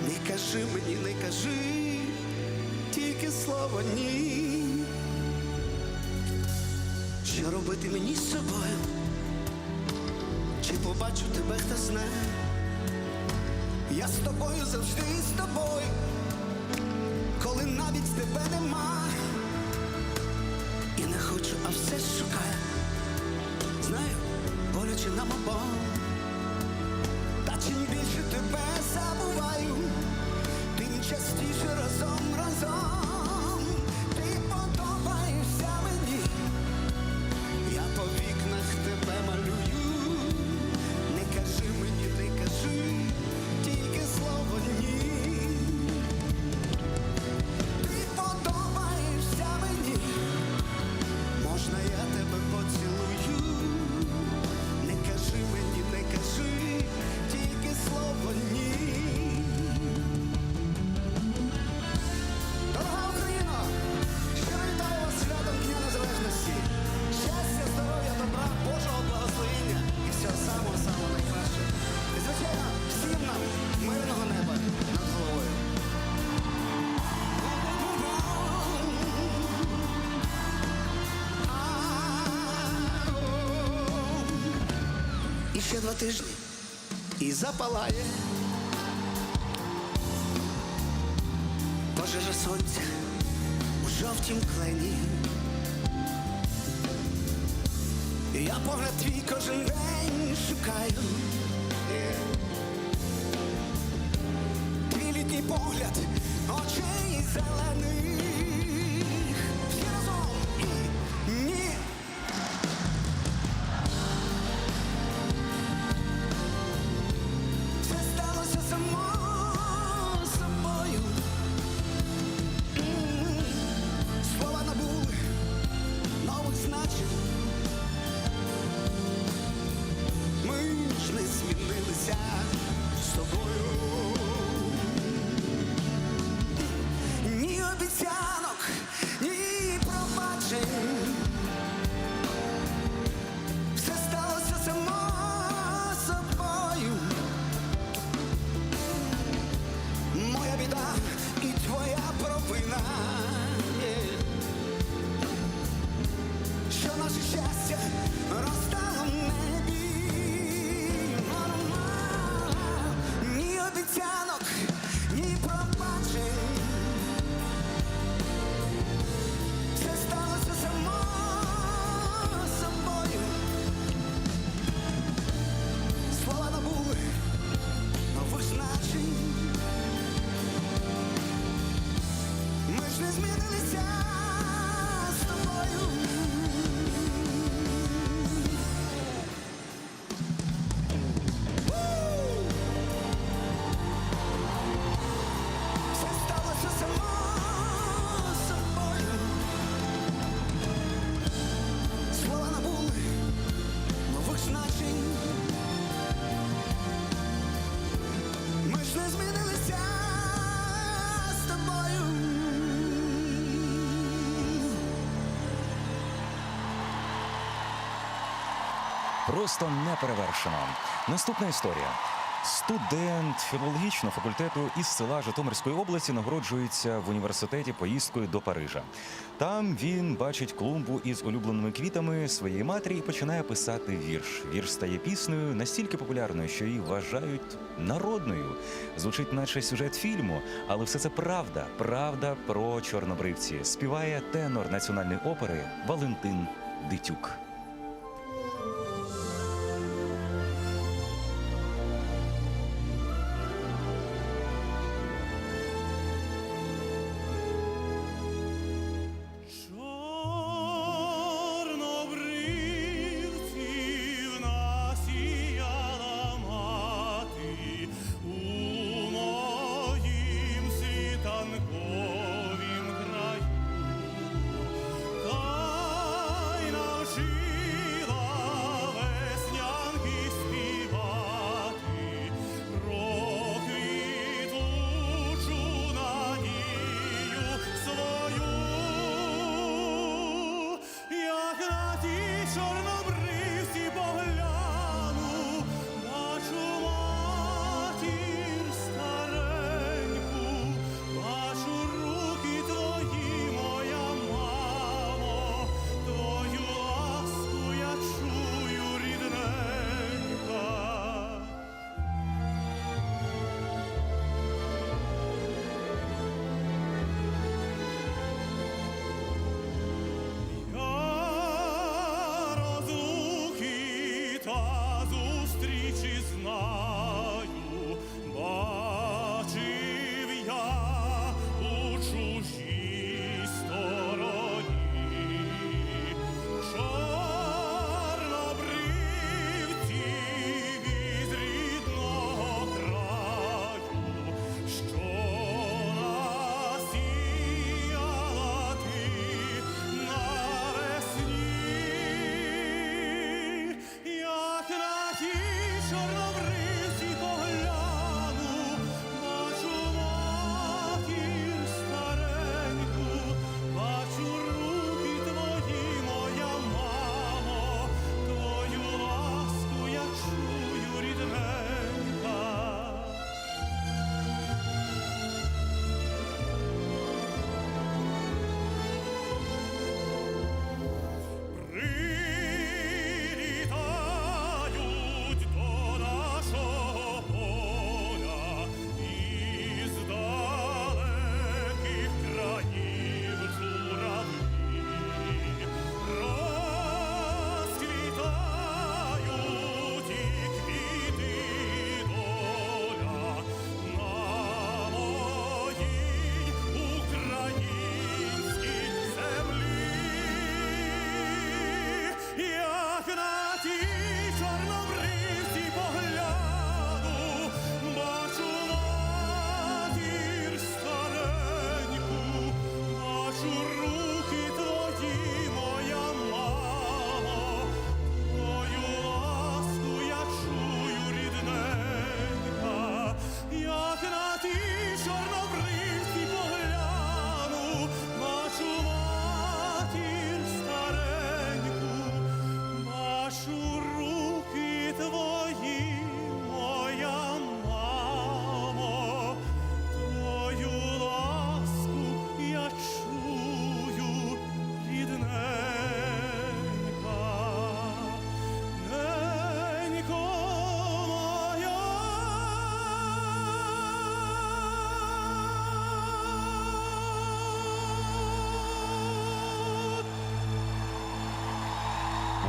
не кажи мені, не кажи, тільки слово ні. Що робити мені з собою? Чи побачу тебе, хто знає? Я з тобою завжди з тобою, коли навіть тебе нема. І не хочу, а все шукаю. Знаю, боляче нам обом. Та чим більше тебе забуваю, тим частіше разом, разом. Ти подобаєшся мені. Я по вікнах тебе малюю, не кажи мені, не кажи, тільки слово ні. Ти подобаєшся мені, можна я тебе поцілую, не кажи мені, не кажи, тільки слово ні. Дорога Україно, щиро вітаю вас з святом Дня Незалежності. Щастя, здоров'я, добра, Божого благословення і всього самого-самого найкращого. І, звичайно, всім нам мирного неба над головою. І ще два тижні і запалає пожежа сонця у жовтім клені. І Я погляд твій кожен день шукаю. Е. Твій літній погляд очей зелених. Всі разом і ні. Все сталося само собою. М. Слова набули нових значень. Ми ж не змінилися з тобою. Ні обіцянок, ні пробачень. Все сталося само собою. Моя біда і твоя провина. Що наше щастя розтало в небі. Ні обіцянок, ні пробачень. Все сталося само собою. Слова набули нових значень. Ми ж не змінилися з тобою. Все сталося само собою. Слова набули нових значень. Ми ж не змінилися з тобою. Просто неперевершено. Наступна історія. Студент філологічного факультету із села Житомирської області нагороджується в університеті поїздкою до Парижа. Там він бачить клумбу із улюбленими квітами своєї матері і починає писати вірш. Вірш стає піснею настільки популярною, що її вважають народною. Звучить, наче сюжет фільму, але все це правда. Правда про чорнобривці. Співає тенор національної опери Валентин Дитюк. Чорнобривців насіяла мати у моїм світанковім краю, та й навчила веснянки співати про квітучу надію свою. Як на ті чорнобривці погляну, бачу матір стареньку, бачу руки твої, моя мамо, твою ласку я чую, рідненька. Я розлуки та зустрічі знаю, бачив я у чужій стороні. Чорнобривці з рідного краю, що насіяла ти навесні, як на ті чорнобривці погляну, бачу матір стареньку, бачу руки твої, моя мамо, твою ласку я чую, рідненька. Прилітають до нашого поля із далеких країв журавлі, розквітають і квіти і доля на моїй українській землі. Як на ті чорнобривці погляну, бачу матір стареньку, бачу руки твої, моя мамо, твою ласку я чую, рідненька, як на ті чорнобривці погляну, бачу матір стареньку, бачу руки твої, моя мамо, твою ласку я чую, рідненька, ненько моя.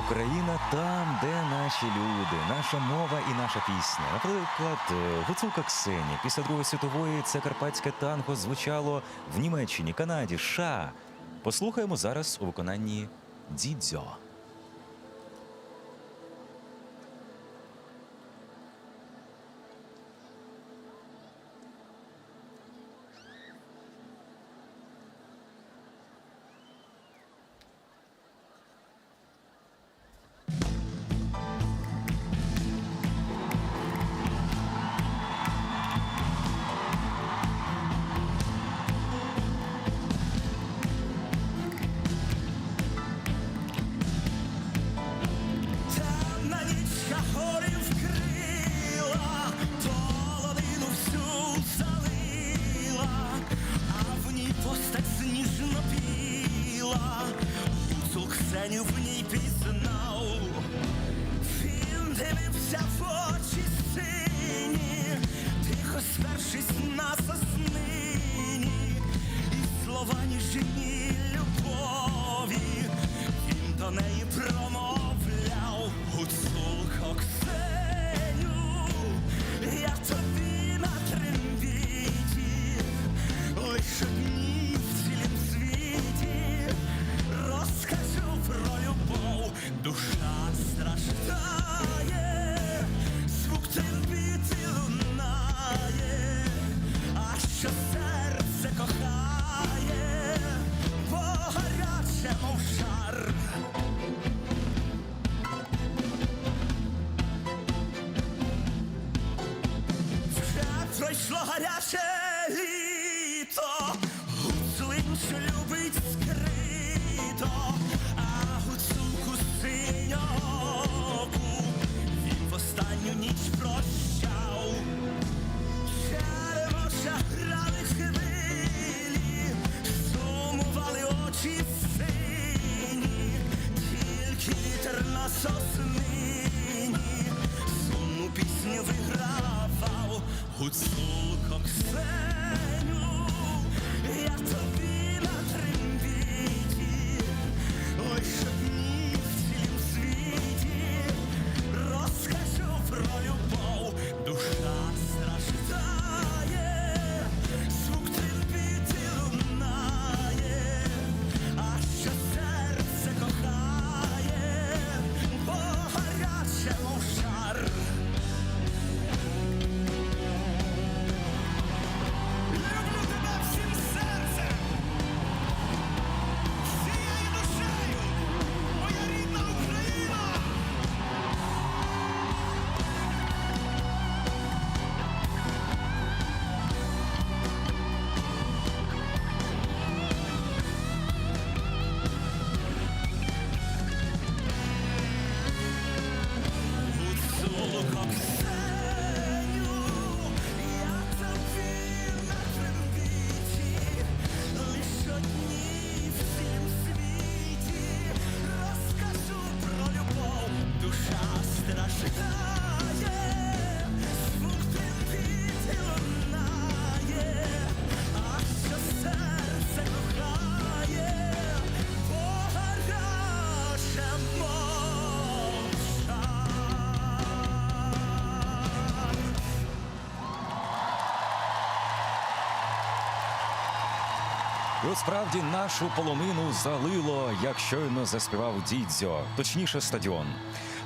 Україна там, де наші люди, наша мова і наша пісня. Наприклад, е, гуцулка Ксенія після Другої світової це карпатське танго звучало в Німеччині, Канаді, США. Послухаємо зараз у виконанні Дзідзьо. Чорнобривці. Пройшло гаряче літо, гуцул іншу любить скрито, а гуцулку синьоку він в останню ніч прощав. Черемоша грали хвилі, сумували очі сині, тільки вітер на соснині, сумну пісню вигравав гуцулко Ксеню, я тобі на трембіті, лиш одній в цілім світі розкажу про любов, душа страждає, звук трембіти лунає, а що серце кохає, бо гаряче, мов жар. Люблю тебе всім серцем, всією душею, моя рідна Україна! Гуцулко Ксеню, я тобі на трембіті, лиш одній в цім світі розкажу про любов, душа страждає, звук трембіти лунає, а що серце кохає, бо гаряче мов жар. І от справді нашу полонину залило, як щойно заспівав Дідзьо, точніше стадіон.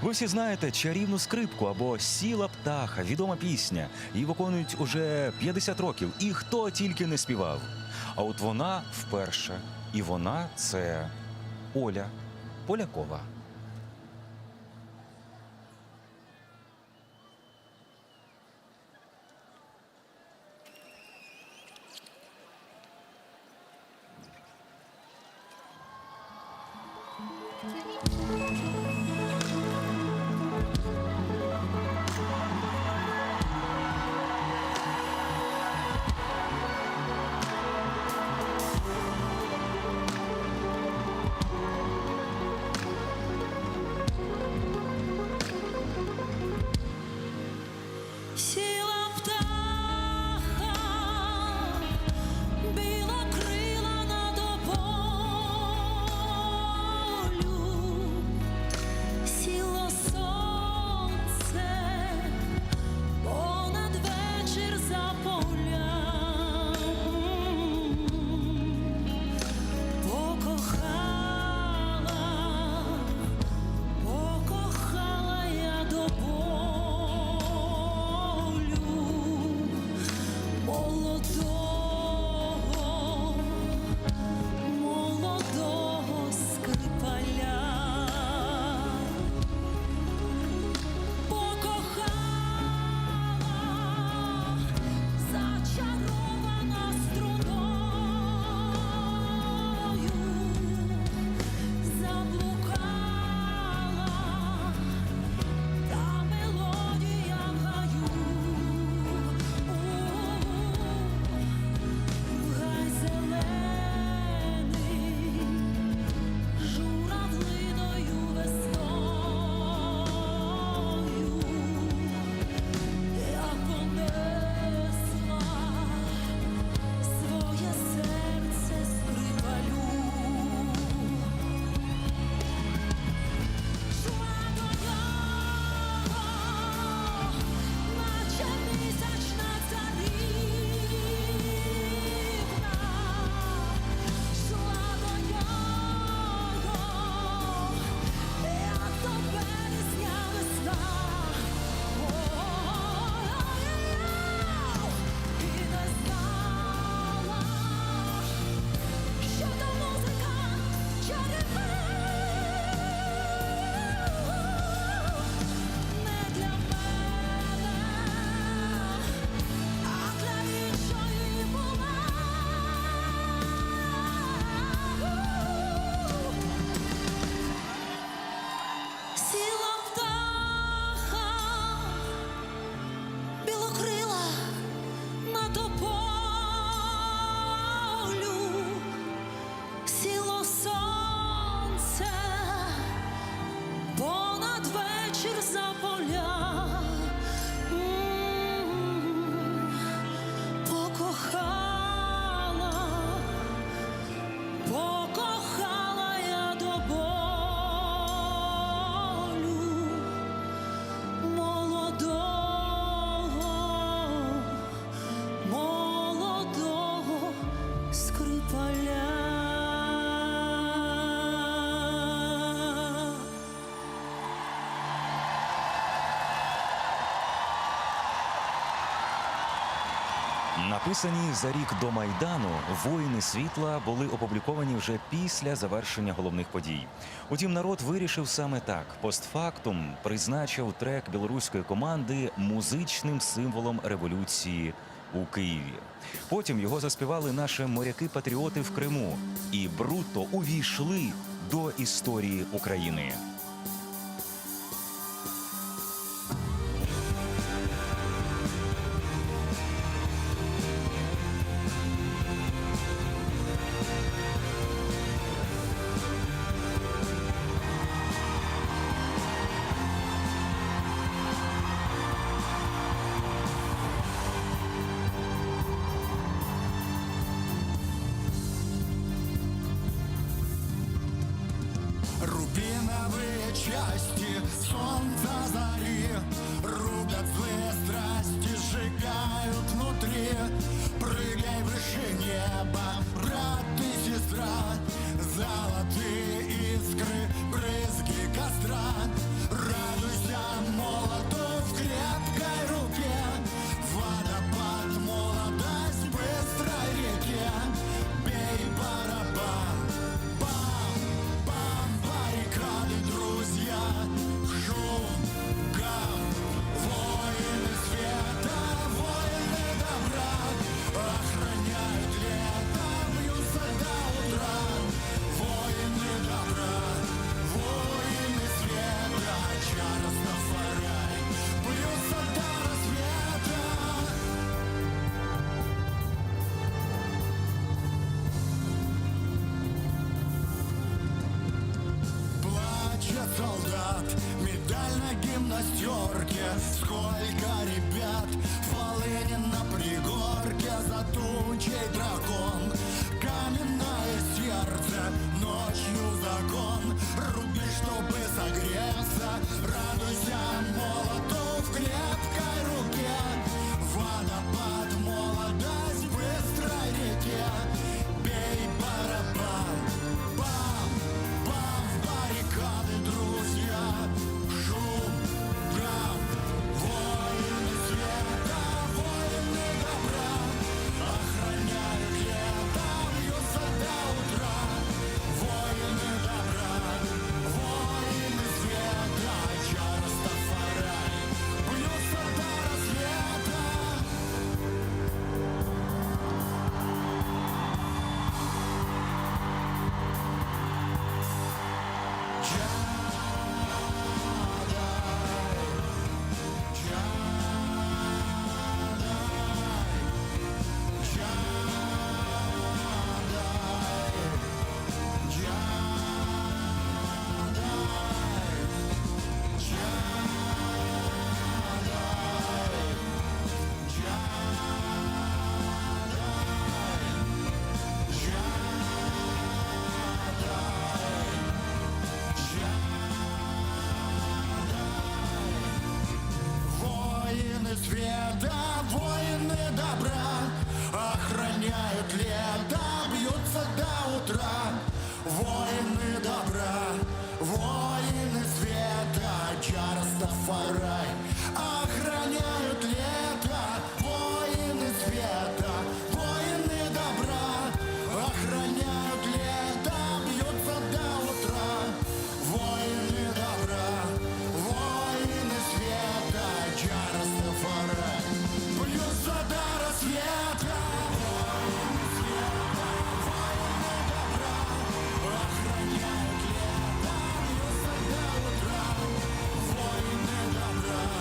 Ви всі знаєте чарівну скрипку або Сіла птаха, відома пісня. Її виконують уже 50 років, і хто тільки не співав. А от вона вперше. І вона це Оля Полякова. Написані за рік до Майдану, воїни світла були опубліковані вже після завершення головних подій. Утім, народ вирішив саме так. Постфактум призначив трек білоруської команди музичним символом революції у Києві. Потім його заспівали наші моряки-патріоти в Криму і бруто увійшли до історії України. Рубиновые части солнца зари Рубят злые страсти, сжигают внутри Прыгай выше неба, брат и сестра Золотые искры, брызги костра Радуйся молоту в крепкой руке Водопад, молодость в быстрой реке Бей барабан, бам, бам, баррикады, друзья Шум, гам, воины света, воины добра Охраняют лето, бьются до утра Воины добра, воины света Джа Растафарай, бьются до рассвета Плачет солдат, медаль на гимнастерке Сколько ребят в полыни на пригорке За тучей дракон, каменное сердце Ночью закон, руби, чтобы согреться Радуйся молоту в крепкой руке Водопад, молодость в быстрой реке Бей барабан, бам, бам, баррикады, друзья Шум, гам, воины света, воины добра Охраняют лето, бьются до утра Воины добра, воины света Джа Растафарай, бьются до рассвета Воины света, воины добра Охраняют лето, бьются до утра Воины добра, воины света Джа Растафарай Охраняют лето, воины света, воины добра Охраняют лето, бьются до утра Воины добра, воины света Джа Растафарай Бьются до рассвета Воины света, воины добра Охраняют лето, бьются до утра Воины добра, воины света.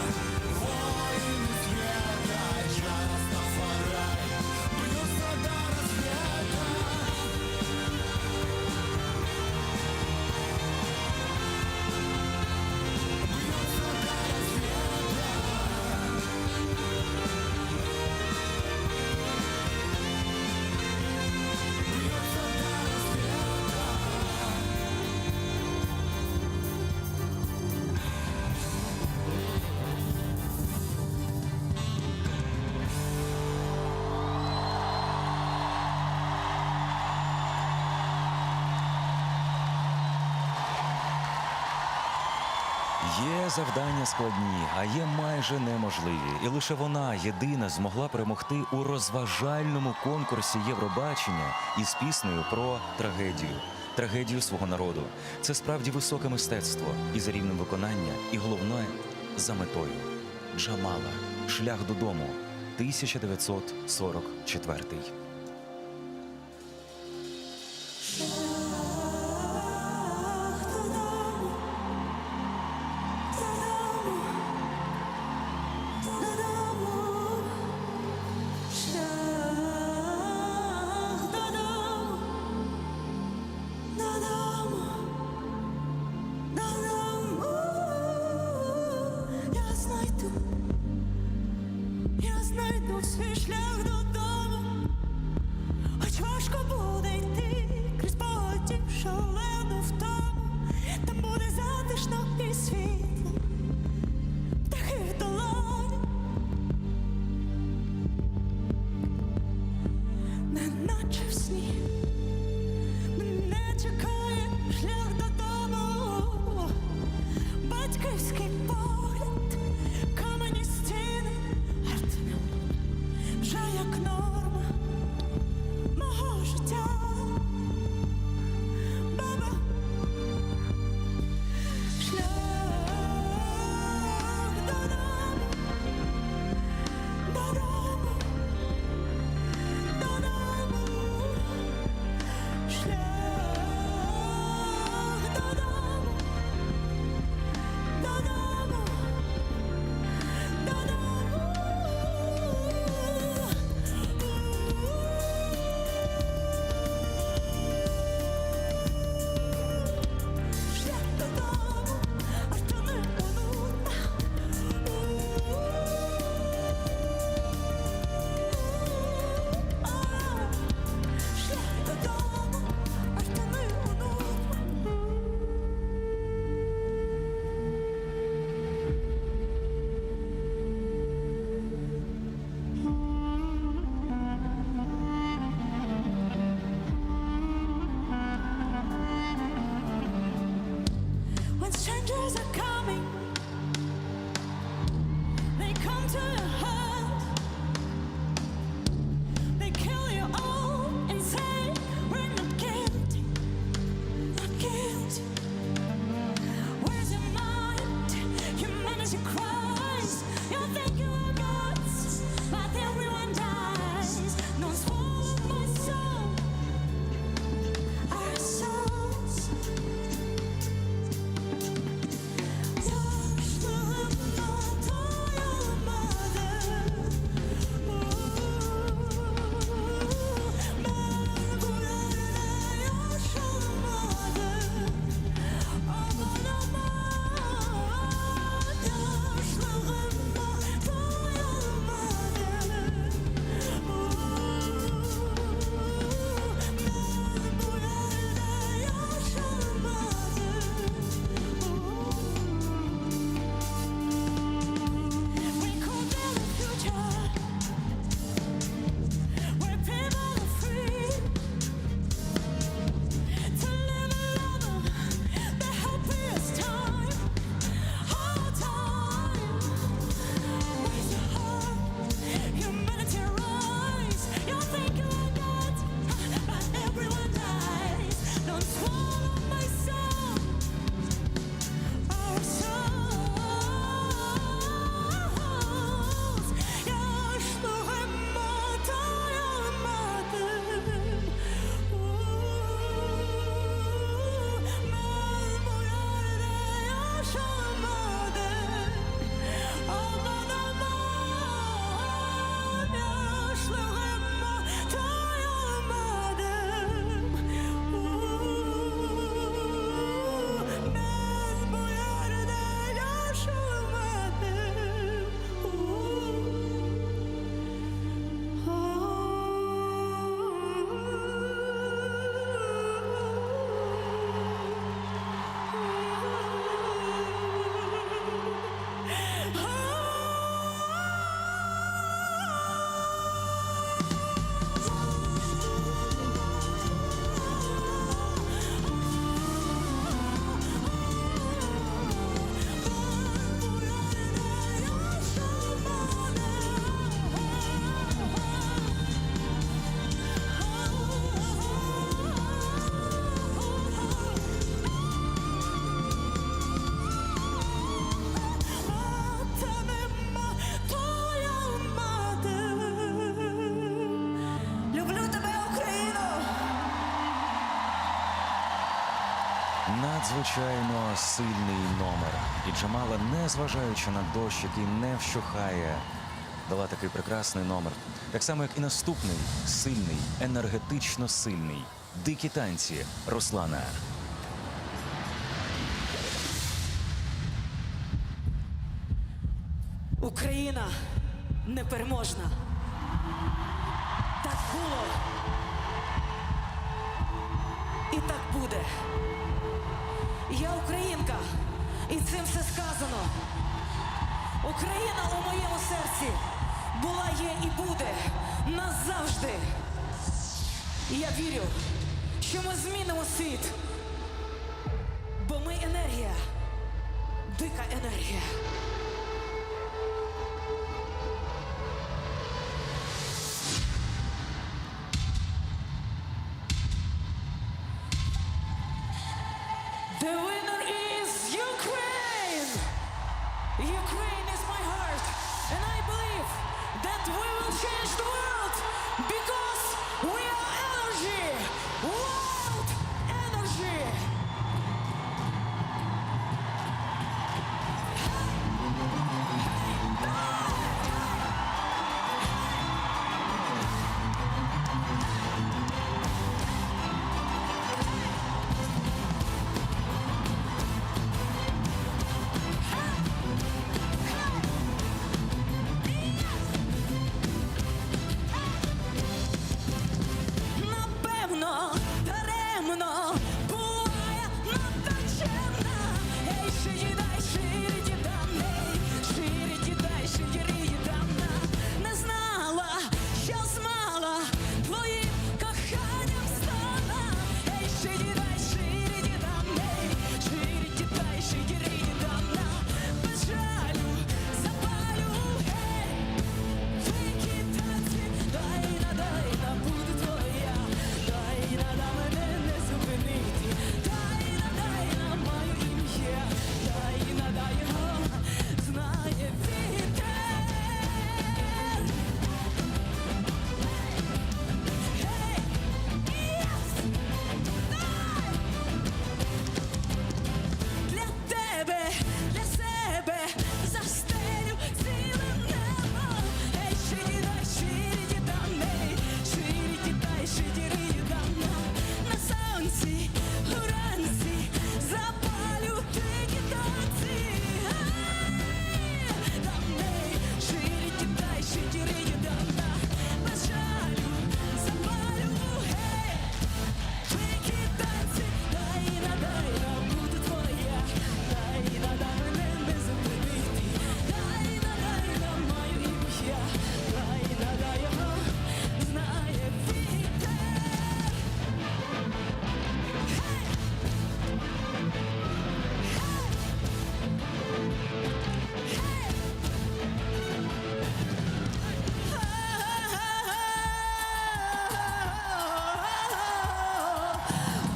Є завдання складні, а є майже неможливі. І лише вона єдина змогла перемогти у розважальному конкурсі Євробачення із піснею про трагедію. Трагедію свого народу. Це справді високе мистецтво і за рівнем виконання, і головне за метою. Джамала. Шлях додому. 1944. Шлях додому, додому, додому, шлях додому, додому, додому. Я знайду, я знайду свій шлях додому. Хоч важко буде йти крізь потім шалену втому, там буде затишно і світло, птахи в долоні, неначе в сні, мене чекає шлях додому, батьківський погляд, камені стіни, артнем вже як норма мого життя. Баба, шлях. Надзвичайно сильний номер. І Джамала, не зважаючи на дощ, який не вщухає, дала такий прекрасний номер. Так само, як і наступний сильний, енергетично сильний. Дикі танці Руслана. Україна непереможна. Так було. І так буде. Я українка, і цим все сказано. Україна у моєму серці була, є і буде назавжди. І я вірю, що ми змінимо світ, бо ми енергія, дика енергія. The winner is Ukraine! Ukraine is my heart, and I believe that we will change the world because we are energy! World energy! Напевно, даремно буває надто. Ей, шиї дай, шиї дай, шиї дай, шиї дана. Не знала, що змала твоїм коханням стала. Ей, шиї дай, шиї дай, шиї дай, шиї дана. Без жалю запалю, гей. Дикі танці, дай на дай на буду твоя, дай на да мене не зупинити, дай на дай на маю ім'я, дай на дай його знає вітер. Гей, yes! Дай! Для тебе, для себе застелю ціле небо. Ей, шиї дай, шиї дай, шиї дай, шиї дана. На сонці, уранці запалю дикі танці. Ей, дай, шиї дай, шиї дана. Без жалю запалю, гей. Дикі танці, дай на дай на буду твоя, дай на дай мене не зупинити, дай на дай на маю ім'я, дай на дай його знає вітер. Гей! Гей! Гей!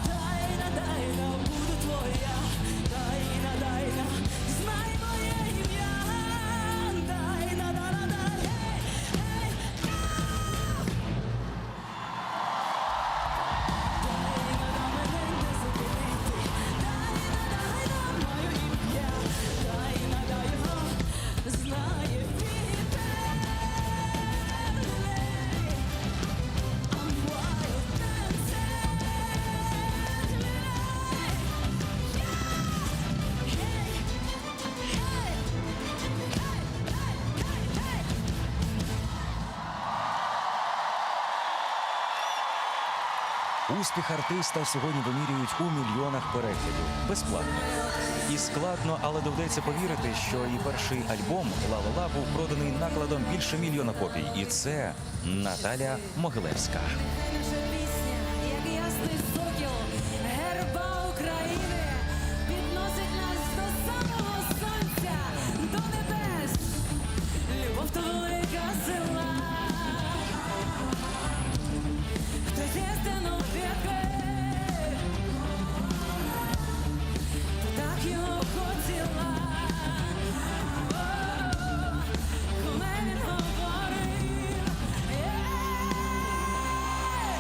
Дай на дай на буду твоя, дай на дай на знай моє ім'я, дай на да на дай, гей, гей, Дай на да мене не зупинити, дай на дай на маю ім'я, дай на дай його знає вітер. I'm wild dancing. Hey, hey, hey, hey, hey, hey. Успіх артиста сьогодні вимірюють у мільйонах переглядів безплатно. І складно, але доведеться повірити, що і перший альбом «Ла-ла-ла» був проданий накладом більше мільйона копій. І це Наталя Могилевська. Наша пісня, як ясний сокіл, герба України, підносить нас до самого сонця, до небес. Любов то велика сила. Хтось істину відкрив, ти так його хотіла. О, коли він говорив, «Е, Ей!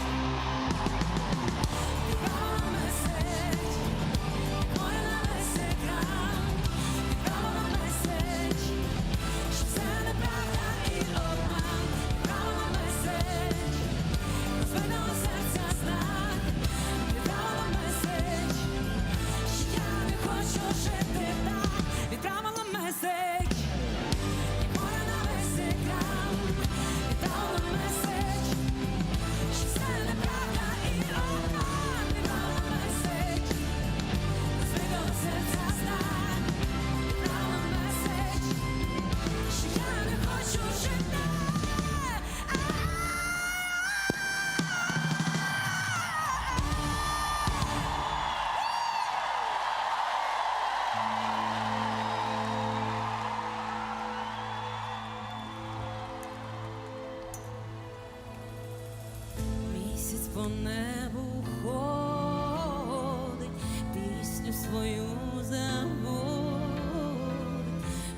по небу ходить, пісню свою заводить,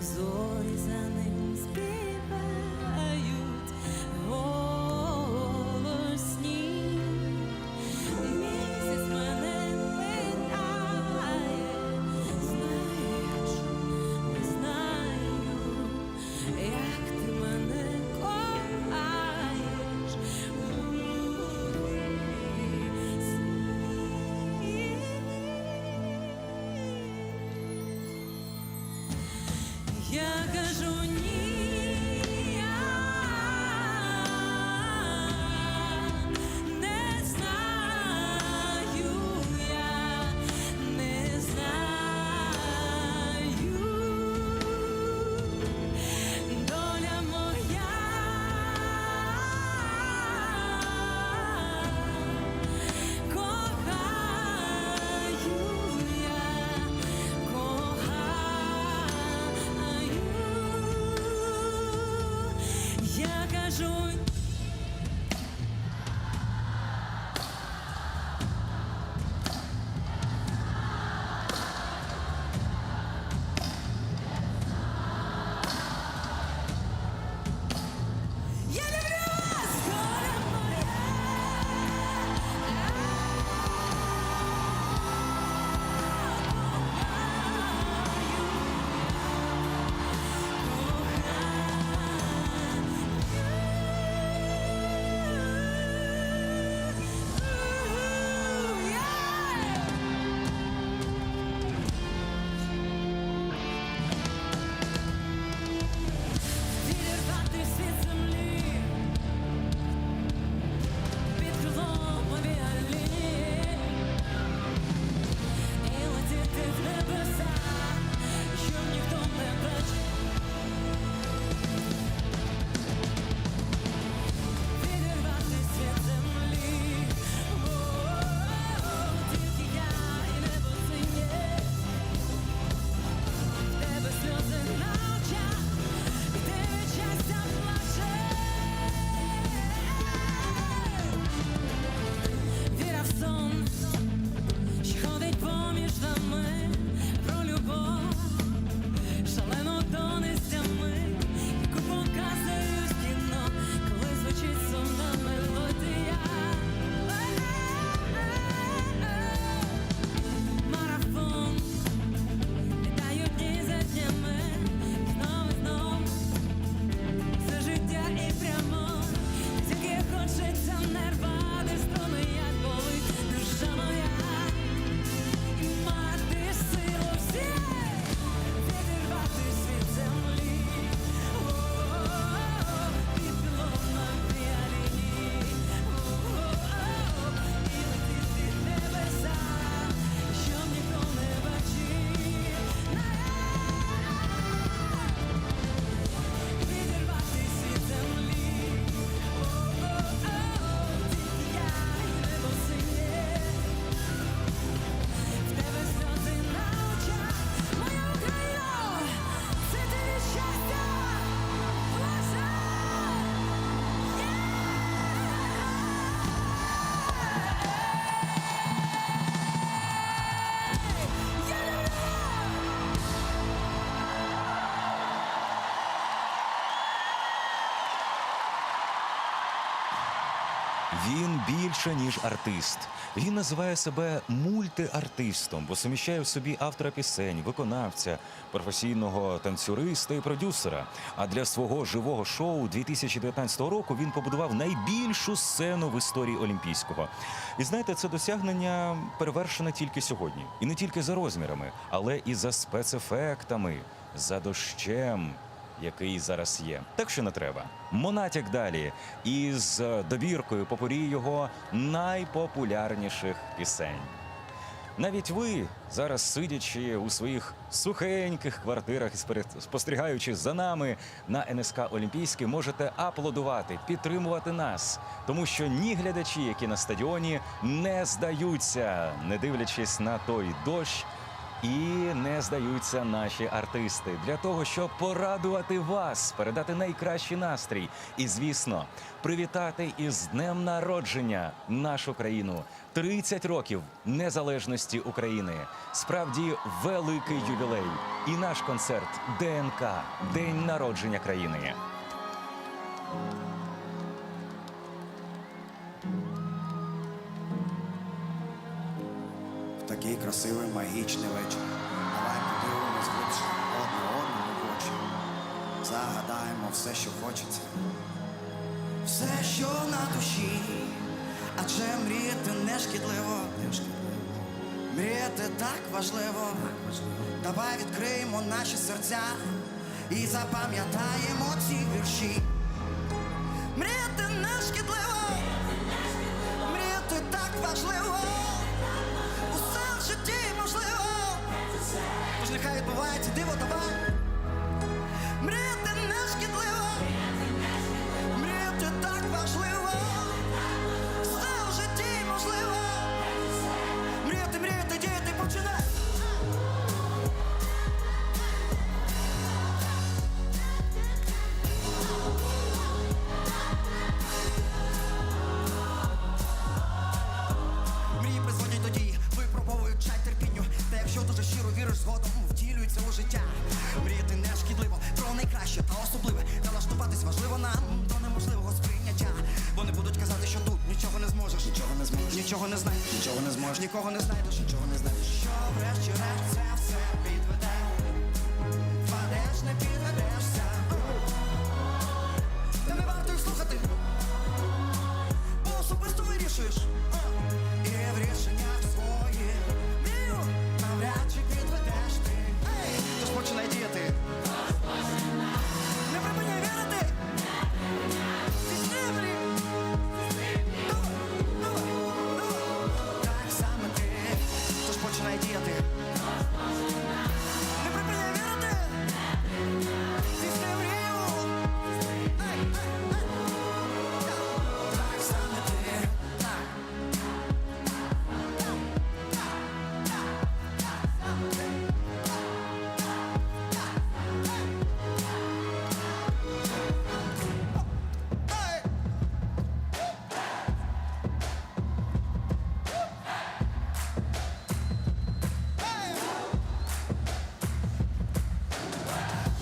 зорі за ним співають голосні. Місяць мене питає, знаєш, не знаю, як ти мене кохаєш у вісні. Я кажу ні, я не знаю, я не знаю, доля моя, кохаю я, кохаю, я кажу. Я люблю вас, доля моя. Відірвати світ землі під крилом авіаліній і летіти в небеса, щоб ніхто не бачив. Відірвати світ землі, о, тільки я і небо синє, в тебе сльози на очах, і ти від щастя плачеш. Віра в сон, що ходить поміж нами, про любов, шалену донестями, яку показують в кіно, коли звучить сумна мелодія. Марафон, літають дні за днями, знов і знов. Все життя і прямо, тільки хочеться не рвати струни, як болить душа моя, і мати силу всі відірватись від землі, О-о-о, під крилом на віоліні, О-о-о, і летіти в небеса, щоб ніхто не бачив. Відірватись від землі, о-о-о, тільки я і небо синє, в тебе сльози на очах, моя Україно, це ти від щастя, плаче. Він більше ніж артист. Він називає себе мультиартистом, бо суміщає в собі автора пісень, виконавця, професійного танцюриста і продюсера. А для свого живого шоу 2019 року він побудував найбільшу сцену в історії Олімпійського. І знаєте, це досягнення перевершене тільки сьогодні, і не тільки за розмірами, але і за спецефектами, за дощем який зараз є. Так що не треба. Монатік далі із е, добіркою попорі його найпопулярніших пісень. Навіть ви зараз, сидячи у своїх сухеньких квартирах і спер- спостерігаючи за нами на НСК Олімпійський, можете аплодувати, підтримувати нас, тому що ні глядачі, які на стадіоні, не здаються, не дивлячись на той дощ. І не здаються наші артисти для того, щоб порадувати вас, передати найкращий настрій і, звісно, привітати із днем народження нашу країну. 30 років незалежності України. Справді великий ювілей. І наш концерт ДНК День народження країни. В такий красивий магічний вечір. Давай подивимось глибше одне одному в очі. Загадаємо все, що хочеться. Все, що на душі, адже мріяти не шкідливо. Не шкідливо. Мріяти так важливо. Давай відкриємо наші серця і запам'ятаємо ці вірші. Мріяти не шкідливо, мріяти так важливо. Усе в житті можливо. Тож нехай відбувається диво, давай. Мріяти не шкідливо, мріяти так важливо. Все в житті можливо. Мріяти, мріяти, діяти, починай. Мрії призводять до дій, випробовують чай терпінню. Та якщо дуже щиро віриш, згодом втілюється у життя. Мріяти не шкідливо про найкраще та особливе. Налаштуватись важливо нам до неможливого сприйняття. Вони будуть казати, що тут нічого не зможеш, Нічого не зможеш. нічого не знайдеш, Нічого не зможеш. нікого не знайдеш, Нічого не знайдеш. що врешті-решт це все підведе. Впадеш, не підведешся. Та не варто їх слухати, бо особисто вирішуєш. І в рішеннях своїх мрію навряд чи підведеш ти. Ей, тож починай діяти. Не припиняй вірити. Здійсни мрію. Давай, давай, давай. Так саме ти. Тож починай діяти. Не припиняй вірити. Здійсни мрію. Ей, ей, ей. Так саме ти. Так.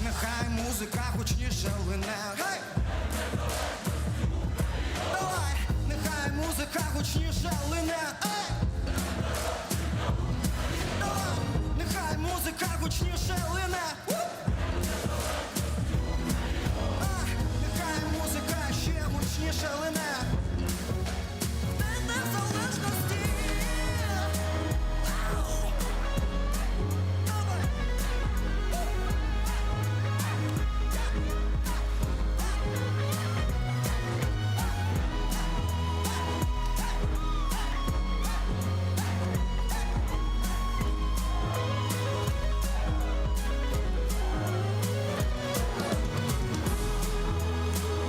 Нехай музика гучніше лине. Гей! Давай, нехай музика гучніше лине. Ей! Давай, нехай музика гучніше лине. Уп! А, нехай музика ще гучніше лине. День незалежності. Ау! Давай!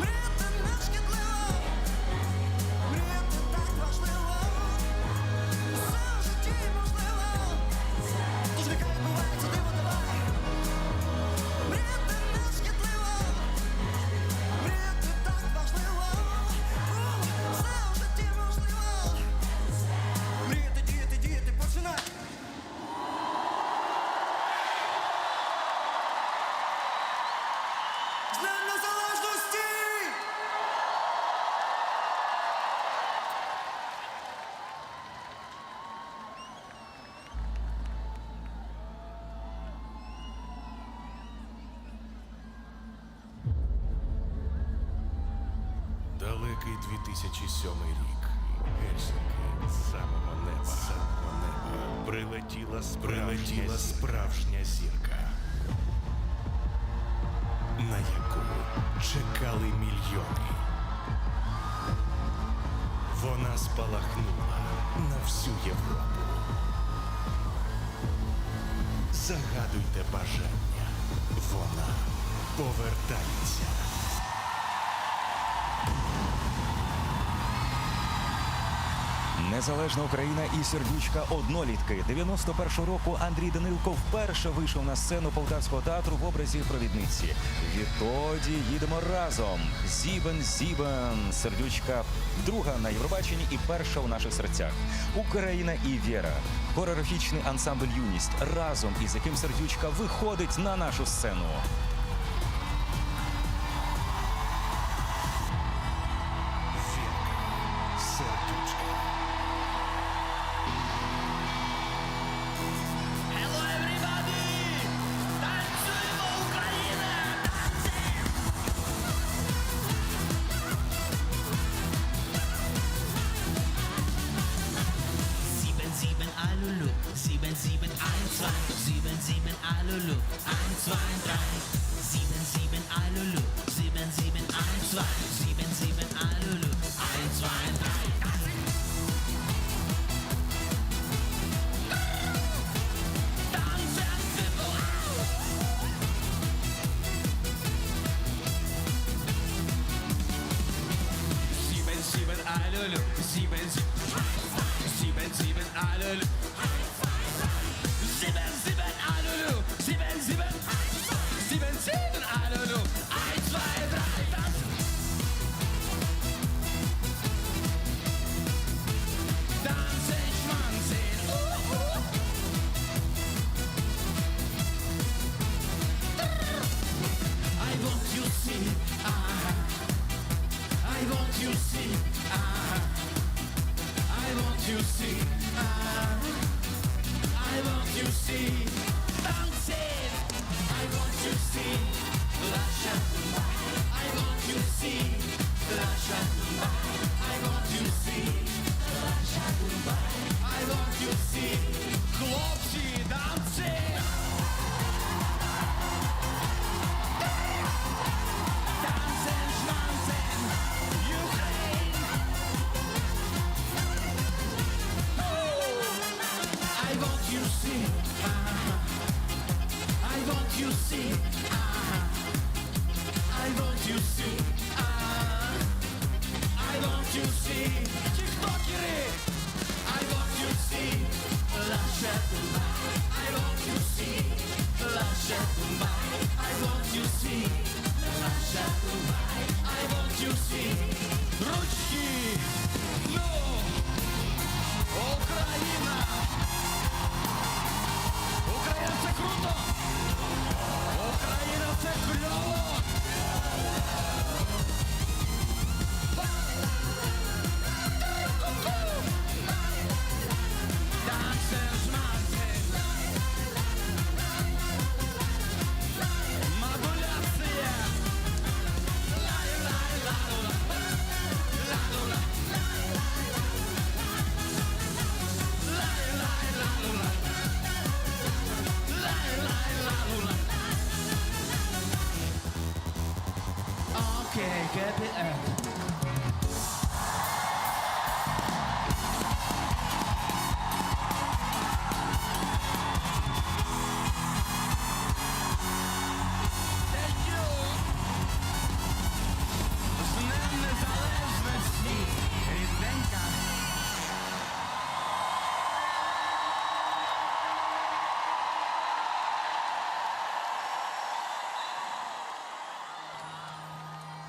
Мріяти не шкідливо, мріяти так важливо, усе в житті можливо, тож нехай відбувається диво, давай. Мріяти не шкідливо, мріяти так важливо, усе в житті можливо, мріяти, діяти, діяти, починай. З Днем Незалежності! Далекий 2007 рік. Гельсінки з самого неба, з самого неба прилетіла справжня, прилетіла справжня зірка, на яку чекали мільйони. Вона спалахнула на всю Європу. Загадуйте бажання. Вона повертається. Незалежна Україна і Сердючка однолітки. 91-го року Андрій Данилко вперше вийшов на сцену Полтавського театру в образі провідниці. Відтоді їдемо разом. Sieben Sieben. Сердючка друга на Євробаченні і перша у наших серцях. Україна і Віра. Хореографічний ансамбль Юність разом із яким Сердючка виходить на нашу сцену. Вірка Сердючка. Hello, everybody! Танцюємо, Україна! Sieben, sieben, alulu, sieben, sieben, eins, zwei, sieben, sieben, alulu, eins, zwei, drei. Sieben, sieben, alulu, sieben, sieben, eins, zwei, sieben, sieben, alulu, eins, zwei, drei. Sieben, sieben, alulu, sieben, sieben, sieben, sieben, alulu. Sieben, sieben, alulu, sieben, sieben, sieben, sieben, alulu. Eins, zwei, drei, tanz. Tanzen, schwanzen, uh, uh. I want you see, ah. I want you see, ah. I want you see, ah. I want you see, dancing. I want you see, Russia. I want you see, Russia. I want you see, Russia. I want you see, хлопці, dancing. Tanzen, schwanzen, Ukraine. I want you see, ah. I want you see, ah. I want you see, ah. I want you see, Тіктокери! I want you see, Russia. I want you see, Russia. I want you see, Russia. I want you see, Ручки! Ну! Україна! Україна це круто! Україна це кльово! Танцем, шманцем! Модуляція! Лай-лай-ла-ла! Ла-ла-ла! Лай-лай-ла-ла! Лай-лай-ла-ла! Окей, happy end. Thank you. З Днем Незалежності, рідненька.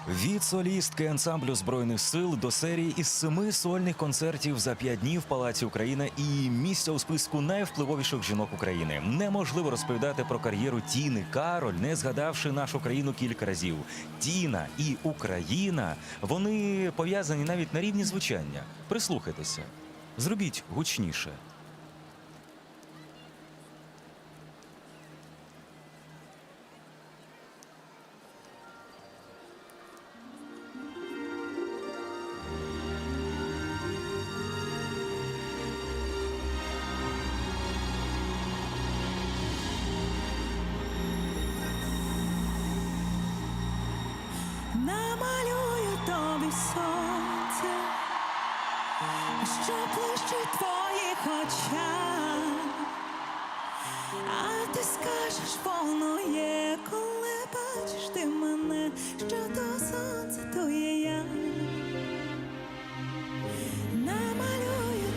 Від солістки ансамблю збройних сил до серії із семи сольних концертів за п'ять днів в Палаці Україна і місця у списку найвпливовіших жінок України. Неможливо розповідати про кар'єру Тіни Кароль, не згадавши нашу країну кілька разів. Тіна і Україна вони пов'язані навіть на рівні звучання. Прислухайтеся, зробіть гучніше. Намалюю тобі сонце, що блищить в твоїх очах, а ти скажеш, воно є, коли бачиш ти мене, що то сонце, то є я. Намалюю.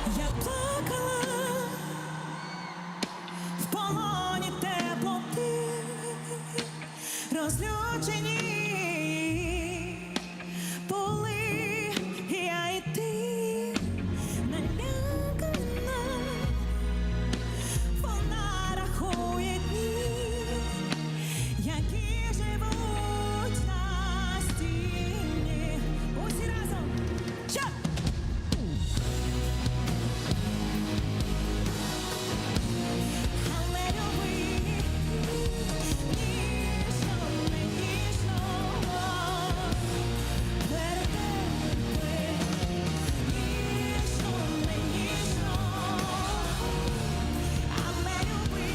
Я плакала в полоні теплоти, розлючені були я і ти налякана, вона рахує дні, які живуть на стіні. Усі разом! Чо! Але люби ніжно, не ніжно, перетерпи, ніжно, не ніжно, але люби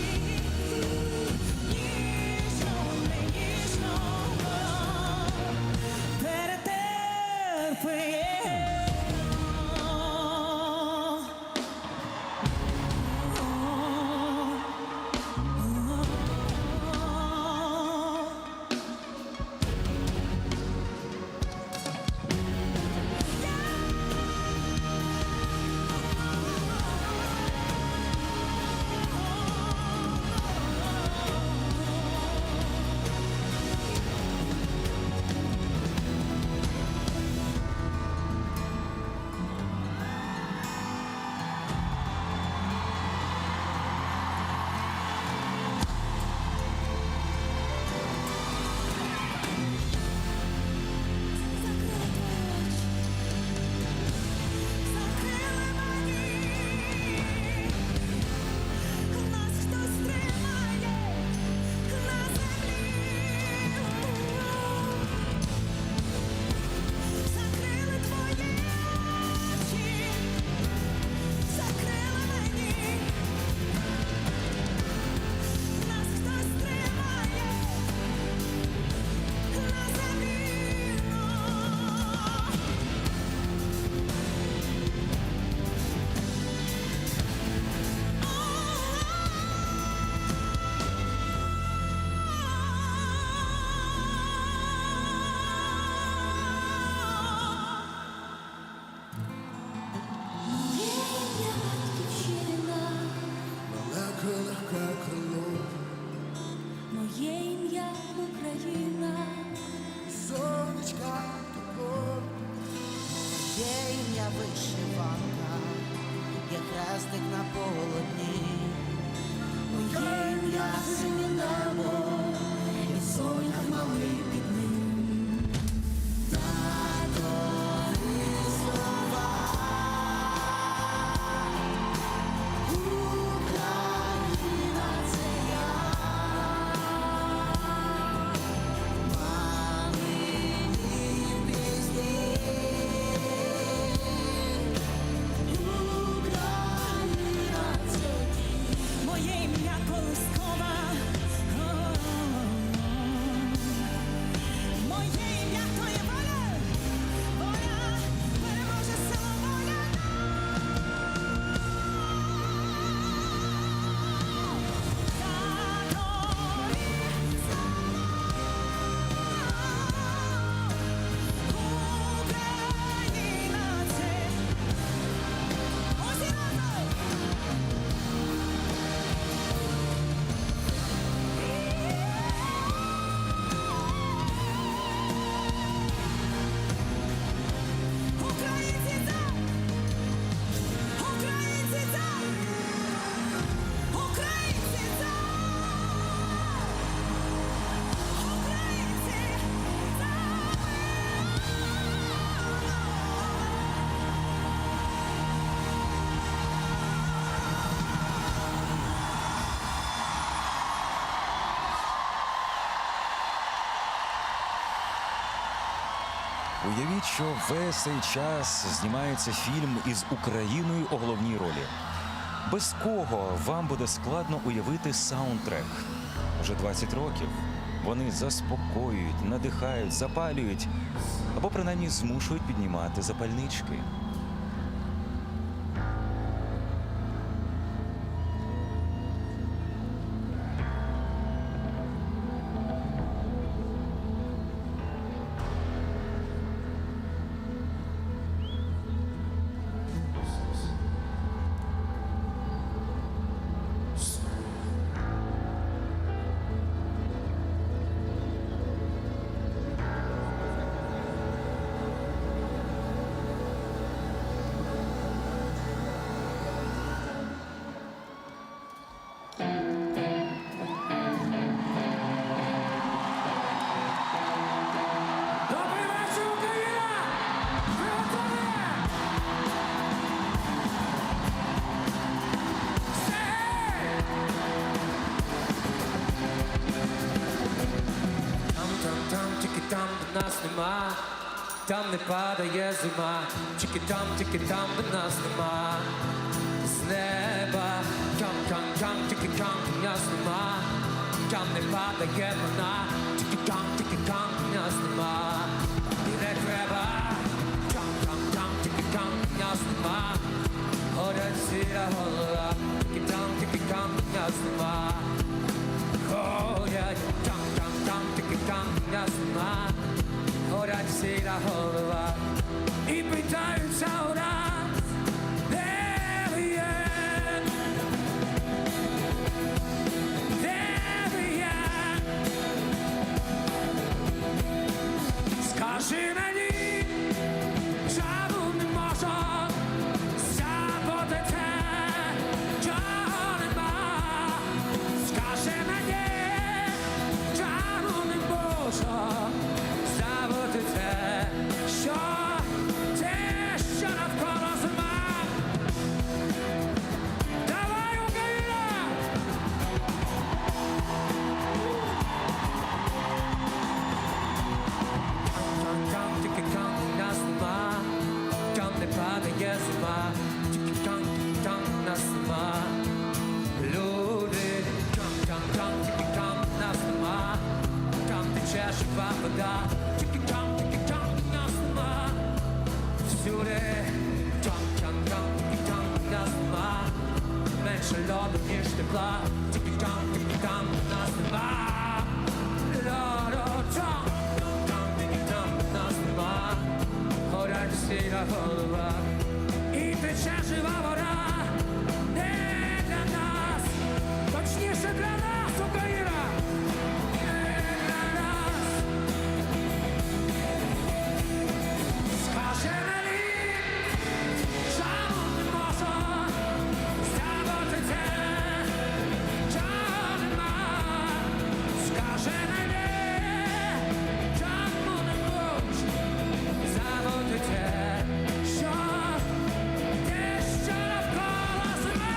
ніжно, не ніжно, перетерпи. Нас хтось тримає на землі. Закрили твої очі, закрили мені. Нас хтось тримає на землі. Моє ім'я батьківщина, Лелеке легке крило, моє ім'я Україна, сонечка тепло. Моє ім'я вишиванка, як хрестик на полотні. Моє ім'я синє небо, і сонях малий під ним. Татові слова. Україна це я. Мамині пісні. Україна це ти. Моє ім'я колискова. Моє ім'я то є воля, воля переможе сила воля. Україна це усі разом! Українці за! Українці за! Українці за! Українці за! Уявіть, що весь цей час знімається фільм із Україною у головній ролі. Без кого вам буде складно уявити саундтрек? Уже 20 років вони заспокоюють, надихають, запалюють або принаймні змушують піднімати запальнички. нас нема, там не падає зима, тільки там, тільки там, де нас нема. З неба, там, там, там, тільки там, де нас нема, там не падає вона, тільки там, тільки там, де нас нема. І не треба, там, там, там, тільки там, де нас нема. Горять сіра голова, тільки там, тільки там, де нас нема. Горять, там, там, там, тільки там, де нас нема. Горять сіра голова. І питаються у нас, де ви є? Де ви є? Скажи мені, чому не можу забути те, чого нема? Скажи мені, чому не можу забути те, що те, що навколо зима. Давай, Україна! Там, там, тільки там нас нема, там не падає зима, тільки там, тільки там нас нема. Люди, там, там, там, тільки там нас нема, там тече жива вода, тільки там, тільки там нас нема. Всюди, там, там, там, тільки там нас нема, менше льоду, ніж тепла, тільки там, тільки там нас нема. Льоду, там, там, тільки там нас нема, горять сіра голова, і тече жива вода, не для нас, точніше для нас, Україна, не для нас. Скажи мені, чому не можу забути те, чого нема? Скажи мені, чому не можу забути те, що те, що навколо зима?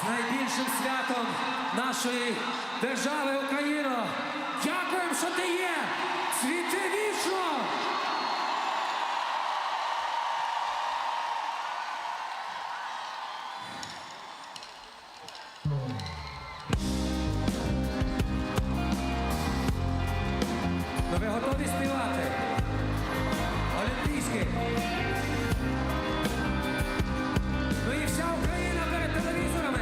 З найбільшим святом нашої держави Україно! Дякуємо, що ти є! Цвіти вічно! Ну ви готові співати? Олімпійський. Ну і вся Україна перед телевізорами.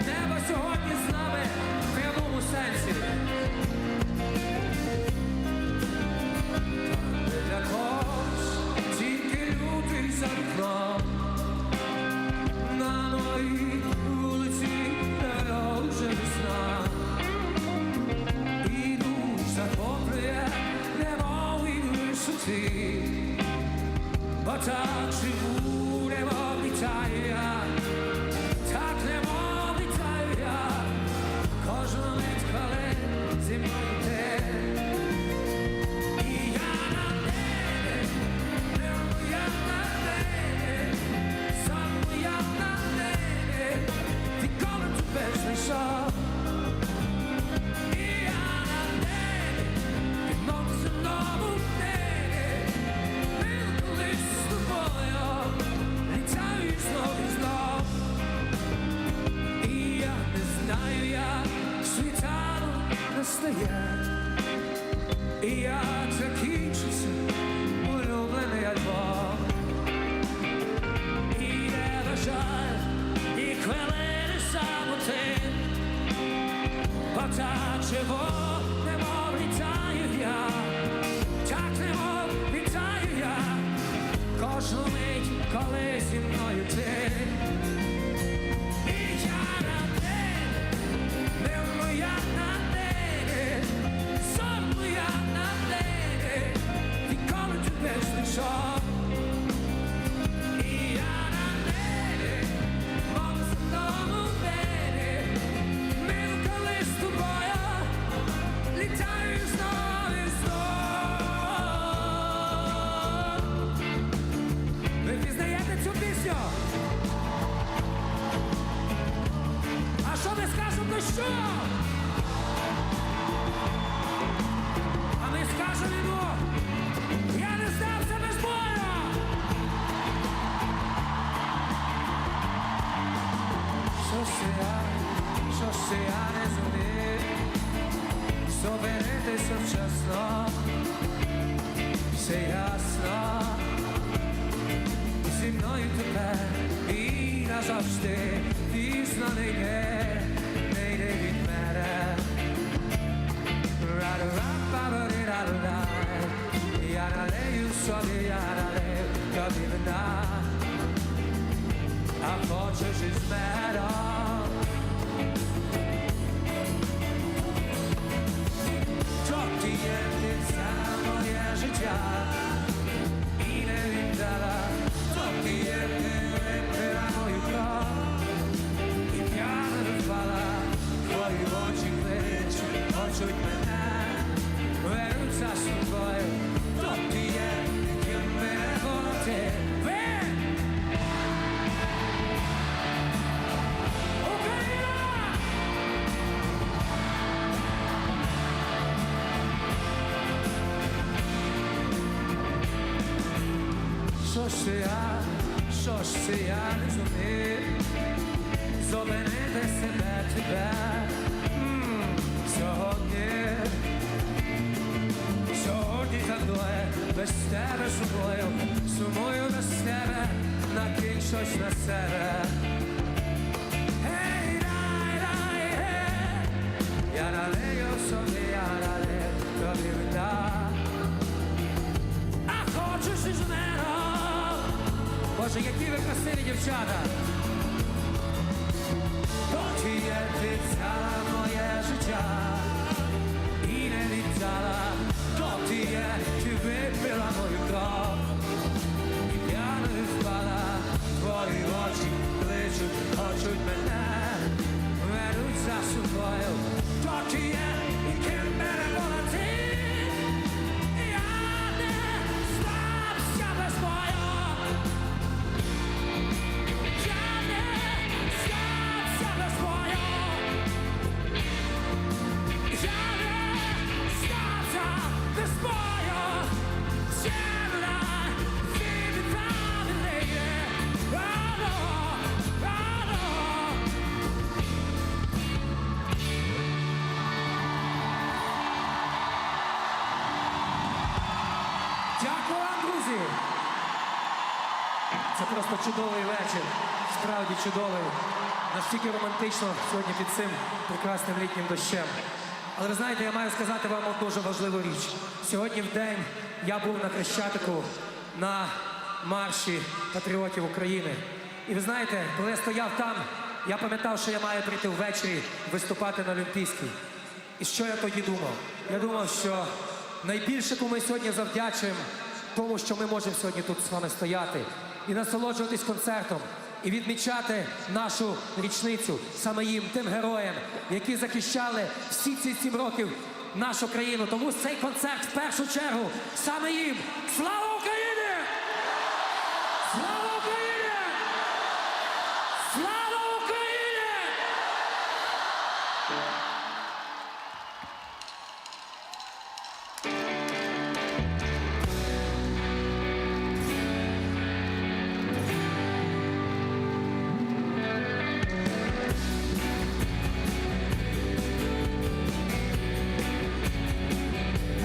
Небо сьогодні з нами в прямому сенсі. Там не для когось, тільки люди за вікном. На моїй вулиці вже весна. І душ захоплює, немов від висоти. Бо так живу, немов літаю я, так немов літаю я, кожну мить, коли зі мною ти. І я на небі, немов я на небі, сам я на небі, відколи тебе знайшов. І я на небі, під земному небі, Мило колись з тобою, літаю і знов і знов. І я не знаю, як світанок настає, і як закінчиться улюблений альбом. І не бажаю і хвилини самоти, бо так живу, немов літаю я, так немов літаю я, кожну мить, коли зі мною ти. І я на небі, мило я на небі, сонно я на небі, відколи тебе знайшов. І я на небі, мов на земному небі, мило коли з тобою літаю знов і знов. Ви впізнаєте цю пісню? А що ми скажемо, то що? А ми скажемо йому, я не здався без бою! Що ж я, що ж я не зумів зупинитися вчасно, все ясно, зі мною тепер і назавжди пізно не йде, не йде від мене. Ра-ра-ра-па-ра-ра-ра. Я налею собі, я налею тобі вина, а хочеш із медом. То ти є ти все моє життя і не віддала, то ти є ти випила мою кров. І п'яна впала, твої очі кличуть, хочуть мене, беруть за собою, то ти є, ким мене була ти. Ви! Україна! Що ж це я, що ж це я не зумів зупинити себе тебе М, сьогодні, сьогодні за мною, без тебе сумую, сумую без тебе, накинь щось на себе. Гей, рай, рай, гей, я налию собі, я налию тобі вина. А хочеш із мене? Боже, які ви красиві дівчата! То ти є ти взяла моє життя і не віддала, то ти є, ти випила мою кров і п'яною впала, твої очі кличуть, хочуть мене, ведуть за собою, то ти є, і ким мене була ти, я не здамся без бою. Я не. Просто чудовий вечір. Справді чудовий. Настільки романтично сьогодні під цим прекрасним літнім дощем. Але ви знаєте, я маю сказати вам одну дуже важливу річ. Сьогодні в день я був на Хрещатику на марші патріотів України. І ви знаєте, коли я стояв там, я пам'ятав, що я маю прийти ввечері виступати на Олімпійській. І що я тоді думав? Я думав, що найбільше, кому ми сьогодні завдячуємо, тому, що ми можемо сьогодні тут з вами стояти і насолоджуватись концертом, і відмічати нашу річницю саме їм, тим героям, які захищали всі ці сім років нашу країну. Тому цей концерт в першу чергу саме їм. Слава Україні! Слава Україні! Слава Україні!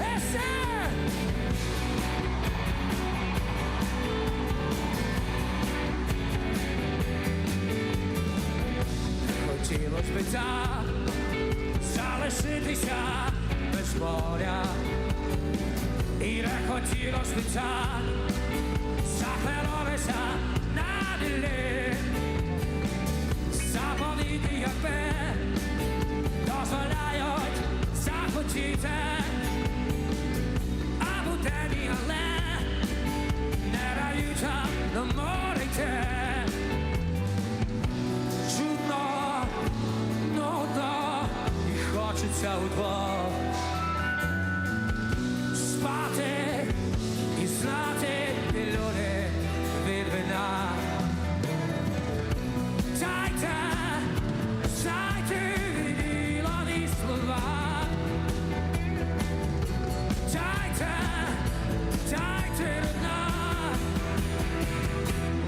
Есе! Хотілось би так залишитися без моря. І не хотілось би так захленулися на білі. Заповіти, якби дозволяють захотіти. А буде мій, але не дають нам на море йти. Чудно, нудно, і хочеться удвох спати і знати, де люди від вина. Дайте, знайте вінілові слова. Дайте, дайте до дна.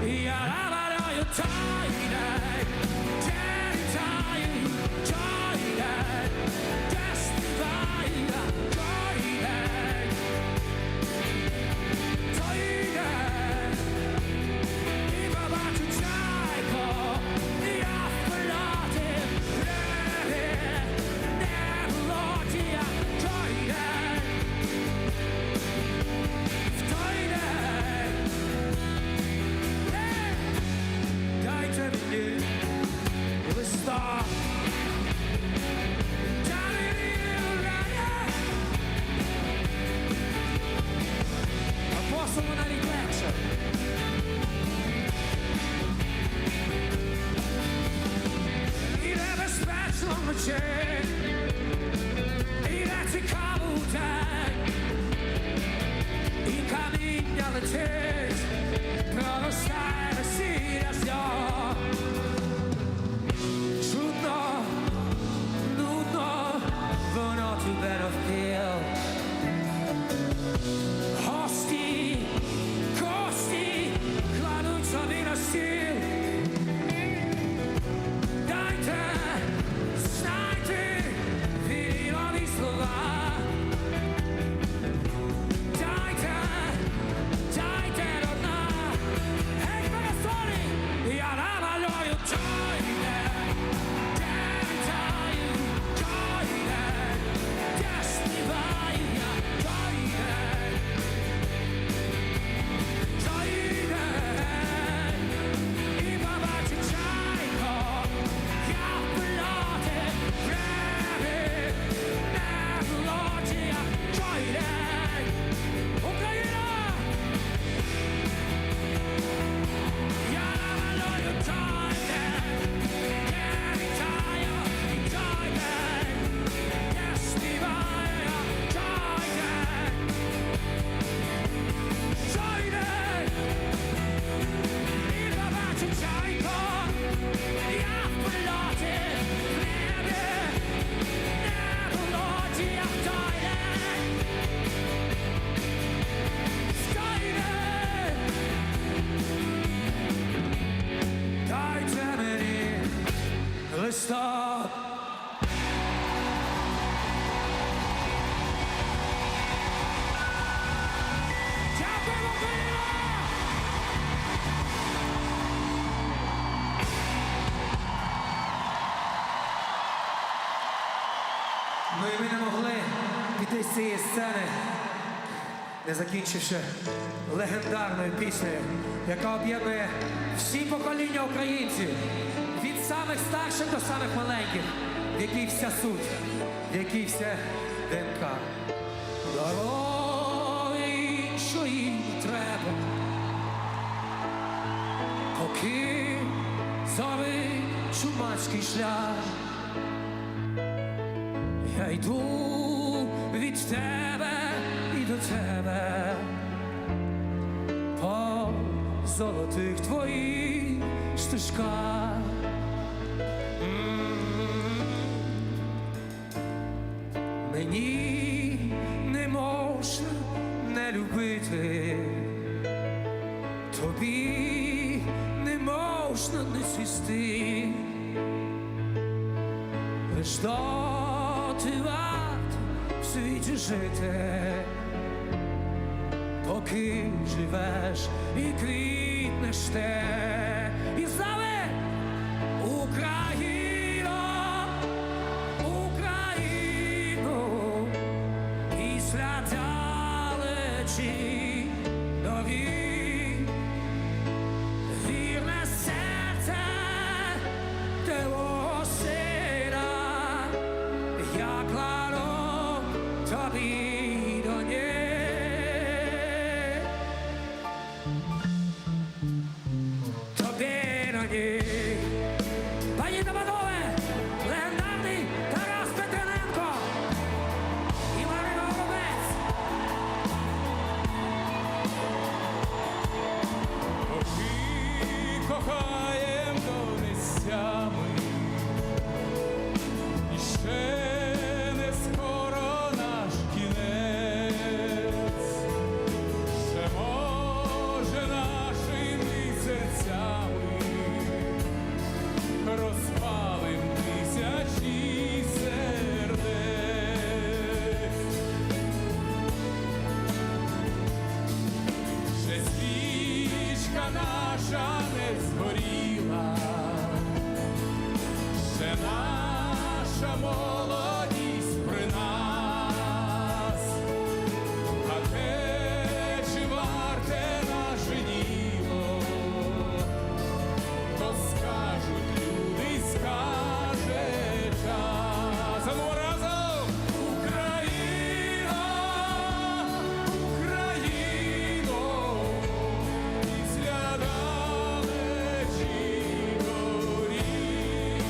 Я намалюю той день, де літаю, той день, де співаю я, той день, той день. І побачу чайку, я в польоті, в небі, не було я, той день, в той день. Дайте мені листа. Апостолу навіть легше. І небезпечно вночі, і не цікаво вдень, і каміння летить, проростає весілля з нього. Чудно, нудно, воно тебе навпіл. Гості, кості, кладуть собі на стіл. Дайте, знайте, вірілові слова. Дайте, дайте до дна. Гей, парасолі, я намалюю той день, де літаю, той день, де співаю я, той день, той день. І побачу чайку, я в польоті, в небі, не в я, той день. Україна! Я намалюю той день, де літаю, і той день, де співаю я, той день, той день. І побачу чайку, я в польоті, в небі, не болоті, я в той день, в той день. Дайте мені листа. Дякуємо, Україна! Ну і ми не могли піти з цієї сцени, не закінчивши легендарною піснею, яка об'єднує всі покоління українців від самих старших до самих маленьких, в якій вся суть, в якій вся ДНК. Дороги іншої не треба, поки зорить чумацький шлях. Я йду від тебе і до тебе по золотих твоїх стежках. М. Мені не можна не любити, тобі не можна не свісти. Лиш доти варто в світі жити, поки живеш і квітнеш ти. І з нами Україно, Україно, після далечі доріг, вірне серце твого сина, я кладу тобі до ніг. Тобі до ніг. Пані та панове, легендарний Тарас Петрененко і Марина Горобець. Поки кохаєм донесями, і ще не скоро наш кінець, ще може нашими серцями розпалим тисячі сердець. Ще свічка наша не згоріла, ще наша молодість при нас, а те, чи варте наше діло, то скажуть люди, скаже час. А ну разом! Україна, Україно, після далечі доріг.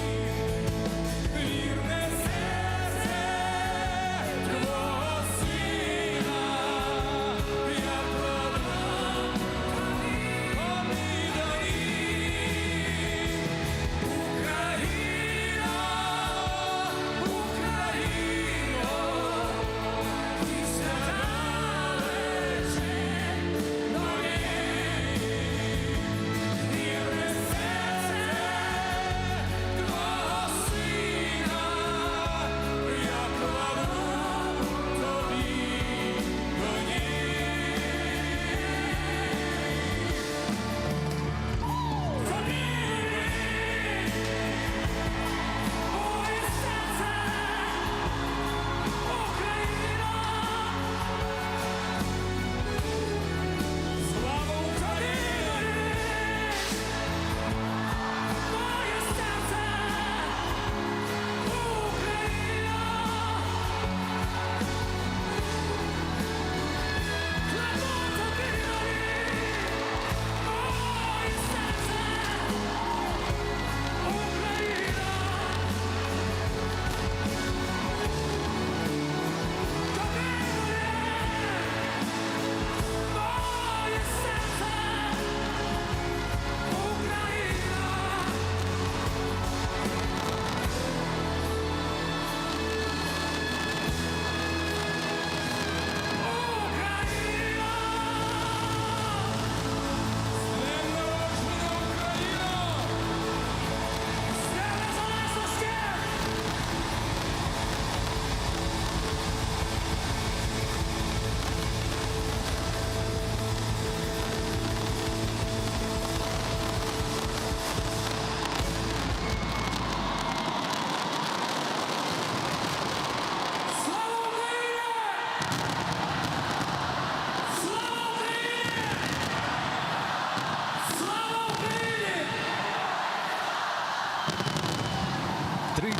30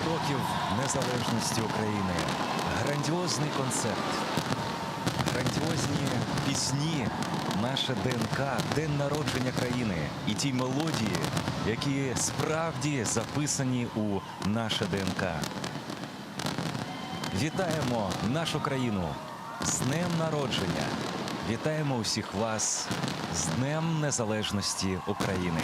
років незалежності України. Грандіозний концерт, грандіозні пісні, наше ДНК, день народження країни і ті мелодії, які справді записані у наше ДНК. Вітаємо нашу країну з днем народження. Вітаємо усіх вас з Днем Незалежності України.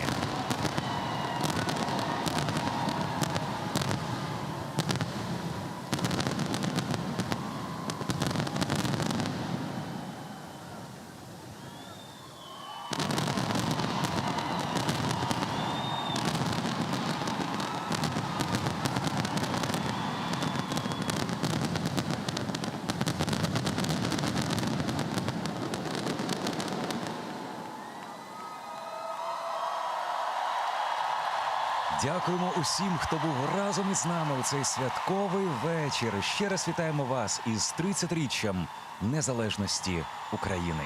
Дякуємо усім, хто був разом із нами у цей святковий вечір. Ще раз вітаємо вас із 30-річчям незалежності України.